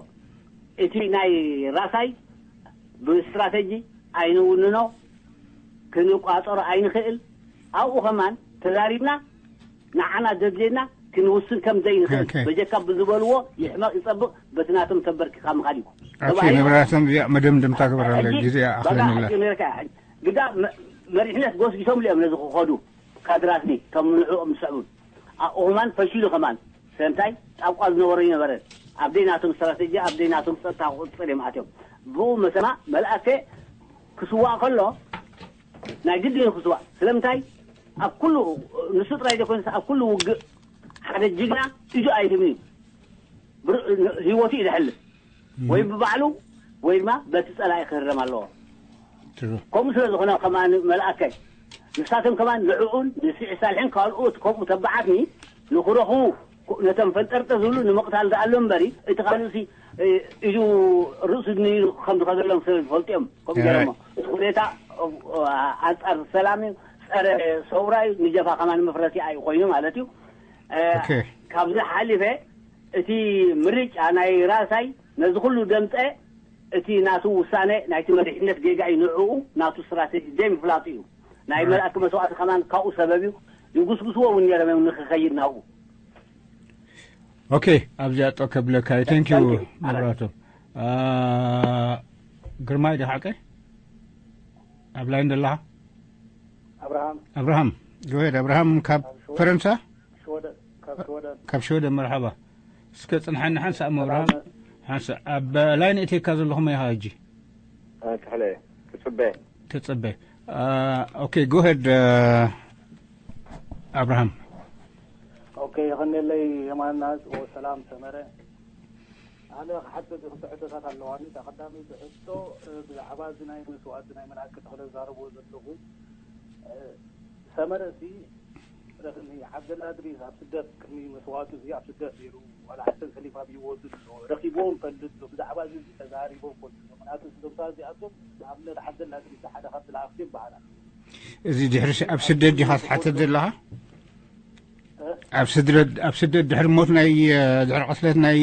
እቲ ናይ ራሳይ ብስትራተጂ ኣይንውንኖ፣ ክንቋፀሮ ኣይንኽእል። ኣብኡ ከማን ተዛሪብና ንዓና ዘድልየና ክንውስን ከም ዘይንኽእል በጀካ ብዝበልዎ ይሕመቕ ይፀብቕ በቲ ናቶም ተንበርኪኻ ምኻድ እዩ ተባሂሉ። መብራህቶም እዚኣ መደምደምታ ግበረለይ፣ ግዜ ኣኽለኒ ኣላ። ግዳ መሪሕነት ጎስጊሶም እዮም ነዚ ክኸዱ ካድራትኒ ከም ንዕኦም ዝስዕቡን ኣብኡ ከማን ፈሺሉ ከማን ስለምንታይ ጣብቋ ዝነበሮ ይነበረ ኣብ ደይ ናቶም ስትራተጂ ኣብ ደይ ናቶም ፀጥታ ቁፅፅር እዮም ኣትዮም። ብኡ መሰማ መልኣከ ክስዋእ ከሎ ናይ ግድን ክስዋእ ስለምንታይ ኣብ ኩሉ ንሱ ጥራይ ዘይኮነስ ኣብ ኩሉ ውግእ ሓደ ጅግና ኢዱ ኣይህብን እዩ። ህይወቱ እዩ ዘሕልፍ ወይ ብባዕሉ ወይ ድማ በቲ ጸላኢ ክህረም ኣለዎ። ከምኡ ስለ ዝኾነ ከማን መልኣከ ንሳቶም ከማን ንዕኡን ንስዒ ሳልሕን ካልኦት ከምኡ ተባዓትኒ ንኽረኽቡ ነቶም ፈንጠርጠ ዝብሉ ንምቕታል ዝኣሉ እምበሪ እቲ ካልእሲ ኢዱ ርእሱ ድንይሩ ከም ዝኸደሎም ስለ ዝፈልጡ እዮም ከምኡ ገይሮሞ። እቲ ኩኔታ ኣንጻር ሰላም እዩ፣ ጸረ ሰውራ እዩ፣ ንጀፋ ከማን መፍረሲ እዩ ኮይኑ ማለት እዩ። ካብዚ ሓሊፈ እቲ ምርጫ ናይ ራሳይ ነዚ ኩሉ ደምፀ እቲ ናቱ ውሳነ ናይቲ መሪሕነት ጌጋ እዩ። ንዕኡ ናቱ ስትራተጂ ዘይምፍላጡ እዩ። ናይ መልኣክ መስዋእቲ ከማን ካብኡ ሰበብ እዩ። ይጉስጉስዎ እውን ነይሮም እዮም ንክኸይድ ናብኡ። ኦኬ ኣብዚኣ ጠው ከብለካ እዩ። Thank you መብራቱ። ግርማይ ዶ ሓቀይ? ኣብ ላይን ዘለኻ? ኣብርሃም ኣብርሃም። Go ahead ኣብርሃም ካብ ፈረንሳ? ካብ ሽወደን መርሓባ። እስከ ፅንሓኒ ሓንሳእ መብርሃም ሓንሳእ ኣብ ላይን እተካ ዘለኹም ኢኻ ሕጂ? ክሕለ ክፅበ ትፅበ። Okay go ahead ኣብርሃም። Okay የቐኔለይ የማና። ሰላም ሰመረ። ኣነ ክሓተት ክልተ ሕቶታት ኣለዋኒ። እታ ቀዳመይቲ ሕቶ ብዛዕባ እዚ ናይ መስዋእቲ ናይ መልኣከ ተኽለ ዝዛረብዎ ዘለኹ ሰመረ እዚ ረኽኒ ዓብደላ እድሪስ ኣብ ስደት ቅድሚ መስዋእቱ እዚ ኣብ ስደት ነይሩ። ዋላ ሓሰን ከሊፋ ብሂወቱ ኣሎ። ረኺብዎ ንፈልጥ ዶ? ብዛዕባ እዚ እዚ ተዛሪቦ ይፈልጡ ዶ? ምክንያቱ እዞም ሰባት እዚኣቶም ንኣብነት ዓብደላ እድሪስ ሓደ ካብ ዝለኣኽቲ ይበሃል ኣሎ። እዚ ድሕሪ ኣብ ስደት ዲኻ ትሓተት ዘለኻ? ኣብ ስደት ኣብ ስደት ድሕሪ ሞት ናይ ድሕሪ ቅትለት ናይ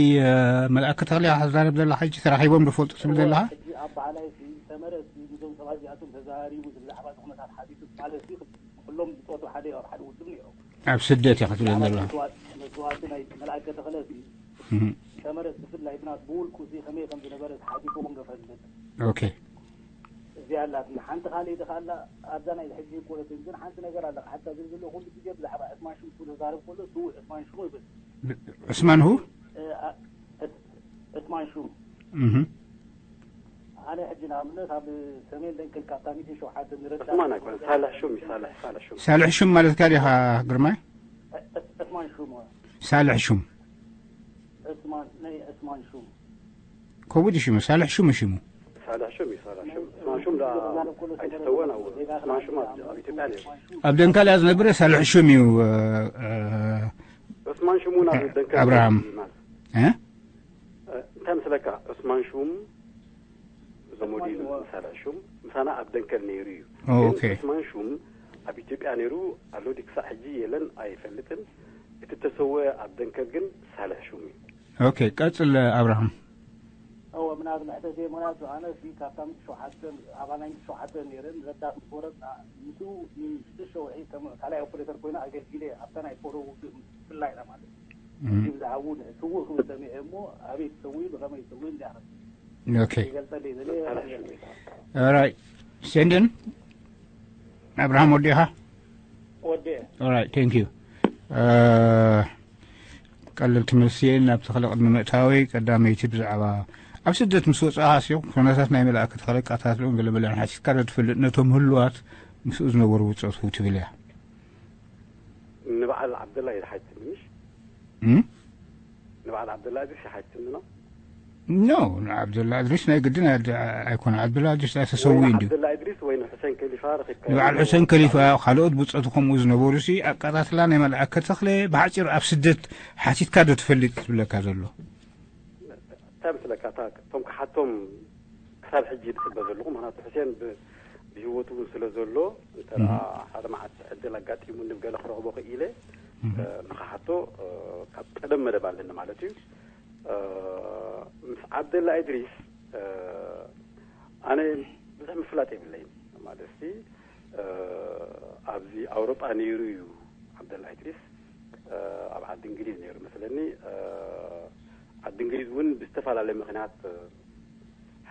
መልኣክ ተኽለ ኢኻ ትዛረብ ዘለኻ ሕጂ ተራኺቦም ዶ ፈልጡ ትብል ዘለኻ? ሕጂ ኣብ በዓላይ ሲ ሰመረ ሲ እዞም ሰባት እዚኣቶም ተዛሪቡ ብዛዕባ እቲ ኩነታት ሓቲቱ ማለት ሲ ኩሎም ዝፀወቱ ሓደ ኣብ ሓደ ውድብ ነይሮም። ኣብ ስደት ኢኻ ትብለኒ ዘለኻ? መስዋእቲ ናይ መልኣከ ተኽለ ሲ ተመረጽ ብፍላይ ብናት ብውልቁ እዚ ከመይ ከም ዝነበረ ተሓቲቱ ክንገፈልጥ okay እዚኣ ኣላትና። ሓንቲ ካልእ ድኻ ኣላ ኣብዛ ናይ ሕጂ ፖለቲን ግን ሓንቲ ነገር ኣላ። ሓታ ዝብል ዘሎ ኩሉ ግዜ ብዛዕባ ዕስማን ሽሙ ክዛረብ ከሎ ስዉእ ዕስማን ሽሙ ይብል። ዑስማን ሁ እ፣ አ- ዕስ- ዕስማን ሹም እህ ኣነ ሕጂ ንኣብነት ኣብ ሰሜን ደንክል ካብታ ሚእቲ ሸውዓተ ንረዳ ዑስማን ኣይኮነ ሳልሕ ሹም እዩ። ሳልሕ ሳልሕ ሹም ሳልሕ ሹም ማለት ካሊኻ ግርማይ ዕስማን ሹም ሳልሕ ሹም ዕስማን ናይ ዕስማን ሹም ከቡድ ሽሙ ሳልሕ ሹም ሽሙ ሳልሕ ሹም እዩ። ሳልሕ ሹም ዑስማን ሹም ዳ ኣይተሰወን ኣብ ዑስማን ሹም ኣብ ኣብ ኢትዮጵያ ነይሩ። ኣብ ደንካል እያ ዝነብረ ሳልሕ ሹም እዩ እ፣ እ፣ ዑስማን ሹም እውን ኣብ ደንከል ኣብርሃም። ማለት እ? እንታይ ምስለካ ዑስማን ሹም ዘመዱ እዩ ሳልሕ ሹም ምሳና ኣብ ደንከል ነይሩ እዩ። ኦ፣ ግን ኦኬ። ዑስማን ሹም ኣብ ኢትዮጵያ ነይሩ ኣሎ ድዩ ክሳዕ ሕጂ የለን ኣይፈልጥን። እቲ ተሰወ ኣብ ደንከል ግን ሳልሕ ሹም እዩ። ኦኬ ቀጽል ኣብርሃም እወ ምናት መሕተት የመናት ኣነ ሲ ካብታ ምሽ ሸውሓተ ኣባል ናይ ምሽ ሸውሓተ ነይረ ረዳት ምስ ወረድና ምስኡ ንሽዱሽተ ወርሒ ከም ካልኣይ ኦፕሬተር ኮይነ ኣገልጊለ ኣብታ ናይ ፎሮ ውግእ ብፍላይ ኢና ማለት እዩ። እዚ ብዛዕባ እውን ስውእ ክብል ሰሚዐ እሞ ኣበይ ትሰውእ ብኸመይ ትሰውእ እንዲያ ኦኬ ይገልጸለይ ዘለ ኦራይት ሴንድን ኣብርሃም ወዲኻ ወደ ኦራይት ቴንክ ዩ ቀለልቲ መልሲ እየን። ናብ ተኽለ ቅድሚ ምእታወይ ቀዳመይቲ ብዛዕባ ኣብ ስደት ምስ ወፃእካ ሲ ኩነታት ናይ መልኣክ ተኽለ ኣቃታትልኡን ገለ መለን ሓቲትካ ዶ ትፈልጥ? ነቶም ህሉዋት ምስኡ ዝነበሩ ብፆቱ ትብል እያ። ንበዓል ዓብደላ እዩ ዝሓትኒ ምሽ እም? ንበዓል ዓብደላ እድሪስ ይሓትኒ ነው። ኖ ንዓብደላ እድሪስ ናይ ግድን ኣድ- ኣይኮነ። ዓብደላ እድሪስ ተሰዊ እንድዩ። ዓብደላ እድሪስ ወይ ንሑሴን ከሊፋ ረኺብካ ንበዓል ሑሴን ከሊፋ ካልኦት ብፆቱ ከምኡ ዝነበሩ ሲ ኣቃታትላ ናይ መልኣከ ተኽለ ብሓፂሩ ኣብ ስደት ሓቲትካ ዶ ትፈልጥ ዝብለካ ዘሎ? እንታይ ምስለካ እታ እቶም ክሓቶም ክሳብ ሕጂ ይፅበ ዘለኹ። ምክንያቱ ሕሴን ብ- ብህይወቱ እውን ስለ ዘሎ እንተ ሓደ መዓት ዕድል ኣጋጢሙ ንብገለ ክረኽቦ ክኢለ እ፣ ንኽሓቶ እ፣ ካብ ቀደም መደብ ኣለኒ ማለት እዩ። እ፣ ምስ ዓብደላ እድሪስ እ፣ ኣነ ብዙሕ ምፍላጥ የብለይን ማለት ሲ እ፣ ኣብዚ ኣውሮጳ ነይሩ እዩ ዓብደላ እድሪስ እ፣ ኣብ ዓዲ እንግሊዝ ነይሩ መስለኒ እ፣ ዓዲ እንግሊዝ እውን ብዝተፈላለየ ምክንያት እ፣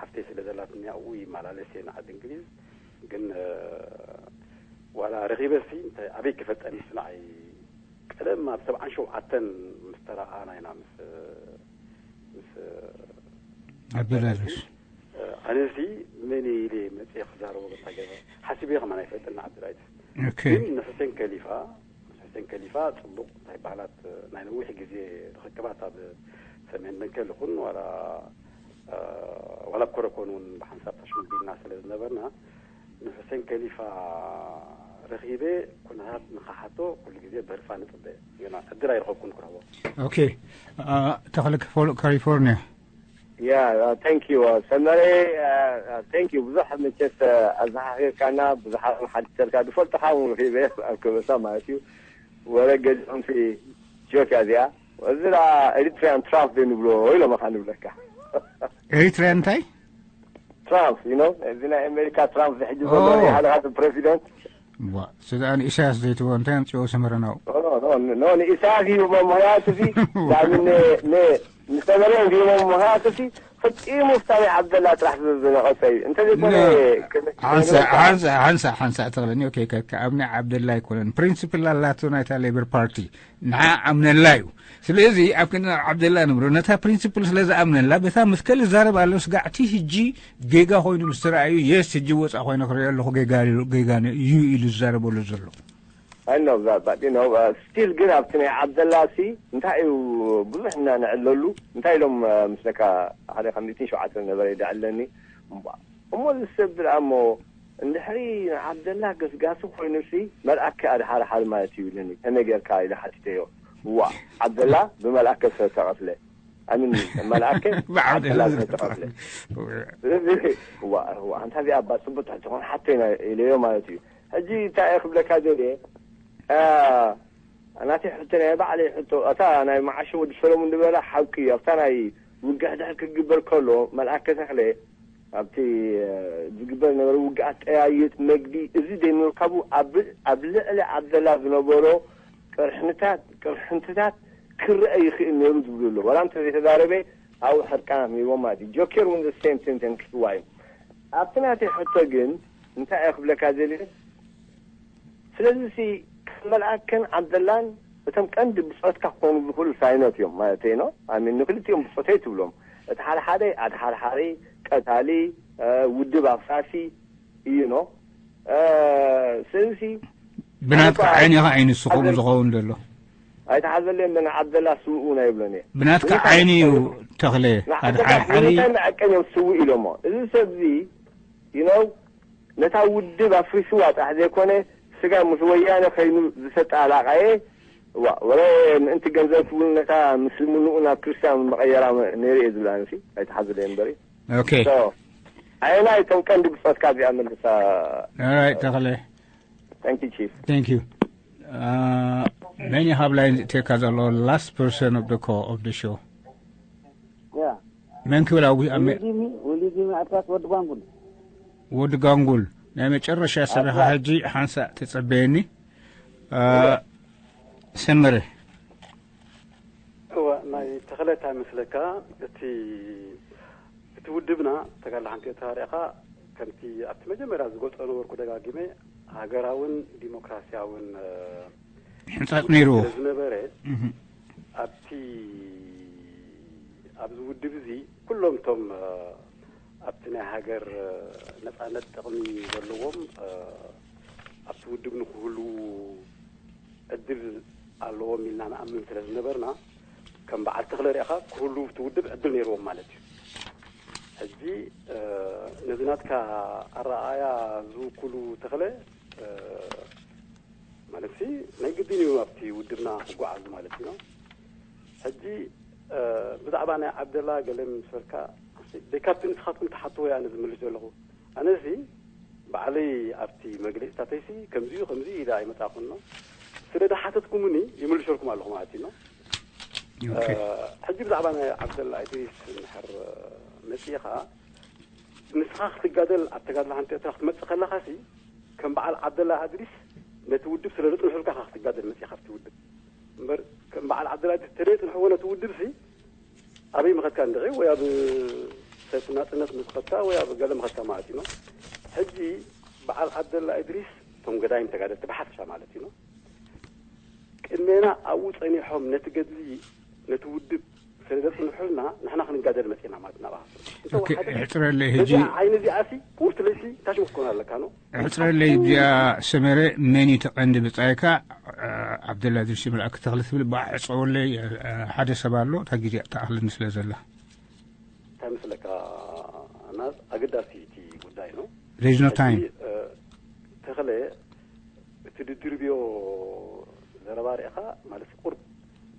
ሓፍተይ ስለ ዘላትኒ ኣብኡ ይመላለስ እየ ንዓዲ እንግሊዝ ግን እ፣ ዋላ ረኺበ ሲ እንታይ ኣበይ ክፈጠኒ ስለ ኣይ ቀደም ኣብ ሰብዓን ሸውዓተን ምስ ተረኣኣና ኢና ምስ ምስ ኣበላልስ ኣነዚ መን ኢለ መፅእ ክዛረቦ በታ ገዛ ሓሲበ ከማን ኣይፈልጥና ዓብድራይት ኦኬ ግን ንሕሴን ከሊፋ ንሕሴን ከሊፋ ፅቡቅ እንታይ ባህላት ናይ ነዊሕ ግዜ ርክክባት ኣብ ሰሜን ደንከል ይኹን ዋላ ዋላ ኮረኮን እውን ብሓንሳብ ተሽምቢልና ስለ ዝነበርና ንሕሴን ከሊፋ ረኺበ ኩነታት ንኸሓቶ ኩሉ ግዜ ብህርፋ ንፅበ ገና ዕድል ኣይረኸብኩን ክረኽቦ ኦኬ ተኽለ ካሊፎርኒያ Yeah, uh, thank you. Uh, ሰመረ, uh, uh, thank you. ብዙሕ መቸስ ኣዘኻኺርካና ብዙሓት ሓቲተልካ ዝፈልጥኻ እውን ረኺበ ኣብ ከበሳ ማለት እዩ። ወረ ገዲዖም ሲ ጆክ እዚኣ እዚ ዳ ኤሪትሪያን ትራምፕ ዶ ንብሎ ኢሎም ኻ ንብለካ ኤሪትሪያን እንታይ ትራምፕ you know እዚ ናይ ኣሜሪካ ትራምፕ ዝሕጂ ዘሎ ናይ ሓደ ሓደ ፕሬዚደንት ዋ ስለ ኣነ ኢሳያስ ዘይትብሎ እንታይ ኣምፅኦ ሰመረናው ኖ ንኢሳያስ እዩ መምክንያቱ ሲ ዳሚ ንሰመረ እዩ መምክንያቱ ሲ ፈፂሙ ፍታዊ ዓብደላ ጥራሕ ዝነቐፀ እዩ እንተዘይኮነ ሓንሳ ሓንሳ ሓንሳ ተኽለኒ ኦኬ ከካ ኣብ ናይ ዓብደላ ኣይኮነን ፕሪንስፕል ኣላቶ ናይታ ሌበር ፓርቲ ንዓ ኣምነላ እዩ ስለዚ ኣብ ክንዲ ዓብደላ ንብሎ ነታ ፕሪንስፕል ስለ ዝኣምነላ በታ ምስ ከል ዛረብ ኣሎ ስጋዕቲ ህጂ ጌጋ ኮይኑ ምስ ተረኣዩ የስ ህጂ ወፃ ኮይኑ ክሪኦ ኣለኹ ጌጋ ጌጋ እዩ ኢሉ ዝዛረበሉ ዘሎ I know that, but you know, uh, still ግን ኣብቲ ናይ ዓብደላ ሲ እንታይ እዩ ብዙሕ እና ንዕለሉ እንታይ ኢሎም uh, ምስለካ ሓደ ካብ ሚእትን ሸውዓተን ነበረ ይደዕለኒ እሞ ዝሰብል ኣሞ እንድሕሪ ንዓብደላ ገስጋሲ ኮይኑ ሲ መልኣከ ኣድሓርሓር ማለት እዩ ኢለኒ ከመይ ጌርካ ኢለ ሓቲተዮ ዋ ዓብደላ ብመልኣከ ዝተቐትለ ኣምን መልኣከ ብዓብደላ ዝተቐትለ ስለዚ ዋ ዋ ኣንታ እዚኣ ኣባ ፅቡቅ ትሕቲ ኮን ሓተይና ኢለዮ ማለት እዩ ሕጂ እንታይ እየ ክብለካ ደልየ ናተይ ሕቶ ናይ ባዕለይ ሕቶ እታ ናይ መዓሾ ወዲ ሰለሙን ዝበላ ሓቂ ኣብታ ናይ ውግሕ ድሕር ክግበር ከሎ መልኣከ ተኽለ ኣብቲ ዝግበር ነበረ ውግኣት ጠያይጥ መግቢ እዚ ዘይምርካቡ ኣብ ልዕሊ ዓብደላ ዝነበሮ ቅርሕንታት ቅርሕንትታት ክረአ ይኽእል ነይሩ ዝብሉ ኣለዉ። ዋላ እንተ ዘይተዛረበ ኣብኡ ሕርቃን ሂቦም ማለት እዩ። ጆኬር እውን the same thing ተንኪፍዋ እዩ። ኣብቲ ናተይ ሕቶ ግን እንታይ እየ ክብለካ ደልየ፣ ስለዚ ሲ ከም መልኣከን ዓብደላን እቶም ቀንዲ ብጾትካ ክኾኑ ዝኽእሉ ሳይኖት እዮም ማለት ነው። ኣሚን ንክልቲኦም ብጾተይ ትብሎም፣ እቲ ሓደ ሓደ ኣድሓርሓሪ፣ ቀታሊ፣ ውድብ ኣፍራሲ እዩ ነው። ስለዚ ብናትካ ዓይኒ ኢኻ ዓይኒ ንሱ ከምኡ ዝኸውን ዘሎ። ኣይተሓዘለየን፣ በና ዓብደላ ስውኡ ናይ ብሎን እየ። ብናትካ ዓይኒ እዩ ተኽለ። ኣድሓርሓሪ ምዕቀን እዮም ስውእ ኢሎሞ። እዚ ሰብ እዚ you know ነታ ውድብ ኣፍሪስዋ ጥራሕ ዘይኮነ፣ ስጋ ምስ ወያነ ከይኑ ዝሰጣ ኣላቃየ። ዋ ወረ ምእንቲ ገንዘብ ክብል ነታ ምስልምንኡ ናብ ክርስቲያን መቀየራ ነይሩ እየ ዝብል ኣነሲ ኣይተሓዝለ እምበሪ። Okay. So ኣየናይ እቶም ቀንዲ ብጾትካ እዚኣ መልሳ። Alright ተኽለ። Thank you chief. Thank you. መን ይሃብ ላይን ዝእትየካ ዘሎ? Last person of the call of the show. Yeah. መን ክብል ኣዊ ኣመ Willy Jimmy, Willy Jimmy ኣታት ወዲ ጓንጉል። ወዲ ጋንጉል ናይ መጨረሻ ሰበኻ ሕጂ ሓንሳእ ተጸበየኒ። ሰመረ እወ ናይ ተኽለ እንታይ መስለካ፣ እቲ እቲ ውድብና ተጋድሎ ሓንቲ ኤርትራ ርኢኻ፣ ከምቲ ኣብቲ መጀመርያ ዝገልጾ ነበርኩ ደጋጊመ፣ ሃገራውን ዲሞክራስያውን ሕንጻጽ ነይርዎ። ስለ ዝነበረ፣ ኣብቲ ኣብዚ ውድብ እዚ ኩሎም እቶም ኣብቲ ናይ ሃገር ነጻነት ጥቕሚ ዘለዎም ኣብቲ ውድብ ንክህልዉ ዕድል ኣለዎም ኢልና ንኣምን ስለ ዝነበርና፣ ከም በዓል ተኽለ ርኢኻ ክህልዉ እቲ ውድብ ዕድል ነይርዎም ማለት እዩ። ሕጂ ነዚ ናትካ ኣረኣእያ ዝውክሉ ተኽለ ማለት ሲ ናይ ግድን እዩ ኣብቲ ውድብና ክጓዓዙ ማለት እዩ። ሕጂ ብዛዕባ ናይ ዓብደላ ገለ ምስ በልካ፣ ደይካብቲ ንስኻትኩም ትሓትዎ እየ ኣነ ዝምልስ ዘለኹ። ኣነሲ ባዕለይ ኣብቲ መግለጺታተይሲ ከምዚ እዩ ከምዚ እዩ ኢለ ኣይመጻኹን ነው። ስለ ዝሓተትኩምኒ ይምልሸልኩም ኣለኹ ማለት እዩ ነው። ሕጂ ብዛዕባ ናይ ዓብደላ ኢድሪስ እንድሕር መጺእ ኸኣ ንስኻ ክትጋደል ኣብ ተጋድሎ ሓንቲ ኤርትራ ክትመጽእ ከለኻሲ ከም በዓል ዓብደላ እድሪስ ነቲ ውድብ ስለ ዘጽንሑልካ ኢኻ ክትጋደል መጺእኻ ኣብቲ ውድብ። እምበር ከም በዓል ዓብደላ እድሪስ ተዘይጽንሕዎ ነቲ ውድብሲ ኣበይ ምኸድካ እንድዒ ወይ ኣብ ሰልፊ ናጽነት ምኸድካ ወይ ኣብ ገለ ምኸድካ ማለት እዩ። ሕጂ በዓል ዓብደላ እድሪስ እቶም ገዳይም ተጋደልቲ ብሓፈሻ ማለት እዩ። ቅድሜና ኣብኡ ጸኒሖም ነቲ ገድሊ ነቲ ውድብ ስለ ዘጽንሑልና ንሕና ክንጋደል መጺእና ማለት ናባኻ። ሕጽረለይ ሕጂ ነዚኣ ዓይኒ እዚኣሲ ፉርት ለሲ ታሽሙ ክትኮን ኣለካ ነው። ሕጽረለይ እዚኣ ሰመረ መን እዩ ተቐንዲ ብጻይካ? ዓብደላ ድርሲ መልኣክ ተኽለ ትብል ባዕ ሕጸወለይ። ሓደ ሰብ ኣሎ እታ ግዜ ተኣኽለኒ ስለ ዘላ። እንታይ መስለካ ናዝ ኣገዳሲ እቲ ጉዳይ ነው። There is no time. ተኽለ እቲ ድድርብዮ ዘረባ ርኢኻ ማለት ቁርብ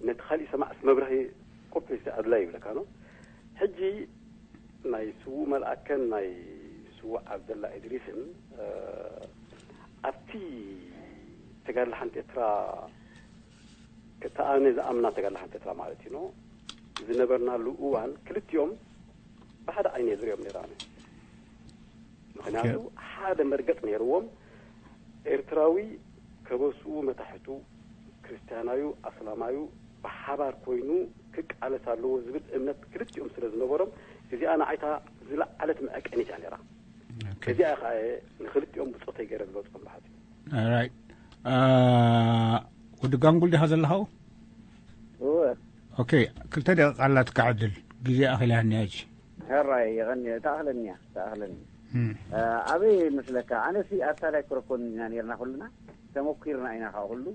ነቲ ካሊእ ሰማዕስ መብርሂ ቁርብ ኣድላይ ይብለካ ነው። ሕጂ ናይ ስዉእ መልኣከን ናይ ስዉእ ዓብደላ ኢድሪስን ኣብቲ ተጋድሎ ሓንቲ ኤርትራ ክተኣነ ዝኣምና ተጋድሎ ሓንቲ ኤርትራ ማለት እዩ ነው ዝነበርናሉ እዋን ክልቲኦም ብሓደ ዓይነ ዝሪኦም ነይራነ። ምክንያቱ ሓደ መርገጽ ነይርዎም። ኤርትራዊ ከበስኡ መታሕቱ ክርስትያናዩ ኣስላማዩ ብሓባር ኮይኑ ክቃለስ ኣለዎ ዝብል እምነት ክልቲኦም ስለ ዝነበሮም እዚኣ ንዓይታ ዝለዓለት መዐቀኒት እያ ነይራ። እዚኣ ከዓ ንክልቲኦም ብፆተይ ገይረ ዝገልፆም ብሓፂሩ። ወዲ ጋንጉል ዲኻ ዘለኻው? እወ። ኦኬ፣ ክልተ ደቂቃ ኣላትካ ዕድል፣ ግዜ ኣኺላኒ ሕጂ። ሕራይ የቐኒ፣ ተኣኽለኒ እያ፣ ተኣኽለኒ። እም። ኣበይ መስለካ? ኣነሲ ኣብታ ዳይ ክረኮን ኢና ነርና ኩልና፣ ተመኲርና ኢና ካብ ኩሉ።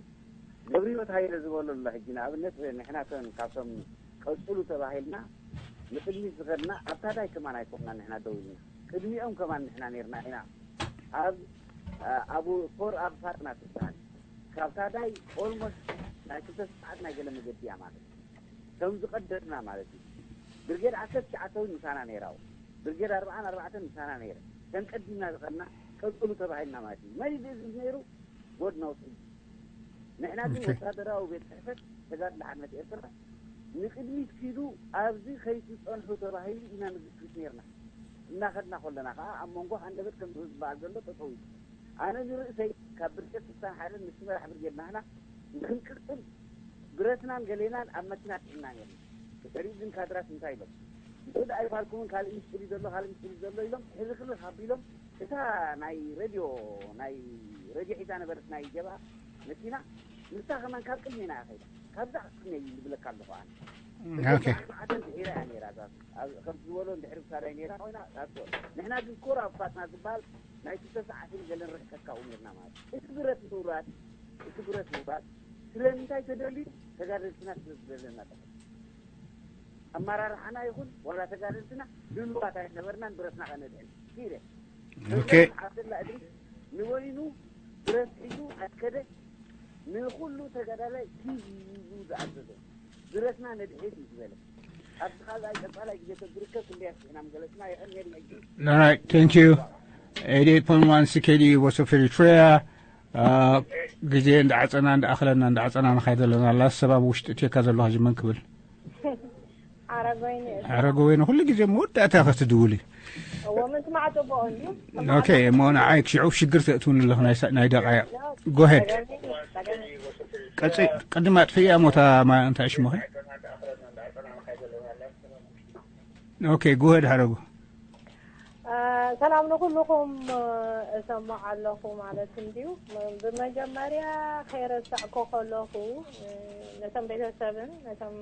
ገብረህይወት ሃይለ ዝበሎ ኣሎ ሕጂ ንኣብነት ንሕና ከም ካብቶም ቀጽሉ ተባሂልና ንቅድሚት ዝኸድና ኣብታ ዳይ ከማን ኣይኮንና ንሕና ደው ኢልና። ቅድሚኦም ከማን ንሕና ነርና ኢና። ኣብ ኣብ ኮር ኣብ ፋጥና ትበሃል። ካብታ ዳይ ኦልሞስት ናይ ክልተ ሰዓት ናይ ገለ መገዲ እያ ማለት እዩ። ከም ዝቐደድና ማለት እዩ። ብርጌድ ዓሰርተ ትሽዓተ እውን ምሳና ነይራ። ብርጌድ ኣርብዓን ኣርባዕተን ምሳና ነይረ። ተን ቀዲምና ዝቐድና ቀጽሉ ተባሂልና ማለት እዩ። መን እዩ ዝእዝዝ ነይሩ? God knows ሕጂ። ንሕና ግን ወታደራዊ ቤት ጽሕፈት ተጋድሎ ሓርነት ኤርትራ ንቅድሚት ኪዱ ኣብዚ ከይትጸንሑ ተባሂሉ ኢና ንግስግስ ነይርና። እናኸድና ከለና ከኣ ኣብ መንጎ ሃንደበት ከም ዝበሃል ዘሎ ጠጠው ኢሉ። ኣነ ንርእሰይ ካብ ብርጌድ ስልሳን ሓደን ምስ መራሕ ብርጌድ ናህና ንክንቅጽል ብረትናን ገሌናን ኣብ መኪና ጥዕና ነርና። ብድሕሪኡ ግን ካድራት እንታይ ኢሎም? ንሱ ደኣ ኣይፋልኩምን፣ ካልእ ምስጢር እዩ ዘሎ፣ ካልእ ምስጢር እዩ ዘሎ ኢሎም ሕዝኽርኽ ኣቢሎም እታ ናይ ሬድዮ፣ ናይ ሬድዮ ሒዛ ነበረት ናይ ጀብሃ መኪና፣ ንሳ ከማን ካብ ቅድሜና እያ ከይዳ። ካብዛ ቅድሜ እዩ ዝብለካ ኣለኹ ኣነ። ኦኬ። ኣርባዕተ ድሒራ እያ ነይራ እዛ። ኣብ ከምቲ ዝበሎ እንድሕሪ ክሳዳይ ነይራ ኮይና፣ ኣቶ፣ ንሕና ግን ኮር ኣብ ፋጥና ዝበሃል ናይ ክልተ ሰዓትን ገለን ርሕቀት ካብኡ ነርና ማለት እዩ። እቲ ብረት ምውራድ፣ እቲ ብረት ምውራድ ስለምንታይ ተደልዩ? ተጋደልትና ስለ ዝደለና ኣለኹ። ኣመራርሓና ይኹን ዋላ ተጋደልትና ድልዋት ኣይነበርናን ብረትና ከነድሕን። ሲርየስ። ኦኬ። ዓብደላ እድሪስ ንበይኑ ብረት ሒዙ ኣስከደ። ንኹሉ ተጋዳላይ ኪድ እዩ ዝኣዘዞ። ብረትና ነድሕን እዩ ዝበለ። ኣብዚ ካልኣይ ቀጻላይ ግዜ ተብርከ ክንደይ ኣስዒና ምገለጽና የቐንየልና እዩ። All right, thank you. Eighty-eight point one C K D U Voice of Eritrea. ግዜ እንዳዓጸና እንዳኣኽለና እንዳዓጸና ንኻይድ ኣለና። ላስ ሰብ ኣብ ውሽጢ እትየካ ዘለኻ ሕጂ መን ክብል? ሓረጎይኒ። ሓረጎይኒ ኩሉ ግዜ መወዳእታ ኢኻ ትድውሊ። እዎ፣ ምስማዕ ጽቡቕ እንድዩ። ኦኬ፣ እሞ ንዓይ ክሽዑ ሽግር ተእትውኒ ኣለኹ ናይ ሳ-፣ ናይ ደቓይቕ። Go ahead። ጸገም የለን፣ ጸገም የለን። ቀጽ-፣ ቅድም ኣጥፍእያ ሞታ ማ-፣ እንታይ ሽሞኸ? ኦኬ፣ go ahead ሓረጉ። አ፣ ሰላም ንኹልኹም፣ እ፣ እሰምዕ ኣለኹ ማለት እንድዩ። ብመጀመርያ ከይረሳዕኮ ከለኹ፣ እ፣ ነቶም ቤተሰብን ነቶም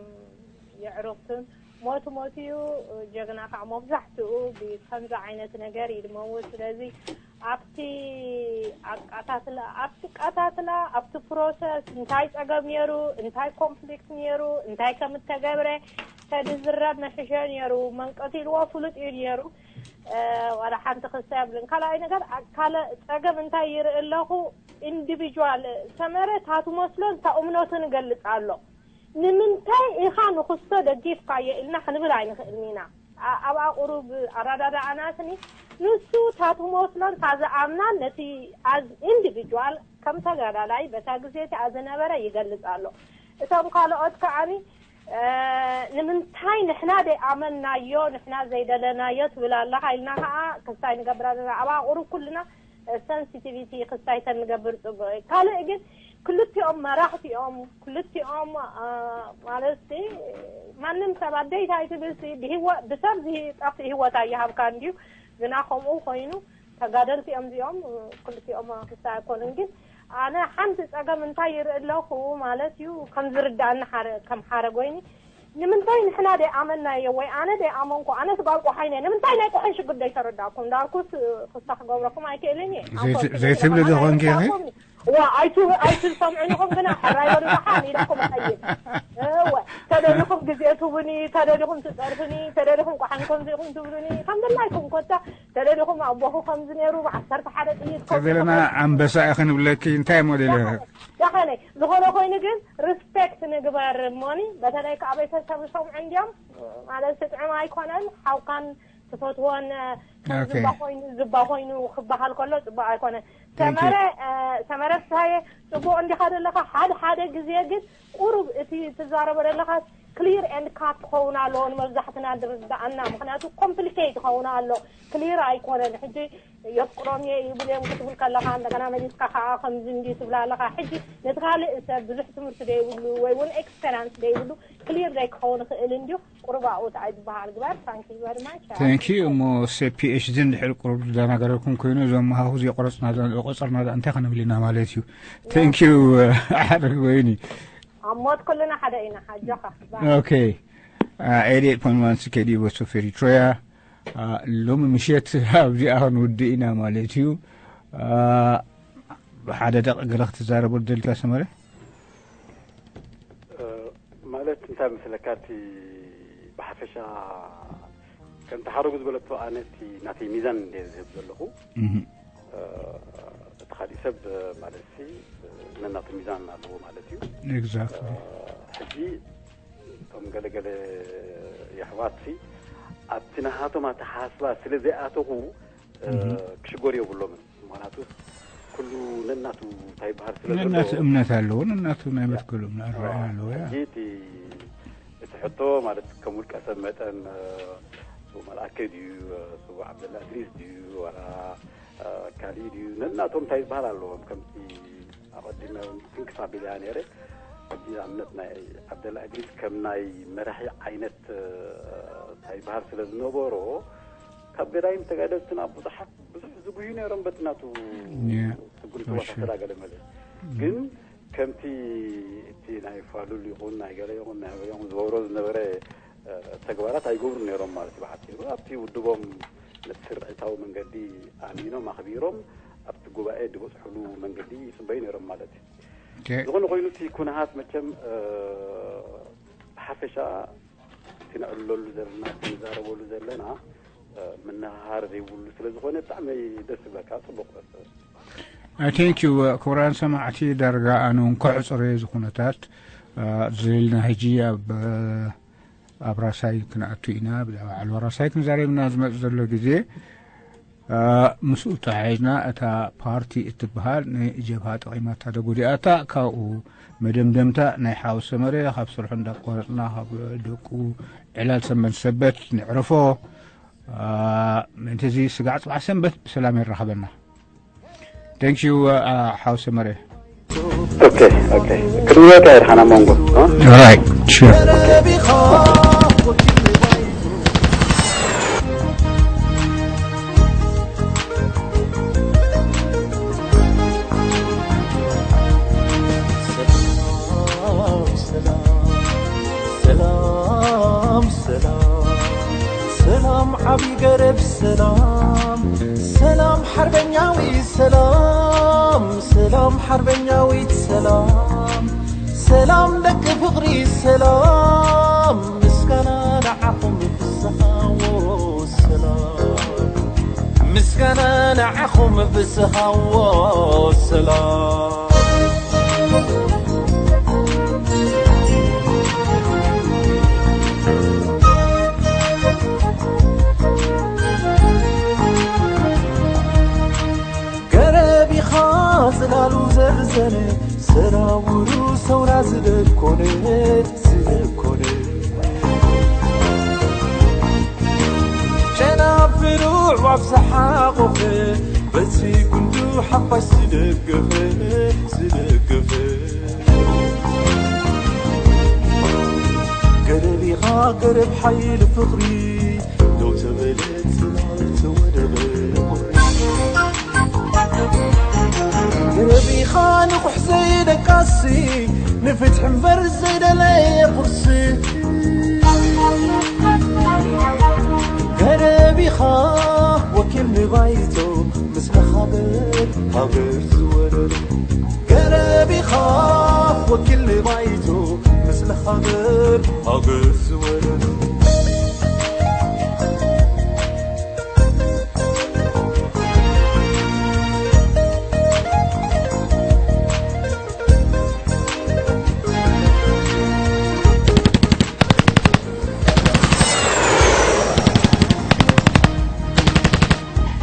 የዕሩኽትን ሞት ሞት እዩ፣ ጀግና ከዓ መብዛሕትኡ ብከምዚ ዓይነት ነገር ይድመው። ስለዚ ኣብቲ ኣቃታትላ፣ ኣብቲ ቀታትላ፣ ኣብቲ ፕሮሰስ እንታይ ጸገም ነይሩ፣ እንታይ ኮንፍሊክት ነይሩ፣ እንታይ ከም እተገብረ ተድዝረብ መሕሸ ነይሩ። መንቀቲልዎ ፍሉጥ እዩ ነይሩ። እ፣ ዋላ ሓንቲ ክስተ የብልን። ካልኣይ ነገር፣ ኣ-፣ ካልእ ጸገም እንታይ ይርኢ ኣለኹ? ኢንዲቪጁዋል ሰመረ ታቱ መስሎን ታኡምነቱን ይገልጽ ኣሎ። ንምንታይ ኢኻ ንኽስቶ ደጊፍካዮ ኢልና ክንብል ኣይንኽእልን ኢና። ኣ-፣ ኣብኣ ቁሩብ ኣረዳድኣናትኒ ንሱ ታቱ መስሎን ታዝኣምናን ነቲ ኣዝ ኢንዲቪጁዋል ከም ተጋዳላይ በታ ግዜ እቲኣ ዝነበረ ይገልጽ ኣሎ። እቶም ካልኦት ከዓኒ፣ እ፣ ንምንታይ ንሕና ደይኣመንናዮ፣ ንሕና ዘይደለናዮ ትብል ኣለኻ ኢልና ከዓ ክስታይ ንገብር ኣለና። ኣብኣ ቁሩብ ኩልና፣ እ፣ ሰንሲቲቪቲ ክስታይተን ንገብር ጽቡቕ እዩ። ካልእ ግን ክልቲኦም መራሕቲ እዮም፣ ክልቲኦም፣ እ፣ ማለት ሲ፣ ማንም ሰብ ኣደይታይ ትብል ሲ፣ ብህይወ-፣ ብሰብ ዝጠፍእ ህይወት ኣይሃብካ እንድዩ። ግና ከምኡ ኮይኑ ተጋደልቲ እዮም እዚኦም፣ ክልቲኦም ክስታይ ኣይኮኑን። ግን ኣነ ሓንቲ ጸገም እንታይ ይርኢ ኣለኹ ማለት እዩ፣ ከም ዝርዳእኒ ሓረ-፣ ከም ሓረጎይኒ፣ ንምንታይ ንሕና ደይኣመንናዮ ወይ ኣነ ደይኣመንኩ፣ ኣነስ ጓል ቆሓይ ነየ፣ ንምንታይ ናይ ቆሓይ ሽግር ደይተረዳእኩም? እንዳልኩስ ክስታ ክገብረኩም ኣይክእልን እየ። ዘይት-፣ ኣንኮ ዘይትብሊ ዶ ኮይንኪ ኢኺ? ኣይትሰምዑን ኢኹም ግና ሕራይ በሉ ደሓን ኢለኩም እኸይድ። እወ፣ ተደሊኹም ግዜ ትህቡኒ፣ ተደሊኹም ትጸርፉኒ፣ ተደሊኹም ቆሓን ከምዚ ኢኹም ትብሉኒ፣ ከም ድላይኩም ኮታ ተደሊኹም ኣቦኹ ከምዚ ነይሩ፣ ብዓሰርተ ሓደ ጥይት ከምዚ ተዘለና ከምዚ ኣንበሳ ኢኺ ንብለኪ፣ እንታይ እሞ ደሊኺ? ደኸነ፣ ዝኾነ ኮይኑ ግን ሪስፔክት ንግበር እሞኒ፣ በተለይ ከዓ ቤተሰብ ዝሰምዑ እንዲዮም፣ ማለት ስጥዕም ኣይኮነን፣ ሓውካን ትፈትዎን፣ ኦኬ። ዝባ ኮይኑ፣ ዝባ ኮይኑ ክበሃል ከሎ ጽቡቕ ኣይኮነን። Thank you። ሰመረ፣ እ፣ ሰመረ ፍስሃየ፣ ጽቡቕ እንዲኻ ዘለኻ። ሓደ ሓደ ግዜ ግን ቁሩብ እቲ ትዛረቦ ዘለኻ ክሊር ኤንድ ካት ክኸውን ኣለዎ፣ ንመብዛሕትና ዝርድኣና። ምኽንያቱ ኮምፕሊኬት ክኸውን ኣሎ፣ ክሊር ኣይኮነን። ሕጂ የፍቅሮም እየ ይብል እዮም ክትብል ከለኻ፣ እንደገና መሊስካ ከዓ ከምዚ እንዲ ትብል ኣለኻ። ሕጂ ነቲ ካልእ ሰብ ብዙሕ ትምህርቲ ደይብሉ ወይ እውን ኤክስፔሪንስ ደይብሉ ክሊር ደይ ክኸውን ይኽእል እንድዩ። ቁሩብ ኣብኡ ተኣይ ዝበሃል ግበር። Thank you very much። Thank you። እሞ ሴ ፒ ኤች ዲ እንድሕር ቁሩብ ዝደናገረኩም ኮይኑ፣ እዞም መሃሁ ዝቆረጽና፣ ቆጸርና እንታይ ክንብል ኢና ማለት እዩ? Thank you። ሓደ ወይኒ ኣብ ሞት ኩልና ሓደ ኢና። ኣጆኻ። ባይ። ኦኬ። አ፣ ኤይቲ ኤይት ፖይንት ዋን C K D U Voice of Eritrea። አ፣ ሎሚ ምሸት ኣብዚኣ ክንውድእ ኢና ማለት እዩ። አ፣ ሓደ ደቂ ገለ ክትዛረቡ ደልካ ሰመረ? እ፣ ማለት እንታይ መስለካ፣ እቲ ብሓፈሻ ከምቲ ሓረጉ ዝበለቶ፣ ኣነ እቲ ናተይ ሚዛን እንደ ዝህብ ዘለኹ፣ እህ። እ፣ እቲ ካሊእ ሰብ ማለት ሲ ነናቱ ሚዛን ኣለዎ ማለት እዩ። ኤግዛክትሊ። እ፣ ሕጂ እቶም ገለገለ የሕዋትሲ ኣብቲ ናሃቶም ኣተሓሳስባ ስለ ዘይኣተኹ፣ እ፣ እህ። ክሽገሩ የብሎምን። ምኽንያቱ ኩሉ ነናቱ እንታይ ይበሃል ስለ ነናቱ ዘለዎ። እምነት ኣለዎ፣ ነናቱ ናይ ያ። መትከሉ እምነት ኣረኣእያ ያ። ኣለዎ፣ ያ። ሕጂ እቲ፣ እቲ ሕቶ ማለት ከም ውልቀ ሰብ መጠን፣ እ፣ ስዉእ መልኣከ ድዩ፣ እ፣ ስዉእ ዓብደላ እድሪስ ድዩ፣ ዋላ፣ እ፣ ካሊእ ድዩ፣ ነናቶም እንታይ ይበሃል ኣለዎም። ከምቲ ኣቐዲመ ትንክፍ ኣቢለያ ነይረ። ሕጂ ንኣብነት ናይ ዓብደላ እድሪስ ከም ናይ መራሒ ዓይነት እንታይ ይበሃል ስለ ዝነበሮ፣ ካብ ገዳይም ተጋደልትና ብዙሓት ብዙሕ ዝጉዩ ነይሮም። በቲ ናቱ ስጉምቲ ወሳሰዳ ገለ መለ ግን ከምቲ እቲ ናይ ፋሉል ይኹን ናይ ገለ ይኹን ናይ ገለ ይኹን ዝገብሮ ዝነበረ ተግባራት ኣይገብሩ ነይሮም ማለት እዩ። ብሓፂሩ ኣብቲ ውድቦም ነቲ ስርዒታዊ መንገዲ ኣሚኖም ኣኽቢሮም ኣብቲ ጉባኤ ዝበፅሕሉ መንገዲ ይፅበዩ ነይሮም ማለት እዩ። ዝኾነ ኮይኑ እቲ ኩነታት መቸም ብሓፈሻ እቲ ንዕለሉ ዘለና እቲ ንዛረበሉ ዘለና ምንሃር ዘይብሉ ስለ ዝኾነ ብጣዕሚ ደስ ዝብለካ ፅቡቅ። Thank you ክቡራን ሰማዕቲ፣ ዳርጋ ኣነ እውን ክሕፅረ ዝኩነታት ዝልና ሕጂ ኣብ ኣብ ራሳይ ክንኣቱ ኢና። ብዛዕባ ዓልዋ ራሳይ ክንዛረብ ኢና ዝመፅ ዘሎ ግዜ። ምስኡ ተሓሒዝና እታ ፓርቲ እትበሃል ንጀብሃ ጠቒማታ ዶ ጎዲኣታ፣ ካብኡ መደምደምታ ናይ ሓው ሰመረ ካብ ስርሑ እንዳቋረፅና ካብ ደቁ ዕላል ሰንበት ሰበት ንዕረፎ። ምእንቲ እዚ ስጋዕ ፅባሕ ሰንበት ብሰላም የራኽበና። Thank you ሓው ሰመረ። ኦኬ ኦኬ። ቅድሚ ወካ ኢርሓና መንጎ Right, sure. ሰላም ሰላም ሰላም ዓብይ ገረብ ሰላም ሰላም ሓርበኛዊ ሰላም ሰላም ሓርበኛዊት ሰላም ሰላም ደቂ ፍቕሪ ሰላም ምስጋና ንዓኹም ፍስሃዎ ሰላም ምስጋና ንዓኹም ፍስሃዎ ሰላም ገረብ ኢኻ ጽላሉ ዘርዘነ ሰራውሩ ሰውራ ዝደኮነ ዝደኮነ ጨናፍሩ ኣዕዋፍ ዝሓቖፈ በቲ ጉንዱ ሓፋሽ ዝደገፈ ዝደገፈ ገረብ ኢኻ ገረብ ሓይሊ ፍቕሪ ደው ተበለት ተወደበ ቁሪ ገረብ ኢኻ ንቑሕ ዘይደቃሲ ንፍትሒ እምበር ዘይደለየ ቁርሲ ገረብ ኢኻ ወኪል ንባይቶ ምስ መኻብር ሃገር ዝወረዶ ገረብ ኢኻ ወኪል ንባይቶ ምስ መኻብር ሃገር ዝወረዶ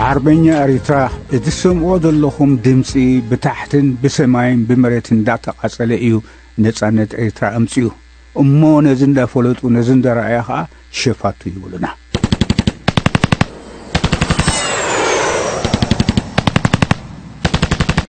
ዓርበኛ ኤሪትራ፣ እቲ ትሰምዕዎ ዘለኹም ድምጺ ብታሕትን ብሰማይን ብመሬትን እንዳተቓጸለ እዩ ነጻነት ኤሪትራ ኣምጺኡ። እሞ ነዚ እንዳፈለጡ ነዚ እንዳረኣዩ ኸኣ ሸፋቱ ይብሉና።